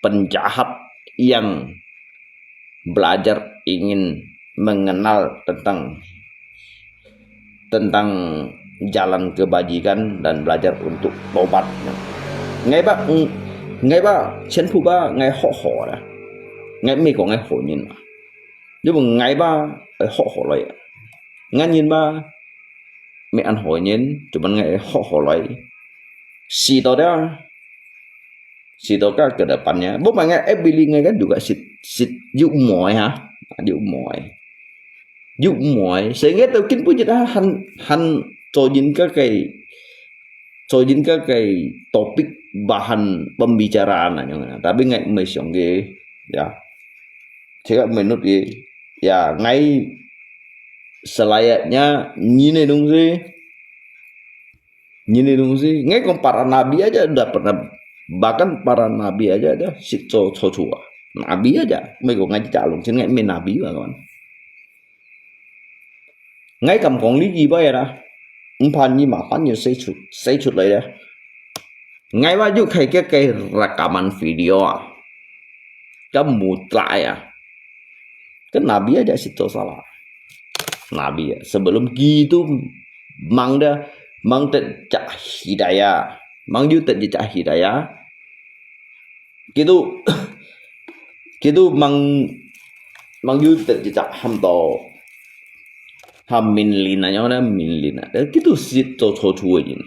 penjahat yang belajar ingin mengenal tentang, tentang jalan kebajikan dan belajar untuk tobat. Ngai ba, ngai ba, chen phu ba, ngai ho ho la. Ngai mi ko ngai ho nyin ma. Yu bu ngai ba, eh, ho ho lai. Ngan nyin ba, mi an ho nyin, cuman ngai ho ho lai. Si to da, si to ka ke depannya. Bu ma ngai, eh, bili ngai kan juga sit, sit yu moi ha. Yu moi. Yu moi. Sehingga tau kin pun jit han, han cho yin ka kai, cho yin ka kai topik bahan pembicaraan na nyong. Tapi ngai mei siang ke, ya. Cakap menurut ke, ya, ngai selayaknya ngini dong si. Ngini dong si, ngai kong para nabi aja udah pernah, bahkan para nabi aja dah sit cho cho chua. Nabi aja, mei kong ngai cak long chin ngai mei nabi ba kawan. Ngai kam kong li ki ba ya dah, empat lima tahun ya saya cut, saya cut lai dah. Ngai ba yu kai ke kai rekaman video ah. Kamu tla ya. Kan Nabi aja sit cho salah. Nabi ya, sebelum kitu mang dah, mang tet jak hidayah. Mang yu tet jak hidayah. Kitu, kitu mang, mang yu tet jak ham to. Ham min lin na, nyong na min lin na. Kitu sit cho cho chu yin.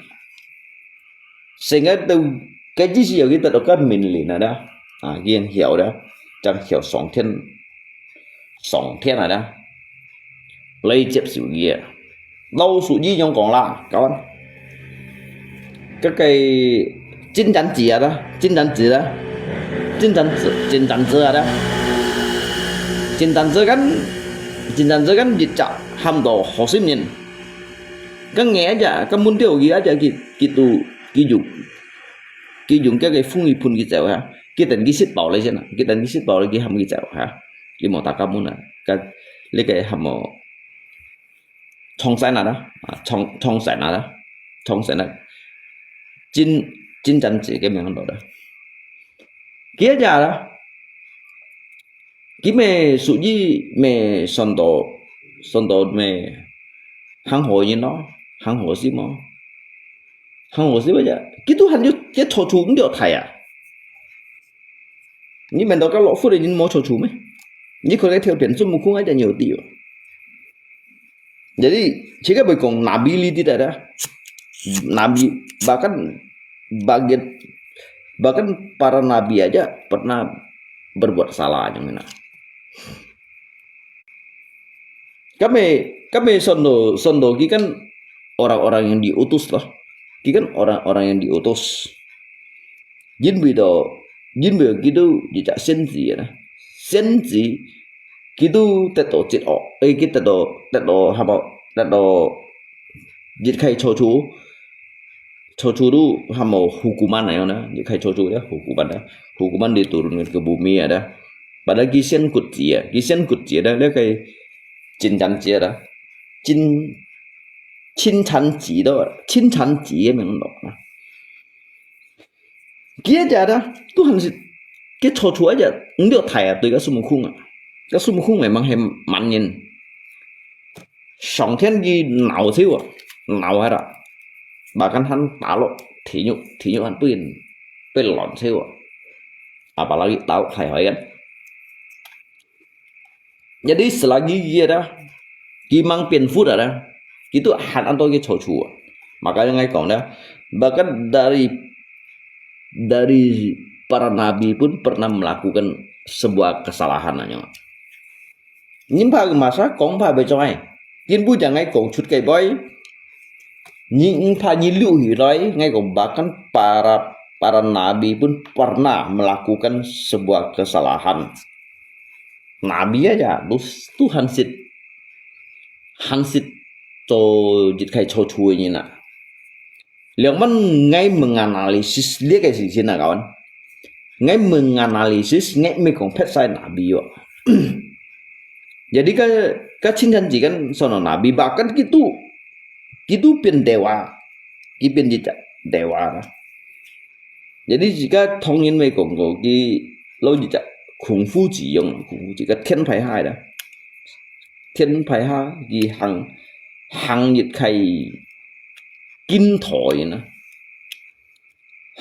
Sehingga tau, cái知識有幾多都跟命令啊啦，啊，已經曉啦，正曉上天，上天啊啦，來接受佢啊。老俗語樣講啦，kawan，該個金針子啊啦，金針子啦，金針子，金針子啊啦，金針子kan，金針子kan一隻喊到好心人。 Kan nge aja, kan mun tio ki aja ki, kitu, ki jung. Ki jung kia ke fung i phun ki zeu ha. Ki ten ki sit bao le chen, ki ten ki sit bao le ki ham ki zeu ha. Ki mo ta ka mun na. Ka le ke ham mo. Chong sai na da. Chong, chong sai na da. Chong sai na. Jin, jin jan zi ke meng lo da. Ki aja da. Ki me su yi me son do, son do me hang ho yin lo, hang ho si mo. Hang ho si mo ya. Ki tu han yu, ye cho chu ndio thai ya. Ni men do ka lo fu de yin mo cho chu me. Ni ko le theo pian zu mu kung ai de nyo ti yo. Jadi, jika berkong nabi li tidak ada. Nabi, bahkan bagian, bahkan para nabi aja pernah berbuat salah yang mana. Kami, kami sondo, sondo ki kan orang-orang yang diutus lah. Ki kan orang-orang yang diutus. Jin bi do, jin bi ki do ji ja sen zi na. Sen zi, ki do tet do jit o. Eh, ki tet do, tet do haba, tet do jit khai cho chu. Cho chu tu hamo hukuman na yo na. Jit khai cho chu ya, hukuman na. Hukuman diturunkan ke bumi ada. Padahal ki sen kut zi ya. Ki sen kut zi ada, le kai jin jan zi ada. Jin, jin jan zi do, jin jan zi ya meng do na. Ki aja da, Tuhan si, ki cho chu aja, ndio thai a, tui ka sumukung a. Ka sumukung memang he man yin. Sang tien ki nau siu a, nau hai da. Bahkan han ta lo, thi nyu, thi nyu han pin, pin lon siu a. Apalagi tau khai hoi kan. Jadi selagi ki ada, ki mang pian fu ada, ki tu han anto ki cho chu a. Makanya ngai kong da, bahkan dari, dari para nabi pun pernah melakukan sebuah kesalahan nyo. Nyi pha masa kong pha becong ai. Kin bu jang ai kong chut kai boy. Nyi pha nyi lu hi loi ngai kong bahkan para para nabi pun pernah melakukan sebuah kesalahan. Nabi aja tu tu hansit hansit to jit kai cho chui nyi na. Liang man ngai menganalisis liak ai sisi na kawan. Ngai menganalisis ngai mekong phet sai nabi yo. Jadi ka ka chin chan jikan sono nabi bahkan kitu kitu pin dewa, ki pin jit dewa. Jadi jika thong yin mekong ko ki lo jit kung fu ji yong kung fu ji ka thiên phai hai da. Thiên phai ha ki hang hang jit kai kin thoi na.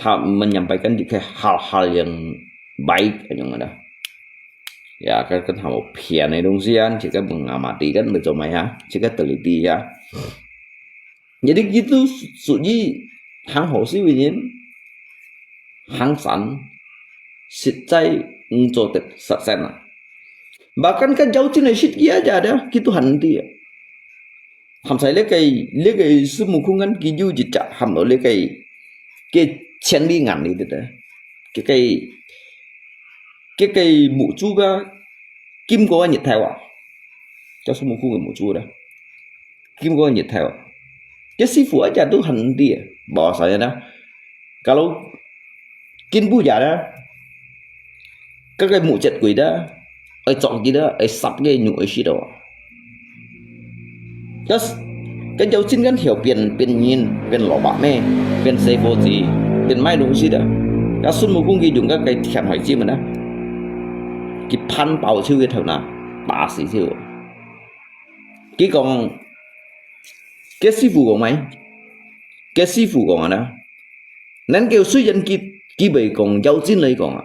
Ha menyampai kan jit kai hal hal yang baik ayong ada. Ya kan kan hal phian ai dong sian jika mengamati kan betul mai ha jika teliti ya. Jadi kitu suji hang ho si winin hang san sit cai ngco tet sat sen na. Bahkan kan jauh cin ai sit kia aja ada kitu hanti. Ham sai le kai le kai sumukhung kan ki ju jit ja ham lo le kai ke qian li ngan li de. Ke kai ke kai mu chu ba kim ko nyi thai wa. Jauh sumukhung mu chu da. Kim ko nyi thai wa. Ke sifu aja tu hanti. Ba sa ya da. Kalau kin bu ya da. Ka kai mu chet kui da. Ai chok ki da, ai sap ke nyu ai sit da. Ka ka jauh cin kan thiau pin pin nyin, pin lo ba me, pin sei fo ji, pin mai dong si da. Ka sun mu kung ki jung ka kai thian hoi ji ma da. Ki phan pao chiu ke thau na, ba si chiu. Ki kong ke sifu kong mai. Ke sifu kong ana. Nan kêu suy yan ki ki bei kong jauh cin lai kong a.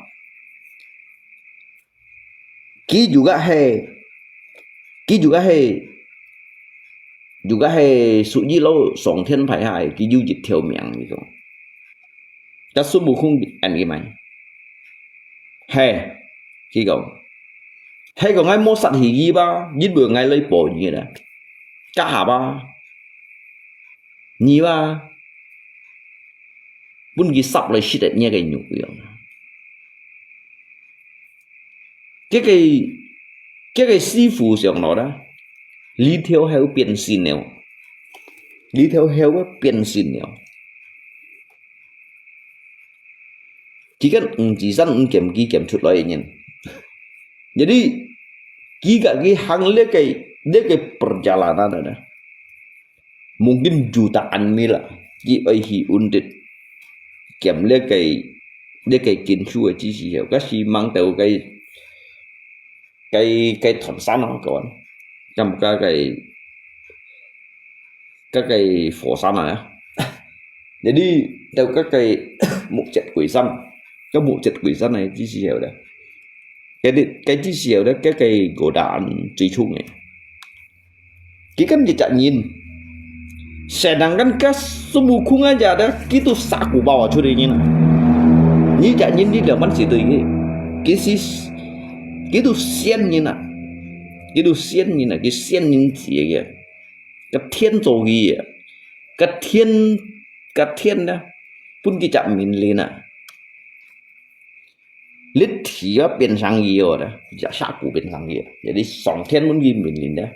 Ki juga he ki juga he juga he suji lo song thiên phai hai ki ju jit thiau miang ki kong. Ka sun mu kung an ki mai. He, ki kong. He kong ngai mo sat hi ki ba, jit bu ngai lai po ni da. Ka ha ba. Ni ba. Bun ki sap lai sit ni ke nyu yong. Ke ke ke ke sifu siang lo da. Li thiau heu pien sin neo. Li thiau heu pien sin neo. Ki kan ng ji san ng kem ki kem chut lai nyin. Jadi ki ka ki hang le ke le ke perjalanan da. Mungkin jutaan mil a ki ai hi undit. Kiam le kai le kai kin chu ai chi si heu ka si mang teu kai kai kai thon san ho kawan. Kam ka kai ka kai fo san a. Jadi teu ka kai mu chet kui san. Ka mu chet kui san ai chi si heu da. Cái đi, cái chi siêu đó, cái cái gỗ đá truy chung này. Ki kan jit ja nyin. Sedangkan ka sumukhung aja da, ki tu saku bawa churi nyin. Ni ja nyin ni da man si tu ini. Ki si, ki tu sian nyin na. Ki tu sian nyin na, ki sian nyin si ya. Ka thiên cho ki ya. Ka thiên, ka thiên da. Pun ki ja min li na. Lít thí á pien sang yi ò da, ya sha ku pien sang yi. Jadi song thiên mun ki min lin da.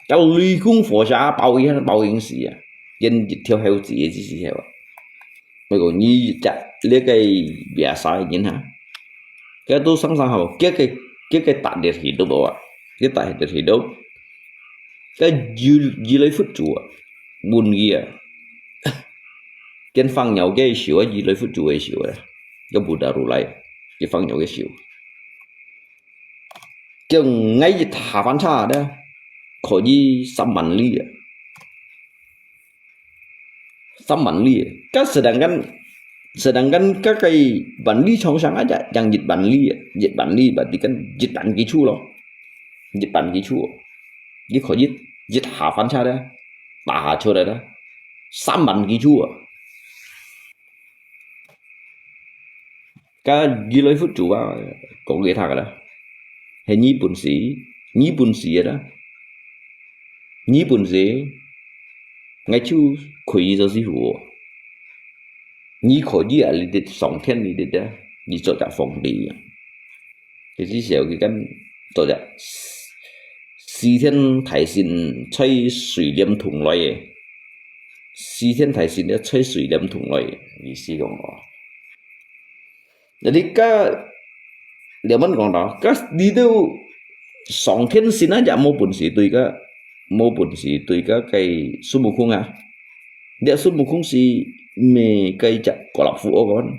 Ka lui kung fo sha pao yi, pao yi si ya. Yen yi thiau heu zi yi si heu. Mei ko ni ja le kai bia sa yin ha. Ka tu sang sang hao, kia kai, kia kai ta de hi do ba. Kia ta de hi do. Ka yi, yi lai phut chu. Mun yi. Ken fang nyau ke siu, yi lai phut chu siu. Ka bu da ru lai. Ken fang nyau ke siu. Kiang ngai yi tha fan cha da. Ko yi sam man li. Sam man li. Ka sedangkan, sedangkan ka kai ban li chong sang aja, yang yi ban li, yi ban li, berarti kan yi ban ki chu lo. Yi ban ki chu. Yi ko yi, yi tha fan cha da. Ta ha chu da da. Sam man ki chu. 該越來越多啊，講給他个啦，係你本事，你本事个啦，你本事，𠊎就可以做師傅哦。你可以啊，你得上天你得的，你做隻皇帝啊。這時候佢敢做隻齊天大聖在水簾洞來个，齊天大聖咧在水簾洞來个，意思講哦。那你个，你問講到，个你都上天神啊，也無本事對个，無本事對个，个孫悟空啊。這孫悟空係毋係个隻高老夫哦，講，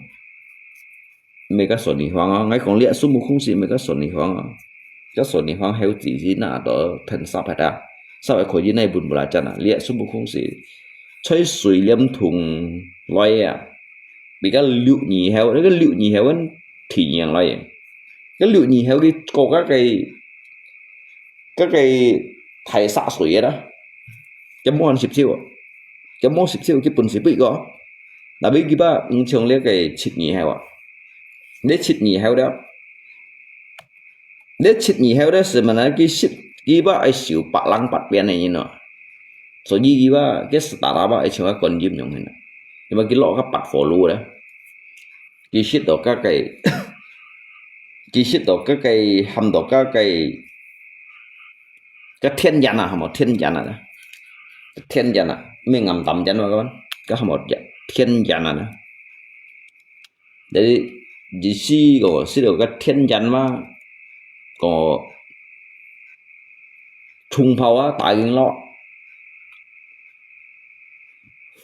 毋係个孫悟空啊。𠊎講這孫悟空係毋係个孫悟空啊。个孫悟空後子係拿到天煞牌啊，煞牌可以那本不拉真啊。這孫悟空係在水簾洞來啊。 比較六年後，該个六年後个天影來个，該六年後佢過該个，該个大沙水个啦，佢無閒接手啊，佢無接手，佢本事不過，那邊佢把毋像這个七年後啊，這七年後了，這七年後了，係麼个？佢識，佢把愛修八郎八變个人哦。 所以佢話，該斯達拉巴愛像个觀音樣形啊，因為佢落个八火爐咧，佢識到該个，佢識到該个，喊到該个，个天眼啊，係無？天眼啊，天眼啊，毋係暗淡眼啊，該喊無？天眼啊，這意思个，識到个天眼嘛，个 銃炮啊，打緊落，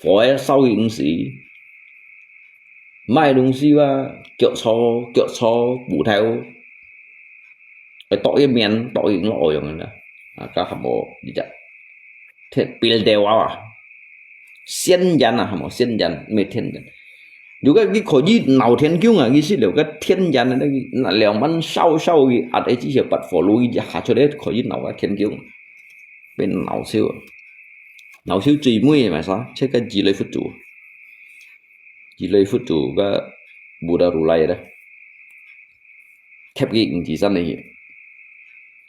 火仔燒緊時，買東西啊，腳搓，腳搓，骨頭，會剁一面，剁緊落樣个啦。啊，該還無，你只，鐵bildewa啊， 仙人啊，係無？仙人，毋係天人。如果佢可以鬧天宮啊，佢識了个天人啊，那，那兩萬少少个，啊，這些八火爐一下出來，可以鬧个天宮，變鬧笑啊。鬧笑最尾个嘛啥？這个越來越多，越來越多个Buddha如來咧。 貼佢五指山个去。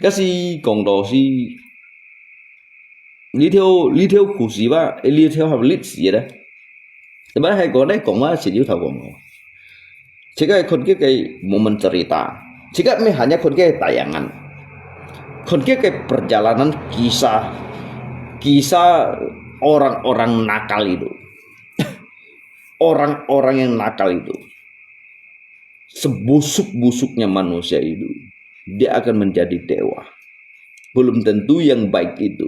該係講到係，這條，這條故事吧，這條係歷史个咧。Tapi還講來講嘛，前有頭講過。這个看這个momen cerita，這个毋係hanya看這个tayangan，看這个perjalanan kisah，kisah orang-orang nakal itu，orang-orang yang nakal itu。 Sebusuk-busuknya manusia itu, dia akan menjadi dewa. Belum tentu yang baik itu,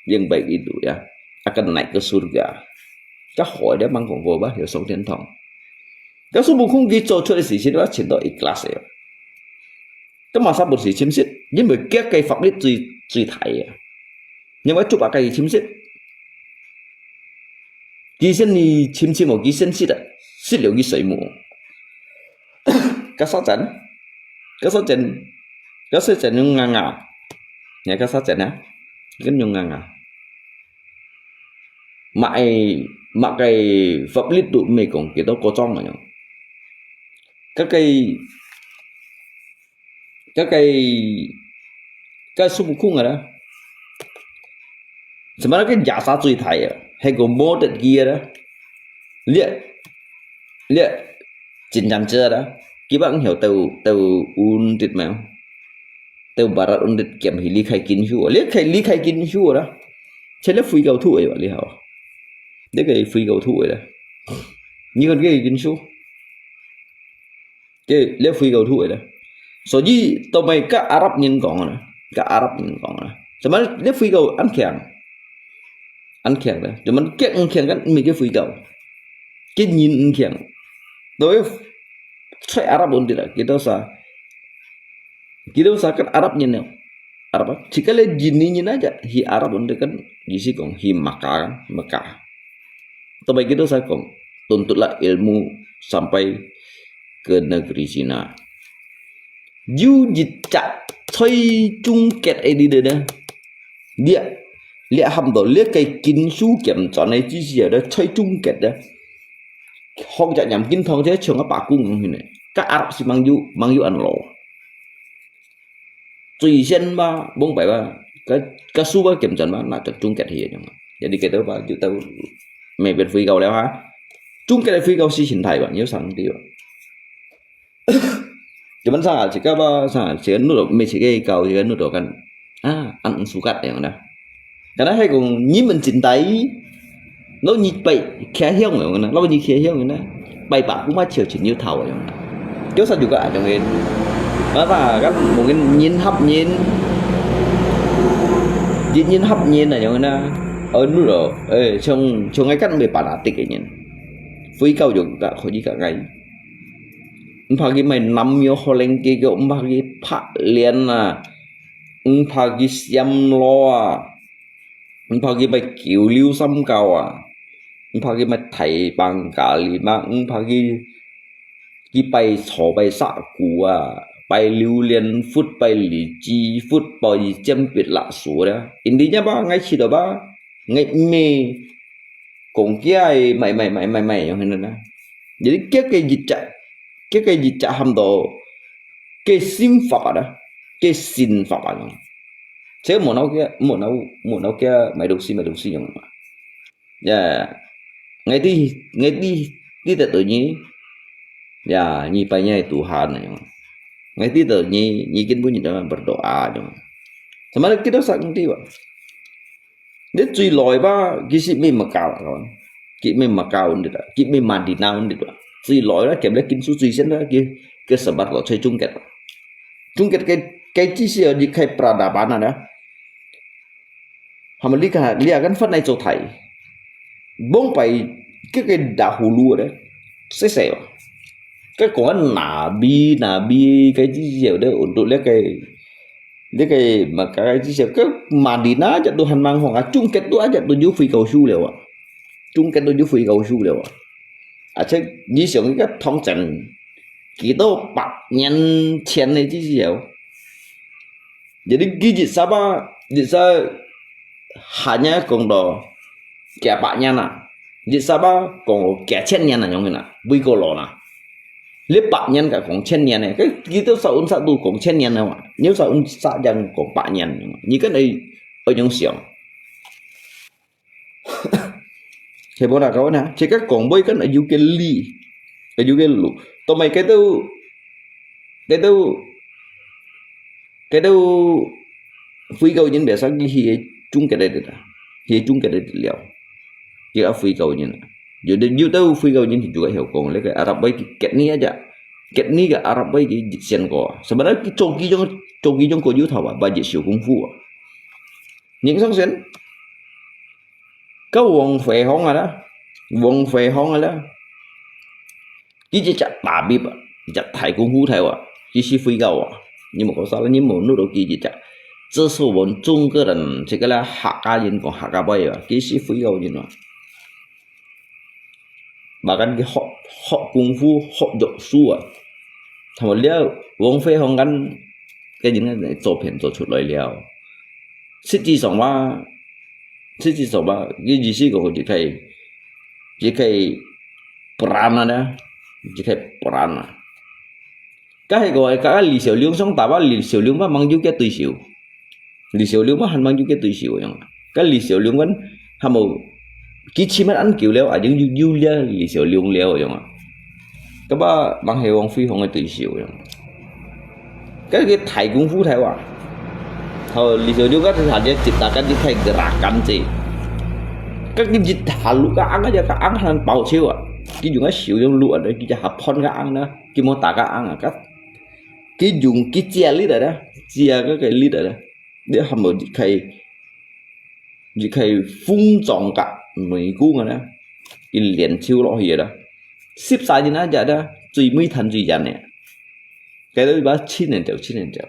yang baik itu ya, akan naik ke surga. 該好个吂講過吧，有上天堂。該孫悟空佢做出个事情，佢全都ikhlas个。該麼儕本事深切，因為佢个法力最，最大个。因為做麼个佢深切？ 佢先你深深哦，佢先識啊，識了佢睡目。該沙僧，該沙僧，該沙僧用硬硬，你看該沙僧啊，跟用硬硬。麼个，麼个法力都毋係講幾多個鐘个樣。該个，該个，該孫悟空个啦。 Sebenarnya jasa最大个，係个無得佢个啦。這，這，真正真啦，佢把曉到，到undit嘛，到barat undit kiam去離開緊修啊，離開，離開緊修啦，這這飛到土个吧，你好，這个飛到土个啦，你看這个緊修。 Oke，這飛到土个啦。所以，到尾甲Arab人講个啦，甲Arab人講个啦。Zaman這飛到恁強，恁強啦。Zaman佢毋強，kan毋係佢飛到，佢人毋強。Tapi在Arab pun tidak，佢都啥，佢都啥kan Arab人了。Arab，自家咧印尼人aja，去Arab pun tidak kan，意思講去Makkah kan，Mekah。Tapi佢都啥講， tuntutlah ilmu sampai ke negeri Cina。有一隻最終極个你呢，你，你喊到你个經書兼轉个知識啊，最終極个，學習念經堂這像个白骨精呢。該阿拉斯吂有，吂有恁老。最先吧，往擺吧，該，該書吧，檢轉吧，那就終結去樣。Jadi kita吧，就到每邊飛高了哈。終結个飛高是心態吧，有上帝吧。Cuman sanga，自家吧，sanga，自家努力，每自家搞，自家努力kan。啊，恁suka樣啦。Karena係講，你們真大意，老你拜，徛響樣啦，老你徛響啦，拜把姑媽笑成有頭樣啦。Kios juga ada kan。Masa kan mungkin人合人，人人合人啊樣啦。哦，努力，誒，像，像𠊎kan會fanatik个人，飛高就可以甲𠊎。 毋怕佢賣南洋好靚雞腳，毋怕佢白蓮啊，毋怕佢三羅啊，毋怕佢賣九龍三角啊，毋怕佢賣大棒咖哩嘛，毋怕佢，佢拜草拜沙鼓啊，拜榴蓮佛，拜荔枝佛，拜尖筆辣椒啦。Intinya吧，𠊎去到吧，𠊎毋係講佢係賣賣賣賣賣樣形啦。Jadi佢个一隻，佢个一隻喊到 佢心法啊，佢心法啊。這無腦佢，無腦，無腦佢買東西，買東西樣嘛。Ya，𠊎知，𠊎知，知得到你，ya，你拜你Tuhan樣。𠊎知得你，你根本就berdoa樣。Sama kita sakti吧。 你最來吧，其實乜Mekah啦，佢乜Mekah undit啦，佢乜Madinah undit啦。最來啦，佢乜經書最先啦，佢，佢sebar到最終結啦。終結个，个意思啊，你開peradaban啊，係咪？你看，你akan分來做大，往擺，佢个dahulu咧，細細啊。佢講Nabi，Nabi，个意思啊，咧，untuk咧个 你个Mekah个至少，个Madinah aja都還蠻好啊，終結都aja都有飛高樹了啊，終結都有飛高樹了啊。而且你想一個通城，幾多百年前个至少，jadi佢一下吧，一下hanya講到幾百年啊，一下吧講幾千年啊，樣啦，飛過來啦。 你百年个講千年呢，佢，佢都少運煞都講千年了嘛，你少運煞正講百年了嘛，你跟佢，愛用想。係無啦，各位呢，這个講話跟有个理，有个路，都毋係佢都，佢都，佢都飛高人別生佢去中間个啦，去中間个了。 佢个飛高人啊。有兜，有兜飛高人就係曉講，這个Arab位佢結你aja，結你个Arab位佢先過啊。Sebenarnya佢做幾種，做幾種个有頭啊，belajar小功夫啊。你相信？个王輝宏啊啦，王輝宏啊啦，佢一隻大秘啊，一隻大功夫頭啊，佢係飛高啊。你莫講啥啦，你莫弄到佢一隻。這是我們中國人，這个啦，客家人講客家話啊，佢係飛高人啊。 Bahkan佢學，學功夫，學藥術啊。他們了，王輝宏kan，个人个作品做出來了。實際上嘛，實際上嘛，佢意思講，佢可以，佢可以perang啊，佢可以perang啊。該係个，該李小龍相打吧，李小龍吧，吂有个對手。 李小龍嘛，還吂有个對手樣啊。該李小龍kan，還無，佢起碼恁久了，已經有，有了李小龍了樣啊。該吧，吂係王輝宏个對手樣。該个大功夫頭啊。好，李小龍該下隻接打，該隻太gerakan啫。該个一下攄个罌啊，隻个罌還爆笑啊。佢用个手用攄啊，佢隻下拚个罌啊，佢無打个罌啊，該，佢用佢借力啊，借該个力啊。 你還無一開，一開風撞甲內功啊呢，一連抽落去啦。十三人啊，隻个最尾彈最遠呢。該兜一把七年條，七年條。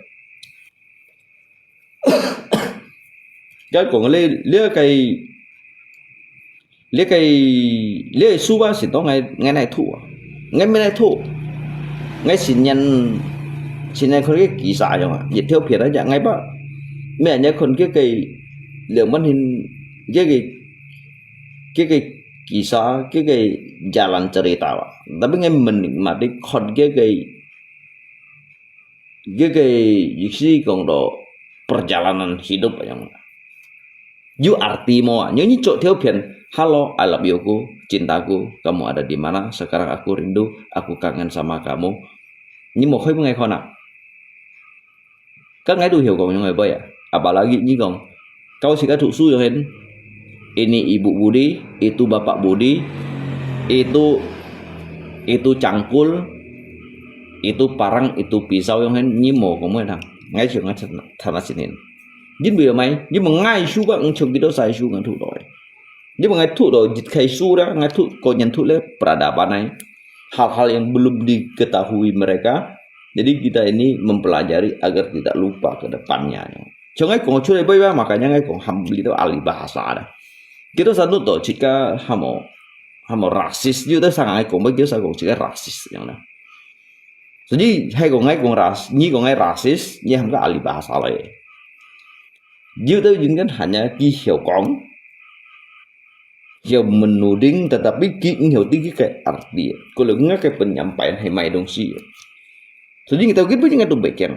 該講个咧，這个 這个，這个書啊，係當𠊎，𠊎來讀啊。𠊎乜來讀。𠊎新年，新年看个幾儕樣啊，一條片啊，𠊎吧，乜人家看這个兩萬年，這个，這个幾儕，這个jalan cerita啊。Tapi𠊎menikmati看這个佢个意思講到perjalanan hidup樣。有arti無啊？你做條片，Hello, I love you-ku, cintaku, kamu ada di mana? Sekarang aku rindu, aku kangen sama kamu. 你無開分𠊎看啊？該𠊎都曉講樣个話啊。Apalagi你講，kau sika讀書樣个，ini ibu buli, itu bapak buli, itu itu cangkul, itu parang, itu pisau樣个，你無講會聽。𠊎想𠊎聽聽下先。因為麼个？因為𠊎書个，毋像幾多晒書𠊎讀到个。因為𠊎讀到一開始啦，𠊎讀个年讀咧peradaban个，hal-hal yang belum diketahui mereka. Jadi kita ini mempelajari agar tidak lupa ke depannya. 像𠊎講出來，不要makanya𠊎講含裡頭ahli bahasa啦。Kita satu tu jika hamo hamo rasis，有得上𠊎講，不叫啥講自家rasis樣啦。所以，係講𠊎講rasis，你講𠊎rasis，你含个ahli bahasa來。有得人跟hanya佢曉講，曉menuding，tetapi佢毋曉知佢个arti。Kalau𠊎个penyampaian係麼个東西。所以，你到今晡日𠊎都袂驚。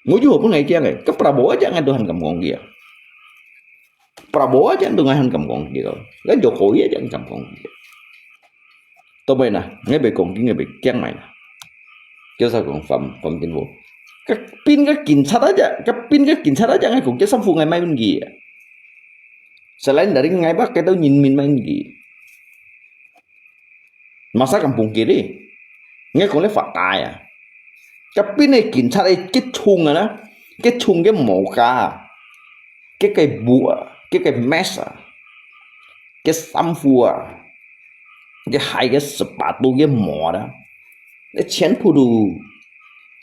我有好分𠊎驚个，該Prabowo aja𠊎都還敢講佢啊。Prabowo aja都𠊎還敢講佢咯，該Jokowi aja𠊎敢講佢。到尾呢，𠊎會講佢，𠊎會驚來呢。叫啥講反反政府？該邊个警察aja，該邊个警察aja，𠊎講佢衫褲𠊎買分佢啊。Selain dari𠊎bak，該兜人民買分佢。 Masa kampung kiri，𠊎講咧發大啊！該邊个警察个結重啊啦，結重个毛家啊，佢个布啊，佢个mask啊，佢衫褲啊，佢鞋个sepatu个毛啦，你全部都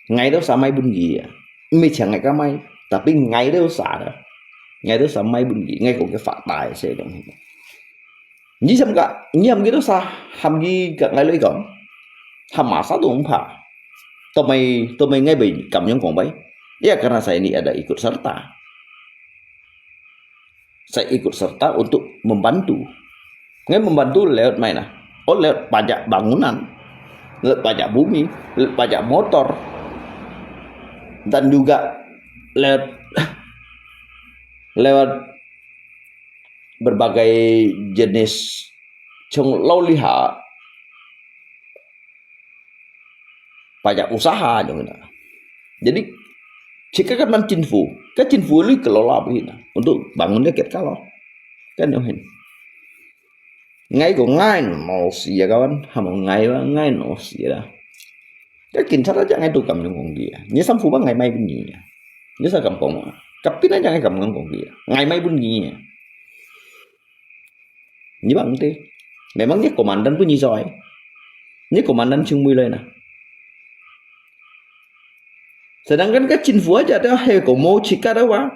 𠊎兜儕買分佢啊！毋係淨𠊎家買，tapi𠊎兜儕啦，𠊎兜儕買分佢，𠊎講佢發大个東西。 你想个，你想幾多少，含佢个𠊎來講，含麼儕都毋怕。Tapi，tapi𠊎會敢樣講，喂，ya karena saya ini ada ikut serta. Saya ikut serta untuk membantu. Ngai membantu lewat mana? Oh, lewat pajak bangunan, lewat pajak bumi, lewat pajak motor, dan juga lewat, lewat berbagai jenis cung lau liha pajak usaha cung ina. Jadi, jika kan man chính phủ, kan chính phủ lui kelola bui ina untuk bangun dia ket kalau. Kan yong hin. Ngai ko ngai no si ya kawan, hamo ngai wa ngai no si ya. Kan chính xác aja ngai tu kam yong kong dia. Ni sam fu ba ngai mai bun ni ya. Ni sa kam kong. Kapin aja ngai kam kong dia. Ngai mai bun ni ya. Ni bang te. Memang ni komandan pun ni soi. Ni komandan chung mui lai na. Sedangkan kan chính phủ aja dah he ko mo chika dah wa.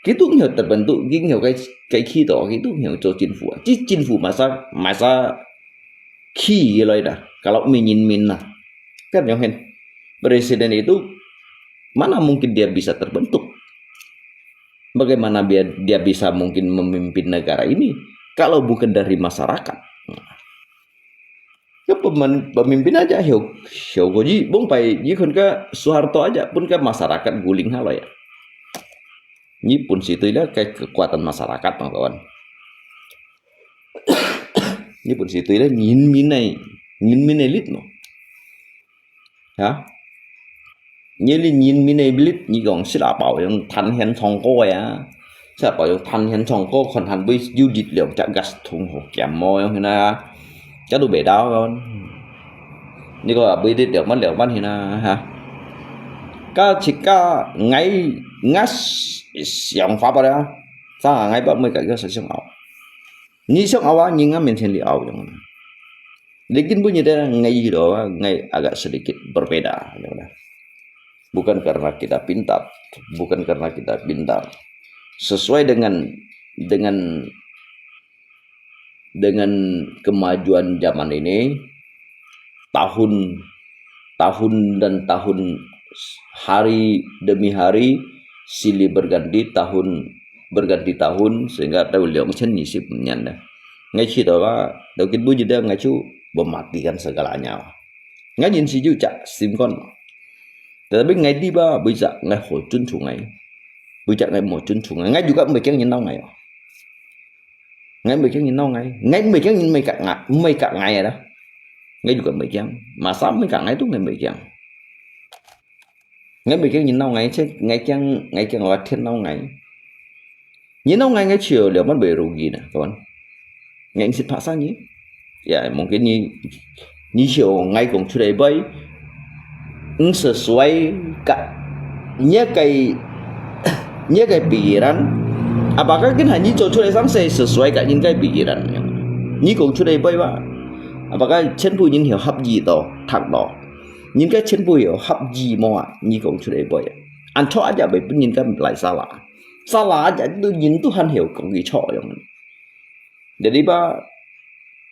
Kitu nyo terbentuk, ging nyo kai kai ki to, kitu nyo cho chính phủ. Ci chính phủ masa masa ki lai dah. Kalau minyin min lah. Kan yong hen. Presiden itu mana mungkin dia bisa terbentuk? Bagaimana dia, dia bisa mungkin memimpin negara ini kalau bukan dari masyarakat? Ke pemimpin aja hiu hiu ko ji bung pai ji kun ke Soeharto aja pun ke masyarakat guling halai ya. Ni pun situ ila ke kekuatan masyarakat kawan. Ni pun situ ila ngin minai ngin minai lit no. Ha? Ni li ngin minai lit ni kong sila pau yang tan hian chong ko ya. Sila pau yang tan hian chong ko kon han bui yu dit liao jak gas thung ho kiam mo yang hina. Ka tu bei dao kon. Ni ko bui dit liao man liao man hina ha. Ka chika ngai ngas siang fa pa ya. Sa ngai pa mui ka ka sa siang au. Ni siang au ni ngai min chen li au yang. Lekin bunyi dia ngai lo ngai agak sedikit berbeda. Bukan karena kita pintar, bukan karena kita pintar. Sesuai dengan dengan dengan kemajuan zaman ini, tahun tahun dan tahun, hari demi hari, silih berganti, tahun berganti tahun, sehingga tahun liang chen ni sip nyan dah. Ngai chi to ba, to kin bu ji dah ngai chu mematikan segalanya. Ngai yin si ju chak sim kon. Tapi𠊎知吧，每隻𠊎好尊重𠊎，每隻𠊎無尊重𠊎，𠊎有个毋會驚人鬧𠊎哦。𠊎毋會驚人鬧𠊎，𠊎毋會驚人毋會甲𠊎，毋會甲𠊎啦。𠊎有个毋會驚，masa毋會甲𠊎都𠊎毋會驚。 𠊎毋會驚人鬧𠊎，切，𠊎驚，𠊎驚𠊎个天鬧𠊎。人鬧𠊎，𠊎就兩萬倍rugi呢，kawan。𠊎毋識拍生意。Ya，mungkin你，你笑𠊎講出來會，毋sesuai甲你个，你个pikiran。Apakah今下你做出來生事sesuai甲人个pikiran？你講出來會吧？Apakah全部人有合意到，讀到？ 人个全部有合意無啊？你講出來會啊？Antok aja會分人个來salah，salah aja都人都還曉講佢錯樣。Jadi吧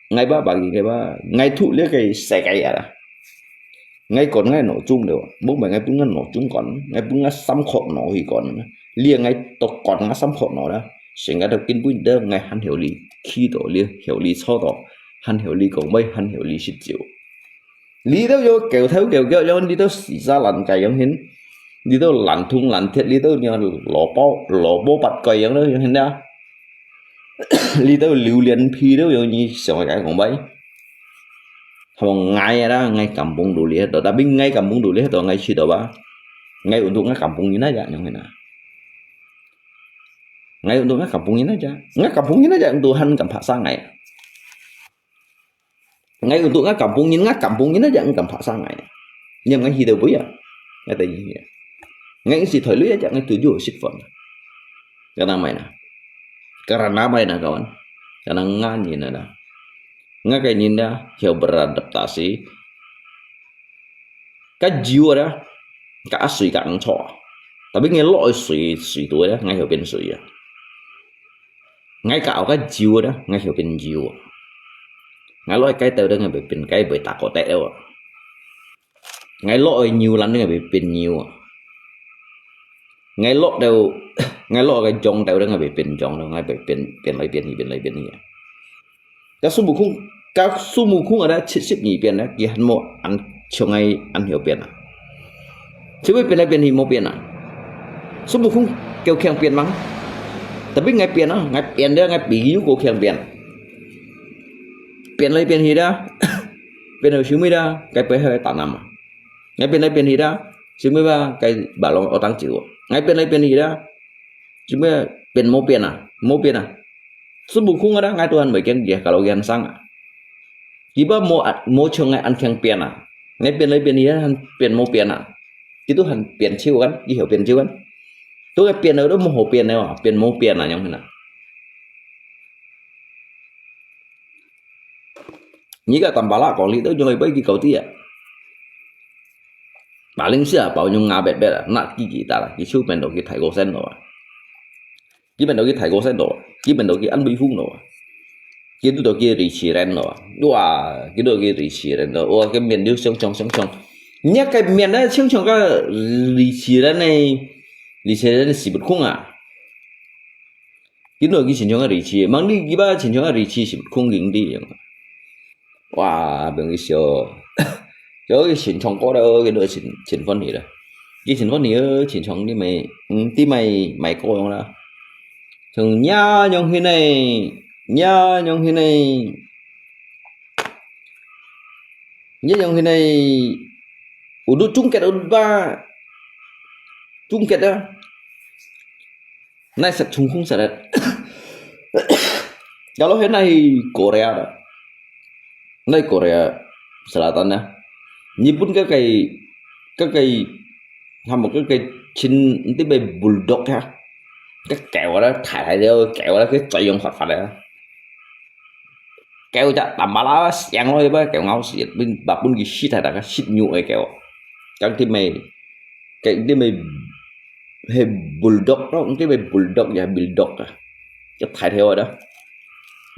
，𠊎吧，bagi𠊎吧，𠊎讀這个世界啊啦。𠊎管𠊎腦中了，無買𠊎分𠊎腦中管，𠊎分𠊎三殼腦去管。你𠊎都管𠊎三殼腦啦，成个都根本都𠊎還曉你，企到你，曉你坐到，還曉你講話，還曉你食酒。 你都有狗頭狗腳樣，你都死沙爛界樣形，你都爛銅爛鐵，你都有蘿蔔，蘿蔔八個樣都樣形啊。你都榴槤皮都有，你想个講喂。Hamo ngai ada, ngai kampung dulu itu, tapi ngai kampung dulu itu ngai situ ba. Ngai untuk ngai kampung ini aja yang mana. Ngai untuk ngai kampung ini aja. Ngai kampung ini aja Tuhan kampak sangai. Ngai untuk ngai kampung nyin, ngai kampung nyin aja ngai kampak sangai. Yang ngai hidup ya. Ngai tanya ya. Ngai isi thoi lu aja ngai tuju sit fon. Kana mai na. Karena mai na kawan. Kana ngan nyin na. Ngai kai nyin da, hiu beradaptasi. Ka jiwa da, ka asui ka angcho. Tapi ngai lo sui sui tu da, ngai hiu bin sui ya. Ngai ka au ka jiwa da, ngai hiu bin jiwa. Ngai lo kai tau da ngai bin kai bai tako te wa. Ngai lo nyu lan ngai bin nyu. Ngai lo tau, ngai lo kai jong tau da ngai bin jong, ngai bin bin lai bin hi bin lai bin hi. Ka Sumukung, ka Sumukung ada chit sip ni bin da, ki han mo an chong ai an hiu bin a. Chit bin lai bin hi mo bin a. Sumukung kêu khiang bin mang. Tapi ngai bin a, ngai bin da ngai bi yu ko khiang bin. Bin lai bin hi da. Bin au siu mi da, kai pai hai ta nam a. Ngai bin lai bin hi da. Siu mi ba kai ba long o tang chiu. Ngai bin lai bin hi da. Siu mi bin mo bin a, mo bin a. Sumukung ada ngai Tuhan bai kiang dia kalau kian sang a. Kiba mo at mo chong ngai an khiang bin a. Ngai bin lai bin hi da, bin mo bin a. Kitu han bin chiu kan, ki hiu bin chiu kan. Tu ngai bin au tu mo ho bin ne wa, bin mo bin a yang na. Ni ka tambala kong li tu jong ibai ki kau ti a. Paling sia pau nyung nga bet bet a, nak ki ki ta la, ki chu pen do ki thai ko sen lo a. Ki pen do ki thai ko sen lo a, ki pen do ki an bui hung lo a. Ki tu do ki ri chi ren lo a. Wa, ki do ki ri chi ren lo. Wa, ki mien liu siong siong siong siong. Nya ka mien na siong siong ka ri chi ren ne, ri chi ren si but khung a. Ki no ki chin chong a ri chi, mang li ki ba chin chong a ri chi si khung ging di yang. Wa, beng ki sio. Yo ki chin chong ko da, ki no chin, chin fon ni da. Ki chin fon ni, chin chong ni mai, ti mai, mai ko yong la. Chong nya yong hin ai, nya yong hin ai. Nya yong hin ai. Udu chung ket udu ba. Chung ket da. Nai sat chung khung sat. Kalau he nai Korea da. Nai Korea Selatan da. Nipun ka kai, ka kai, hamo ka kai chin, nti bai bulldog ya. Ka kêu da, thai thai da, kêu da, ka choi yong fat fat da. Kêu cha tambala siang lo ba, kêu ngau sit, bin, ba pun ki sit thai da, ka sit nyu e kêu. Kang ti mai, kang ti mai, he bulldog, no, ti mai bulldog ya, bulldog da. Ka thai thai da.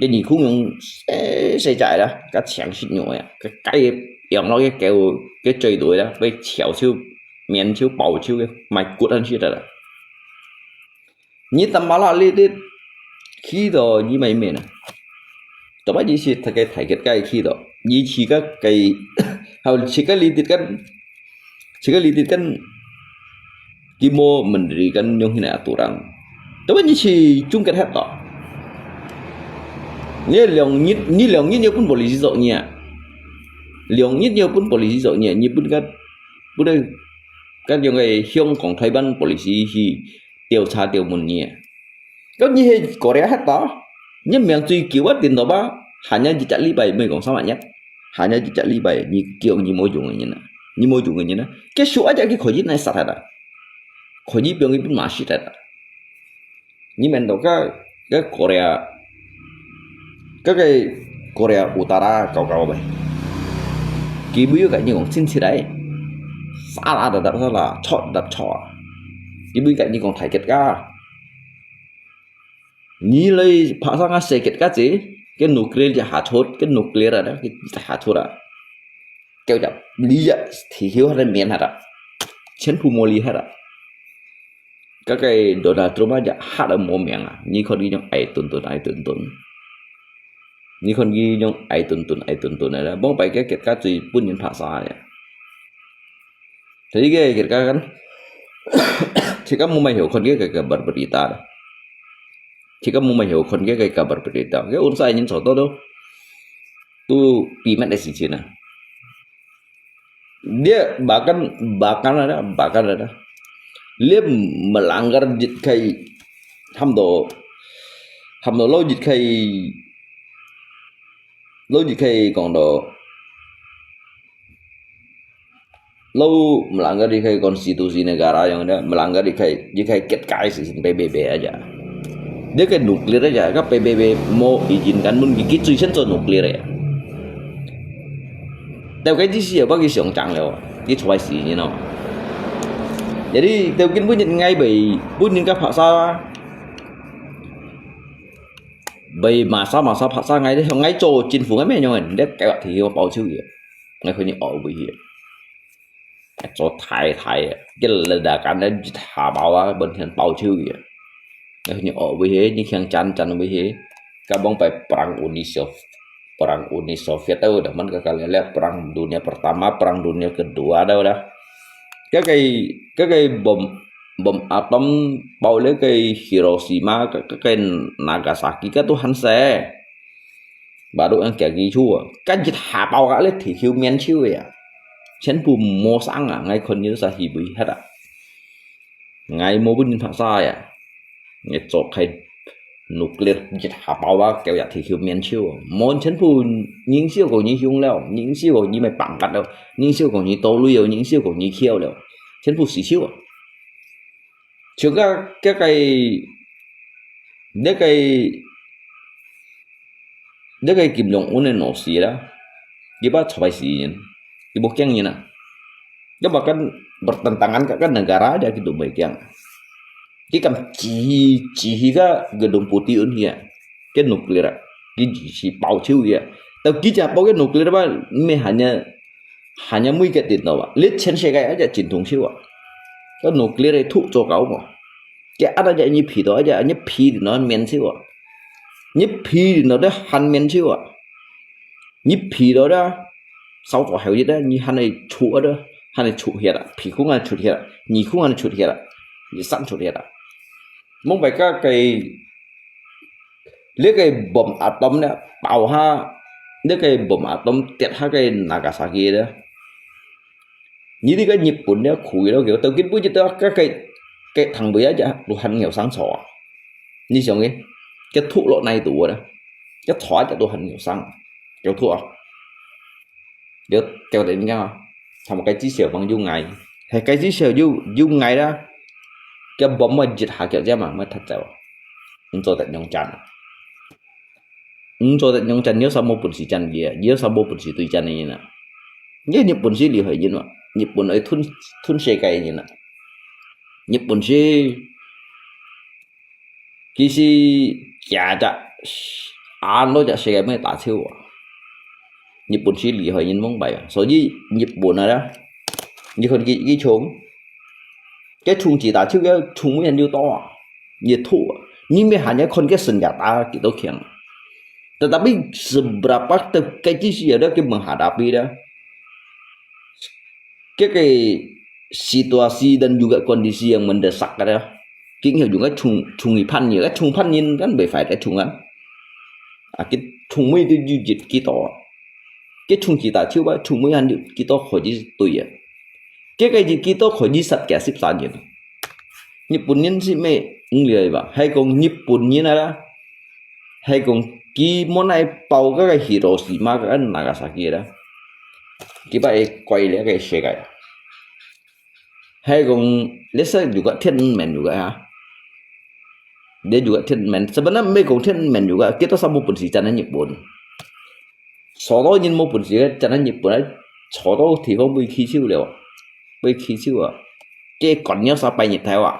Ka ni khung yong se, se chai da, ka chiang sit nyu ya. Ka kai yong lo ka kêu, ka choi tu da, bai chiao chiu, mien chiu, pao chiu, mai kut han sit da. Ni tambala li dit, khi do ni mai men a. Tapa ni si thak kai thai ket kai khi do. Ni chi ka kai, hau chi ka li dit kan, chi ka li dit kan, 佢無mendirikan yang hina aturan. Tapi你去中國歇到，你兩日，你兩日又分polisi做你啊，兩日又分polisi做你啊，你分个，分个，个用个香港、台灣polisi去調查調問你啊。 該你係Korea歇到，你命最久啊，頂多吧，hanya一隻禮拜，毋係講三日，hanya一隻禮拜，你叫你無用个人啊，你無用个人啊，結束啊，就去可以來殺忒啊，可以放佢變馬死忒啊。你面到該，該Korea，該个Korea Utara搞搞呗，佢會有个你講真實來，沙拉的沙拉，錯的錯啊，佢會个你講太結噶。 你來拍生啊，世界个子，个nuklir就下出，个nuklir啊，个下出啊，叫做你啊，地球下个面下啊，全部無理下啊。个个Donald Trump啊，就嚇到無命啊！你看佢種矮墩墩，矮墩墩，你看佢種矮墩墩，矮墩墩个啦，往擺个國家最本人拍生个。 Jadi ke kita kan, cakap mau mai hukun ke ke barbarita. Cakap mau mai hukun ke ke barbarita. Ke unsa ingin soto tu, tu pimat di sini na. Dia bahkan, bahkan ada, bahkan ada. Dia melanggar jit kai, ham do, ham do lo jit kai, lo jit kai kong do. Lo melanggar di kai konstitusi negara yang ada, melanggar di kai, di kai ket kai si sin P B B aja. Dia kai nuklir aja, ka P B B mau izinkan mun gigi cui sen so nuklir ya. Tau kai di si apa ki siang chang leo, ki cuai si, you know. Jadi tau kin bunyin ngai bai, bunyin ka paksa, bai masa masa paksa ngai deh, ngai cho chính phủ ngai me nyong, dia kai wak thi hiu pau chiu ya. Ngai khoi ni o bai hi. Cho thái thái, cái là đã cắn đến thả bao á, bên hiền bao chiu ya. Ngai khoi ni o bai hi, ni khiang chan chan bai hi. Ka bong pai perang Uni Sov-, perang Uni Soviet tau dah, man ka kali le perang dunia pertama, perang dunia kedua tau dah. Cái cái, cái cái bom, bom atom bao le cái Hiroshima, cái, cái, cái Nagasaki, cái Tuhan se. Baru ang kia gi chua, kan jit ha bao ka le thi hiu mian chiu ya. Chen bu mo sang a, ngai kon ni sa hi bui hat a. Ngai mo bun pha sa ya. Ngai cho khai nuklir jit ha bao a, kêu ya thi hiu mian chiu. Mo chen bu ning siu ko ni hiung leo, ning siu ko ni mai pang kat leo, ning siu ko ni to lui leo, ning siu ko ni kiao leo. Chen bu si chiu. Chiu ka, ka kai, dia kai, dia kai Kim Jong Un ne no si la. Dia ba chapai si yin. Dia bo kiang yin a. Dia ba kan bertentangan ka, ka negara dia gitu bai kiang. Dia kam ci, ci hi ka gedung putih un hia. Ke nuklir a. Ki ci si bao chiu ya. Tau ki cha bao ke nuklir ba me hanya, hanya mui ke tin tau ba. Lit chen se kai aja cin thung chiu a. Ka nuklir e thu cho kau mo. Ke ada ja ni phi to aja, ni phi no men chiu a. Ni phi no de han men chiu a. Ni phi to da, sau to heo yit da, ni han ai chu da, han ai chu hiat da, phi khung han chu hiat da, ni khung han chu hiat da, ni san chu hiat da. Mong bai ka kai, le kai bom atom ne, pau ha, le kai bom atom tiat ha kai Nagasaki da. Ni di ka Nhật Bản ne, khui lo ke, tau kin bu jit da, ka kai, kai thang bu ya ja, lu han ngeo sang cho a. Ni siang e, ke thu lo nai tu da. Ke thua ja tu han ngeo sang. Kêu thua. Kêu, kêu đến nhau. Thằng một cái chí sẹo bằng du ngày. Hay cái chí sẹo du, du ngày đó. Cái bom mà giật hạ kiểu chứ mà, mà thật sự. Không cho tận nhông chăn. Không cho tận nhông chăn, nhớ sao mua bún xì chăn kìa. Nhớ sao mua bún xì tùy chăn này nè. Nhớ Nhật Bản xí lì hỏi nhìn mà. Nhật Bản ấy thun, thun xe cái nhìn nè. Nhật Bản xí 其實，假隻，安到隻世界末打手啊！日本是厲害人往擺啊，所以日本啊，你看佢，佢衝，佢衝擊打手，佢衝乜人又多啊，越土啊！你乜還要看佢身價打幾多強。Tetapi seberapa teu-，佢只需要佢menghadapi咧，佢个 situasi dan juga kondisi yang mendesak kada. King heo juga chung chung ipan ni, ka chung pan ni kan bai fai da chung kan. Akit chung mui tu jujit kita. Ke chung kita chiu ba chung mui han jujit kita khoji tui ya. Ke kai ji kita khoji sat kia sip sa ni. Ni pun ni si me ng liai ba. Hai kong ni pun ni na la. Hai kong ki mo nai pau ka kai Hiroshima ka Nagasaki da. Ki ba e koi le kai se kai. Hai kong lesa juga Tiananmen juga ha. Dia juga Tiananmen. Sebenarnya me kong Tiananmen juga kita sama pun si chana Jepun. Soto nyin mo pun si chana Jepun ai soto ti kong bui ki chiu liao. Bui ki chiu a. Ke kon nyo sa pai nyit thai wa.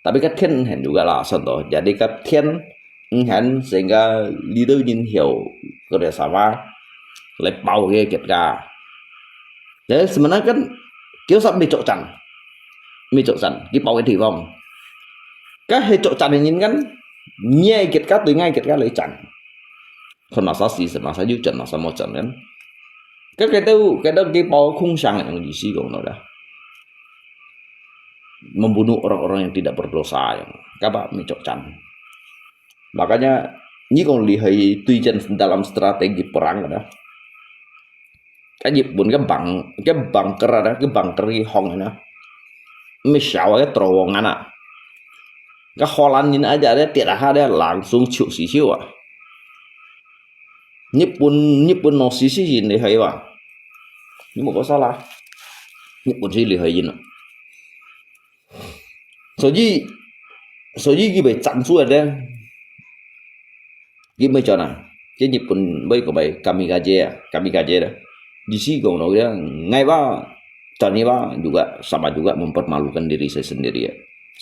Tapi ka Tiananmen juga la son to. Jadi ka Tiananmen sehingga leader nyin heo kerja sama. Lai pau ke kita. Jadi sebenarnya kan kêu sa mi chok chan. Mi chok chan, ki pau ke ti kong. Ka he chok chan nyin kan. Nyai kita tu ngai kita lai chan. Kon masa si se masa yu chan masa mo chan kan. Ka kita kita ki pau kung sang yang di si kong no da. Membunuh orang-orang yang tidak berdosa yang kaba mi chok chan. Makanya ni kong lihai tuijan dalam strategi perang ada. Ka Jepun ka bang ka bunker ada ka bunker ki hong na. Mi sao ka terowongan ah. Ka Holland nyin aja ada tiada ada langsung ciu si ciu ah. Jepun Jepun no si si yin lihai wa. Ni mo ko salah. Jepun si lihai yin. 所以所以佢會站出來咧，佢會做哪？佢日本會个會kamikaze啊，kamikaze咧。意思講咯，佢講，ngai ba, Johnny ba juga sama juga mempermalukan diri saya sendiri ya.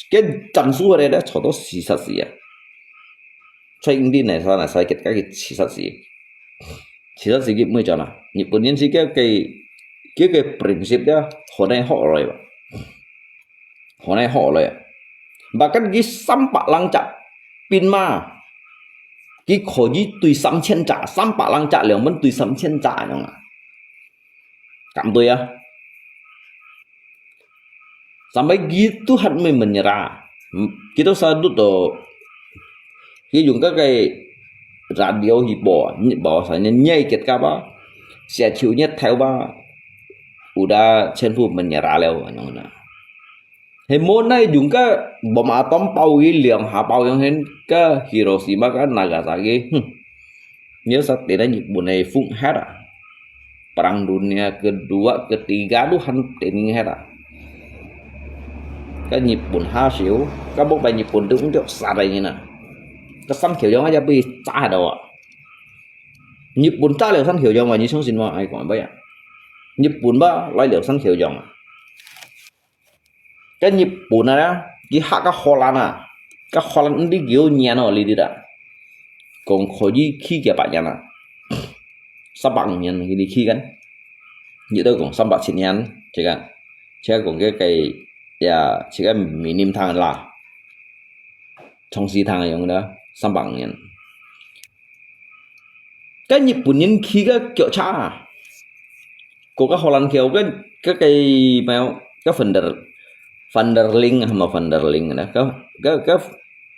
Kaya 战术 咧，做到死殺死啊！所以你哪啥哪啥，佢佢死殺死，死殺死佢會做哪？日本人是佢佢佢个 prinsip 咧，好难好来吧。 好难好了。Bahkan佢三百零隻兵馬，佢可以對三千隻，三百零隻兩分對三千隻恁樣啊。敢對啊？Sampai gitu hat me menyerah. Kita sadut to. Kita juga kai radio hipo, bahwasanya nyai kit kapa, sia chiu nyet thai ba, udah 全部 menyerah 了 anong na. He mo nai jung ka bom atom pau i liang ha pau yang hen ka Hiroshima ka Nagasaki. Hmm. Nyo sa tena Jepun ai fung hera. Perang Dunia Kedua, Ketiga tu han teni hera. Ka Jepun ha siu, ka bok bai Jepun tu untuk sarai ni na. Ka sam kiu yang aja bui sa da wa. Jepun sa liu san kiu yang wa, ni song sin wa ai kong ba ya. Jepun ba lai liu san kiu yang. Ka Jepun a, ki ha ka Holland a. Ka Holland ndi kiu nian o li di da. Kong kho yi ki kia ba nian a. Sa ba nian ki di ki kan. Yi da kong sa ba chi nian, chi kan. Chi kong ke kai ya, chi kan minim thang la. Chong si thang yong da, sa ba nian. Ka Jepun nian ki ka kiu cha. Ko ka Holland kiu ka ka kai mai ka Van der Van der Ling ha ma Van der Ling na ka ka ka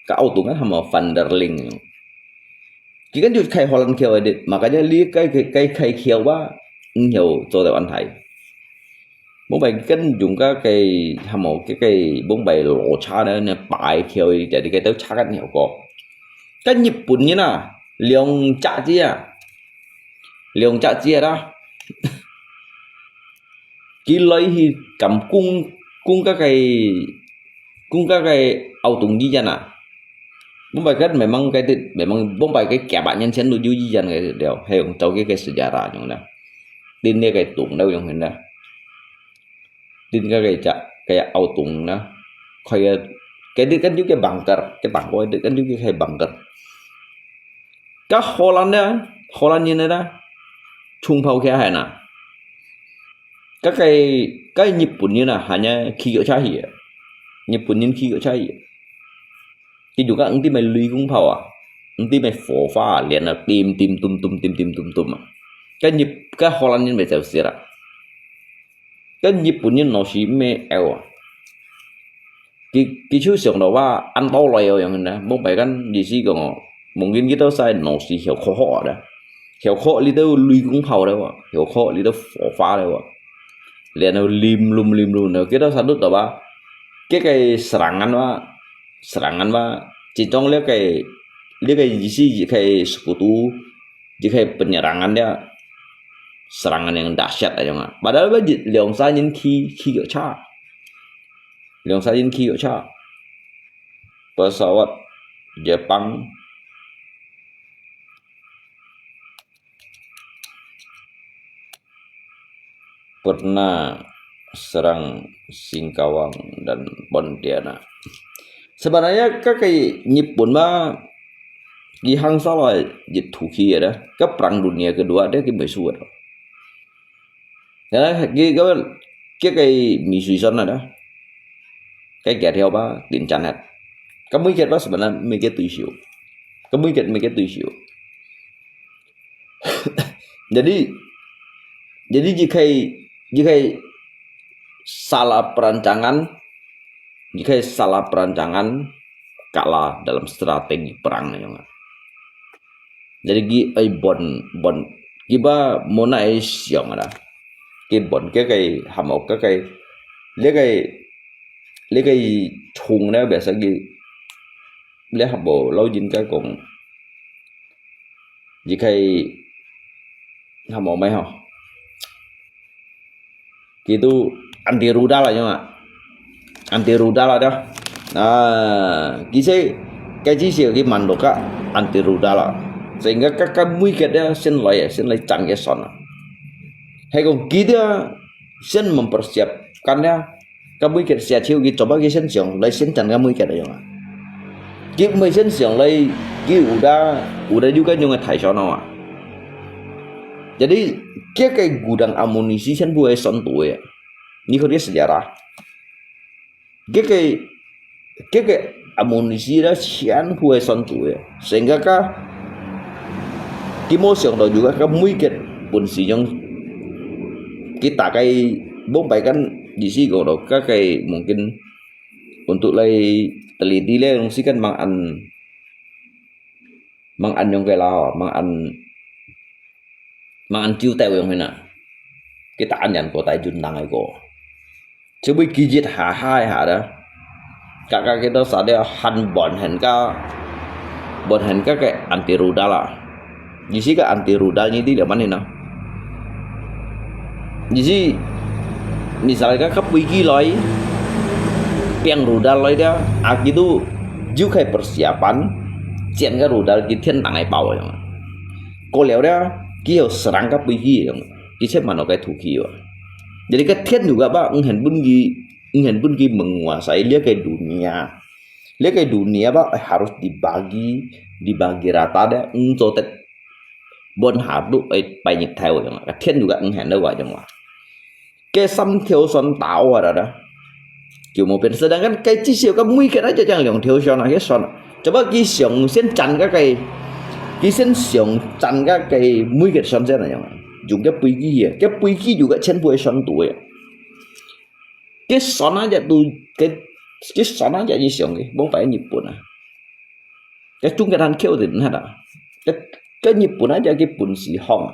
ka auto ka ha ma Van der Ling. Ki kan ju kai Holland kiu edit, makanya li kai kai kai kiu ba, nyo zo da an thai. Bông bai kan jung ka kai ha ma ka kai bông bai lo cha na na bai kiu jadi kai tau cha kan nyo ko. Ka Jepun ni na, liang cha ji a. Liang cha ji a da. Ki loi hi kam kung kung ka kai kung ka kai auto yi jan a. Bông bai kan memang kai dit memang bông bai kai kia ba nian chen lu yu yi jan kai dit liao. Hai yong tau kai kai sejarah yong na. Tin ni kai tung liao yong hen na. Tin ka kai cha kai auto na. Kai kai dit kan yu kai bunker, kai bunker dit kan yu kai bunker. Ka Holland a, Holland nian a, chung pau kia hai na. Ka kai ka Jepun nian a, hanya ki kiu cha hi. Jepun nian ki kiu cha hi. Ki ju ka ng ti mai lui kung pau a. Ng ti mai fo fa a, lian a tim tim tum tum tim tim tum tum a. Ka Jep ka Holland nian mai zau si ra. 該日本人腦屎毋係漚啊。佢，佢就想到話，恁多來哦，樣呢，莫擺kan意思講哦，mungkin佢兜儕腦屎曉科學啊，曉科學這兜雷公炮了啊，曉科學這兜火花了啊。然後淋淋淋淋了，佢兜儕都到啊，該个serangan哇，serangan哇，其中這个，這个意思，這个sekutu，這个penyerangan dia，serangan yang dahsyat aja ah. Padahal兩三年去，去有差，兩三年去有差。Pesawat Jepang pernah serang Singkawang dan Pontianak. Sebenarnya，該个日本嘛，佢行上來一途去个，該Perang Dunia Kedua dia佢無輸个。Ya，佢个，佢个米水算了，該幾條吧，緊張啊。該每個吧，sebenarnya每個對手，該每個，每個對手。Jadi，jadi jika，jika salah perancangan, jika salah perancangan kalah dalam strategi perang nyo. Jadi佢愛分，分，佢吧無哪會想啦。佢分該个項目，該个，這个，這个衝呢，biasa佢，這項目老人家講，佢个項目咩吼？佢都anti rudal啦，樣啊。Anti rudal啦，對吧？啊，其實，該至少佢mandok个anti rudal啦。Sehingga該，該每個dia先來，先來站該船啊。係講佢dia先mempersiapkan dia，該每個下手佢做麼个先想，來先站該每個个樣啊。佢毋係先想來，佢有得，有得有該樣个大船啊。Jadi，該个gudang amunisi全部係船肚个。你看這sejarah。 該个，該个amunisi啦，全部係船肚个。Sehingga佢，佢無想到juga，佢每個本事用，佢大概莫擺kan意思講到，該个mungkin untuk來teliti咧，東西kan mang an，mang an用个啦，mang an，mang an招待用个呐。佢打人過，帶軍人个過。 Sebab佢一下下下啦，kakak kita sadar han bon han ka，bon han ka个anti rudal啦。意思个anti rudal呢，你了解呢？意思，misalnya个飛機來，變rudal來个，啊，佢都就開persiapan，整个rudal佢天頂个包个。過了咧，佢有serang个飛機个，佢千萬个土氣个。 Jadi，該天juga吧，毋肯分佢，毋肯分佢menguasai這个dunia。這个dunia吧，harus dibagi，dibagi rata个，毋做得分下都愛拜日頭个樣啊。該天juga毋肯个話樣啊。該三條船打過來个，就無變。Sedangkan該至少个每個那就講兩條船啊，該船啊。Coba佢想先站該个，佢先想站該个每個船先那樣啊。 用个飛機啊，个飛機有个全部个船肚个。个船啊，也都个，个船啊，也是想个，莫擺日本啊。个中間還扣人下啦。个，个日本啊，也个本事放啊，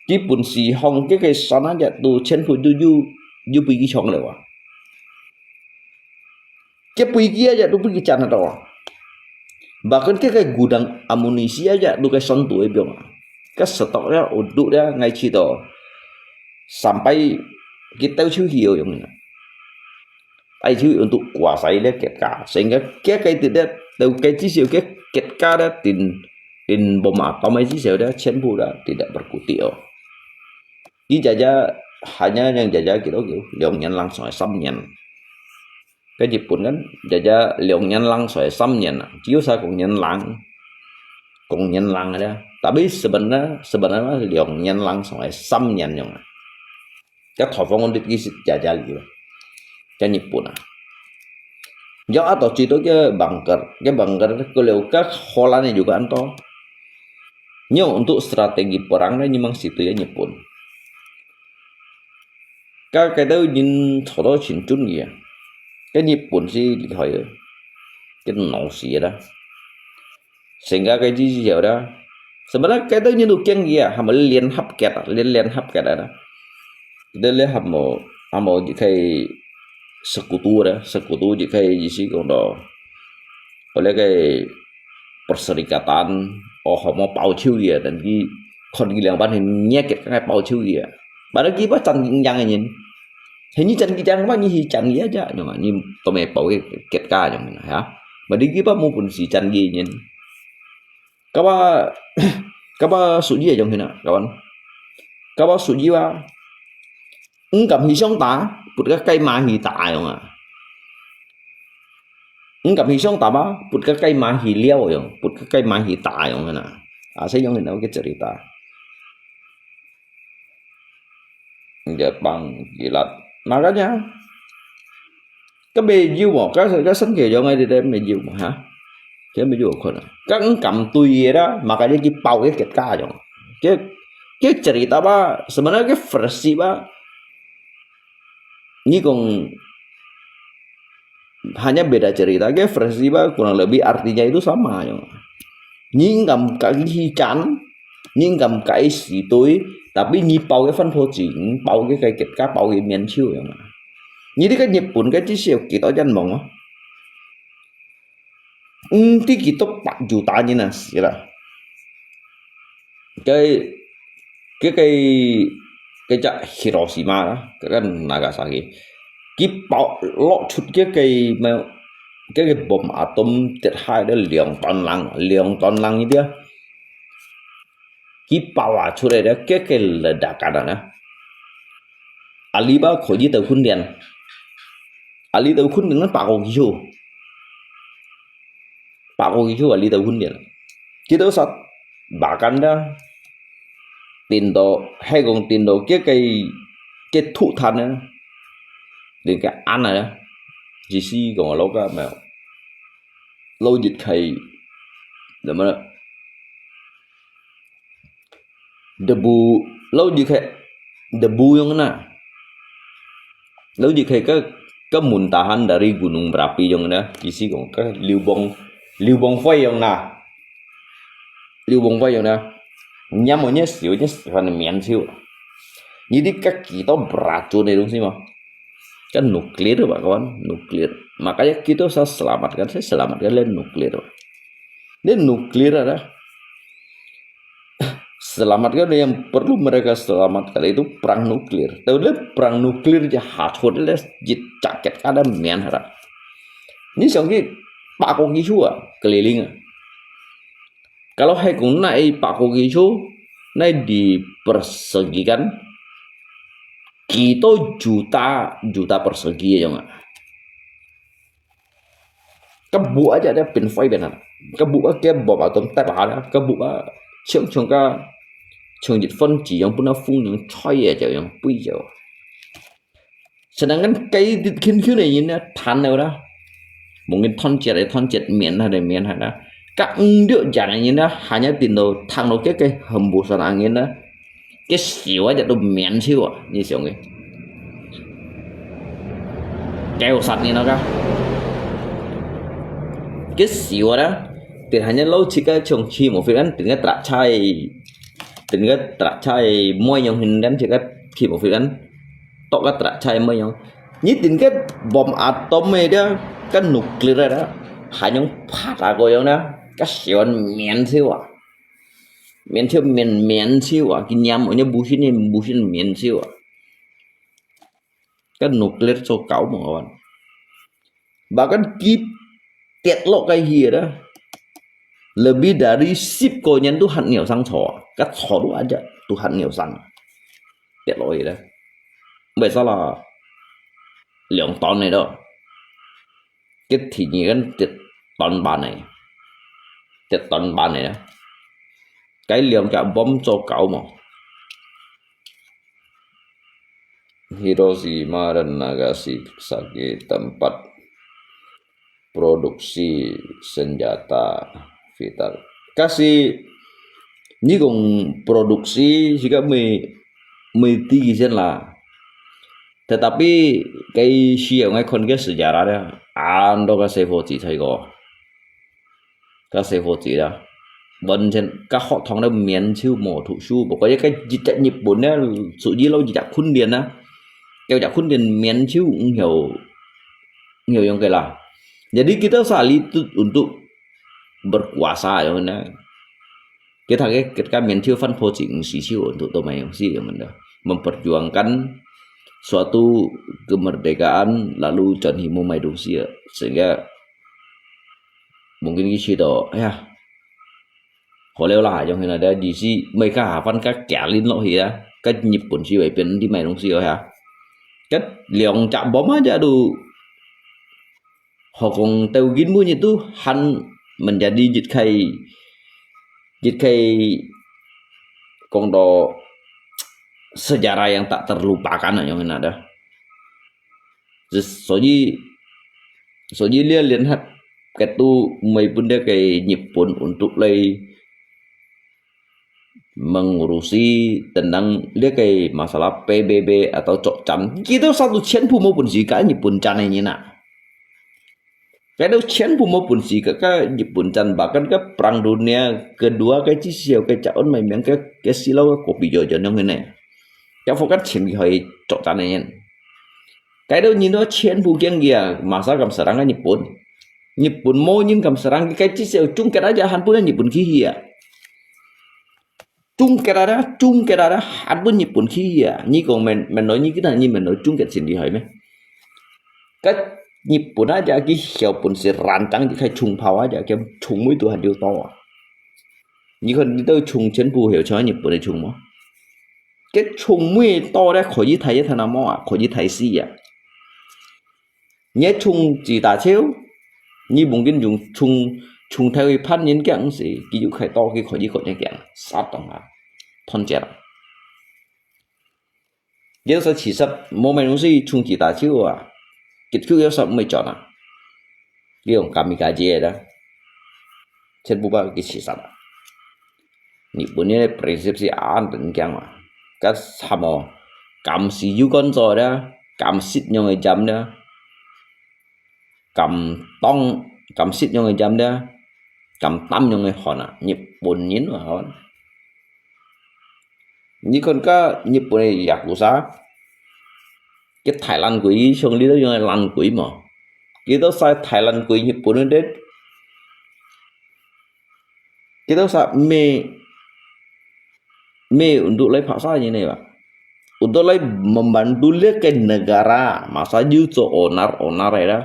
个本事放，个个船啊，也都全部都有，有飛機場了啊。 个飛機啊，也都分佢占得到啊。Bahkan个个gudang amunisi啊，也都个船肚个用啊。个stok个，untuk个，ngai去到，sampai佢兜出去个用啊。愛去untuk kuasai个國家，sehingga个个tidak，都个至少个國家个，tin，tin bom atom个至少个，全部个tidak berkutik哦。佢jajah，hanya yang jajah幾多久？兩年零上三年。 个日本kan jajah兩年零上三年啊，只有啥講年零，講年零个咧。Tapi sebenarnya，sebenarnya兩年零上三年樣啊。个台灣个歷史jajah了，个日本啊。Yang atau最多个bunker，个bunker个了个荷蘭个juga anto。Nyo untuk strategi perang咧，memang situ ya日本。該，該兜人坐到盡準个啊，該日本是厲害个，該腦死个啦。成个該知識了啦。什麼啦，該兜人都驚个啊，還無聯合國啊，聯，聯合國啊啦。該兜咧還無，還無一個sekutu啦，sekutu一個意思講到，哦，該個 perserikatan，哦，還無報仇个啊，等佢看佢兩班係捏結，該報仇个啊。Padahal佢把戰贏个人，係你戰佢贏，嘛你去戰佢aja，你嘛，你都無報个結果，你嘛，哈。Padahal佢把無本事戰个人。Kawa, kawa suji yang hina, kawan. Kawa suji wa, 毋敢去相打，不過該馬去打樣啊。毋敢去相打嘛，不過該馬去撩樣，不過該馬去打樣啊。啊，這樣hina个cerita。 Dia pang kilat. Makanya, 該沒有哦，該，該生氣樣个，你都沒有嘛，哈？這沒有可能。該毋敢對个啦，makanya佢報个結果樣。這，這cerita吧，sebenarnya該versi吧，你講，hanya beda cerita, 該versi吧，kurang lebih artinya itu sama樣。你毋敢甲佢去戰， 你毋敢甲佢死對，tapi你報个番號錢，報个个結果，報个面笑樣啊。你這个日本个至少有幾多人亡啊？毋知幾多百yuta人啊死啦。該，該个，該隻Hiroshima啦，該个Nagasaki，佢爆落出个个，該个bomb atom跌下來兩段零，兩段零一條。 佢爆啊出來了，个个ledakan啊。Ahli吧可以得訓練，ahli得訓練百個kilo，百個kilo ahli得訓練。佢都說bahkan啦，頂到，係講頂到个个，个土炭呢，你个安啊，意思講老个沒有，老一開，怎麼了？ Debu，老一開，debu樣na。老一開个，个muntahan dari gunung berapi樣na，意思講个lubang，lubang灰樣na。lubang灰樣na。你莫，你燒，你燒，你面燒。你知个幾多beracun个東西嗎？ Kan nuklir, Pak kawan, nuklir. Makanya kita usah selamatkan, saya selamatkan le nuklir, Pak. Le nuklir ada. Selamatkan yang perlu mereka selamatkan itu perang nuklir. Tahu le perang nuklir je hachut le jit jaket kada mian hara. Ini sangki Pak Koki Chua keliling. Kalau hai kong nai Pak Koki Chua, nai dipersegikan, kita juta, juta persegi ya, Mak. Kebuk aja ada pin fai benar. Kebuk aja bom atom tep ada, kebuk a, ciong ciong ka, ciong jit fon ji yang pun a fung yang choi aja yang pui aja. Sedangkan cái khuyên khuyên này nhìn nó than đâu đó. Mungkin thon chết, thon chết miền hay là miền hay đó. Các nước già này nhìn nó hanya tin đâu thang đâu cái cái hầm bù sàn angin đó. Cái xíu á, chắc đâu miền xíu à, như xíu nghe. Kéo sạt nhìn nó cả. Cái xíu đó, thì hanya lâu chỉ cái chồng chi một phiên án, tính cái trạc chai, tính cái trạc chai môi nhông hình gắn chỉ cái chi một phiên án. Tok ka trà chai mơ yong. Nyi tin ke bom atom e dia, ka nuclear da. Ha yong pha ta ko yong da. Ka xion mian siu a. Mian siu mian mian siu a. Ki nyam o nya busin ni busin mian siu a. Ka nuclear so kau mo kawan. Bahkan ki tiết lộ cái gì đó. Lebih dari sip ko nyan tu hat nhiều sang cho. Ka cho tu aja tu hat nhiều sang. Tiết lộ gì đó. Vậy sao là lượng ton này đó. Cái thì nhìn cái tiết ton ban này. Tiết ton ban này đó. Cái lượng cả bom cho kau mà. Hiroshima dan Nagasaki tempat produksi senjata vital. Kasi, nyi kong produksi, sika mui, mui ti sen la. Tetapi，該時候𠊎看个sejarah咧，恁多个細伙子在个，个細伙子啦，完全个學堂咧面就無讀書，不過一个一隻日本咧，屬於老一隻訓練啊，有隻訓練面就毋曉，毋曉用个啦。Jadi kita saling tuntut untuk berkuasa yang mana. Kita ke, kita mencoba posisi untuk domai yang si yang mana. Memperjuangkan suatu kemerdekaan lalu jangan mau mai dong si ya. Sehingga mungkin di situ, ya, 好了啦，用現在的意思，每个下番个家人落去啊，个日本是會變啲咩東西啊？个兩隻bomb aja都，何況到今每日都還 menjadi 一个，一个講到 sejarah yang tak terlupakan 啊，用現在的。所以，所以這聯合 Kaitu mei pun dia ke Nyipun untuk lei mengurusi tentang dia ke masalah P B B atau cok can. Kita satu 全部 mo pun si ka Nyipun can ini na. Kita 全部 mo pun si ka, ka Nyipun can, bahkan ke Perang Dunia Kedua ke 至少 ke caun mai miang ke, ke silau ke kopi jojon yang ini. Kita fokat 全部 hai cok can ini. Kita ini 全部 kiang kia masa kam serang ke Nyipun. Nyipun mo nyin kam serang ke, 至少 chung ket aja han pun Nyipun kihi ya. Chung ket aja, chung ket aja han pun Nyipun kihi ya. Ni kong men, men lo ni kita ni men lo chung ket sendiri hai me. Ka Nyipun aja ki siau pun si rancang ki kai chung pau aja, kia chung mui tu han diu to. Ni kon ni tau chung 全部 hiau chung Nyipun de chung mo. Ke chung mui to de koi thai ye thana mo a, koi thai si ya. Nye chung chỉ tà chiếu, nyi mungkin yung chung, chung theo y phan yin kiang si, ki yu khai to ki koi yi koi yin kiang, sat tong a, thon jet. Yau sa chỉ sat, mo mai nung si chung chỉ tà chiếu a, kit kiu yau sa mui chọn a. Ki yung kamikaze da. Chen bu ba ki chỉ sat a. Ni bu ni prinsip si an den kiang a. Ka samo, kam si yu kon zo da, kam sit nyong e jam da. Kam tong, kam sit nyong e jam da, kam tam nyong e hon a, Nhật Bản yin wa hon. Ni kon ka Nhật Bản e yakuza, ke Thái Lan kui, shong li do nyong e lan kui mo. Ki do sai Thái Lan kui Nhật Bản de. Ki do sa me, me untuk lai paksa ni ne ba. Untuk lai membantu le ke negara, masa yu zo onar, onar e da.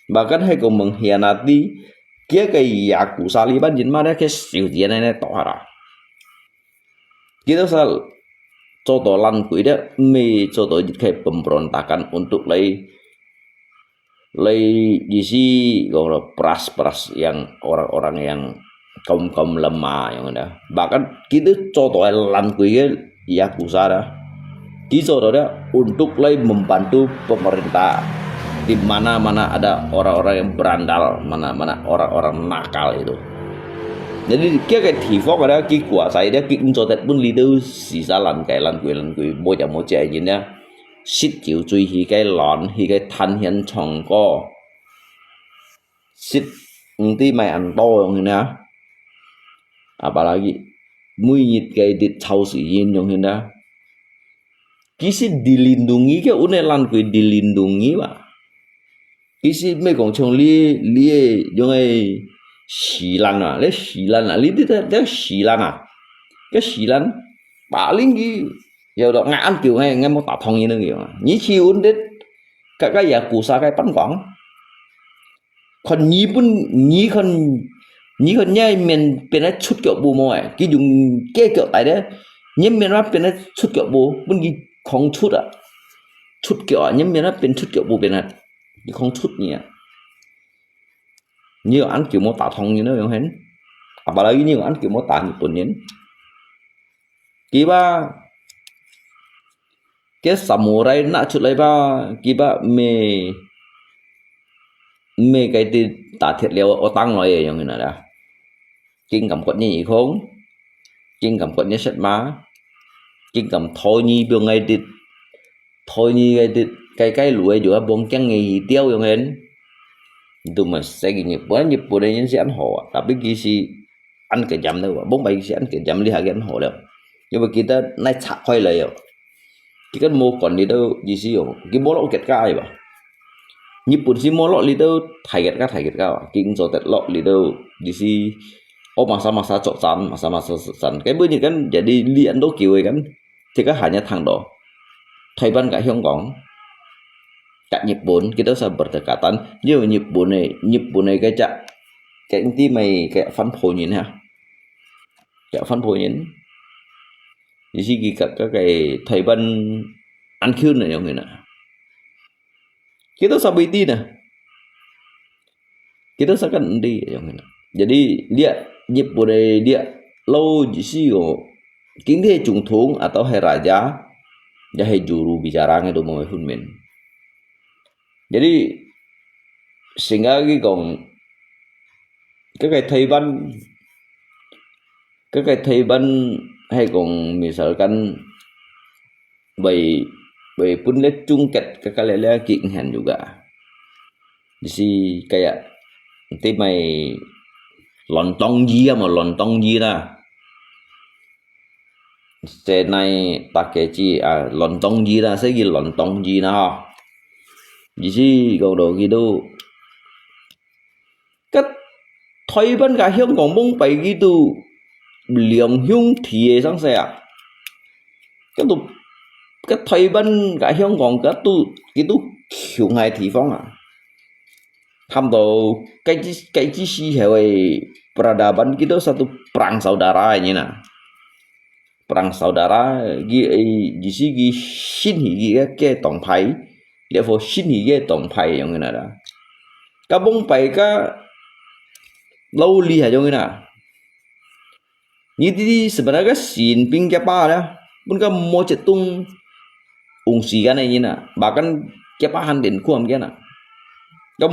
Bahkan hai ko mengkhianati, kia ke yakuza li ban yin ma de ke siu yin ne to ha da. Ki do sa zo to lan kui de, me zo to yit ke pemberontakan untuk lai lai isi kalau peras-peras yang orang-orang yang kaum-kaum lemah yang ada. Bahkan kita contoh lan kui yakuza da. Kita contoh dia untuk lai membantu pemerintah di mana-mana ada orang-orang yang berandal, mana-mana orang-orang nakal itu. Jadi kia ke tifok ada ki kuasa dia ki contoh pun lidu sisa lan kai lan kui lan kui moja moja ini ya. 十九歲去該亂，去該探險唱歌，食毋知買恁多樣形啊。Apalagi每日个日超市用形啊。其實 dilindungi 个，阮个爛鬼 dilindungi 吧。 其實毋係講像你，你个用个樹懶啊，你樹懶啊，你這，這樹懶啊，个樹懶，paling佢有到眼叫，𠊎，𠊎無打通佢那个啊。你去問這，个，个yakuza个辦公，看你本，你看，你看你面變得出腳步無誒，佢用个腳大咧，你面話變得出腳步，分佢狂出啊，出腳啊，你面話變出腳步變啊。 你講出你啊。你有恁久無打通人了，用現。Apalagi你有恁久無打日本人。佢話，佢samurai拿出來吧，佢話毋係，毋係該啲打鐵了，我當來嘅用現啦。佢感覺你耳空，佢感覺你食嘛，佢感覺你用該啲台語个，个，个路个，就愛望鏡个去釣樣个。你都毋使去日本，日本个人係恁好啊，tapi佢係恁kejam了啊，望擺佢係恁kejam，這下佢恁好了。因為佢得來拆開來哦，佢根本無管你兜意思哦，佢無落結界吧。日本係無落你兜大結界，大結界啊，佢做得落你兜意思，哦，masa-masa作戰，masa-masa作戰，該本日kan jadi lian都叫个kan。 這个還有談到台灣佮香港、佮日本，佢兜係berdekatan，因為日本个，日本个該隻，該啲乜个番婆人哈，該番婆人，意思佢佮，佮个台灣安近个樣个啦。佢兜係會知呢。 Kita seakan endi yang kena. Jadi, lihat, Jepun, eh, lihat, lau jisi yo, kini hai 总统 atau hai raja, ya hai juru bicara ngai tu mo hun min. Jadi, sehingga ki kong, ka kai Taiwan, ka kai Taiwan, hai kong, misalkan, bai, bai pun le chung ket ka ka le le ki ngen juga. Jadi kayak nanti mai lontong ji ya, mau lontong ji lah. Senai pakai ji, ah, lontong ji lah, segi lontong ji lah, ha. Jadi kau dah gitu. Ka Taiwan ka Hong Kong mong pai gitu, liang hiung ti sang se ah. Ka tu, ka Taiwan ka Hong Kong ka tu, gitu kiung hai ti fong ah. Ham tu, kai ji, kai ji si hai wei peradaban gitu satu perang saudara ini nah. Perang saudara, gi, eh, jisi gi sin hi gi ke tong pai, lihat fo sin hi ke tong pai yang ina da. Ka bong pai ka lau li ha yang ina. Ni di sebenarnya ka sin ping kia pa da, pun ka mo cetung ung si kan ini na, bahkan kia pa han den kuam kia na. Ka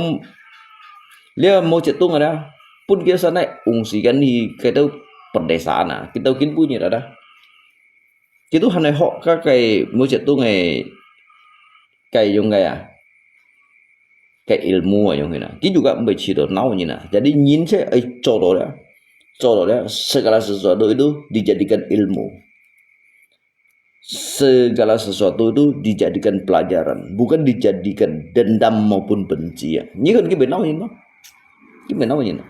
lihat mo cetung ada, pun kia sana ung si kan hi kita perdesaan na, kita kin punya ada. Kitu han ai hok ka kai mo cetung ai, kai yung kai ah. Kai ilmu ah yung hina. Ki juga mbai ci do nau ni na. Jadi nyin se ai co do le. Co do le, segala sesuatu itu dijadikan ilmu. Segala sesuatu itu dijadikan pelajaran, bukan dijadikan dendam maupun benci ya. Ni kan ki benau ni mah. Ki menau nyin.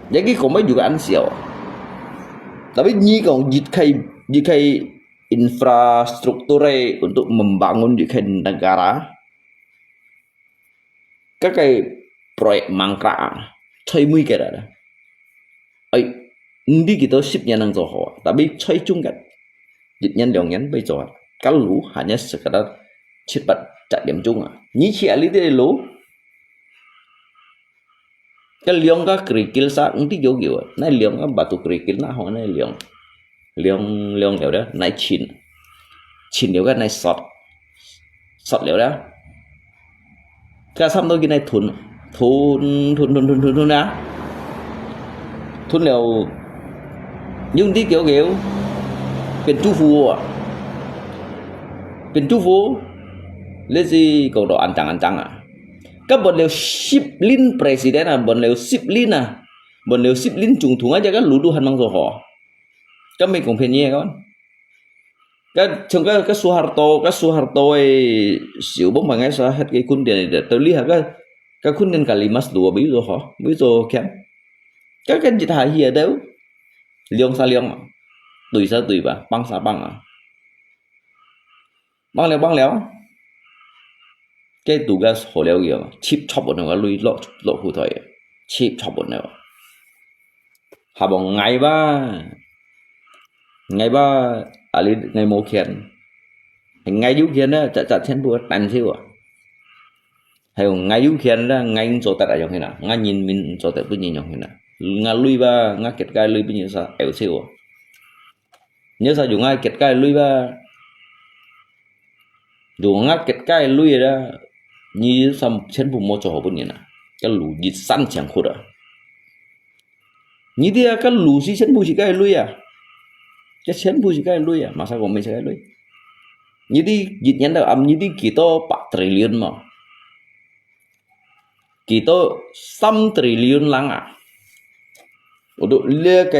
Jadi kong mai juga an siau. Tapi ni kong jit kai, jit kai infrastruktur untuk membangun jit kai negara. Ka kai proyek mangkrak, cai mui kai dah. Ai, ndi kita sip nyan nang zo ho, tapi cai chung kat. Jit nyan liang nyan bai zo. Kalau hanya sekadar cepat cak diam chung ah. Ni cia li de lo. Ka liang ka kerikil sa, engti yo yo. Nai liang ka batu kerikil na ho nai liang. Liang, liang liao da, nai chin. Chin liao ka nai sot. Sot liao da. Ka sam to ki nai thun. Thun, thun, thun, thun, thun, thun da. Thun liao. Yung ti kiao kiao. Pin chu fu ah. Pin chu fu. Lê si kong do an chang an chang ah. Ka bon liao sip lin president ah, bon liao sip lin ah. Bon liao sip lin chung thung aja ka lu du han mang so ho. Ka mai kong phen ye kon. Ka chung ka, ka Suharto, ka Suharto e siu bong bang ai sa het ke kun dian de. Tau li ha ka, ka kun dian ka li mas du bi so ho, bi so kian. Ka ka jit ha hi a deu. Liang sa liang. Tui sa tui ba, pang sa pang ah. Bang liao, bang liao. Cái tu cái hồ liao kìa, chip chop bọn nó lui lọ, lọ khu thôi. Chip chop bọn nó. Hà bóng ngay ba. Ngay ba, à lý ngay mô khian. Ngay du khian đó, chặt chặt thiên bùa tàn siêu à. Hay ngay du khian đó, ngay cho tật à dòng khian à. Ngay nhìn mình cho tật bút nhìn dòng khian à. Ngay lui ba, ngay kết cái lui bút nhìn sa, eo siêu à. Nhớ sao dùng ngay kết cái lui ba. Dùng ngay kết cái lui ra. Nyi sam chen bu mo cho hopun nyi na. Ka lu jit san chiang khut a. Nyi dia ka lu si chen bu si kai lui a. Ka chen bu si kai lui a. Masa ko me si kai lui. 你知一年到暗，你知幾多百triliun無？幾多三triliun lang啊？Untuk這個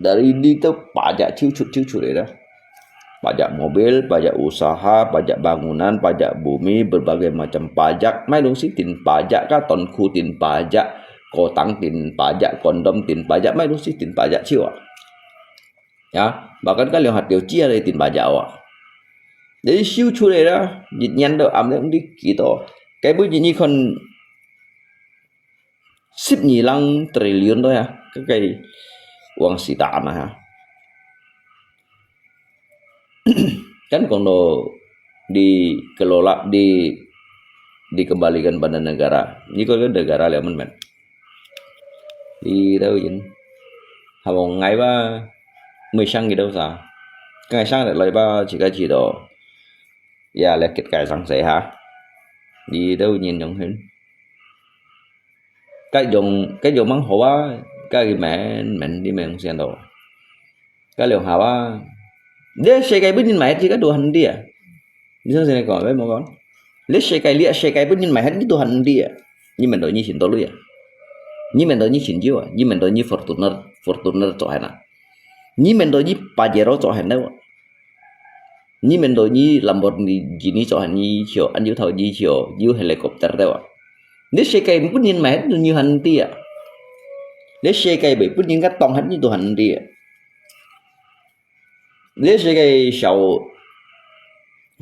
dari dito pajak ciucut-ciucut dah. Pajak mobil, pajak usaha, pajak bangunan, pajak bumi, berbagai macam pajak. Mai dong si tin pajak ka, ton khu tin pajak, kotang tin pajak, kondom tin pajak, mai dong si tin pajak ciu ah. Ya, bahkan ka liang hat liu cia le tin pajak ah. Jadi siu cu le dah, jit nyan do am le di kito. Kai bu jit ni kon 十二 lang triliun to ya, cái cái uang sita na ha. Kan kong do dikelola, di dikembalikan pada negara. Ni ko negara le men men. Di tau yin. Habong ngai ba mui sang gitu sa. Ngai sang le loi ba chỉ cái chỉ đó. Ya le kit kai sang se ha. Di tau yin dong hen. Cái dòng cái dòng mang hổ á, cái gì mẹ mẹ đi mẹ không xem đâu. Cái liều hảo á. Dia siya kay bunyin mai ti ka duhan dia. Di sang sini ko, bai mo kon. Le siya kay lia siya kay bunyin mai hat ni duhan dia. Ni men do ni sin to lu ya. Ni men do ni sin jiu, ni men do ni Fortuner, Fortuner cho hana. Ni men do ni Pajero cho hana. Ni men do ni Lamborghini cho han ni chiu, an yu thau ni chiu, yu helicopter te wa. Ni siya kay bunyin mai hat ni han dia. Ni siya kay bunyin ka tong hat ni duhan dia. Ni siya kay siau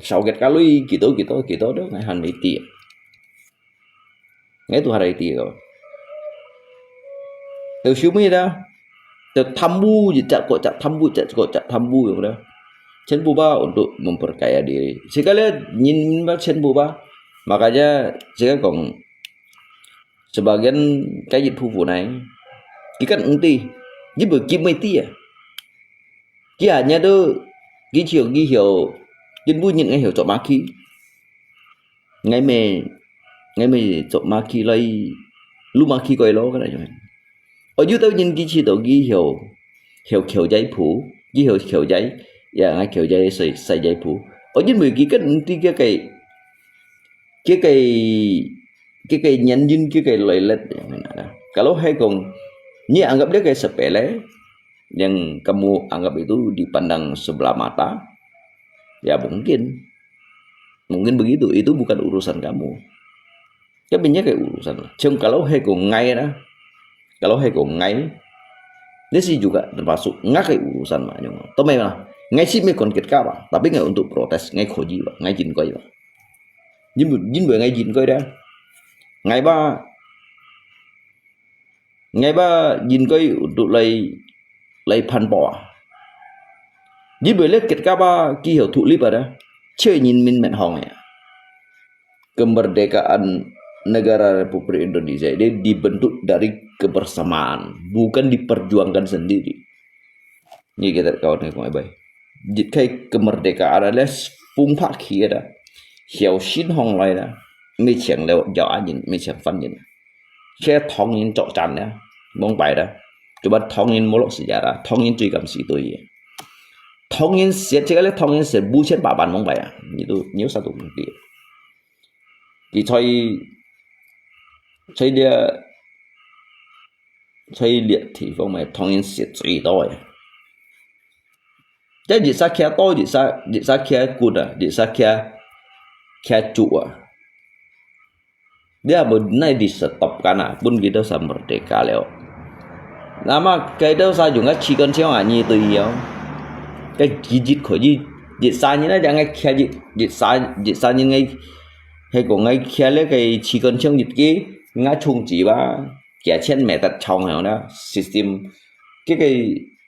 siau ket ka lui kito kito kito do ngai han ni dia. Ngai duhan ti ko. Teu siu mi da. Teu thambu ji chak ko chak thambu chak ko chak thambu yong da. Chen bu ba untuk memperkaya diri. Sekali nyin ba chen bu ba. Makanya saya kong sebagian kajit phu phu nai. Ikan enti. Ji bu ki mai ti ya. Ki hanya tu ki chiu ki hiu. Jin bu nyin ngai hiu chok ma ki. Ngai me ngai me chok ma ki lai lu ma ki koi lo ka na yong. Ở dưới tao nhìn ki chi to ki hiu hiu kiu jai phu ki hiu kiu jai ya ngai kiu jai sai sai jai phu. Ở dưới mười ki kan ti kia cái kia cái kia cái nhân dân kia cái lợi lệch. Kalau hai kong ni anggap dia kayak sepele, yang kamu anggap itu dipandang sebelah mata, ya mungkin. Mungkin begitu, itu bukan urusan kamu. Kan punya kayak urusan. Cuma kalau hai ko ngai dah, kalau hai ko ngai, ini sih juga termasuk ngai kayak urusan mah nyong. Tau mai mah, ngai sih mai kon ket ka ba, tapi ngai untuk protes, ngai koji ba, ngai jin koi ba. Jin bu jin bu ngai jin koi dah. Ngai ba Ngai ba jin koi untuk lai lai phan po ah. Jin bu le ket ka ba ki hiu thu lip ada. Cewek nyin min men hong ya. Kemerdekaan negara Republik Indonesia ini dibentuk dari kebersamaan, bukan diperjuangkan sendiri. Ni kita kawan ni kong bai. Jit kai kemerdekaan ada les phung phak khi ada. Hiu sin hong lai ada. Mi chiang leo jauh anyin, mi chiang fan yin. Khi thong yin chok chan ya. Mong bai ada. Cuba thong yin molok sejarah, thong yin cui kam si tui. Thong yin siat cik ale thong yin siat bu chen ba ban mong bai ya. Itu nyu satu mungkin. Di choi choi dia 所以這地方嘛，當然食最多个。這日晒徛多，日晒日晒徛骨啊，日晒徛徛足啊。你也無哪日食top kan啊，分佢兜三merdeka了。那麼佢兜三用个氣管槍啊，你對哦，該日日可以日晒日啊，將个徛日日晒日晒日个，係講个徛了个氣管槍日个，應該充值吧。 幾千米得長樣啦，system，這個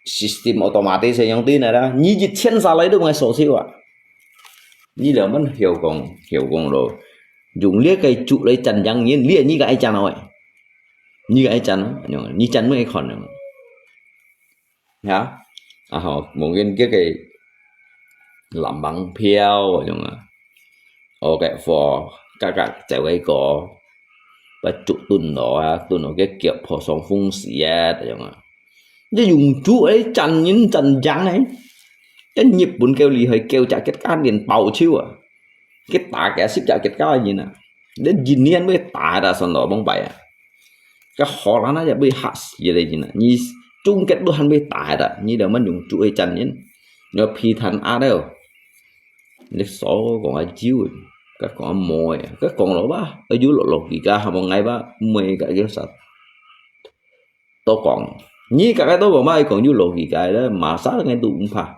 system automatic係用電个啦，你一千下來都毋愛鎖匙啊。你兩問曉講曉講咯，用這個竹來戰贏人，你你个愛戰哦，你个愛戰哦，你戰毋愛看哦。Ya，啊吼，mungkin這個藍盲票嗰種啊，我个貨價格就係個，不足蹲落啊，蹲落个腳破傷風死啊，這種啊。你用竹來戰人戰贏呢？該日本夠厲害，九隻國家連包抄啊！佢打佢十隻國家个人啊！你一年會打个算咯，往擺啊！該荷蘭啊，也會嚇死个人啊！你中國都還會打个，你兩萬用主會戰人，你要皮坦阿了，你所講个酒，該講無个，該講了吧，有落落去个，還無愛吧，無个叫啥？ 都講，你个个都講嘛，講有落去个咧，馬上个都毋怕。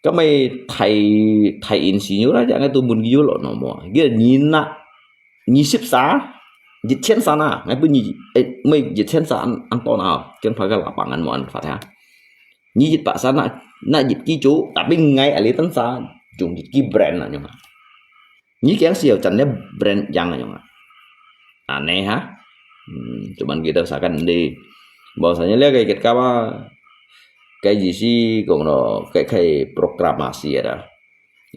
咁咪大大因是有啦，樣个都問佢有落喏無？佢二那二十三，一千三啊，𠊎分你，誒，每一千三安安多拿，跟拍个喇叭安無安法呀？你一百三那那一支酒，tapi ngai ali tan sa，用一支 brand 啊，用啊。 你驚死有真个 brand 樣啊用啊？Aneh ha? Hmm, cuman kita usahakan di bahwasanya 這個結構啊，該意思講咯，該開 proklamasi ada.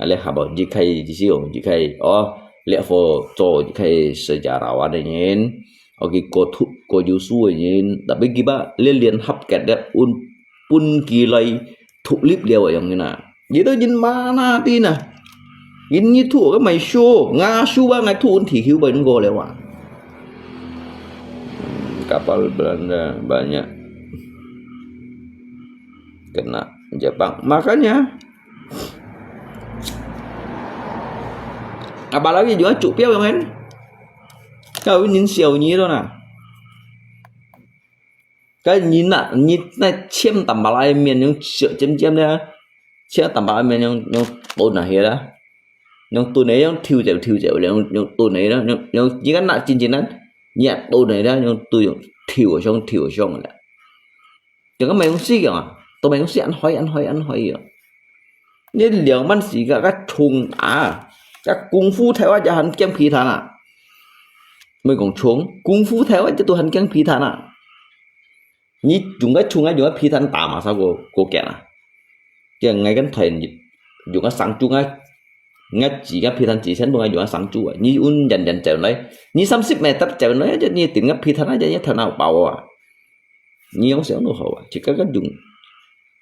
Alih habo jikai 意思講 jikai 哦，這佛做 jikai sejarawan 个人，OK，過土過有數个人，tapi kita 這聯合結个分分佢來獨立了樣个啦。 Itu jin mana ti na? Jin ngitu ka mai shu, nga shu ba ngai tu un ti hiu ba nung go le wa. Kapal Belanda banyak kena Jepang. Makanya apalagi juga cuk piao yang kan. Kau nin siau nyi tu na. Cái nhìn nè, nhìn nè, chiêm tầm bà lai miền những triệu chiêm chiêm đấy á. Chiêm tầm bà lai miền những, những tôn là hiệt á. Những tôn này những thiêu chịu, thiêu chịu, những, những tôn này đó, những, những chỉ có nặng chín chín nè. Nhẹ tôn này đó, những tôi những thiêu ở trong, thiêu ở trong rồi. Chẳng có mày không xí kìa mà. Tụi mày không xí ăn hỏi, ăn hỏi, ăn hỏi kìa. Nè liang măn xí kìa, cái trùng à. Cái công phu theo á, chả hẳn kiêm phi thà nè. Mới còn trùng, công phu theo á, chả tôi hẳn kiêm phi thà nè. Nhi chúng cái chung á, chúng cái phi thân tám mà sao cô, cô kẹt à? Cái ngay cái thời nhi, chúng cái sáng chung á, ngay chỉ cái phi thân chỉ sen, chúng cái sáng chung á, nhi un dần dần chèo đấy, nhi samsip mẹ tập chèo đấy, chứ nhi tính cái phi thân á, chứ nhi thằng nào bảo à? Nhi không xéo nô hậu à, chỉ cái cái chúng,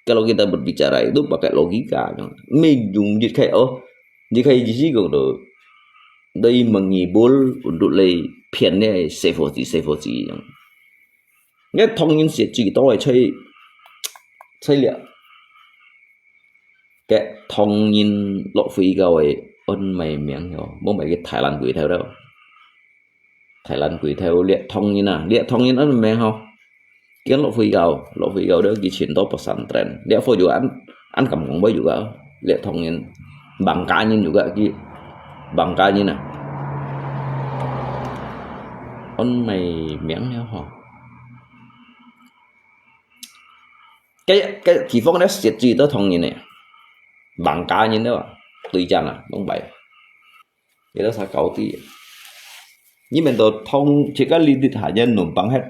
kalau kita berbicara itu pakai logika, mình dùng dịch khai, oh, dịch khai gì gì cũng được, đây menghibur untuk lay phiền này, sefoti, sefoti yang. Cái thông nhân sẽ chỉ tôi chơi, chơi liệt. Cái thông nhân lọ phi gạo ấy, ôn mày miệng hò, mong mày cái Thái Lan quỷ theo đâu. Thái Lan quỷ theo liệt thông nhân à, liệt thông nhân ôn mày hò. Cái lọ phi gạo, lọ phi gạo đó cái chuyện đó pesantren. Liệt pho juga ăn, ăn cầm cũng bao juga, liệt thông nhân. Bằng cá nhân juga cái, bằng cá nhân à. Ôn mày miệng hò. Cái, cái kỳ phong đó sẽ chỉ tới thông nhân này. Bằng cá nhân đó, tùy chăng à, không phải. Cái đó sao cậu tí. Nhưng mà tôi thông, chỉ có lý lịch hạt nhân nộp bằng hết.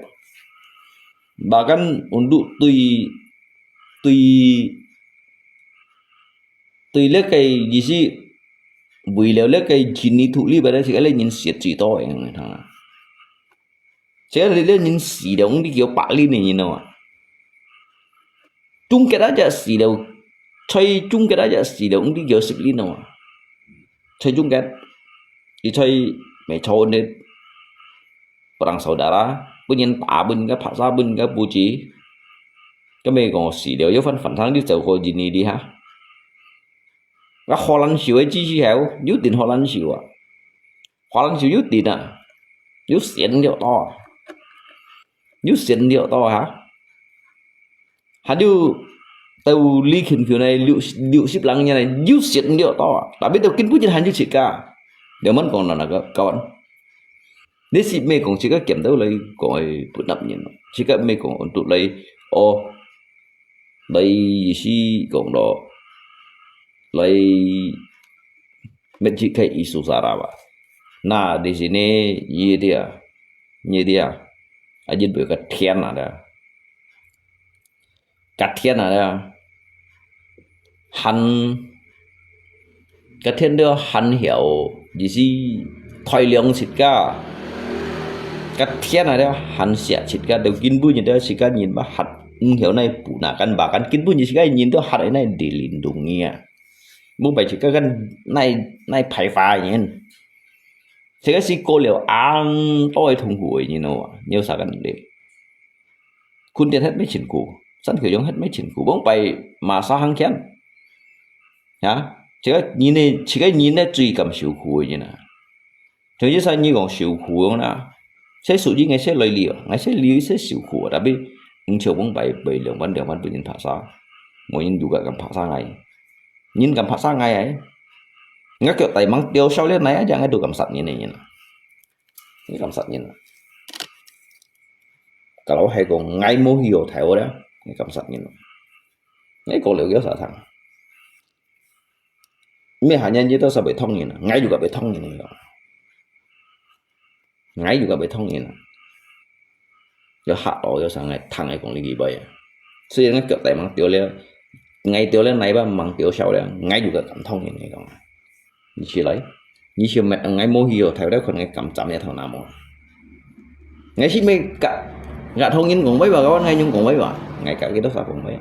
Bahkan untuk tùy, tùy, tùy lấy cái gì gì, vì leo lấy cái gì ni thụ lý bài đó chỉ có lấy nhìn siết chỉ to, thằng à. Chỉ có lấy, lấy nhìn xì leo, không đi kiểu bạc lý này, you know à. Chung kết á chả xì leo, chơi chung kết á chả xì leo, không đi kiểu sip lý nào à. Chơi chung kết, đi chơi mấy châu nên, Perang Saudara, bưng nhìn ta, bưng cái phá xa, bưng cái bù trí. Cái mấy con xì leo, yếu phân phản thắng đi chèo cô gì ni đi hả? Cái Holland xíu ấy, chi chi héo, yếu tin Holland xíu à. Holland xíu yếu tin à. Yếu xiên điệu to. Yếu xiên điệu to hả? Hả điệu tàu lý khinh phiêu này, liu, liu sip lăng như này, yếu xiên điệu to. Tapi tàu kinh bút chân hẳn yếu xịt cả. Điều mắn còn là, là cái, các bạn. Nếu xịt mê còn xịt các kiểm tàu lấy, còn ai bút nặp nhìn. Xịt các mê còn ổn tụ lấy. Ô, đây xí còn đó. Lấy Mesti kai isu sara ba. Nah, di sini, iya dia. Iya dia. Ajin bui katian ada. Katian ada. Han, katian dia han hiau. Di si thoi liang sit ka. Katian ada han siak sit ka. Dia kin bui ni dia sit ka nyin ba hat. 毋曉哪補哪間吧間，根本就自家人都嚇到哪裡靈動啊。毋係自家間哪哪排法个人，自家係過了恁多个痛苦个人哦，你有啥間咧？ 困電歇乜辛苦，山口洋歇乜辛苦，往擺馬沙行健。啊，這个人呢，這个人呢最感受苦个人啊。像這儕你講受苦樣啦，這屬於𠊎這類哩哦，𠊎這類這受苦，tapi毋像往擺賣兩萬兩萬分人拍殺，無人有个敢拍殺𠊎，人敢拍殺𠊎哎，𠊎腳底吂吊銷了哪一隻𠊎都敢殺人个人啊，𠊎敢殺人啊。 Kalau係講𠊎無去學頭咧，𠊎敢殺人。𠊎講了有啥聽？Meh hanya你都係會痛人啊，𠊎又个會痛人个。𠊎又个會痛人啊。有嚇到有啥𠊎聽𠊎講你幾擺啊。雖然𠊎腳底吂吊了，𠊎吊了哪一把吂吊銷了，𠊎又个敢痛人个講。 你起來，你去買，𠊎無去哦，頭了看𠊎敢斬你頭那無？𠊎去買甲，甲同人講話吧，甲𠊎用講話吧，𠊎甲幾多儕講話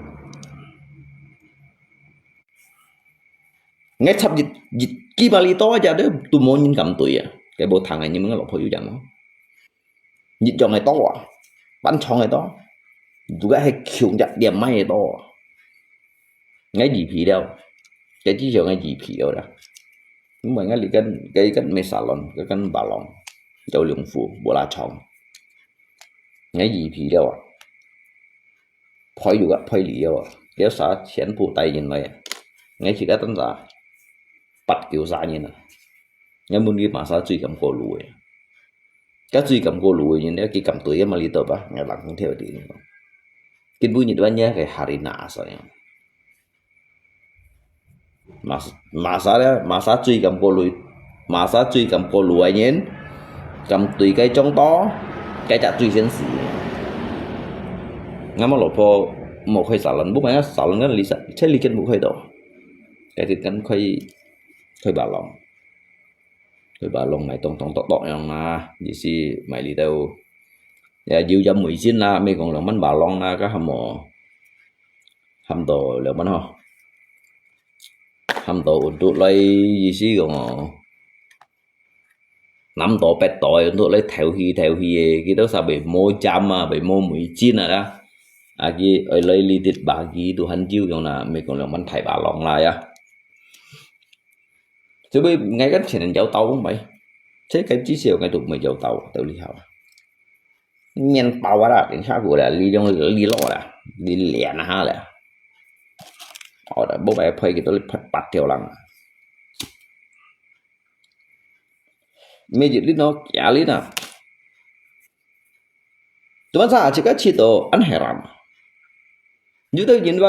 ？𠊎插一，一幾百里多一隻都，都無人敢對啊！該無聽个，你問个老婆有講無？ 一樣个刀啊，半長个刀，如果係窮隻點買个刀啊。𠊎預備了，該至少𠊎預備了啦。因為𠊎這間，該間賣沙龍，該間巴郎，有兩副，無啦長。𠊎預備了啊，配有个配料啊，了啥全部帶進來啊。𠊎自家等下，八九十人啊。𠊎問佢馬啥最敢過路个。 該最敢過路个人咧，佢敢對个嘛，你知吧？𠊎人講跳个地方。今晡日晚夜个Harina所樣。Mas-，masa咧，masa最敢過路，masa最敢過路个人，敢對該種多，該隻最先死。那麼老婆無開沙龍，不管要沙龍个理想，這裡根不開的。該就跟開，開巴郎。 佢巴郎賣當當多多樣啦，意思賣裡頭，也有隻梅精啦，毋係講兩萬巴郎啦，該喊無，喊到兩萬吼，喊到untuk來，意思講哦，南島北島，untuk來透氣透氣个，佢都係會無針啊，會無梅精啊啦，啊佢愛來裡頭巴基都很久樣啦，毋係講兩萬大巴郎啦呀。 所以𠊎个前人有刀無？這个至少𠊎都無有刀，都厲害啊。面包啊啦，等下過啦，利用利落啦，你練下啦。好的，無白配个都八條人啊。每日你喏，家里喏， Tuan sa，自家試到恁係啦。有兜人話，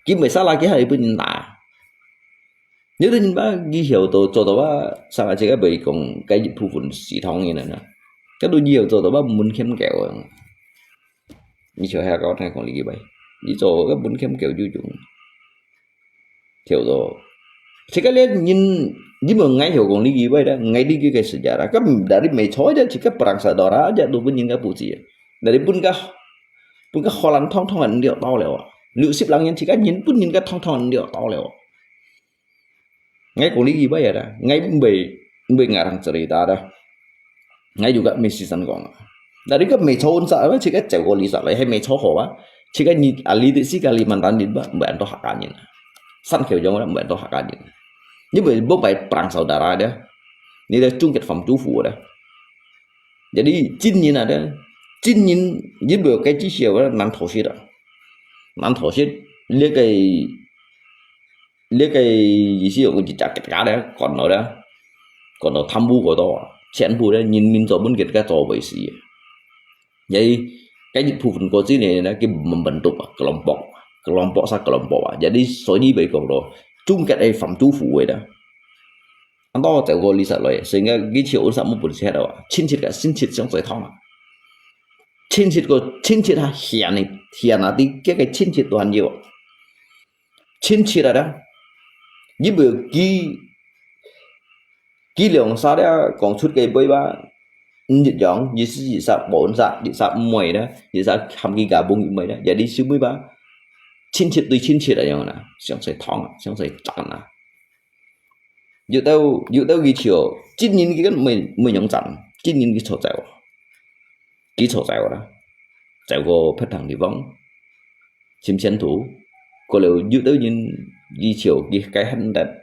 佢毋係沙拉，佢還分人打。有兜人話，佢曉到做到話，沙拉自家會講，該一部分是當然啦。該都以後做到話，門檻高啊。你像遐个，聽講你幾位，你做个門檻高就用。 跳到。自家連人，你問𠊎曉講你幾位咧，𠊎呢句个時間啦，該毋得你沒錯个，自家perang saudara aja都分人家不知。Dari分个，分个荷蘭通通人了到了啊，六十零年自家人分人家通通人了到了啊。𠊎講你幾位啊，𠊎毋會，毋會ngarang cerita dah。 𠊎有个咩事先講啊。Dari个沒錯，恩啥，自家走過歷史來，係沒錯好啊。自家你啊，你的是个Kalimantan人吧，毋會安到客家人啊。山口洋啦，毋會安到客家人。你會，會拜perang saudara的，你的中國反政府的。Jadi，真人啊的，真人，你會有該知識个，難討食啊。難討食，你个 這个意思有一隻國家咧，管到咧，管到貪污過多啊，全部咧人民做本國家做袂死。Jadi，該一部分國家呢，佢membentuk kelompok，kelompok sa kelompok啊。Jadi，所以會講到中國个反政府个咧，安到走過歷史來，所以佢就有啥物本事个啊，親戚个親戚相最痛啊，親戚个親戚啊，嫌你，嫌啊，你這个親戚都還有啊。 親戚啊啦，你無佢，佢兩儕咧講出个話吧，毋一樣，一時一煞無煞，一煞毋會啦，一煞含佢家翁毋會啦，也你小妹吧，親戚對親戚來樣啦，相隨痛啊，相隨斬啊。有兜有兜佢笑，真人佢个毋會毋會樣斬，真人佢坐走，佢坐走啦，走過別堂地方。尋前途，過了有兜人佢笑，佢該喊得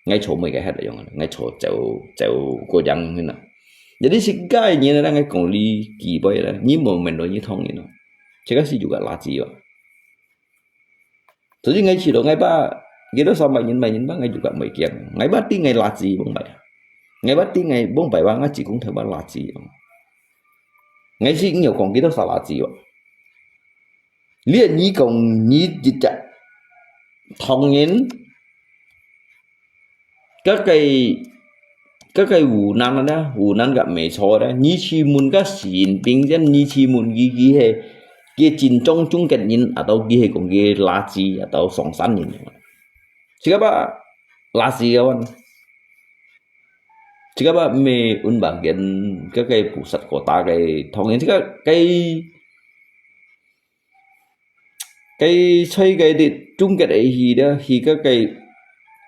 ，𠊎坐毋會該喊得樣，𠊎坐走走過樣去啦。Jadi自家个人啦，𠊎講你幾倍啦，你無面對你痛人咯，這个係有个垃圾哦。所以𠊎試著𠊎爸，佢兜啥買人買人吧，𠊎有个袂驚，𠊎爸知𠊎垃圾，往擺，𠊎爸知𠊎往擺話，𠊎只講頭話垃圾哦。 𠊎係毋曉講佢兜啥垃圾哦。你你講你一隻唐人，該个該个湖南个呢，湖南个美錯呢，你去問个習近平先，你去問佢佢係佢真正中國人，啊到佢係講佢垃圾，啊到上山人。這个吧，垃圾个。 自家吧，毋係溫飽个，該个pusat kota个唐人，自家个个在个中國个去个，去个个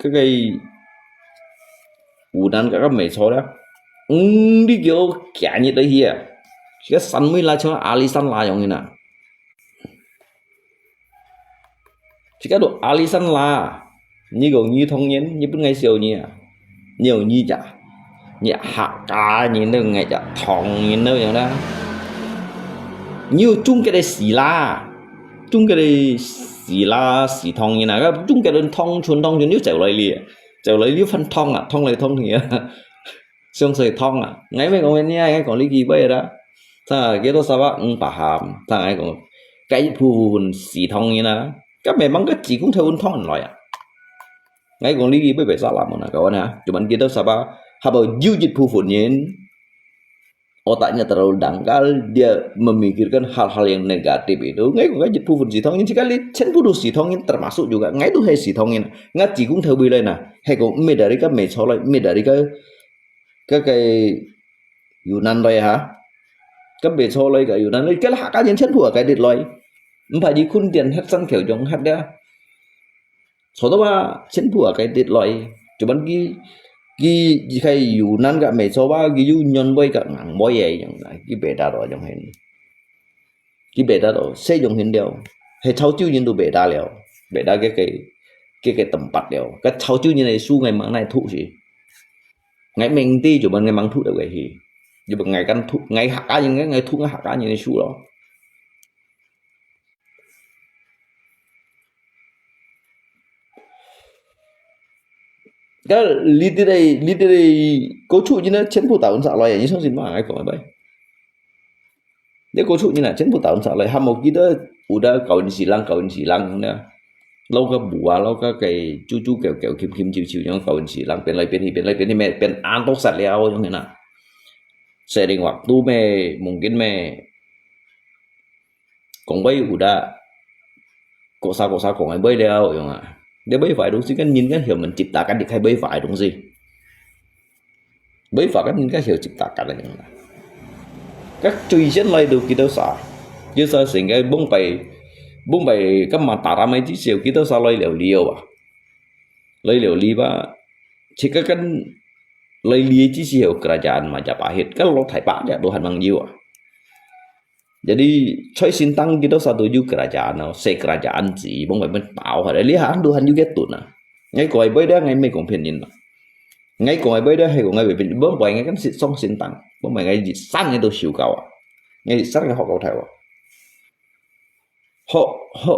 个个湖南个个美錯啦。嗯，你叫我今日个去啊，自家山尾啦，像阿里山啦樣个啦。 自家都阿里山啦，你講你唐人，你分𠊎笑你啊？你有你家，你客家人都𠊎家唐人都樣啦。你有中國个死啦，中國个死啦，死唐人啊，中國人唐村唐村又走來哩，走來哩翻唐啊，唐來唐去啊。 相隨痛啊！𠊎乜講你啊，𠊎講你幾倍啦？Sa幾多沙巴五百項，sa𠊎講，該一部分係唐人啊，該memang該自古頭運唐人來啊。𠊎講你幾倍白沙拉門啊，kawan啊，cuman kita Sabah，haba有一部分人，otaknya terlalu dangkal，dia memikirkan hal-hal yang negatif itu。𠊎講該一部分係唐人，自家哩全部都係唐人，termasuk juga𠊎都係係唐人。𠊎自古頭尾來呐，係講毋係dari該美洲來，毋係dari該 該个雲南來哈，該美洲來个雲南來，該客家人全部啊該跌來，毋怕佢訓練核山口中核了，坐到啊全部啊該跌來，就問佢佢佢个雲南个美洲啊，佢有軟尾个硬尾个樣啦，佢袂得到樣形。 佢袂得到，使用完了，係潮州人都袂得了，袂得个个个个tempat了。該潮州人个書，𠊎吂哪讀去？𠊎明知就問𠊎吂讀了个去，就問𠊎敢讀，𠊎客家人个，𠊎讀𠊎客家人个書咯。該你這个你這个高手人呢，全部打混出來，你相信嗎？𠊎講个。 你高手人啊，全部打混出來，還無記得有得kawin silang，kawin silang呢。摎个母啊，摎个个豬豬狗狗，琴琴啾啾，樣kawin silang，變來變去，變來變去，咩變恁多煞了，樣形啊。Sering waktu咩，mungkin咩，講話有得，各儕各儕講个話了，樣啊。你話壞東西，跟人家曉問接打，跟你開話壞東西。 Bơi phá kan ka hiểu ciptakan lagi na. Các最先來到幾多儕，幾多儕成个往擺，往擺kan Mataram ai至少幾多儕來了了啊。來了了吧，自家kan來了至少kerajaan Majapahit，kan落大把了，都還吂有啊。Jadi在新tăng幾多儕都有kerajaan咯，細kerajaan子，往擺分包下來，你還都還有个盾啊。𠊎過會得，𠊎毋係講騙人啊。 𠊎講个話咧，係講个話，往擺𠊎敢識上新tăng，往擺𠊎一生个都受教啊，𠊎一生个學到頭啊。學學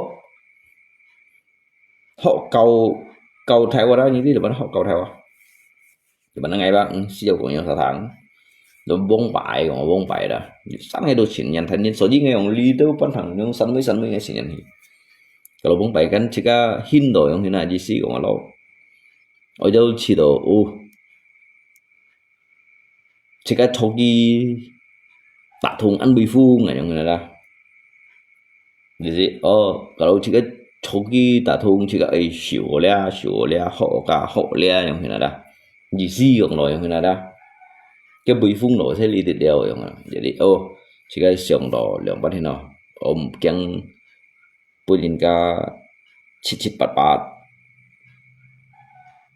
學教教頭啊啦，你知做麼學教頭啊？做麼𠊎吧，嗯，需要講有啥通？都往擺講往擺啦，一生个都成年，但你所以𠊎用你都半堂用三位三位个成年去。Kalau往擺kan自家Hindu用Hindu意思講咯。 Ôi dâu chỉ đồ u. Chỉ cái thâu ki ta thùng ăn bì phu ngài nhung nè da. Jadi, oh, kalau chỉ cái thâu ki ta thùng chỉ cái ai siu lia, siu lia, ho ka, ho lia nhung nè da. Gì gì ngong lo nhung nè da. 个威風落在這裡了樣啊。Jadi，哦，自家上路兩百年咯，哦，毋驚分人家七七八八。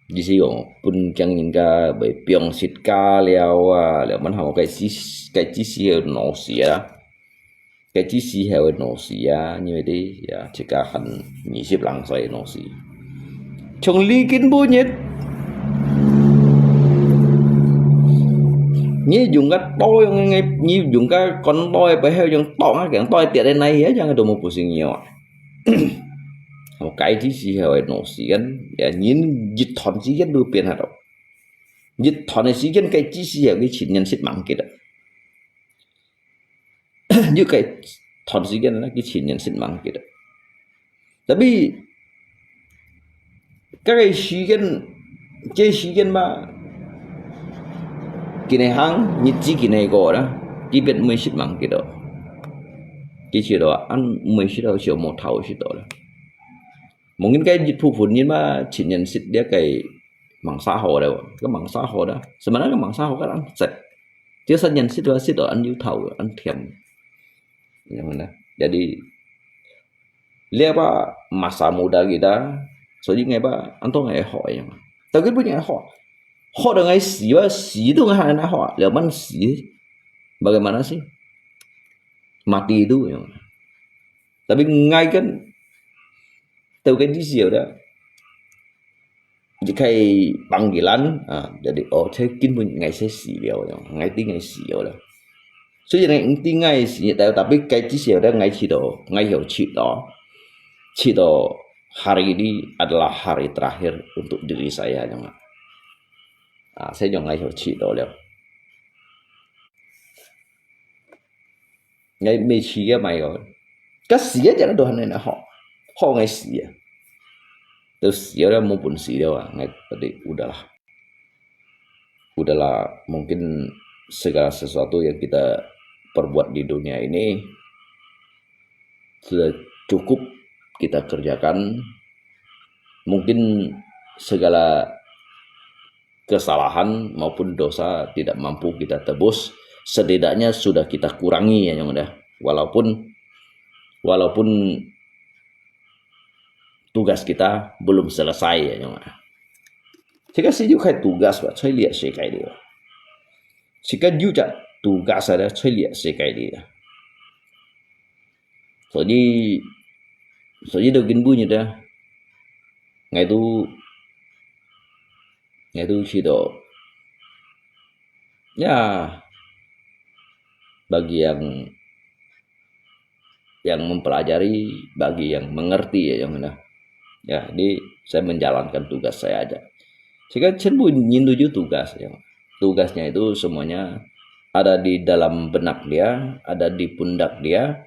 意思講，分驚人家會放失家了啊，了，滿好該知，該知識个老師啊。 該知識係會老師啊，因為你呀，自家還二十零歲个老師。從你根本日，你用个刀，用个，你用个管刀个背後用刀啊，用刀跌在哪裡啊，樣都無不是你啊。哦，該知識係會老師个，呀，人一段時間都變下到，一段个時間，該知識係佢千年失望个啦。 又該段時間呢，佢千年失望个啦。Tapi，該个時間，這時間嘛，今日行，日子今日過啦，佢變毋會失望个啦。佢知道啊，恁毋會失望，就無頭失望啦。Mungkin該一部分人嘛，千年失了該mangsa好了，該mangsa好了，sebenarnya該mangsa好个人食。 就三年食到，食到恁有頭，恁甜。Yang mana? Jadi，這把masa muda kita，所以𠊎把，安到𠊎好樣。Tapi punya好，好到𠊎死，我死都還難好，了滿死，bagaimana sih? Mati itu yang. Tapi𠊎kan，到該時候了， 一開panggilan，啊，jadi，哦，這根本𠊎係死了，𠊎知𠊎死了啦。雖然𠊎知𠊎死，tapi，tapi該至少咧，𠊎知道，𠊎曉知道，知道hari ini adalah hari terakhir untuk diri saya，樣啊。啊，所以講𠊎曉知道了。 𠊎毋係試个買个，該死个人都還能好，好𠊎死啊。都死了，無本事了啊，𠊎tadi udahlah. Udahlah, mungkin segala sesuatu yang kita perbuat di dunia ini sudah cukup kita kerjakan. Mungkin segala kesalahan maupun dosa tidak mampu kita tebus, setidaknya sudah kita kurangi ya, yang udah. Walaupun, walaupun tugas kita belum selesai ya, yang udah. Sika si juga tugas ba, 在這世界裡吧。Sika juga tugas ada 在這世界裡啊。所以，所以到今晡日啊， 𠊎都，𠊎都知道，ya, bagi yang, yang mempelajari, bagi yang mengerti ya, yang mana. Ya, jadi saya menjalankan tugas saya aja. Sika全部人都有 tugas ya. Tugasnya itu semuanya ada di dalam benak dia, ada di pundak dia,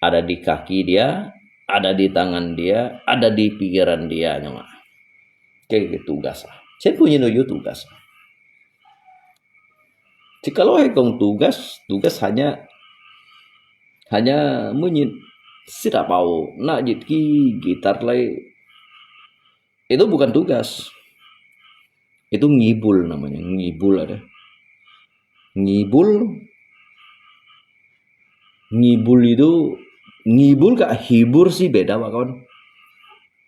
ada di kaki dia, ada di tangan dia, ada di pikiran dia, 你知道嗎？這個 tugas 啊，全部人都有 tugas。Jikalau 係講 tugas，tugas hanya，hanya 每日食啊飽，拿一支 gitar 來，itu bukan tugas. Itu ngibul namanya, ngibul ada. Ngibul, ngibul itu, ngibul ka hibur sih beda, Pak kawan.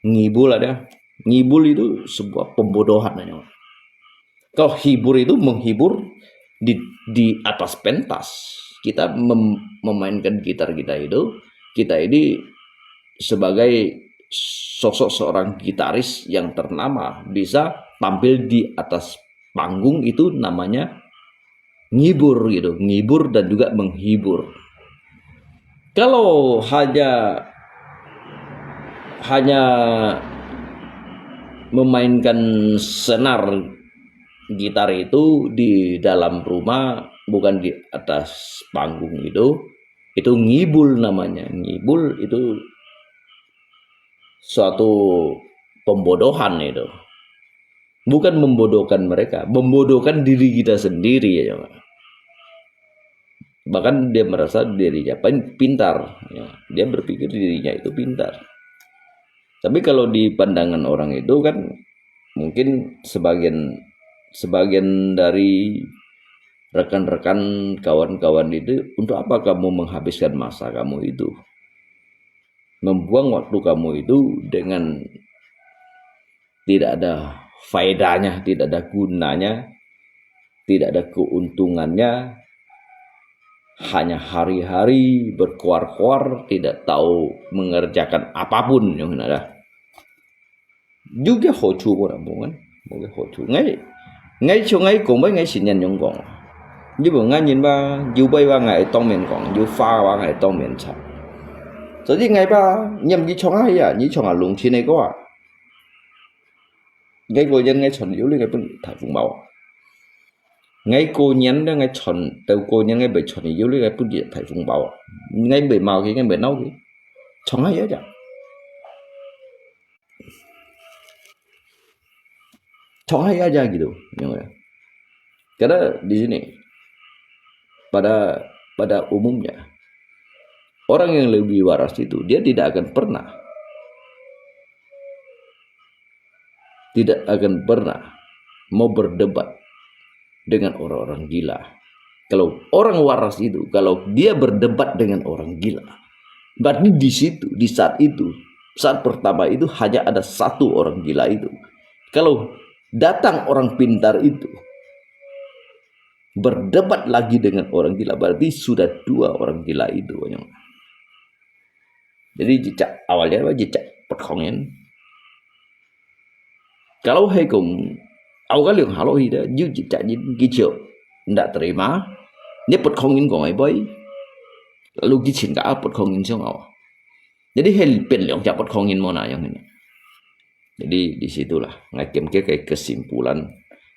Ngibul ada. Ngibul itu sebuah pembodohan namanya. Kalau hibur itu menghibur di, di atas pentas. Kita mem-, memainkan gitar kita itu, kita ini sebagai sosok seorang gitaris yang ternama bisa tampil di atas panggung itu namanya ngibur gitu, ngibur dan juga menghibur. Kalau hanya, hanya memainkan senar gitar itu di dalam rumah, bukan di atas panggung itu, itu ngibul namanya. Ngibul itu suatu pembodohan itu. Bukan membodohkan mereka, membodohkan diri kita sendiri ya. Bahkan dia merasa dirinya pin-, pintar, ya. Dia berpikir dirinya itu pintar. Tapi kalau di pandangan orang itu kan mungkin sebagian, sebagian dari rekan-rekan, kawan-kawan itu, untuk apa kamu menghabiskan masa kamu itu? Membuang waktu kamu itu dengan tidak ada faedahnya, tidak ada gunanya, tidak ada keuntungannya, hanya hari-hari berkoar-koar, tidak tahu mengerjakan apapun yang ada. Juga hocu pun apa kan? Mungkin hocu. Ngai, ngai cuma ngai kong, ngai sinian yang kong. Ni bu ngai nyin ba, yu bai ba ngai tong mien kong, yu fa ba ngai tong mien cha. Jadi ngai ba, nyam ki chong ai ya, ni chong a lung chin ai ko a. Ngai ko yan ngai chon yu li ngai pun thai fung bao. Ngai ko yan da ngai chon, tau ko yan ngai bai chon yu li ngai pun thai fung bao. Ngai bai mau ki, ngai bai nau ki. Chong ai ya ja. Chong ai ya ja gitu. Yang ya. Karena di sini, pada pada umumnya, orang yang lebih waras itu, dia tidak akan pernah, tidak akan pernah mau berdebat dengan orang-orang gila. Kalau orang waras itu, kalau dia berdebat dengan orang gila, berarti di situ, di saat itu, saat pertama itu hanya ada satu orang gila itu. Kalau datang orang pintar itu, berdebat lagi dengan orang gila, berarti sudah dua orang gila itu. Jadi, jejak awalnya apa? Jejak perkongen. Kalau hai kong, awal ka liang halo hi da, yu jejak nyin gicho, ndak terima, ni perkongen kong ai boy, lalu gichin ka perkongen siang awa. Jadi, hai pen liang jak perkongen mo na yang ini. Jadi di situlah ngai kem ke kesimpulan,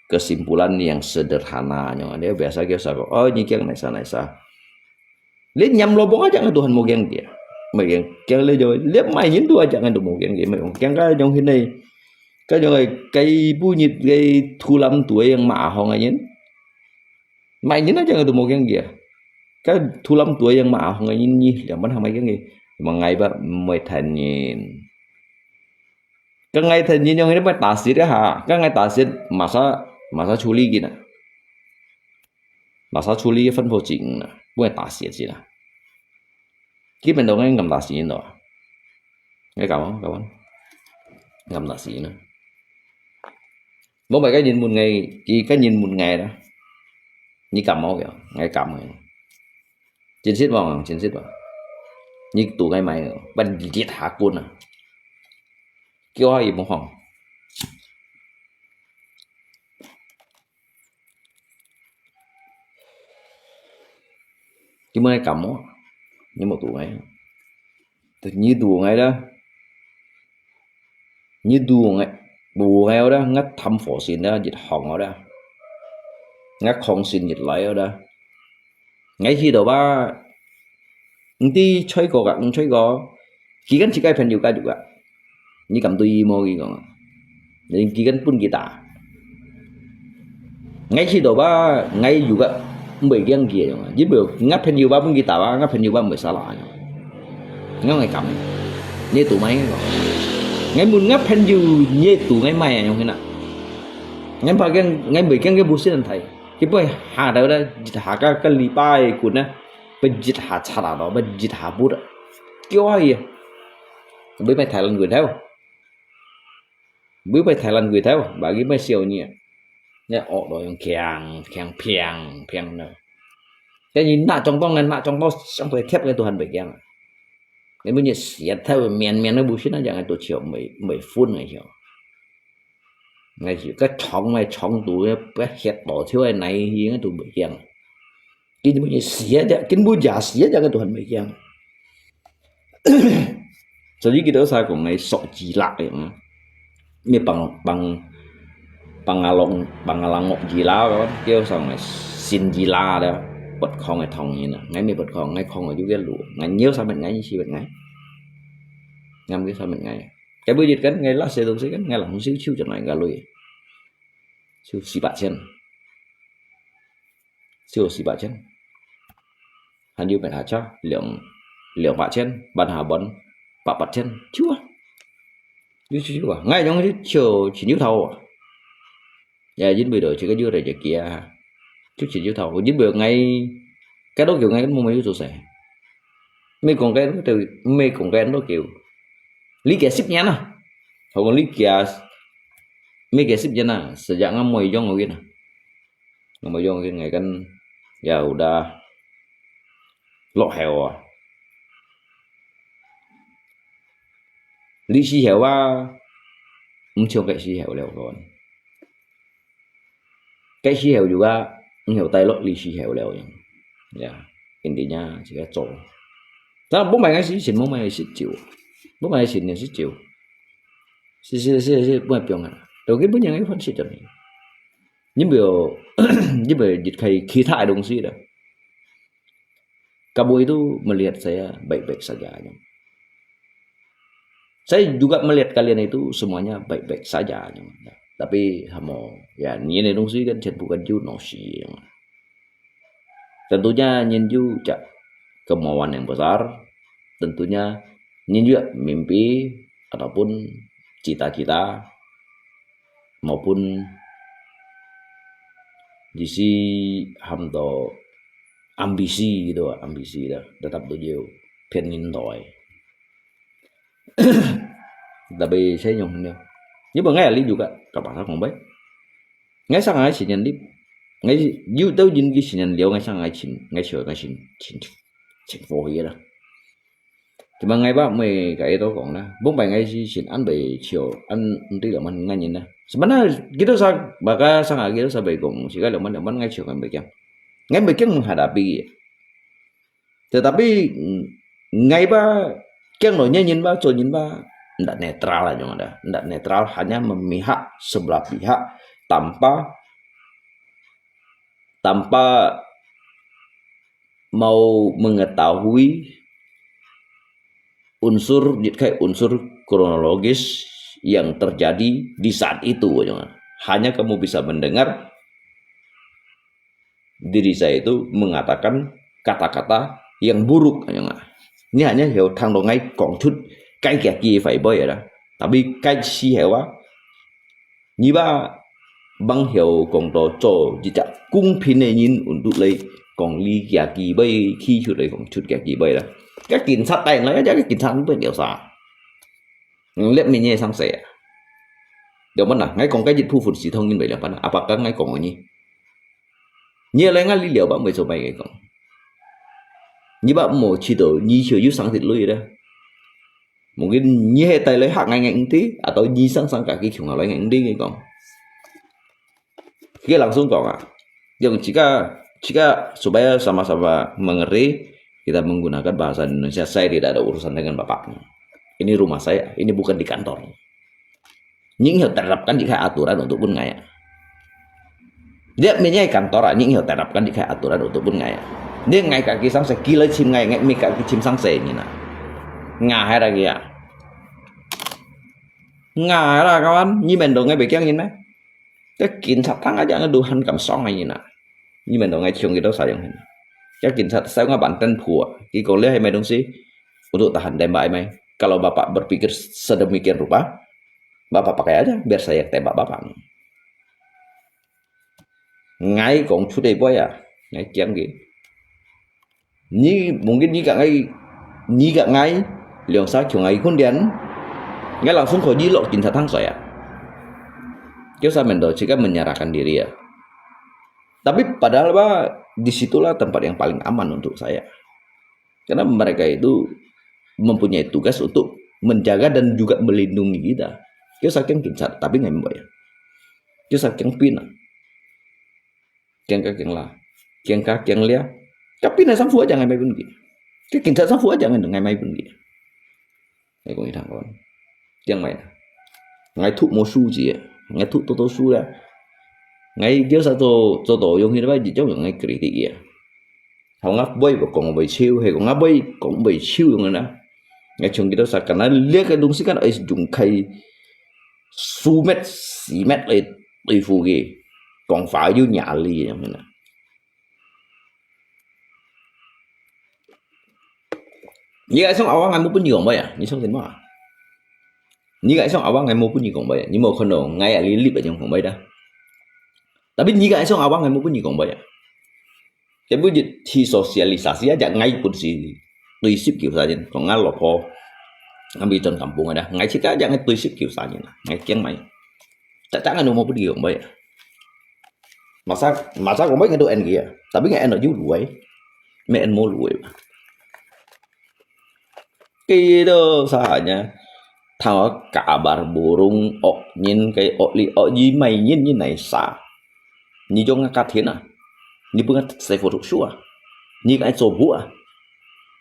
kesimpulan yang sederhana nyo. Dia biasa ke sa ko, oh, nyi kiang naisa naisa. Lihat nyam lobong aja ngai Tuhan mo kiang dia. Mo kiang, kiang le jo, lihat mai nyin tu aja ngai tu mo kiang dia. Mo kiang ka jong hinai. Ka jong kai bu nyit kai thulam tu yang ma hong nyin. Mai nyin aja ngai tu mo kiang dia. Ka thulam tu yang ma hong nyin nyi, yang mana mai kiang dia. Mangai ba mai than nyin. Ka ngai than nyin yong ini pai tasit ha. Ka ngai tasit masa, masa chuli gina. Masa chuli phân phối chính na. Pai tasit sih na. Ki pen dong ngai ngam tasit no. Ngai kawan, kawan. Ngam tasit na. Mo bai ka nyin mun ngai, ki ka nyin mun ngai da. Ni kam mo ya, ngai kam ngai. Chính xác vâng, chính xác vâng. Nhiệt độ ngay mai, bật nhiệt hạ côn à. Kêu hai một hỏng. Cái mới cảm mó. Nhiệt độ ngay. Nhiệt độ ngay đó. Nhiệt độ ngay. Độ ngay đó, ngắt thăm phổ xin đó, nhiệt hỏng đó. Ngắt không xin nhiệt lấy đó. Ngai hí to ba, nti choi ko ka, nti choi ko. Ki kan chi kai phen yu ka yu ka. Ni kam tui mo ki ko. Ni ki kan pun ki ta. Ngai hí to ba, ngai yu ka, mbai kiang ki yong. Ji bo, ngat phen yu ba pun ki ta ba, ngat phen yu ba mbai sa la yong. Ngai ngai kam. Ni tu mai ko. Ngai mun ngat phen yu, ni tu ngai mai yong hina. Ngai ba kiang, ngai mbai kiang ke bu sin thai. Ki pai ha da da, jit ha ka, ka li pai kun na. Pai jit ha cha da do, pai jit ha bu da. Kêu ai ya. Bai pai Thái Lan gửi theo. Bai pai Thái Lan gửi theo, ba ki pai siêu nhỉ. Nè, ổ đó yung kiang, kiang, piang, piang na. Cái gì nạ trong to, nè, nạ trong to, sang phải thiếp cái tu hành bai kiang. Cái bu nhiệt siết theo miền miền nó bu xin nó chẳng ai tu chiều mười, mười phút này hiểu. Ngai hí, ka chong mai chong tu, ka hiet to thiu ai nai hí ngai tu bai kiang. Kin bu ni sia ja, kin bu ja sia ja ka tu han bai kiang. Jadi kita sa ko ngai sok ji la ya. Mi pang, pang, pang along, pang alang ngok ji la ko, kêu sa ngai sin ji la da. Bật khong ngai thong ni na. Ngai mi bật khong, ngai khong ngai ju ke lu. Ngai nhiều sa met ngai, ni si met ngai. Ngam ke sa met ngai. Cái bu jit kan, ngai la se dong se kan, ngai la hong siu chiu chang ngai ga lui. Siu 四百千. Siu 四百千. Han yu pen ha cha, 两, 两百千, ban ha bon, 八百千. Chiu a. Yu chiu chiu a. Ngai yong chiu, chiu chiu thau a. Ya, jin bai do, chiu ka yu re je kia. 就前就頭，因為𠊎該多久𠊎都無有做事，沒講該多久，沒講該多久，你幾十年啊？我講你幾，沒幾十年啊，實在𠊎無用个啊，𠊎無用个，𠊎kan ya udah落後啊。你時候啊，毋像該時候了，講。 該時候有啊，你有帶落你時候了樣。Ya，intinya自家做。但無買个事情，無買个事酒，無買个事情就食酒，是是是是，不要啊。都根本就个方式就没有，你没有，你没有离开其他的东西了。Kamu itu melihat saya baik-baik saja. Saya juga melihat kalian itu semuanya baik-baik saja. Tapi hamo, ya, ini 东西 kan 全部 kan 就 nosi. Tentunya nyin juga kemauan yang besar. Tentunya nyin juga mimpi ataupun cita-cita maupun 意思喊到 ambisi gitu, ambisi dah, tetap tu je phiên nhìn thôi. Tapi saya nyong nyong. Ini bang ngai ali juga, kapasa kong bai. Ngai sang ngai sinin di, ngai yu tau jin ki sinin liu ngai sang ngai chin, ngai sio ngai chin, chin, chin fo hi dah. Cuma ngai ba mui ka ito kong na, bung bai ngai si chin an bai chio, an nti lo man ngai nyin na. Sebenarnya gitu sa, baka sang gitu sa bai kong, si ka lo man lo man ngai chio ngai bai kiang. Ngai bai kiang menghadapi. Tetapi ngai ba kiang lo nyin nyin ba, cho nyin ba, ndak netral aja ada, ndak netral, hanya memihak sebelah pihak tanpa tanpa mau mengetahui unsur, unsur kronologis yang terjadi di saat itu. Hanya kamu bisa mendengar diri saya itu mengatakan kata-kata yang buruk. Ini hanya 有聽到 ngai 講出該个機會 boy ada. Tapi 該時候啊， 你吧，往後講到做一隻公平个人，untuk來講你个機會，企出來講出个機會啦。該警察帶來，該警察毋會了啥？你面前上誰啊？了不啦？𠊎講該一部分是通人來了不啦？Apakah𠊎講你？你來𠊎你了吧？會做麼个講？你吧，無去到，你就有上啲鐳啦。 Mungkin你係帶來嚇𠊎，𠊎毋知，atau你生生家己窮下來，𠊎毋知，𠊎講。佢个langsung講啊，用自家，自家supaya sama-sama mengerti, kita menggunakan bahasa Indonesia, saya tidak ada urusan dengan bapaknya. Ini rumah saya, ini bukan di kantor. 你愛 terapkan 這个 aturan untuk分𠊎啊。你面前 kantor啊，你愛 terapkan 這个 aturan untuk分𠊎啊。你𠊎家己上司，佢來尋𠊎，𠊎毋係家己尋上司你啊。𠊎係啦佢啊。𠊎係啦，kawan，你面對𠊎會驚人咩？該警察聽啊，這樣都很敢爽啊人啊。你面對𠊎窮佢都使用人。該警察使用个板凳鋪啊，佢講你係買東西，untuk tahan tembak係咪？Kalau bapak berpikir sedemikian rupa, Bapak pakai aja, biar saya tembak bapak. Ngai kong chut deh boy ya, ngai kiang ge. Ni mungkin ni ka ngai, ni ka ngai, liang sa kiong ngai kun dian, ngai langsung ko ji lok jin sa tang saya. Kyo sa mendo, jika menyerahkan diri ya. Tapi padahal bah, di situlah tempat yang paling aman untuk saya. Karena mereka itu mempunyai tugas untuk menjaga dan juga melindungi kita. Kyo saking kincat, tapi ngai mbai. Kyo saking pina. Kiang ka kiang la. Kiang ka kiang lia. Ka pina sang fu aja ngai mai pun ki. Kyo kincat sang fu aja ngai mai pun ki. Ngai kong itang kawan. Kiang mai. Ngai thuk mo su ji. Ngai thuk to to su la. Ngai kyo sa to, to to yong hi ba ji jong ngai kritik ya. Hong ngak bơi và còn bơi chiêu, hay còn ngak bơi còn bơi chiêu yung na. Ngai chung kita sa kana liak cái đúng sĩ kan ai dùng khay su mét, si mét lai tùy phu kì. Còn phải yu nhà li yang na. Ni ka isong awang ngai mo pun ni kong bơi à? Ni song tin mo à? Ni ka isong awang ngai mo pun ni kong bơi à? Ni mo kono ngai ali lip à jong kong bơi da. Tapi ni ka isong awang ngai mo pun ni kong bơi à? Kemudian disosialisasi aja ngai pun si tui sip kiu sajen. Kong ngai lopo ngambi chon kampung ada. Ngai chika aja ngai tui sip kiu sajen. Ngai kiang mai. Tak tak anu mo pun kiu mai. Masa masa kong mai ngai tu en kia. Tapi ngai en yu luai. Me en mo luai. Kito sahanya, thao kabar burung ok nyin kai ok li ok yi mai nyin nyin nai sa. Nyi jong ngah katin ah. Nyi bunga sai foto sua. Nyi kai zo bu ah.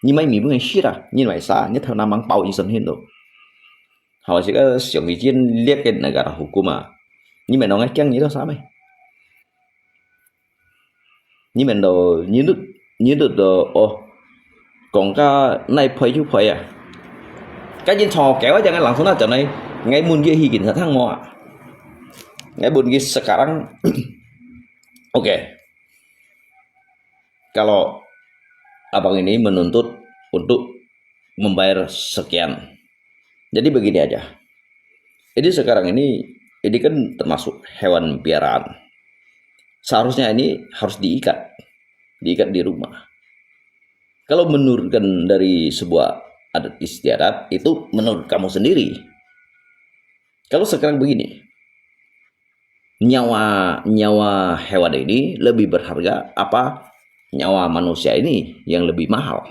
Nyi mai mi bunga sira. Nyi mai sa. Nyi thao namang pau yi sen hin do. Hao sika siang yi jin liak ke negara hukum ah. Nyi mai nong ngai kiang nyi do sa mai. Nyi men do nyi lut nyi lut do oh. Kong ka nai phoi ju phoi ah. Ka jin cho kéo aja ngai langsung na chon nai ngai mun ki hi kin sa thang mo ah. Ngai mun ki sekarang. Oke. Kalau abang ini menuntut untuk membayar sekian. Jadi begini aja. Jadi sekarang ini ini kan termasuk hewan piaraan. Seharusnya ini harus diikat, diikat di rumah. Kalau menurunkan dari sebuah adat istiadat itu menurut kamu sendiri. Kalau sekarang begini, nyawa nyawa hewan ini lebih berharga apa nyawa manusia ini yang lebih mahal?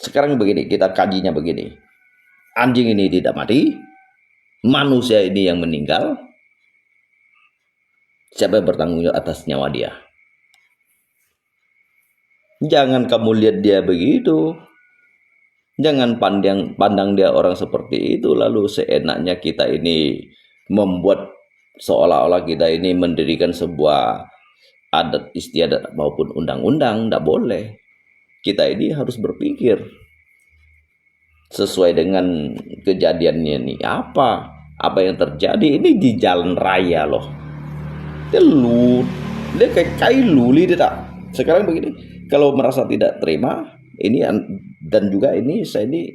Sekarang begini, kita kajinya begini. Anjing ini tidak mati, manusia ini yang meninggal, siapa yang bertanggung jawab atas nyawa dia? Jangan kamu lihat dia begitu. Jangan pandang pandang dia orang seperti itu, lalu seenaknya kita ini membuat seolah-olah kita ini mendirikan sebuah adat istiadat maupun undang-undang, ndak boleh. Kita ini harus berpikir sesuai dengan kejadiannya ni apa, apa yang terjadi ini di jalan raya loh. Dia lu, dia kayak kai luli dia tak. Sekarang begini, kalau merasa tidak terima, ini dan juga ini saya ini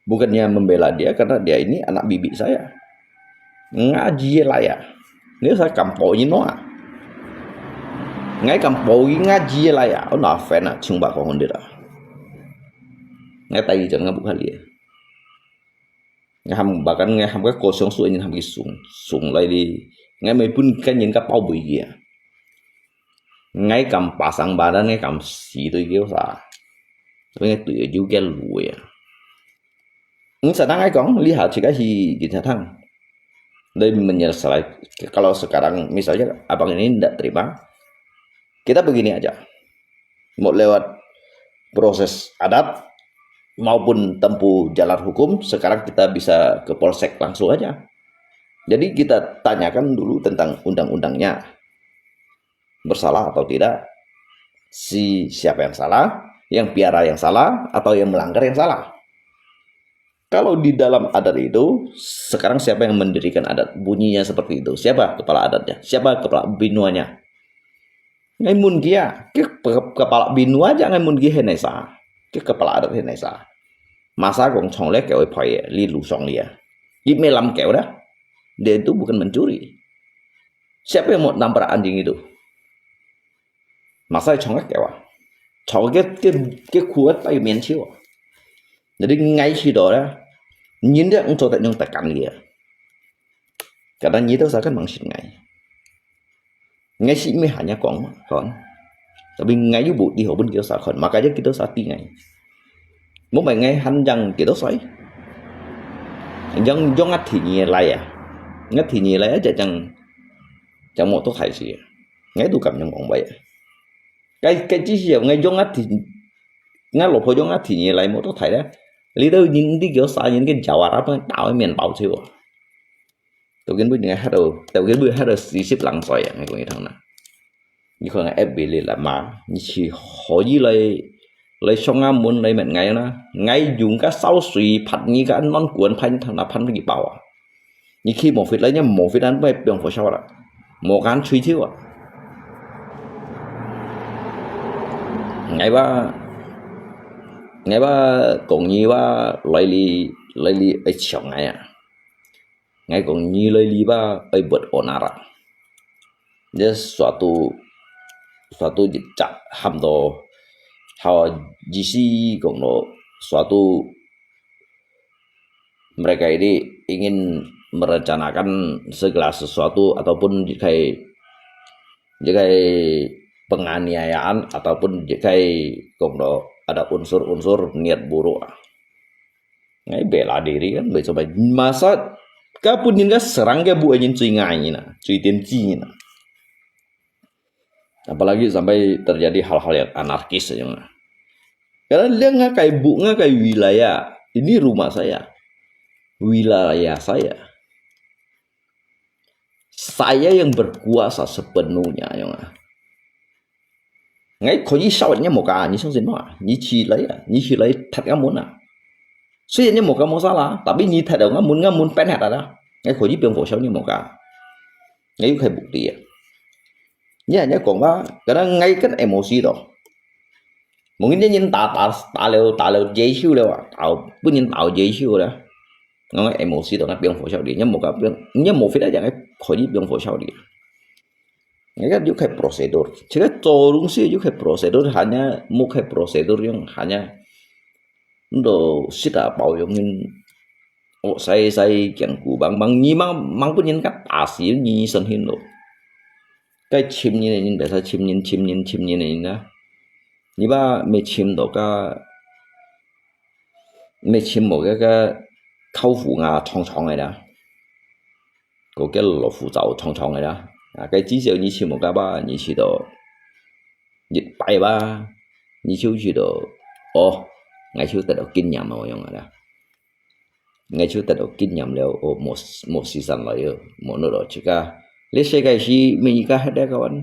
bukannya membela dia karena dia ini anak bibi saya. Ngaji laya. Ni sa kampo ino ah. Ngai kampo ngaji laya. Oh na fan ah chung ba kong dia. Ngai tai jan ngai bukan dia. Ngai ham bahkan ngai ham ka kosong su nyin ham ki sung sung lai li. Ngai mai pun kan nyin ka pau bui kia. Ngai kam pasang badan ngai kam si tu kio sa. Tapi ngai tu ju kia lu ya. Ngai sa ngai kong lihat cik hi kita tang. Dari menyelesaikan kalau sekarang misalnya abang ini tidak terima, kita begini aja. Mau lewat proses adat maupun tempuh jalan hukum, sekarang kita bisa ke polsek langsung aja. Jadi kita tanyakan dulu tentang undang-undangnya. Bersalah atau tidak? Si siapa yang salah? Yang piara yang salah atau yang melanggar yang salah? Kalau di dalam adat itu, sekarang siapa yang mendirikan adat? Bunyinya seperti itu. Siapa kepala adatnya? Siapa kepala binuanya? Ngai mun kia, ke kepala binua aja ngai mun kia henai sa. Ke kepala adat henai sa. Masa kong chong le kewe phai li lu song lia. Di melam kewe dah. Dia itu bukan mencuri. Siapa yang mau nampar anjing itu? Masa chong le kewa. Chong ke ke ke kuat pai mien chiu. Jadi ngai si do dah. Nyin dia ngco tak nyong tekan lia. Kadang nyi tu sakan mang sin ngai. Ngai si mi hanya kong kon. Tapi ngai yu bu di ho pun kio sa kon. Makanya kito sa ti ngai. Mo mai ngai han jang kito sai. Jang jong ngat thi nyi lai ya. Ngat thi nyi lai ya jang jang mo to thai si. Ngai tu kam jang kong bai. Kai kai chi si ngai jong ngat thi ngai lo pho jong ngat thi nyi lai mo to thai da. Li do nyin di kio sa nyin ke jawara pa tao mien pao chiu. Tao kin bu ngai hat do, tao kin bu hat do si sip lang soi ya ngai kong i thang na. Nyi kong ngai ep bi li la ma, nyi chi ho yi lai lai song a mun lai met ngai na. Ngai yung ka sao sui phat nyi ka non kuan phan thang na phan ki pao a. Nyi khi mo fit lai nya mo fit an pai piong fo sao la. Mo kan chui thiu a. Ngai ba ngai ba kong nyi ba lai li lai li ai chiang ngai a. Ngai kong nyi lai li ba ai bot on ara. Jadi suatu, suatu jejak ham to, hawa jisi kong to, suatu mereka ini ingin merencanakan segala sesuatu ataupun jika, jika penganiayaan ataupun jika kong to ada unsur-unsur niat buruk. Ngai bela diri kan, bai coba masa ka pun nin ka serang ke bu nyin cui ngai na, cui tim ci na. Apalagi sampai terjadi hal-hal yang anarkis aja. Karena dia ngakai bu, ngakai wilayah. Ini rumah saya. Wilayah saya. Saya yang berkuasa sepenuhnya, ya. Ngai kho yi sao nya mo ka, ni song sin ma, ni chi lai ya, ni chi lai that ka mo na. Suy nya mo ka mo sa la, tapi ni that ka mo, nga mo pen hat ada. Ngai kho yi piang fo sao nya mo ka. Ngai yu khai bu ti ya. Nya, nya kong ba, kadang ngai kan emosi to. Mungkin dia nyin ta, ta, ta leo, ta leo jai siu leo, ta, pun nyin ta jai siu leo. Ngai emosi to, ngai piang fo sao di, nya mo ka piang, nya mo fit aja ngai kho yi piang fo sao di. Ngai kan yu khai prosedur. Jika corung si yu khai prosedur, hanya mo khai prosedur yang hanya ndo sita pao yang nyin. Oh, sai, sai, kiang ku bang, bang, ni mang, mang pun nyin kat asi, ni san hin lo. Kai chim nyin, nyin biasa chim nyin, chim nyin, chim nyin, nyin na. Ni ba me chim do ka, me chim mo ka, ka, khau fu nga chong chong ai da. Ko ke lo fu zao chong chong ai da. A, kai chi siu ni chim mo ka ba, ni chi do. Yit pai ba, ni chiu chi do. Oh, ngai chiu ta do kinh nghiệm mo yang ai da. Ngai chiu ta do kinh nghiệm leo, oh, mo, mo si san lai yo, mo no do chi ka. Le se kai si, me ni ka hat da ka wan.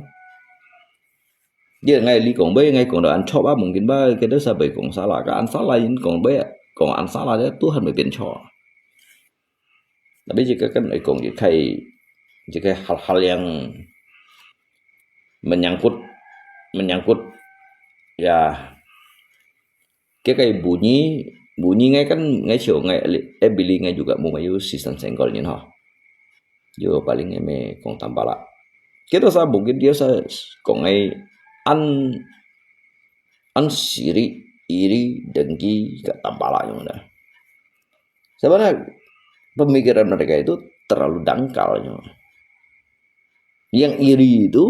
Dia ngai li kong bai, ngai kong do an chop ba, mungkin ba, ke do sa bai kong sala, ka an sala yin kong bai, kong an sala dia Tuhan bai pian chop. Tapi jika kan ai kong jika, jika hal-hal yang menyangkut, menyangkut, ya, ke kai bunyi, bunyi ngai kan, ngai chiu, ngai, eh, bili ngai juga mu mayu sistem senggol nyin ha. Yo paling ngai me kong tambala. Kita sa mungkin dia sa kong ngai an, an siri, iri, dengki, ka tambala yang ada. Sebenarnya pemikiran mereka itu terlalu dangkal, ya. Yang iri itu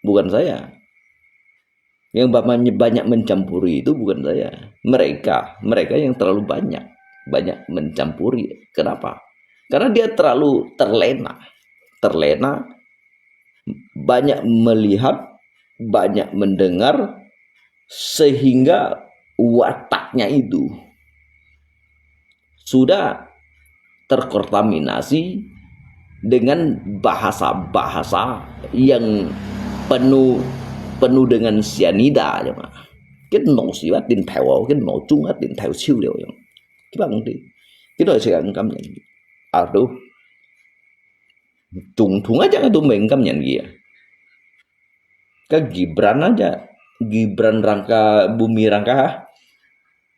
bukan saya. Yang ba-, banyak mencampuri itu bukan saya. Mereka, mereka yang terlalu banyak, banyak mencampuri. Kenapa? Karena dia terlalu terlena. Terlena, banyak melihat, banyak mendengar, sehingga wataknya itu sudah terkontaminasi dengan bahasa-bahasa yang penuh, penuh dengan sianida, ya, Mak. Kén nô si ba tin thèo, kén nô chung ba tin thèo chiu liao yang. Kiba ngon ti. Kén nô si kan kam yang. Aduh. Chung thung aja tu meng kam yang kia. Ka Gibran aja, Gibran Raka, Bumi Raka, ha?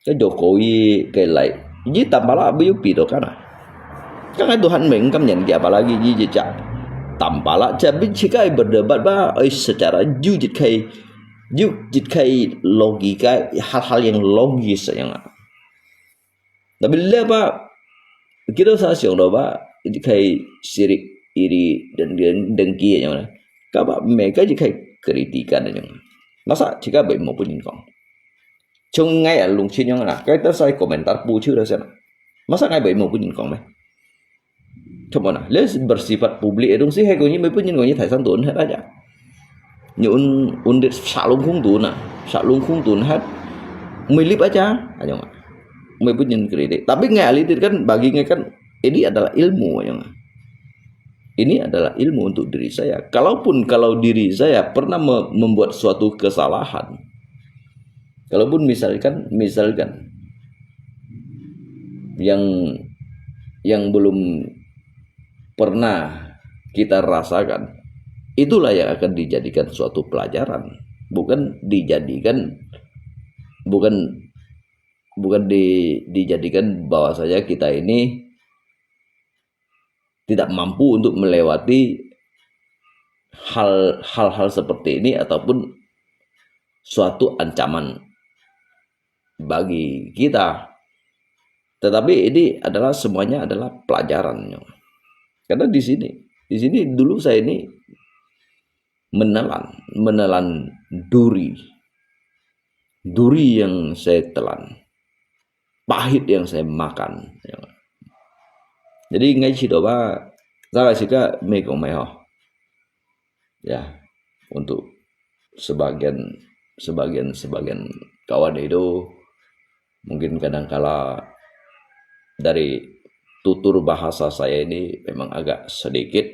Ka Jokowi ke lai. Ji tambala biu pi do kana. Ka ngai Tuhan meng kam nyan ki apalagi ji jejak. Tambala cabi cikai berdebat ba, oi secara ju jit kai, ju jit kai logika, hal-hal yang logis yang. Tapi le ba, kita sa siang do ba, jit kai sirik iri dan, dan dengki yang. Ka ba mereka jit kai kritikan yang. Masa jika bai mo pun kong. Chung ngai a lung chin yang na, kai ta sai komentar pu chu da sen. Masa ngai bai mo pun kong me. Chuma na, le bersifat publik itu si hai ko ni mai pun ko ni thai san tun hai aja. Ni un, un dit sa lung khung tun na, sa lung khung tun hai. Mai lip aja, aja ngai. Mai pun kritik. Tapi ngai alih kan bagi ngai kan ini adalah ilmu aja ngai. Ini adalah ilmu untuk diri saya. Kalaupun kalau diri saya pernah me-, membuat suatu kesalahan, kalaupun misalkan, misalkan yang, yang belum pernah kita rasakan, itulah yang akan dijadikan suatu pelajaran, bukan dijadikan, bukan, bukan di-, dijadikan bahwasanya kita ini tidak mampu untuk melewati hal-hal seperti ini ataupun suatu ancaman bagi kita. Tetapi ini adalah, semuanya adalah pelajarannya. Karena di sini, di sini dulu saya ini menelan, menelan duri. Duri yang saya telan, pahit yang saya makan. Jadi ngai sida ba, saya suka mekong mai ho. Ya, untuk sebagian, sebagian, sebagian kawan itu mungkin kadangkala dari tutur bahasa saya ini memang agak sedikit,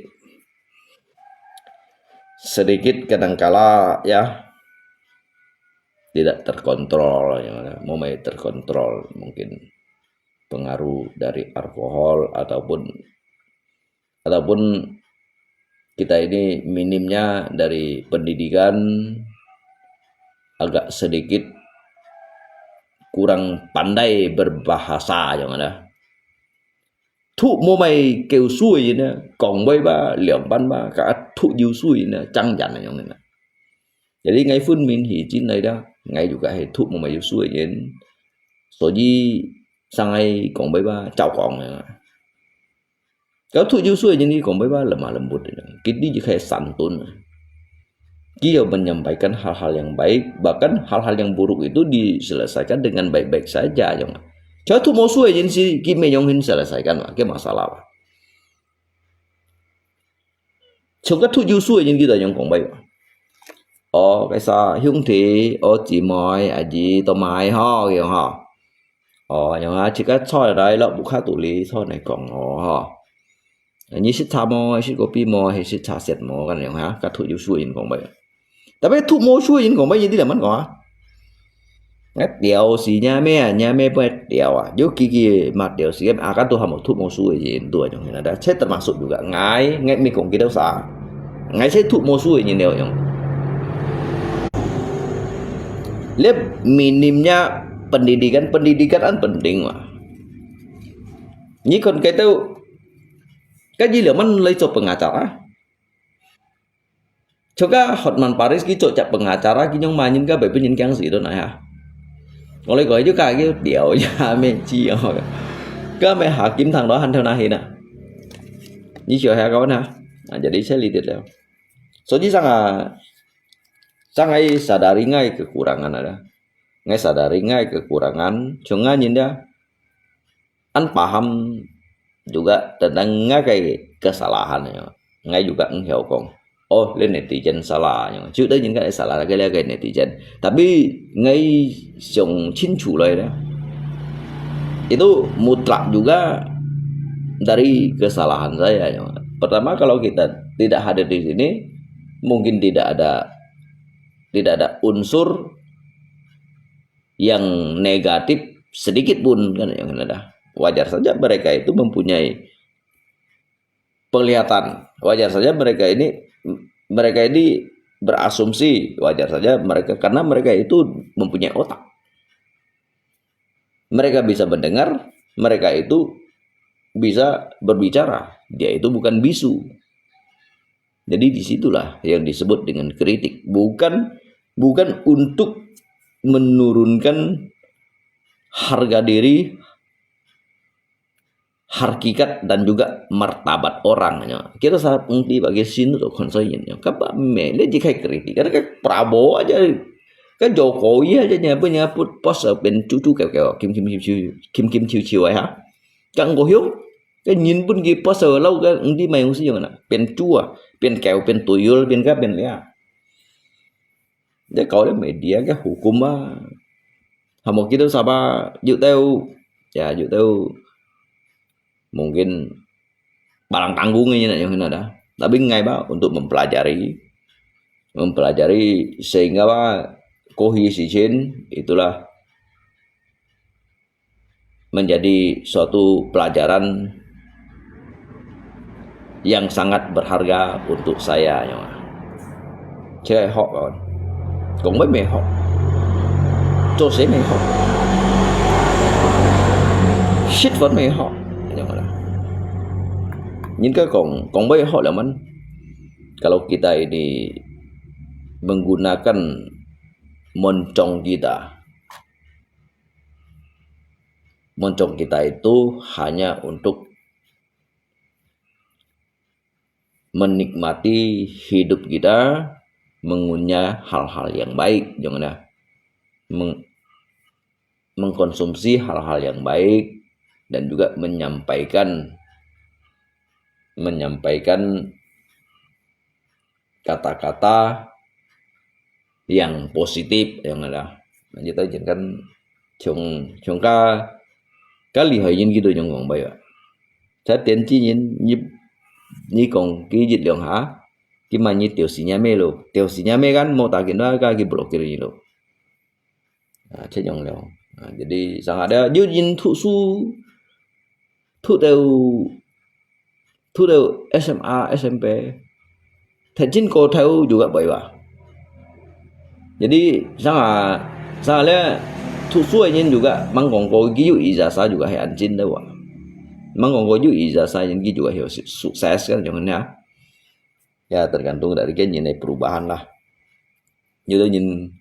sedikit kadangkala ya tidak terkontrol, ya, mulai terkontrol mungkin pengaruh dari alkohol ataupun, ataupun kita ini minimnya dari pendidikan, agak sedikit kurang pandai berbahasa, yang ada. Thup mô mai kêu sui na, kong bai ba, liang ban ba, ka thup yu sui na, chang jan na yang na. Jadi ngai phun min hi jin lai da, ngai juga hai thup mô mai yu sui yin. So ji sang ai kong bai ba, chao kong na. Kau thup yu sui yin ni kong bai ba, lemah lembut na. Kit di ji khai santun. Dia menyampaikan hal-hal yang baik, bahkan hal-hal yang buruk itu diselesaikan dengan baik-baik saja, ya. Chua thup mô sui yin si, ki me yong hin selesaikan, ke masalah. Chua ka thup yu sui yin kita yang kong bai. O, kaisa hiung thi, o, ji moi, a ji, to mai ho, yang ho. O, yang ha, chika choi lai lo, buka tu li, choi nai kong ho, ho. Nyi sit cha mo, sit kopi mo, he sit cha set mo, kan yang ha, ka thup yu sui yin kong bai. Tapi thup mô sui yin kong bai yin di leman kong ha. Ngai tiao si nya me, nya me bai tiao a. Yu ki ki ma tiao si, a ka tu ha mo thup mô sui yin tu yang hin ada. Saya termasuk juga ngai, ngai mi kong kita sa. Ngai saya thup mô sui yin liao yang. Lep minimnya pendidikan, pendidikan an penting mah. Ni kon kai tu, kai ji leman lai cho pengacara. Chua ka Hotman Paris ki cho chak pengacara ki nyong ma yin ka bai pun yin kiang si tu na ha. Ngolai koi ju ka ki tiao ya me ji o. Ka me hakim thang do han thau na hi na. Ni sio ha kawan ha. Nah, jadi saya lidit leo. So ji sang a, sang ai sadari ngai kekurangan ada. Ngai sadari ngai kekurangan, chua ngai yin dia. An paham juga tentang ngai kai kesalahan ya. Ngai juga engkau kong. Oh, le netizen salah ya. Chua da yin kai salah kai le kai netizen. Tapi ngai siang chin chu lai da. Itu mutlak juga dari kesalahan saya ya. Pertama, kalau kita tidak hadir di sini, mungkin tidak ada, tidak ada unsur yang negatif sedikit pun kan yang ada. Wajar saja mereka itu mempunyai penglihatan. Wajar saja mereka ini, mereka ini berasumsi. Wajar saja mereka, karena mereka itu mempunyai otak. Mereka bisa mendengar, mereka itu bisa berbicara. Dia itu bukan bisu. Jadi di situlah yang disebut dengan kritik. Bukan, bukan untuk menurunkan harga diri, harkikat dan juga martabat orang ya. Kita sa pengti bagi sini tu konsoyen ya. Kapa me le ji kai kritik. Karena kai Prabowo aja, kai Jokowi aja nyapu nyapu pos pen cucu kau kau kim kim kim kim kim kim ciu ciu ya. Kang gohyong, kai yin pun ki pos lau kai engdi mai usi yang na. Pen cua, pen kau, pen tuyul, pen ka pen lia. Dia kau le media ke hukum ah. Hamo kita saba yu teu, ya yu teu mungkin barang tanggung ini nak yang ada. Tapi ngai ba untuk mempelajari, mempelajari sehingga ba kohi sicin itulah menjadi suatu pelajaran yang sangat berharga untuk saya ya. Cek hok kawan. Kong bai me hok. Cho se me hok. Sit fon me hok. Yang ada. Yin ka kong, kong bai hok lah man. kalau kita ini menggunakan moncong kita, moncong kita itu hanya untuk menikmati hidup kita, mengunyah hal-hal yang baik, jangan ya. Meng-, mengkonsumsi hal-hal yang baik dan juga menyampaikan, menyampaikan kata-kata yang positif, yang ada. Nah, kita jangan 像，像較，較厲害人佢都用講白話。在電子人，你，你講佢一兩下，佢嘛你掉死人咩咯，掉死人咩kan，無打緊啦，佢blokir你咯。啊，這樣了。啊，jadi sangat ada，有人讀書，讀到，讀到S M A、S M P，讀真高頭juga白話。Jadi，sangat，sangat咧，讀書个人juga，吂講過，佢有ijazah juga係恁真个話。吂講過有ijazah人，佢juga係有sukses kan，jangan ya。Ya，tergantung dari个人个perubahan lah。有个人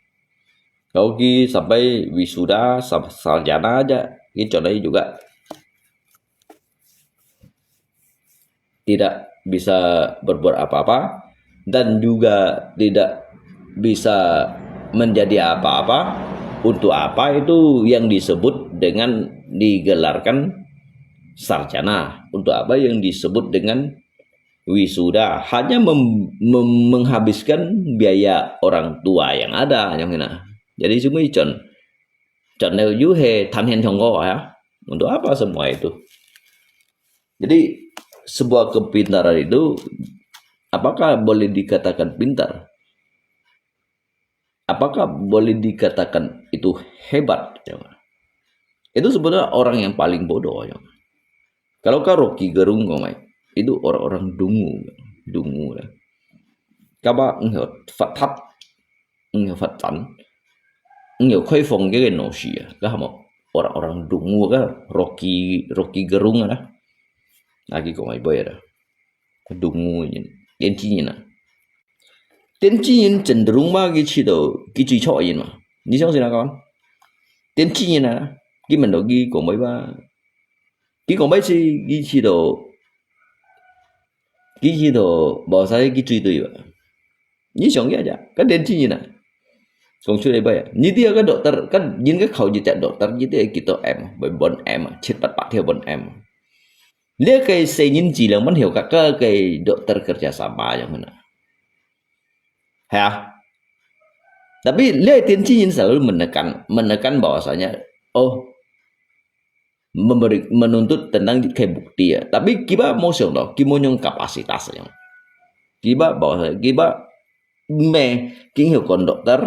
，kalau佢sampai wisuda，sa-，sarjana aja，佢轉來juga tidak bisa berbuat apa-apa dan juga tidak bisa menjadi apa-apa. Untuk apa itu yang disebut dengan digelarkan sarjana? Untuk apa yang disebut dengan wisuda? Hanya mem-, mem-, menghabiskan biaya orang tua yang ada, yang kena. Jadi semua icon. Chọn leo yu he than hen chong ko ya. Untuk apa semua itu? Jadi, sebuah kepintaran itu, apakah boleh dikatakan pintar? Apakah boleh dikatakan itu hebat? Ya. Itu sebenarnya orang yang paling bodoh. Ya. Kalau ka Rocky Gerung ko mai, itu orang-orang dungu, dungu lah. Kaba nggak fatat, nggak fatan, nggak khai fong ke no shi ya, ka hamo orang-orang dungu ka Rocky, Rocky Gerung lah. Lagi ko mai boy lah. Dungu ni, yang cini lah. 電子人真正嘛，佢試到，佢最錯人嘛。你相信啊，講？電子人啊，佢問到佢講話吧，佢講話係，佢試到，佢試到，無使佢最對吧？你想一下，該電子人啊，講出來吧，你知啊，該 dokter，該人个考一隻 dokter，一隻幾多 M，本 M，七八百條本 M。 Lia kay senin jilang man hiu kaka kay dokter kerja sama yang mana. Ya. Tapi lia 電子人 selalu menekan, menekan bahwasanya, oh, memberi, menuntut tentang kay bukti ya. Tapi kiba mo siang to, kimo nyong kapasitas yang. Kiba bahwasanya, kiba me, king hiu kon dokter,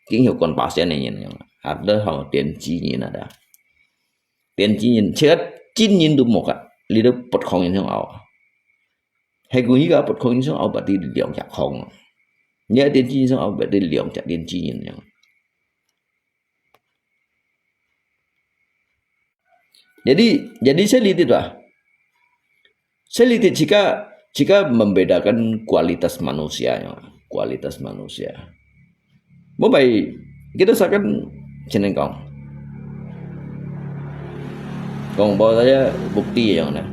king hiu kon pasien yang. Ada hal 電子人 ada. 電子人，其實真人都無个，你都不可能想拗。係故而家不可能想拗，把啲兩隻空啊。你係電子人想拗，把啲兩隻電子人樣。Jadi, jadi saya lihat itu lah. Saya lihat jika, jika membedakan kualitas manusia, ya, kualitas manusia. Mo bai, kita seakan seneng kong. Kong bahwasanya bukti yang na.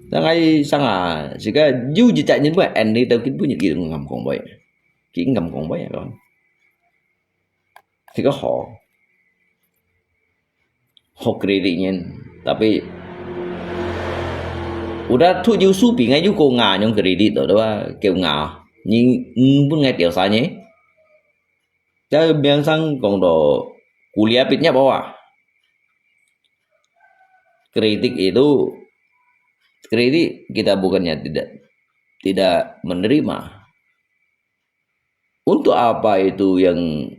Sangai sanga, jika yu jejak nyen buat, and ni tau kin punya kita ngam kong boy. Kita ngam kong boy, ya, kawan. Jika ho. Ho credit nyen. Tapi, udah tu yu su pi ngai yu ko nga nyong credit to, tu ba, kêu nga. Ni, ni pun ngai tiao sa nyi. Jadi biasa kong to kuliah pitnya bawa. Kritik itu, kritik kita bukannya tidak, tidak menerima. Untuk apa itu yang,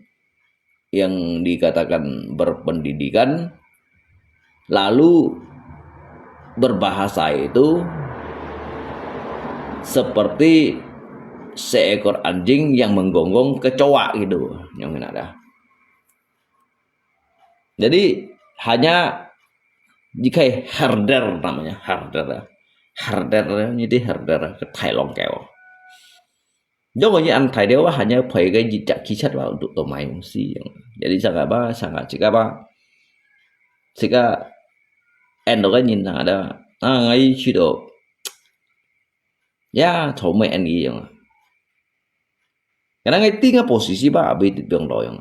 yang dikatakan berpendidikan, lalu berbahasa itu seperti seekor anjing yang menggonggong kecoa gitu, yang ada. Jadi, hanya jika herder namanya, herder. Herder, ini herder ke Thai Long Keo. 如果你恁大條啊，還要陪个一隻汽車吧，都，都買東西樣。Jadi sangat apa, sangat cakap apa. Cakap, endo kan nyin sangat ada. Ah, ngai cuy do. Ya, chau mai an yi yang. Karena ngai ting a posisi ba, abi ti piang lo yang.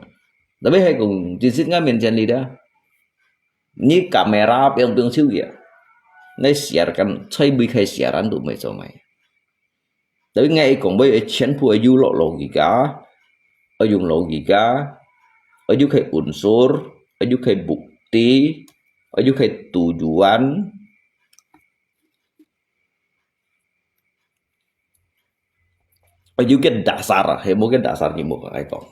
Tapi hai kong, di sit ngai mian chen li da. Ni kamera piang piang siu ya. Ngai siarkan, chai bui khai siaran tu mai chau mai. Tapi ngai kong bai chen pu ayu lo logika, ayung logika, ayu khai unsur, ayu khai bukti, ayu khai tujuan, ayu ke dasar, he mo ke dasar ni mo ka ai kong.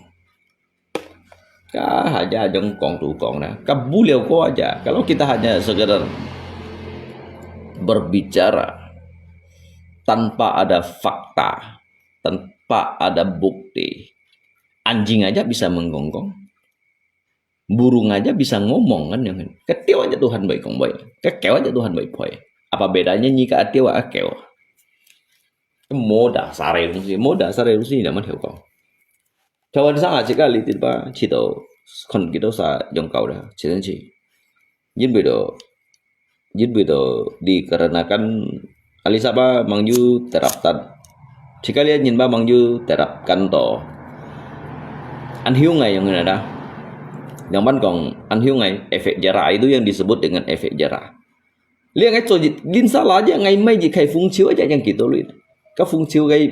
Ka hanya jong kong tu kong na. Ka buliau ko aja. Kalau kita hanya sekedar berbicara tanpa ada fakta, tanpa ada bukti, anjing aja bisa menggonggong. Burung aja bisa ngomong kan yang. Ketiau aja Tuhan baik kong baik. Kekeu aja Tuhan baik poi. Apa bedanya nyi ka atiau akeu? Moda sare lungsi, moda sare lungsi naman heo kong. Chawan sa aja ka litit ba, chito kon kito sa jong kau da, chito chi. Yin bui do, yin bui do dikarenakan alisa ba mangyu teraptan. Chikali nyin ba mangyu terapkan to. An hiu ngai yang ada. Yang ban kong an hiu ngai efek jera, itu yang disebut dengan efek jera. Liang ngai cho jit lin sa la ja ngai mai jit khai fung chiu ja yang kito lui. Ka fung chiu ngai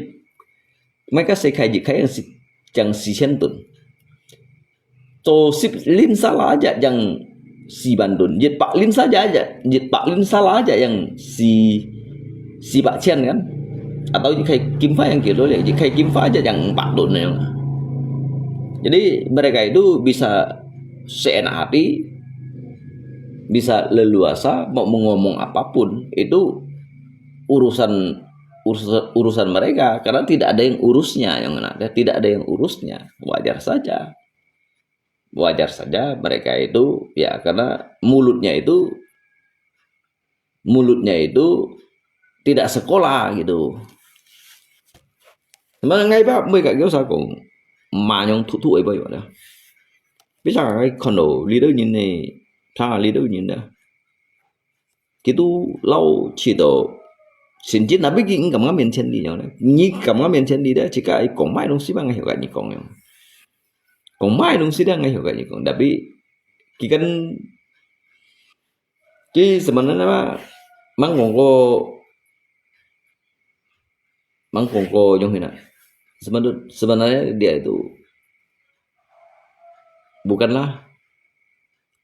mai ka se khai jit khai yang si, yang si chen tun. Cho sip lin sa la ja yang si ban tun. Jit pak lin sa ja ja, jit pak lin sa la ja yang si, si pak chen kan. Atau jit khai kim fa yang kito liang, jit khai kim fa ja yang pak tun yang. Jadi mereka itu bisa seenak hati, bisa leluasa mau mengomong apapun, itu urusan, urusan, urusan mereka, karena tidak ada yang urusnya, yang mana, tidak ada yang urusnya, wajar saja. Wajar saja mereka itu, ya, karena mulutnya itu, mulutnya itu tidak sekolah gitu. Mana ngai ba, mui ka kyo sa kong, ma nyong thu thu ai ba yo da. Bisa ngai kono leader nyin ne, ta leader nyin da. Kitu lau chi to, sin jin na bi ki ngam ngam mien chen li nyong da. Nyi ngam ngam mien chen li da, chi ka ai kong mai dong si ba ngai hyo ka nyi kong nyong. Kong mai dong si da ngai hyo ka nyi kong. Tapi ki kan, ki sebenarnya mah, mang kong ko, mang kong ko nyong hina. Sebenarnya, sebenarnya dia itu bukanlah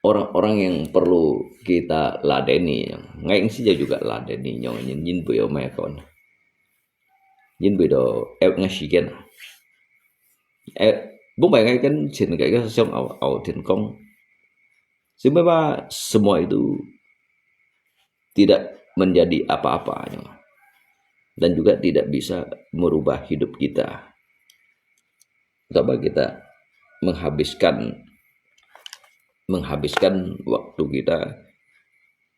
orang-orang yang perlu kita ladeni. Ngai sija juga ladeni nyong nyin nyin bui mai kon. Nyin bui do eu ngai si ken. Eh, bung bai ngai kan chin ngai ka siang au au tin kong. Simba semua itu tidak menjadi apa-apa nyong. Dan juga tidak bisa merubah hidup kita. Betapa kita menghabiskan, menghabiskan waktu kita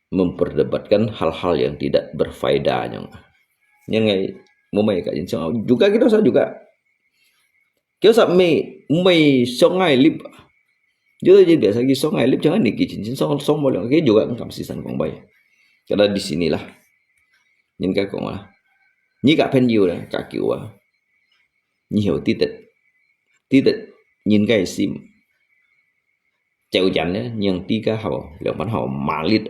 memperdebatkan hal-hal yang tidak berfaedah nyong. Yang ngai, mumai ka insya juga kita sa juga. Kyo sa mi, mi song ngai lip. Yo je biasa ki song ngai lip, jangan ni ki chin chin song song mo liang ki juga ngam si san kong bai. Kada di sini lah. Nyin ka kong lah. Nyi ka pen yu lah, ka kiu ah. Nyi hiu ti tet. Ti tet nyin ka sim. Chèo chắn nhé, nhưng tí cá hậu, liang bắn hậu mà lít.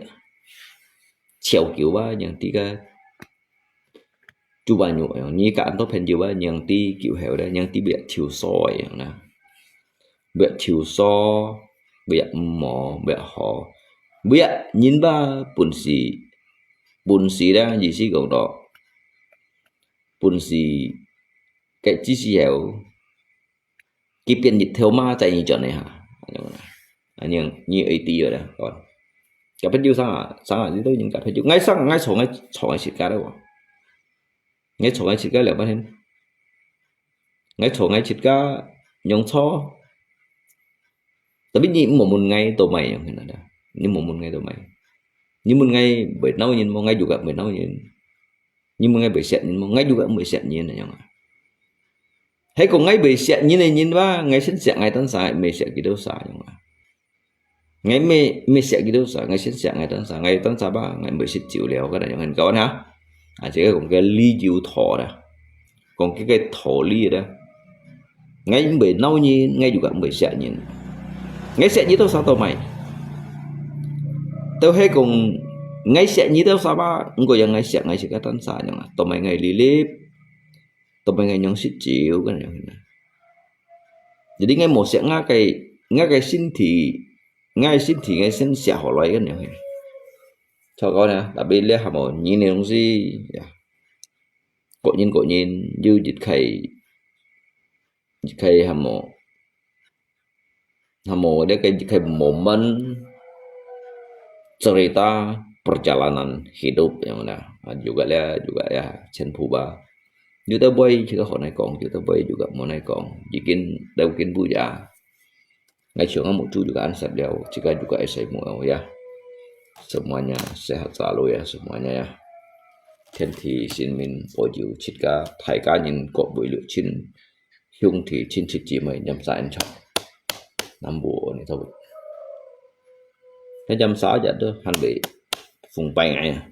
Chèo kiểu ba, nhưng tí cá chú ba nhụ, như cả anh tốt phèn chiều ba, nhưng tí kiểu hậu đấy, nhưng tí bịa chiều so vậy nè. Bịa chiều so, bịa mỏ, bịa họ. Bịa nhìn ba bún xì, bún xì đó, gì xí gầu đó. Bún xì, cái chi xì hậu. Ki pian yit thêu ma tại nyi chọn này hả? Anh em, nyi ấy tí rồi đó, còn. Cả phép dư sang à, sang à, đi đâu nhưng cả phép dư. Ngay sang, ngay số, ngay số, ngay xịt cá đâu. Ngay số, ngay xịt cá lẹ bắt hên. Ngay số, ngay xịt cá, nhông số. Tapi nyi mò mun ngay tô mày nhông hên đó. Nyi mò mun ngay tô mày. Nyi mun ngay bởi nâu nhìn, mò ngay juga bởi nâu nhìn. Nyi mun ngay bởi sẹt nhìn, mò ngay juga bởi sẹt nhìn này nhông à. 係講𠊎毋係惜人个人吧，𠊎先惜𠊎單儕，毋係惜佢兜儕樣啊。𠊎毋係，毋係惜佢兜儕，𠊎先惜𠊎單儕，𠊎單儕吧，𠊎毋係食酒了，該樣樣，你講啊？啊，這个講个理由道啦，講个个道理啦。𠊎毋係惱人，𠊎又个毋係惜人。𠊎惜你兜儕到尾？都係講，𠊎惜你兜儕吧，毋過樣𠊎惜𠊎自家單儕樣啊，到尾𠊎離離，到尾𠊎樣食酒，該樣樣。 Jadi𠊎無惜𠊎个，𠊎个身體，𠊎个身體𠊎先惜好來个呢。糟糕呢，tapi這還無人个東西呀。各人各人有一个，一个還無，還無這个一个momen cerita perjalanan hidup yang mana. Ah, juga lah, juga ya, 全部吧。有兜位佢个好難講，有兜位 juga 無難講，已經都經不呀。𠊎想啊，目珠 juga ansap 了，自家 juga 會使無了呀。Semuanya sehat selalu ya, semuanya ya。天地神明保佑自家，大家人各位六親兄弟親戚姊妹，黏儕安全。南無阿彌陀佛。該黏儕日都還未封閉𠊎啊。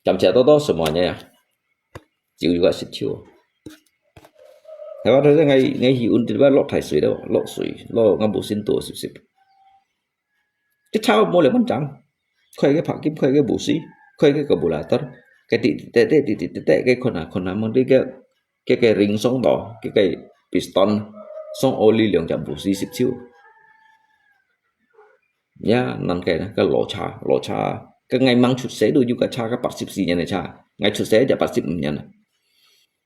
感謝多多什麼呢呀？酒又个食酒。係話頭先𠊎，𠊎去運動，落大水了，落水，落𠊎無先多，是不是？這車無了，慢講。開个白金，開个無水，開个个無啦，但个滴滴滴滴滴滴滴滴，个看啊看啊，望這个，个个ring上到，个个piston，上oli兩隻無水十手。 Ya，難个呢，个老車，老車，个𠊎吂出世都有个車，个八十四年个車，𠊎出世就八十五年啦。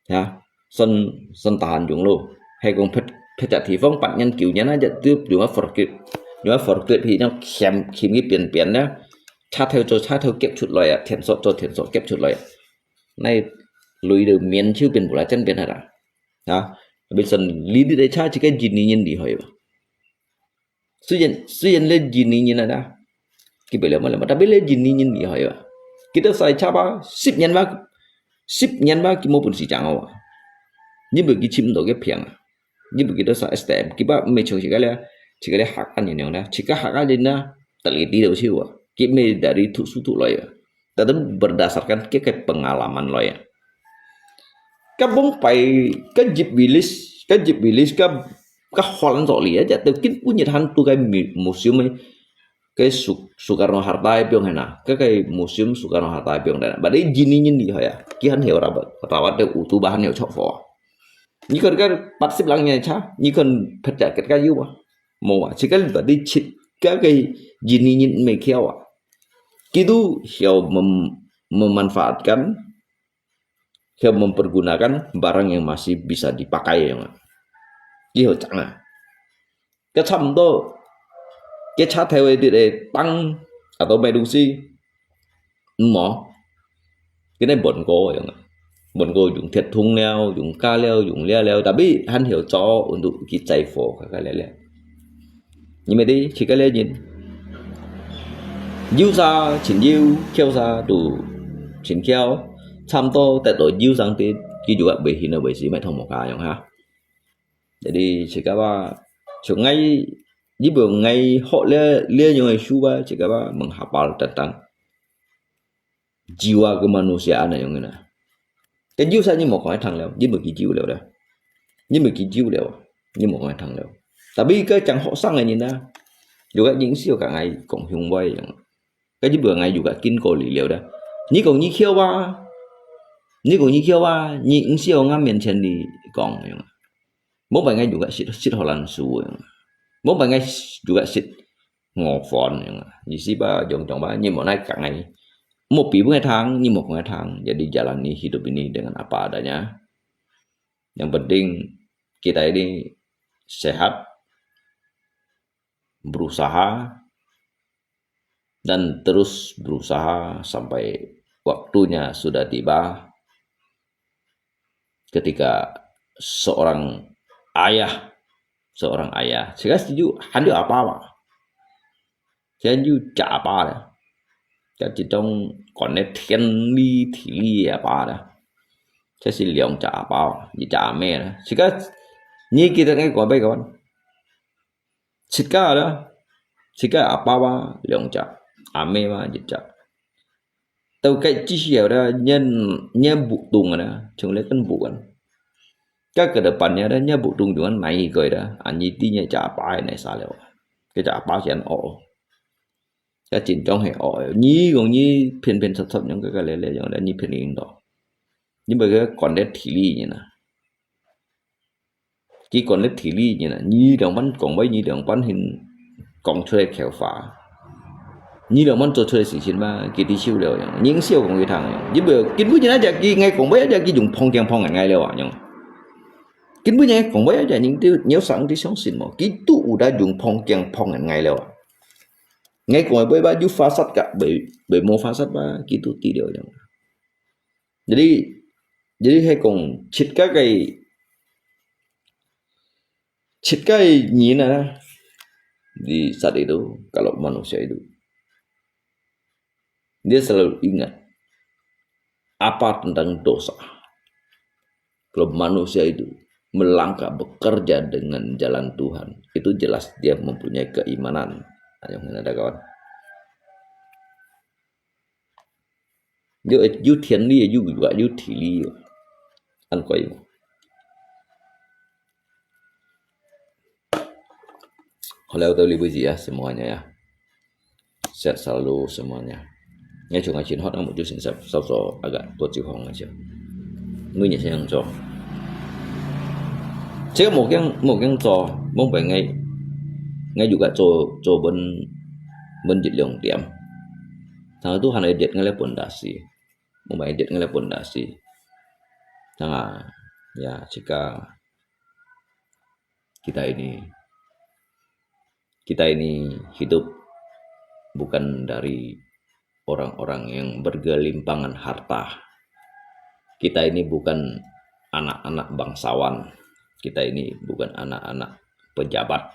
Ya，算，算tahan用咯。係講別，別隻地方八年九年啊，就都用个forklift，用个forklift去，樣鉗，鉗去扁扁呢，車頭做車頭夾出來啊，田索做田索夾出來啊。該鐳都面就變無啦，真變下啦。啊，變成離離个車，這个印尼人厲害吧？ 雖然，雖然這印尼人啊，佢不了麼了嘛，tapi這印尼人厲害啊。佢兜駛車吧，十年吧，十年吧，佢無本事掌握啊。你毋係佢尋毋到个病啊，你毋係佢兜駛STM，佢吧毋係像自家這，自家這客家人樣啦，自家客家人啊，teliti都手啊，佢毋係dari讀書讀來啊。 Tetap berdasarkan个个pengalaman lo ya。Ka bông pai，ka Jeep Willys，ka Jeep Willys，ka，ka Holland sok li aja，都根本日han tu cái mu-，museum cái Su-，Soekarno Hatta cái biong hena，cái cái museum Soekarno Hatta cái biong đó. Bade jini jini hoya，佢han hiểu rawat rawat cái ô tô ba han hiểu chọc phô. Ni kon cái bắt xếp lăng nhà cha，ni kon phet ya cái cái yu ba. Mo ba, chỉ cái bade chit cái cái jini jini mê khiao à. Kitu hiểu mem-, memanfaatkan, hiểu mempergunakan barang yang masih bisa dipakai ya. Ki ho chang ah. Cái chăm đó, cái cha theo đi để tăng atau mai dungsi. Mo. Cái này bọn cô ya. Bọn cô dùng thiệt thùng leo, dùng cá leo, dùng lia leo, tapi han hiểu cho untuk cái chạy phố cái cái leo leo. Nhưng mà đi, chỉ cái leo nhìn. Jiu sa, chin jiu, khiêu sa, tu, chin khiêu. Chăm to, tết đó jiu sang tết, cái juga bởi hin là bởi gì mày thông một cái yang ha. Jadi, chỉ cái ba, chúng ngay, jiu bữa ngay họ leo, leo yung ai su ba, chỉ cái ba, menghafal tentang jiwa kemanusiaan na yung na. Kan jiu sa ni mo kong thang leo, ni mo ki jiu leo da. Ni mo ki jiu leo, ni mo kong thang leo. Tapi cái chẳng họ sang ni na. Juga những siêu cả ngày cộng hùng với yang. Cái jiu bữa ngày juga kin ko li leo da. Ni kong ni khiêu ba. Ni kong ni khiêu ba, ni những siêu ngắm miền trên đi kong yang. Mông pai ngai juga sit, sit Holland su. Mông pai ngai juga sit Ngò Phòn. Ni si ba jong jong ba, ni mo nai kang ngai. Mo pi bu ngai thang, ni mo ngai thang. Jadi jalani hidup ini dengan apa adanya. Yang penting kita ini sehat, berusaha, dan terus berusaha sampai waktunya sudah tiba ketika seorang ayah, seorang ayah, saya setuju, handu apa apa. Saya setuju cak apa dah. Cak citong konek tian li tili apa dah. 這係兩隻阿爸，一隻阿姆啦。自家，你記得𠊎講麼个無？自家啦，自家阿爸嘛兩隻，阿姆嘛一隻。到該之時候啦，你，你不懂啊啦，從來跟不完。該个的半夜啦，你不懂，就買一個啦，啊，你知你隻阿爸係哪儕了啊？該隻阿爸先哦。 該真正係惡个。你講你騙騙撮撮樣，該个咧咧樣咧，你騙你到，你毋係佢管得體力人啊？佢管得體力人啊？你兩班講話，你兩班先講出來口話，你兩班做出來事情嘛，佢知收了樣，人笑講佢聽樣。你毋係，根本人家佢，𠊎講話，人家佢用碰鏡碰人𠊎了啊樣。根本人家講話，人家你都，你有想你相信無？佢都有在用碰鏡碰人𠊎了啊。 𠊎講个話有發生个，會，會無發生嘛，佢都知了樣。Jadi, jadi係講，自家个，自家个人啊，di saat itu, kalau manusia itu, dia selalu ingat apa tentang dosa. Kalau manusia itu melangkah bekerja dengan jalan Tuhan, itu jelas dia mempunyai keimanan. Ayo, ngena ada kawan. Yo, yo 天理，yo juga yo 地理，an koi. Hello, 到這為止啊，semuanya啊。 Sehat selalu semuanya. Ngai cuma chin hot ang mutu sin sab sab so agak tua chiu hong aja. Nui nya siang cho. Cik mo kiang mo kiang cho, mo bai ngai ngai juga cho cho ben ben jit liong tiam. Tang tu han ai diet ngai le pondasi. Mo bai diet ngai le pondasi. Tang a ya cika kita ini kita ini hidup bukan dari orang-orang yang bergelimpangan harta. Kita ini bukan anak-anak bangsawan. Kita ini bukan anak-anak pejabat.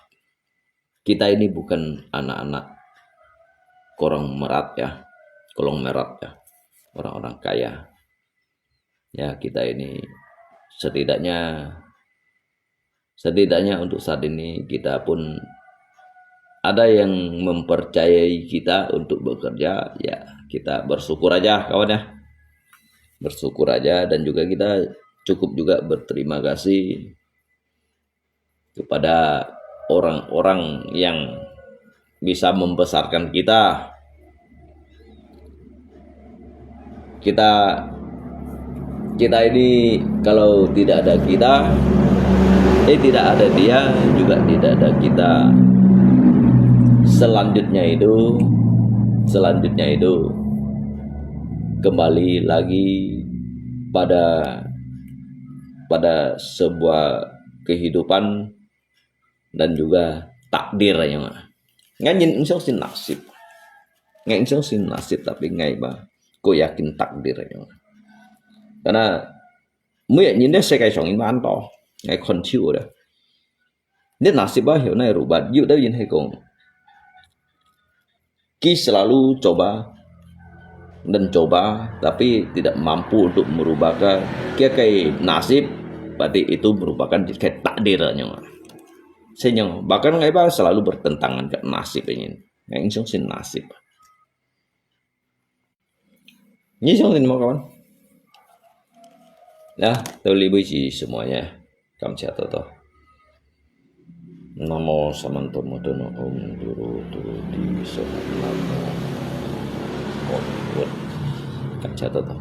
Kita ini bukan anak-anak korong merat ya, kolong merat ya, orang-orang kaya. Ya, kita ini setidaknya setidaknya untuk saat ini kita pun ada yang mempercayai kita untuk bekerja, ya kita bersyukur aja kawan ya. Bersyukur aja dan juga kita cukup juga berterima kasih kepada orang-orang yang bisa membesarkan kita. Kita kita ini kalau tidak ada kita, eh tidak ada dia juga tidak ada kita. Selanjutnya itu, selanjutnya itu kembali lagi pada pada sebuah kehidupan dan juga takdir yang mana. Ngai nyin eng xiong sin nasib. Ngai eng xiong sin nasib tapi ngai ba ko yakin takdir yang mana. Karena muya nyin de sekai xiong in ban to. Ngai kon chiu de. Ni nasib ba hiu nai rubat yu de yin he kong. Ki selalu coba dan coba, tapi tidak mampu untuk merubahkan kia kai nasib, berarti itu merupakan kai takdir nyo. Senyo, bahkan ngai ba selalu bertentangan ke nasib ini. Ngai insung sin nasib. Ni sung sin mo kawan. Ya, terima kasih semuanya. Kamsia toto. Namo samanto modono om turu turu di sohon namo. Om. Kamsia toto.